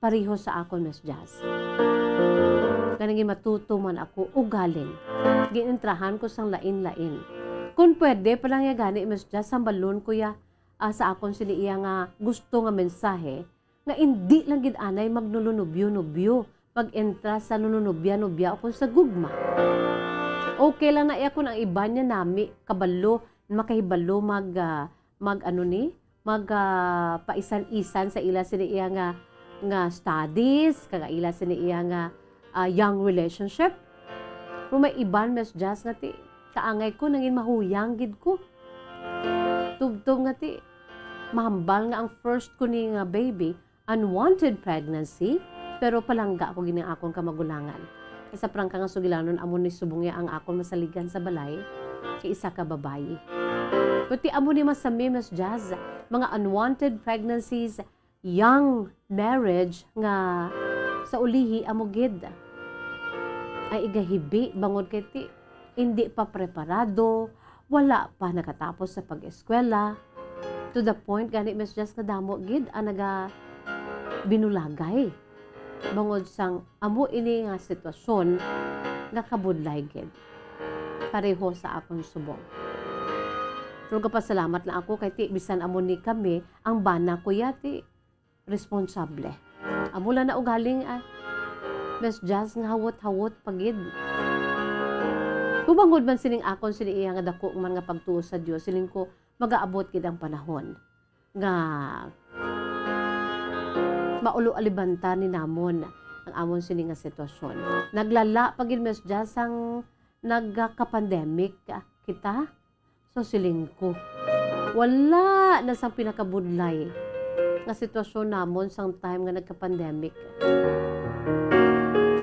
pareho sa akon, Miss Jazz. Nga nangin matutom man ako ugaling gin-entrahan ko sang lain-lain. Kun pwede pa lang ya gani, Miss Jazz, sambalon ko ya, ah, sa akon sini iya nga gusto nga mensahe, nga indi lang gid anay magnulunubyo-nubyo, mag-entra sa nununubya-nubya o kung sa gugma. Okay lang na iya kung ang iban niya nami kabalo, makahibalo mag, ah, mag ano ni, mag, ah, paisan-isan sa ila sini iya nga, nga studies, kag ila sini iya nga, ah, young relationship. Pero may iban, Miss Jazz, nga ti, kaangay ko, nangin mahuyang gid ko. Tubtob nga ti, mahambal nga ang first ko ni nga baby, unwanted pregnancy, pero palangga ko gid ang akon kamagulangan. Kay sa prangka nga sugilanon, amo ni subong ya ang akon masaligan sa balay, kay isa ka babayi. Pero ti amo ni masami, Miss Jazz, mga unwanted pregnancies, young marriage nga sa ulihi amo gid ay igahibi bangod kay ti indi pa preparado, wala pa nakatapos sa pag-eskwela. To the point gani, Miss Jess, nga damo gid ang naga binulagay bangod sang amo ini nga sitwasyon nga kabudlay gid pareho sa akon subong. Pero gapasalamat lang ako kay ti bisan amo ni kami, ang bana ko ya ti responsable. Amo lang na ugaling, ah, Miss Jazz, nga hawot-hawot pa gid. Kung bangod man sining akon sini iya nga dako man nga pagtuo sa Dios, siling ko, magaabot gid ang panahon nga maulo-alibanta ni namon ang amon sini nga sitwasyon. Naglala pa gid, Miss Jazz, ang nagka-pandemic, ah, kita. So, siling ko, wala na sang pinakabudlay nga sitwasyon namon sang time nga nagka-pandemic.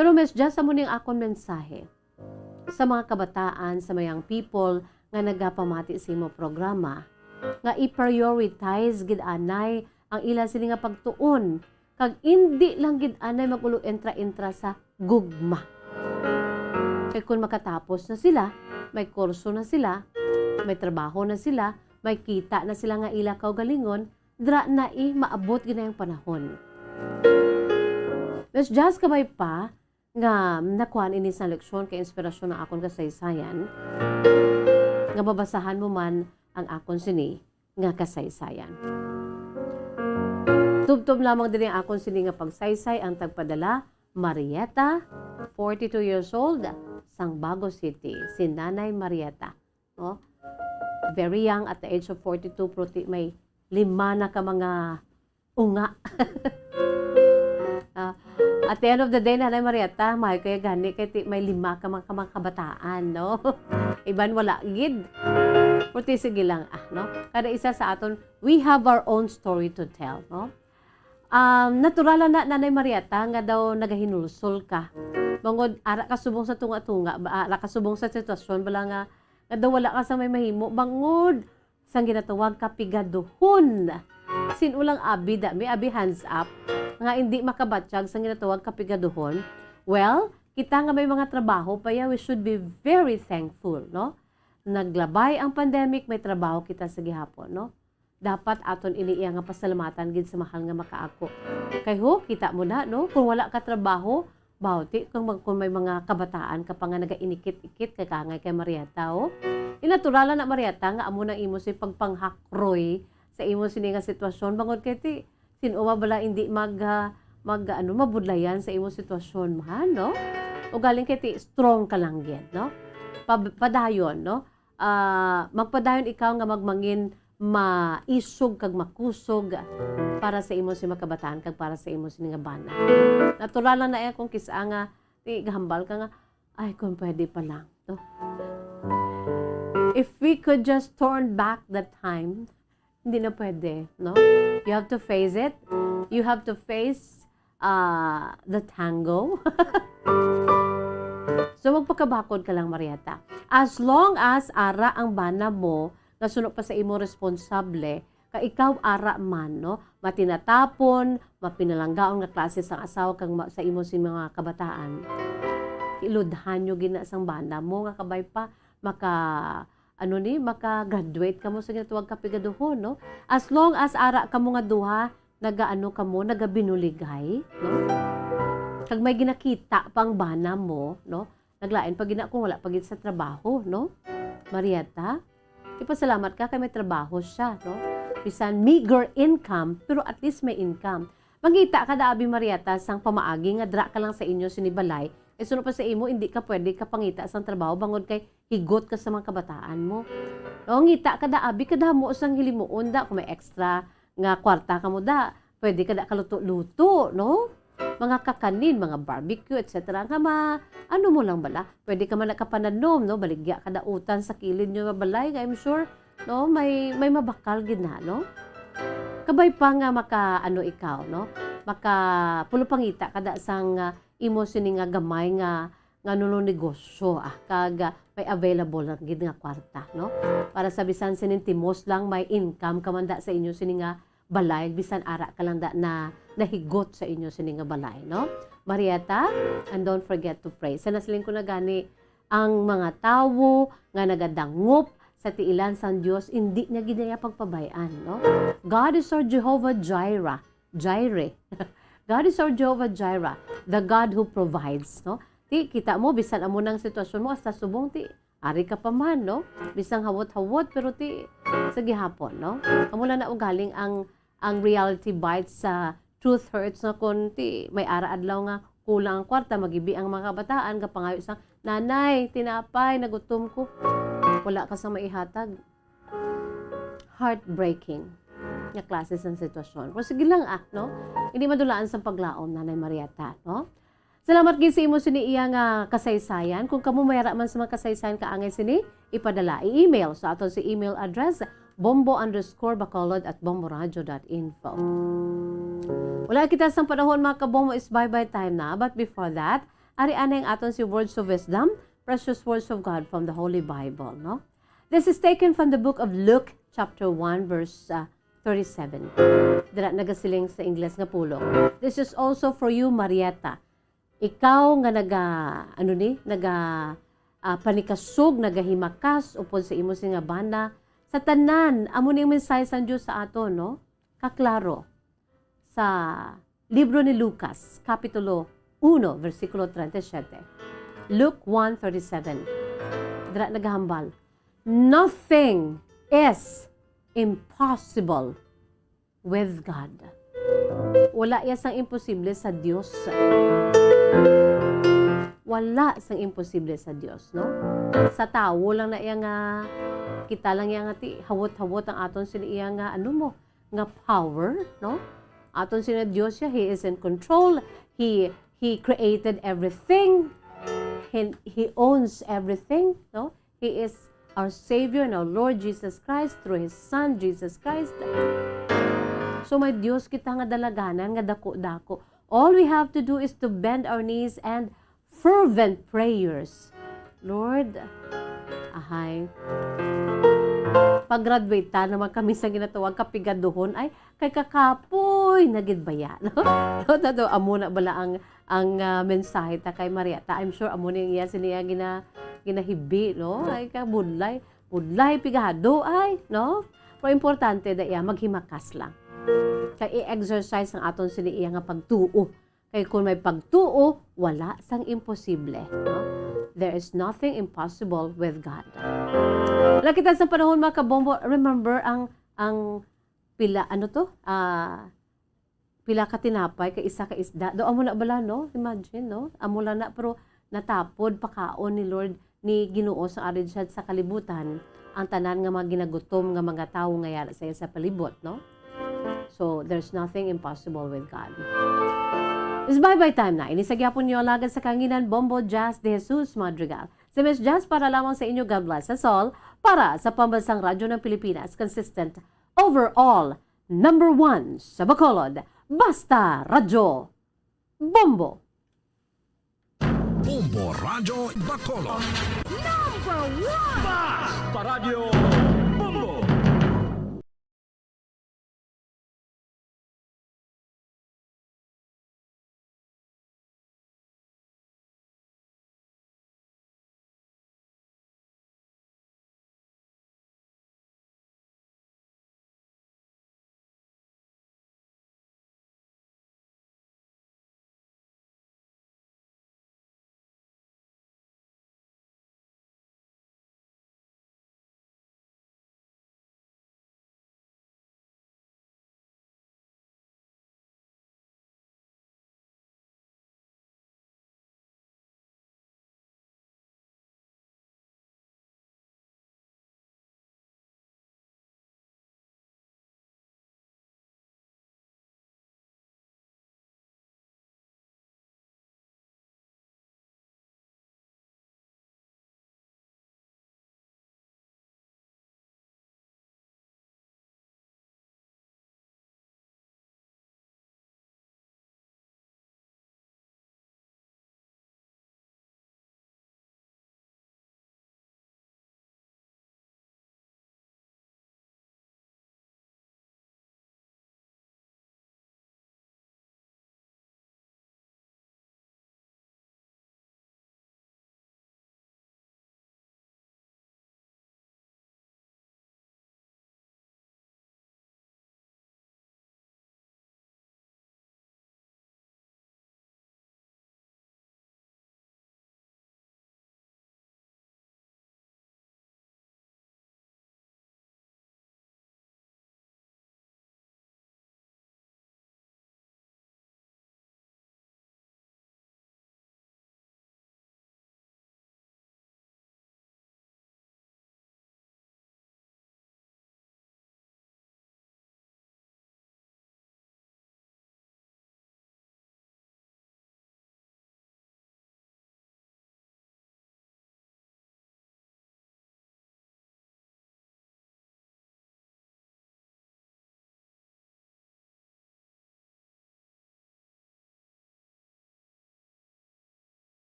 Pero, Miss Jazz, amo ning akon mensahe sa mga kabataan, sa mga young people nga nagapamati sa imo programa, nga i-prioritize gid anay ang ila sini nga pagtuon, kag indi lang gid anay mag-ulo entra-entra sa gugma. Kay kun makatapos na sila, may kurso na sila, may trabaho na sila, may kita na sila nga ila kaugalingon, dira na i maabot gid na ang panahon. Miss Jazz, kabay pa nga nakuhaan ini sa leksyon kay inspirasyon ang akon kasaysayan, nga mabasahan mo man ang akon sini nga kasaysayan. Tubtob lamang diri ang akon sini nga pagsaysay, ang tagpadala, Marieta, forty-two years old, sang Bago City, si Nanay Marieta, no? Very young at the age of forty-two, pero ti may lima na ka mga unga. Ah, at the end of the day, Nanay Marieta, mahay kaya gani kay ti may lima ka mga, ka mga kabataan, no? Iban wala gid. Pero ti sige lang, ah, no? Kada isa sa aton, we have our own story to tell, no? Um, natural na, Nanay Marieta, nga daw nagahinulsol ka. Bangod, ara ka subong sa tunga-tunga, ba, ara ka subong sa sitwasyon, bala nga, nga daw wala ka sa may mahimo. Bangod, sang ginatawag kapigaduhon. Sin-o lang abi da, may abi hands up, nga indi makabatyag sang ginatawag kapigaduhon? Well, kita nga may mga trabaho pa ya, we should be very thankful, no? Naglabay ang pandemic, may trabaho kita sa gihapon, no? Dapat aton ini iya nga pasalamatan gid sa mahal nga makaako. Kay ho, kita mo na, no? Kung wala ka trabaho, bawti kung mag-, kung may mga kabataan ka pa nga nagainikit-ikit, kay kangay kay Marieta, oh. Inaturalan na, Marieta, nga amo nang imo si pagpanghakroy sa imo sini nga sitwasyon. Bangod kay ti, sin-o ba bala hindi mag, ah, mag, ano, mabudlayan sa imo sitwasyon man, no? Ugaling kay ti, strong ka lang gid, no? Pa-, padayon, no? Ah, magpadayon ikaw nga magmangin maisog kag makusog para sa imo si makabataan kag para sa imo sini nga bana. Natural lang na iya kung kis-a nga, ti, gahambal ka nga, "Ay, kung pwede pa lang, no? If we could just turn back the time," hindi na pwede, no? You have to face it. You have to face, ah, the tango. So, magpakabakod ka lang, Marieta. As long as ara ang bana mo, nga suno pa sa imo responsable, ka ikaw ara man, no? Matinatapon, mapinalanggaon nga klase sang asawa kag ma-, sa imo sing mga kabataan. Iludhan nyo gina sang bana mo nga kabay pa, maka, ano ni, maka-graduate kamo sa ginatawag kapigaduhon, no? As long as ara kamo nga duha, nagaano kamo, nagabinuligay, no? Kag may ginakita pa ang bana mo, no? Naglain pa gina kung wala pa gid sa trabaho, no? Marieta, ipasalamat ka kay may trabaho siya, no? Bisan meager income, pero at least may income. Mangita ka da, abi Marieta, sang pamaagi nga dra ka lang sa inyo sini balay, kay suno pa sa imo, hindi ka pwede ka pangita sang trabaho bangod kay higot ka sa mga kabataan mo. No, ngita ka da, abi, kadamo sang hilimuon da, kung may extra nga kwarta ka mo da, pwede ka da kaluto-luto, no? Mga kakanin, mga barbecue, et cetera. Nga ma-, ano mo lang bala, pwede ka man nakapananom, no? Baligya ka da utan sa kilid nyo nga balay, nga I'm sure, no? May, may mabakal gid na, no? Kabay pa nga maka, ano, ikaw, no? Maka, pulupangita ka da sang, ah, imo sini nga gamay nga, nga nuno negosyo, ah, kag, ah, may available lang gid nga kwarta, no? Para sa bisan sinin timos lang, may income ka man da sa inyo sini nga balay, bisan ara ka lang da na nahigot sa inyo sini nga balay, no? Marieta, and don't forget to pray. Sa nasiling ko na gani, ang mga tawo nga nagadangop sa tiilan sang Dios, indi niya gid niya pagpabay-an, no? God is our Jehovah Jireh. Jireh. God is our Jehovah Jireh, the God who provides, no? Ti, kita mo, bisan amo nang sitwasyon mo, hasta subong, ti, ari ka pa man, no? Bisan hawot-hawot, pero ti, sa gihapon, no? Amo lang na ugaling ang, ang reality bites sa truth hurts nga kun ti may ara adlaw nga kulang ang kwarta, magibi ang mga kabataan, gapangayo sang, "Nanay, tinapay, nagutom ko." Wala ka sa maihatag. Heartbreaking nga klase sang sitwasyon. Pero sige lang, ah, no? Hindi madulaan sang paglaom, Nanay Marieta, no? Salamat gid sa imo sini iya nga kasaysayan. Kung kamo may ara man sa mga kasaysayan kaangay sini, ipadala, i-email sa aton sa email address, bombo underscore bacolod at bomboradio dot info. Wala kita sang panahon, mga kabombo, is bye-bye time na. But before that, ari anay ang aton si Words of Wisdom, precious words of God from the Holy Bible, no? This is taken from the book of Luke, chapter one, verse, uh, thirty-seven. Dira nagasiling sa Ingles nga pulong, "This is also for you, Marieta. Ikaw nga naga, ano ni, naga, ah, panikasog, nagahimakas upod sa imo sing nga bana, sa tanan." Amo ning mensahe sang Dios sa aton, no? Kaklaro sa libro ni Lucas, Kapitulo uno, bersikulo treinta y siete. Luke one thirty-seven. Dira nagahambal, "Nothing is impossible with God." Wala iya sang imposible sa Dios. Wala sang imposible sa Dios, no? Sa tawo lang na iya nga, kita lang iya nga ti, hawot-hawot ang aton sini iya nga, ano mo, nga power, no? Aton sini Dios siya, He is in control. He, He created everything. He, He owns everything, no? He is our Savior and our Lord Jesus Christ through His Son, Jesus Christ. So, may Dios kita nga dalaganan, nga dako-dako. All we have to do is to bend our knees and fervent prayers. Lord, ahay. Pag-graduate ta naman kami sa ginatawag kapigaduhon, ay, kay kakapoy na gid baya, no? No, daw amo na bala ang, ang, ah, mensahe ta kay Marieta. I'm sure amo ni iya sini iya gina-, ginahibi, no? Ay, kabudlay, budlay, pigado, ay, no? Pero importante da iya, maghimakas lang. Kay i-exercise ang aton sini iya nga pagtuo. Kay kung may pagtuo, wala sang imposible, no? There is nothing impossible with God. Wala kita sa panahon, mga kabombo. Remember ang, ang pila, ano to? Ah, pila ka tinapay, kay isa ka isda. Do amo na bala, no? Imagine, no? Amo lang na, pero natapod pakaon ni Lord, ni Ginoo sa ari siya sa kalibutan, ang tanan nga mga ginagutom nga mga tawo nga yara sa iya sa palibot, no? So, there's nothing impossible with God. It's bye-bye time na. Ini sa gyapon niyo alagad sa kanginan, Bombo Jazz de Jesus Madrigal. Si Miss Jazz para lamang sa inyo. God bless us all. Para sa Pambansang Radyo ng Pilipinas, consistent overall, number one sa Bacolod. Basta Radyo Bombo. Bombo Radyo Bacolod. Number one! Basta Radyo Bombo!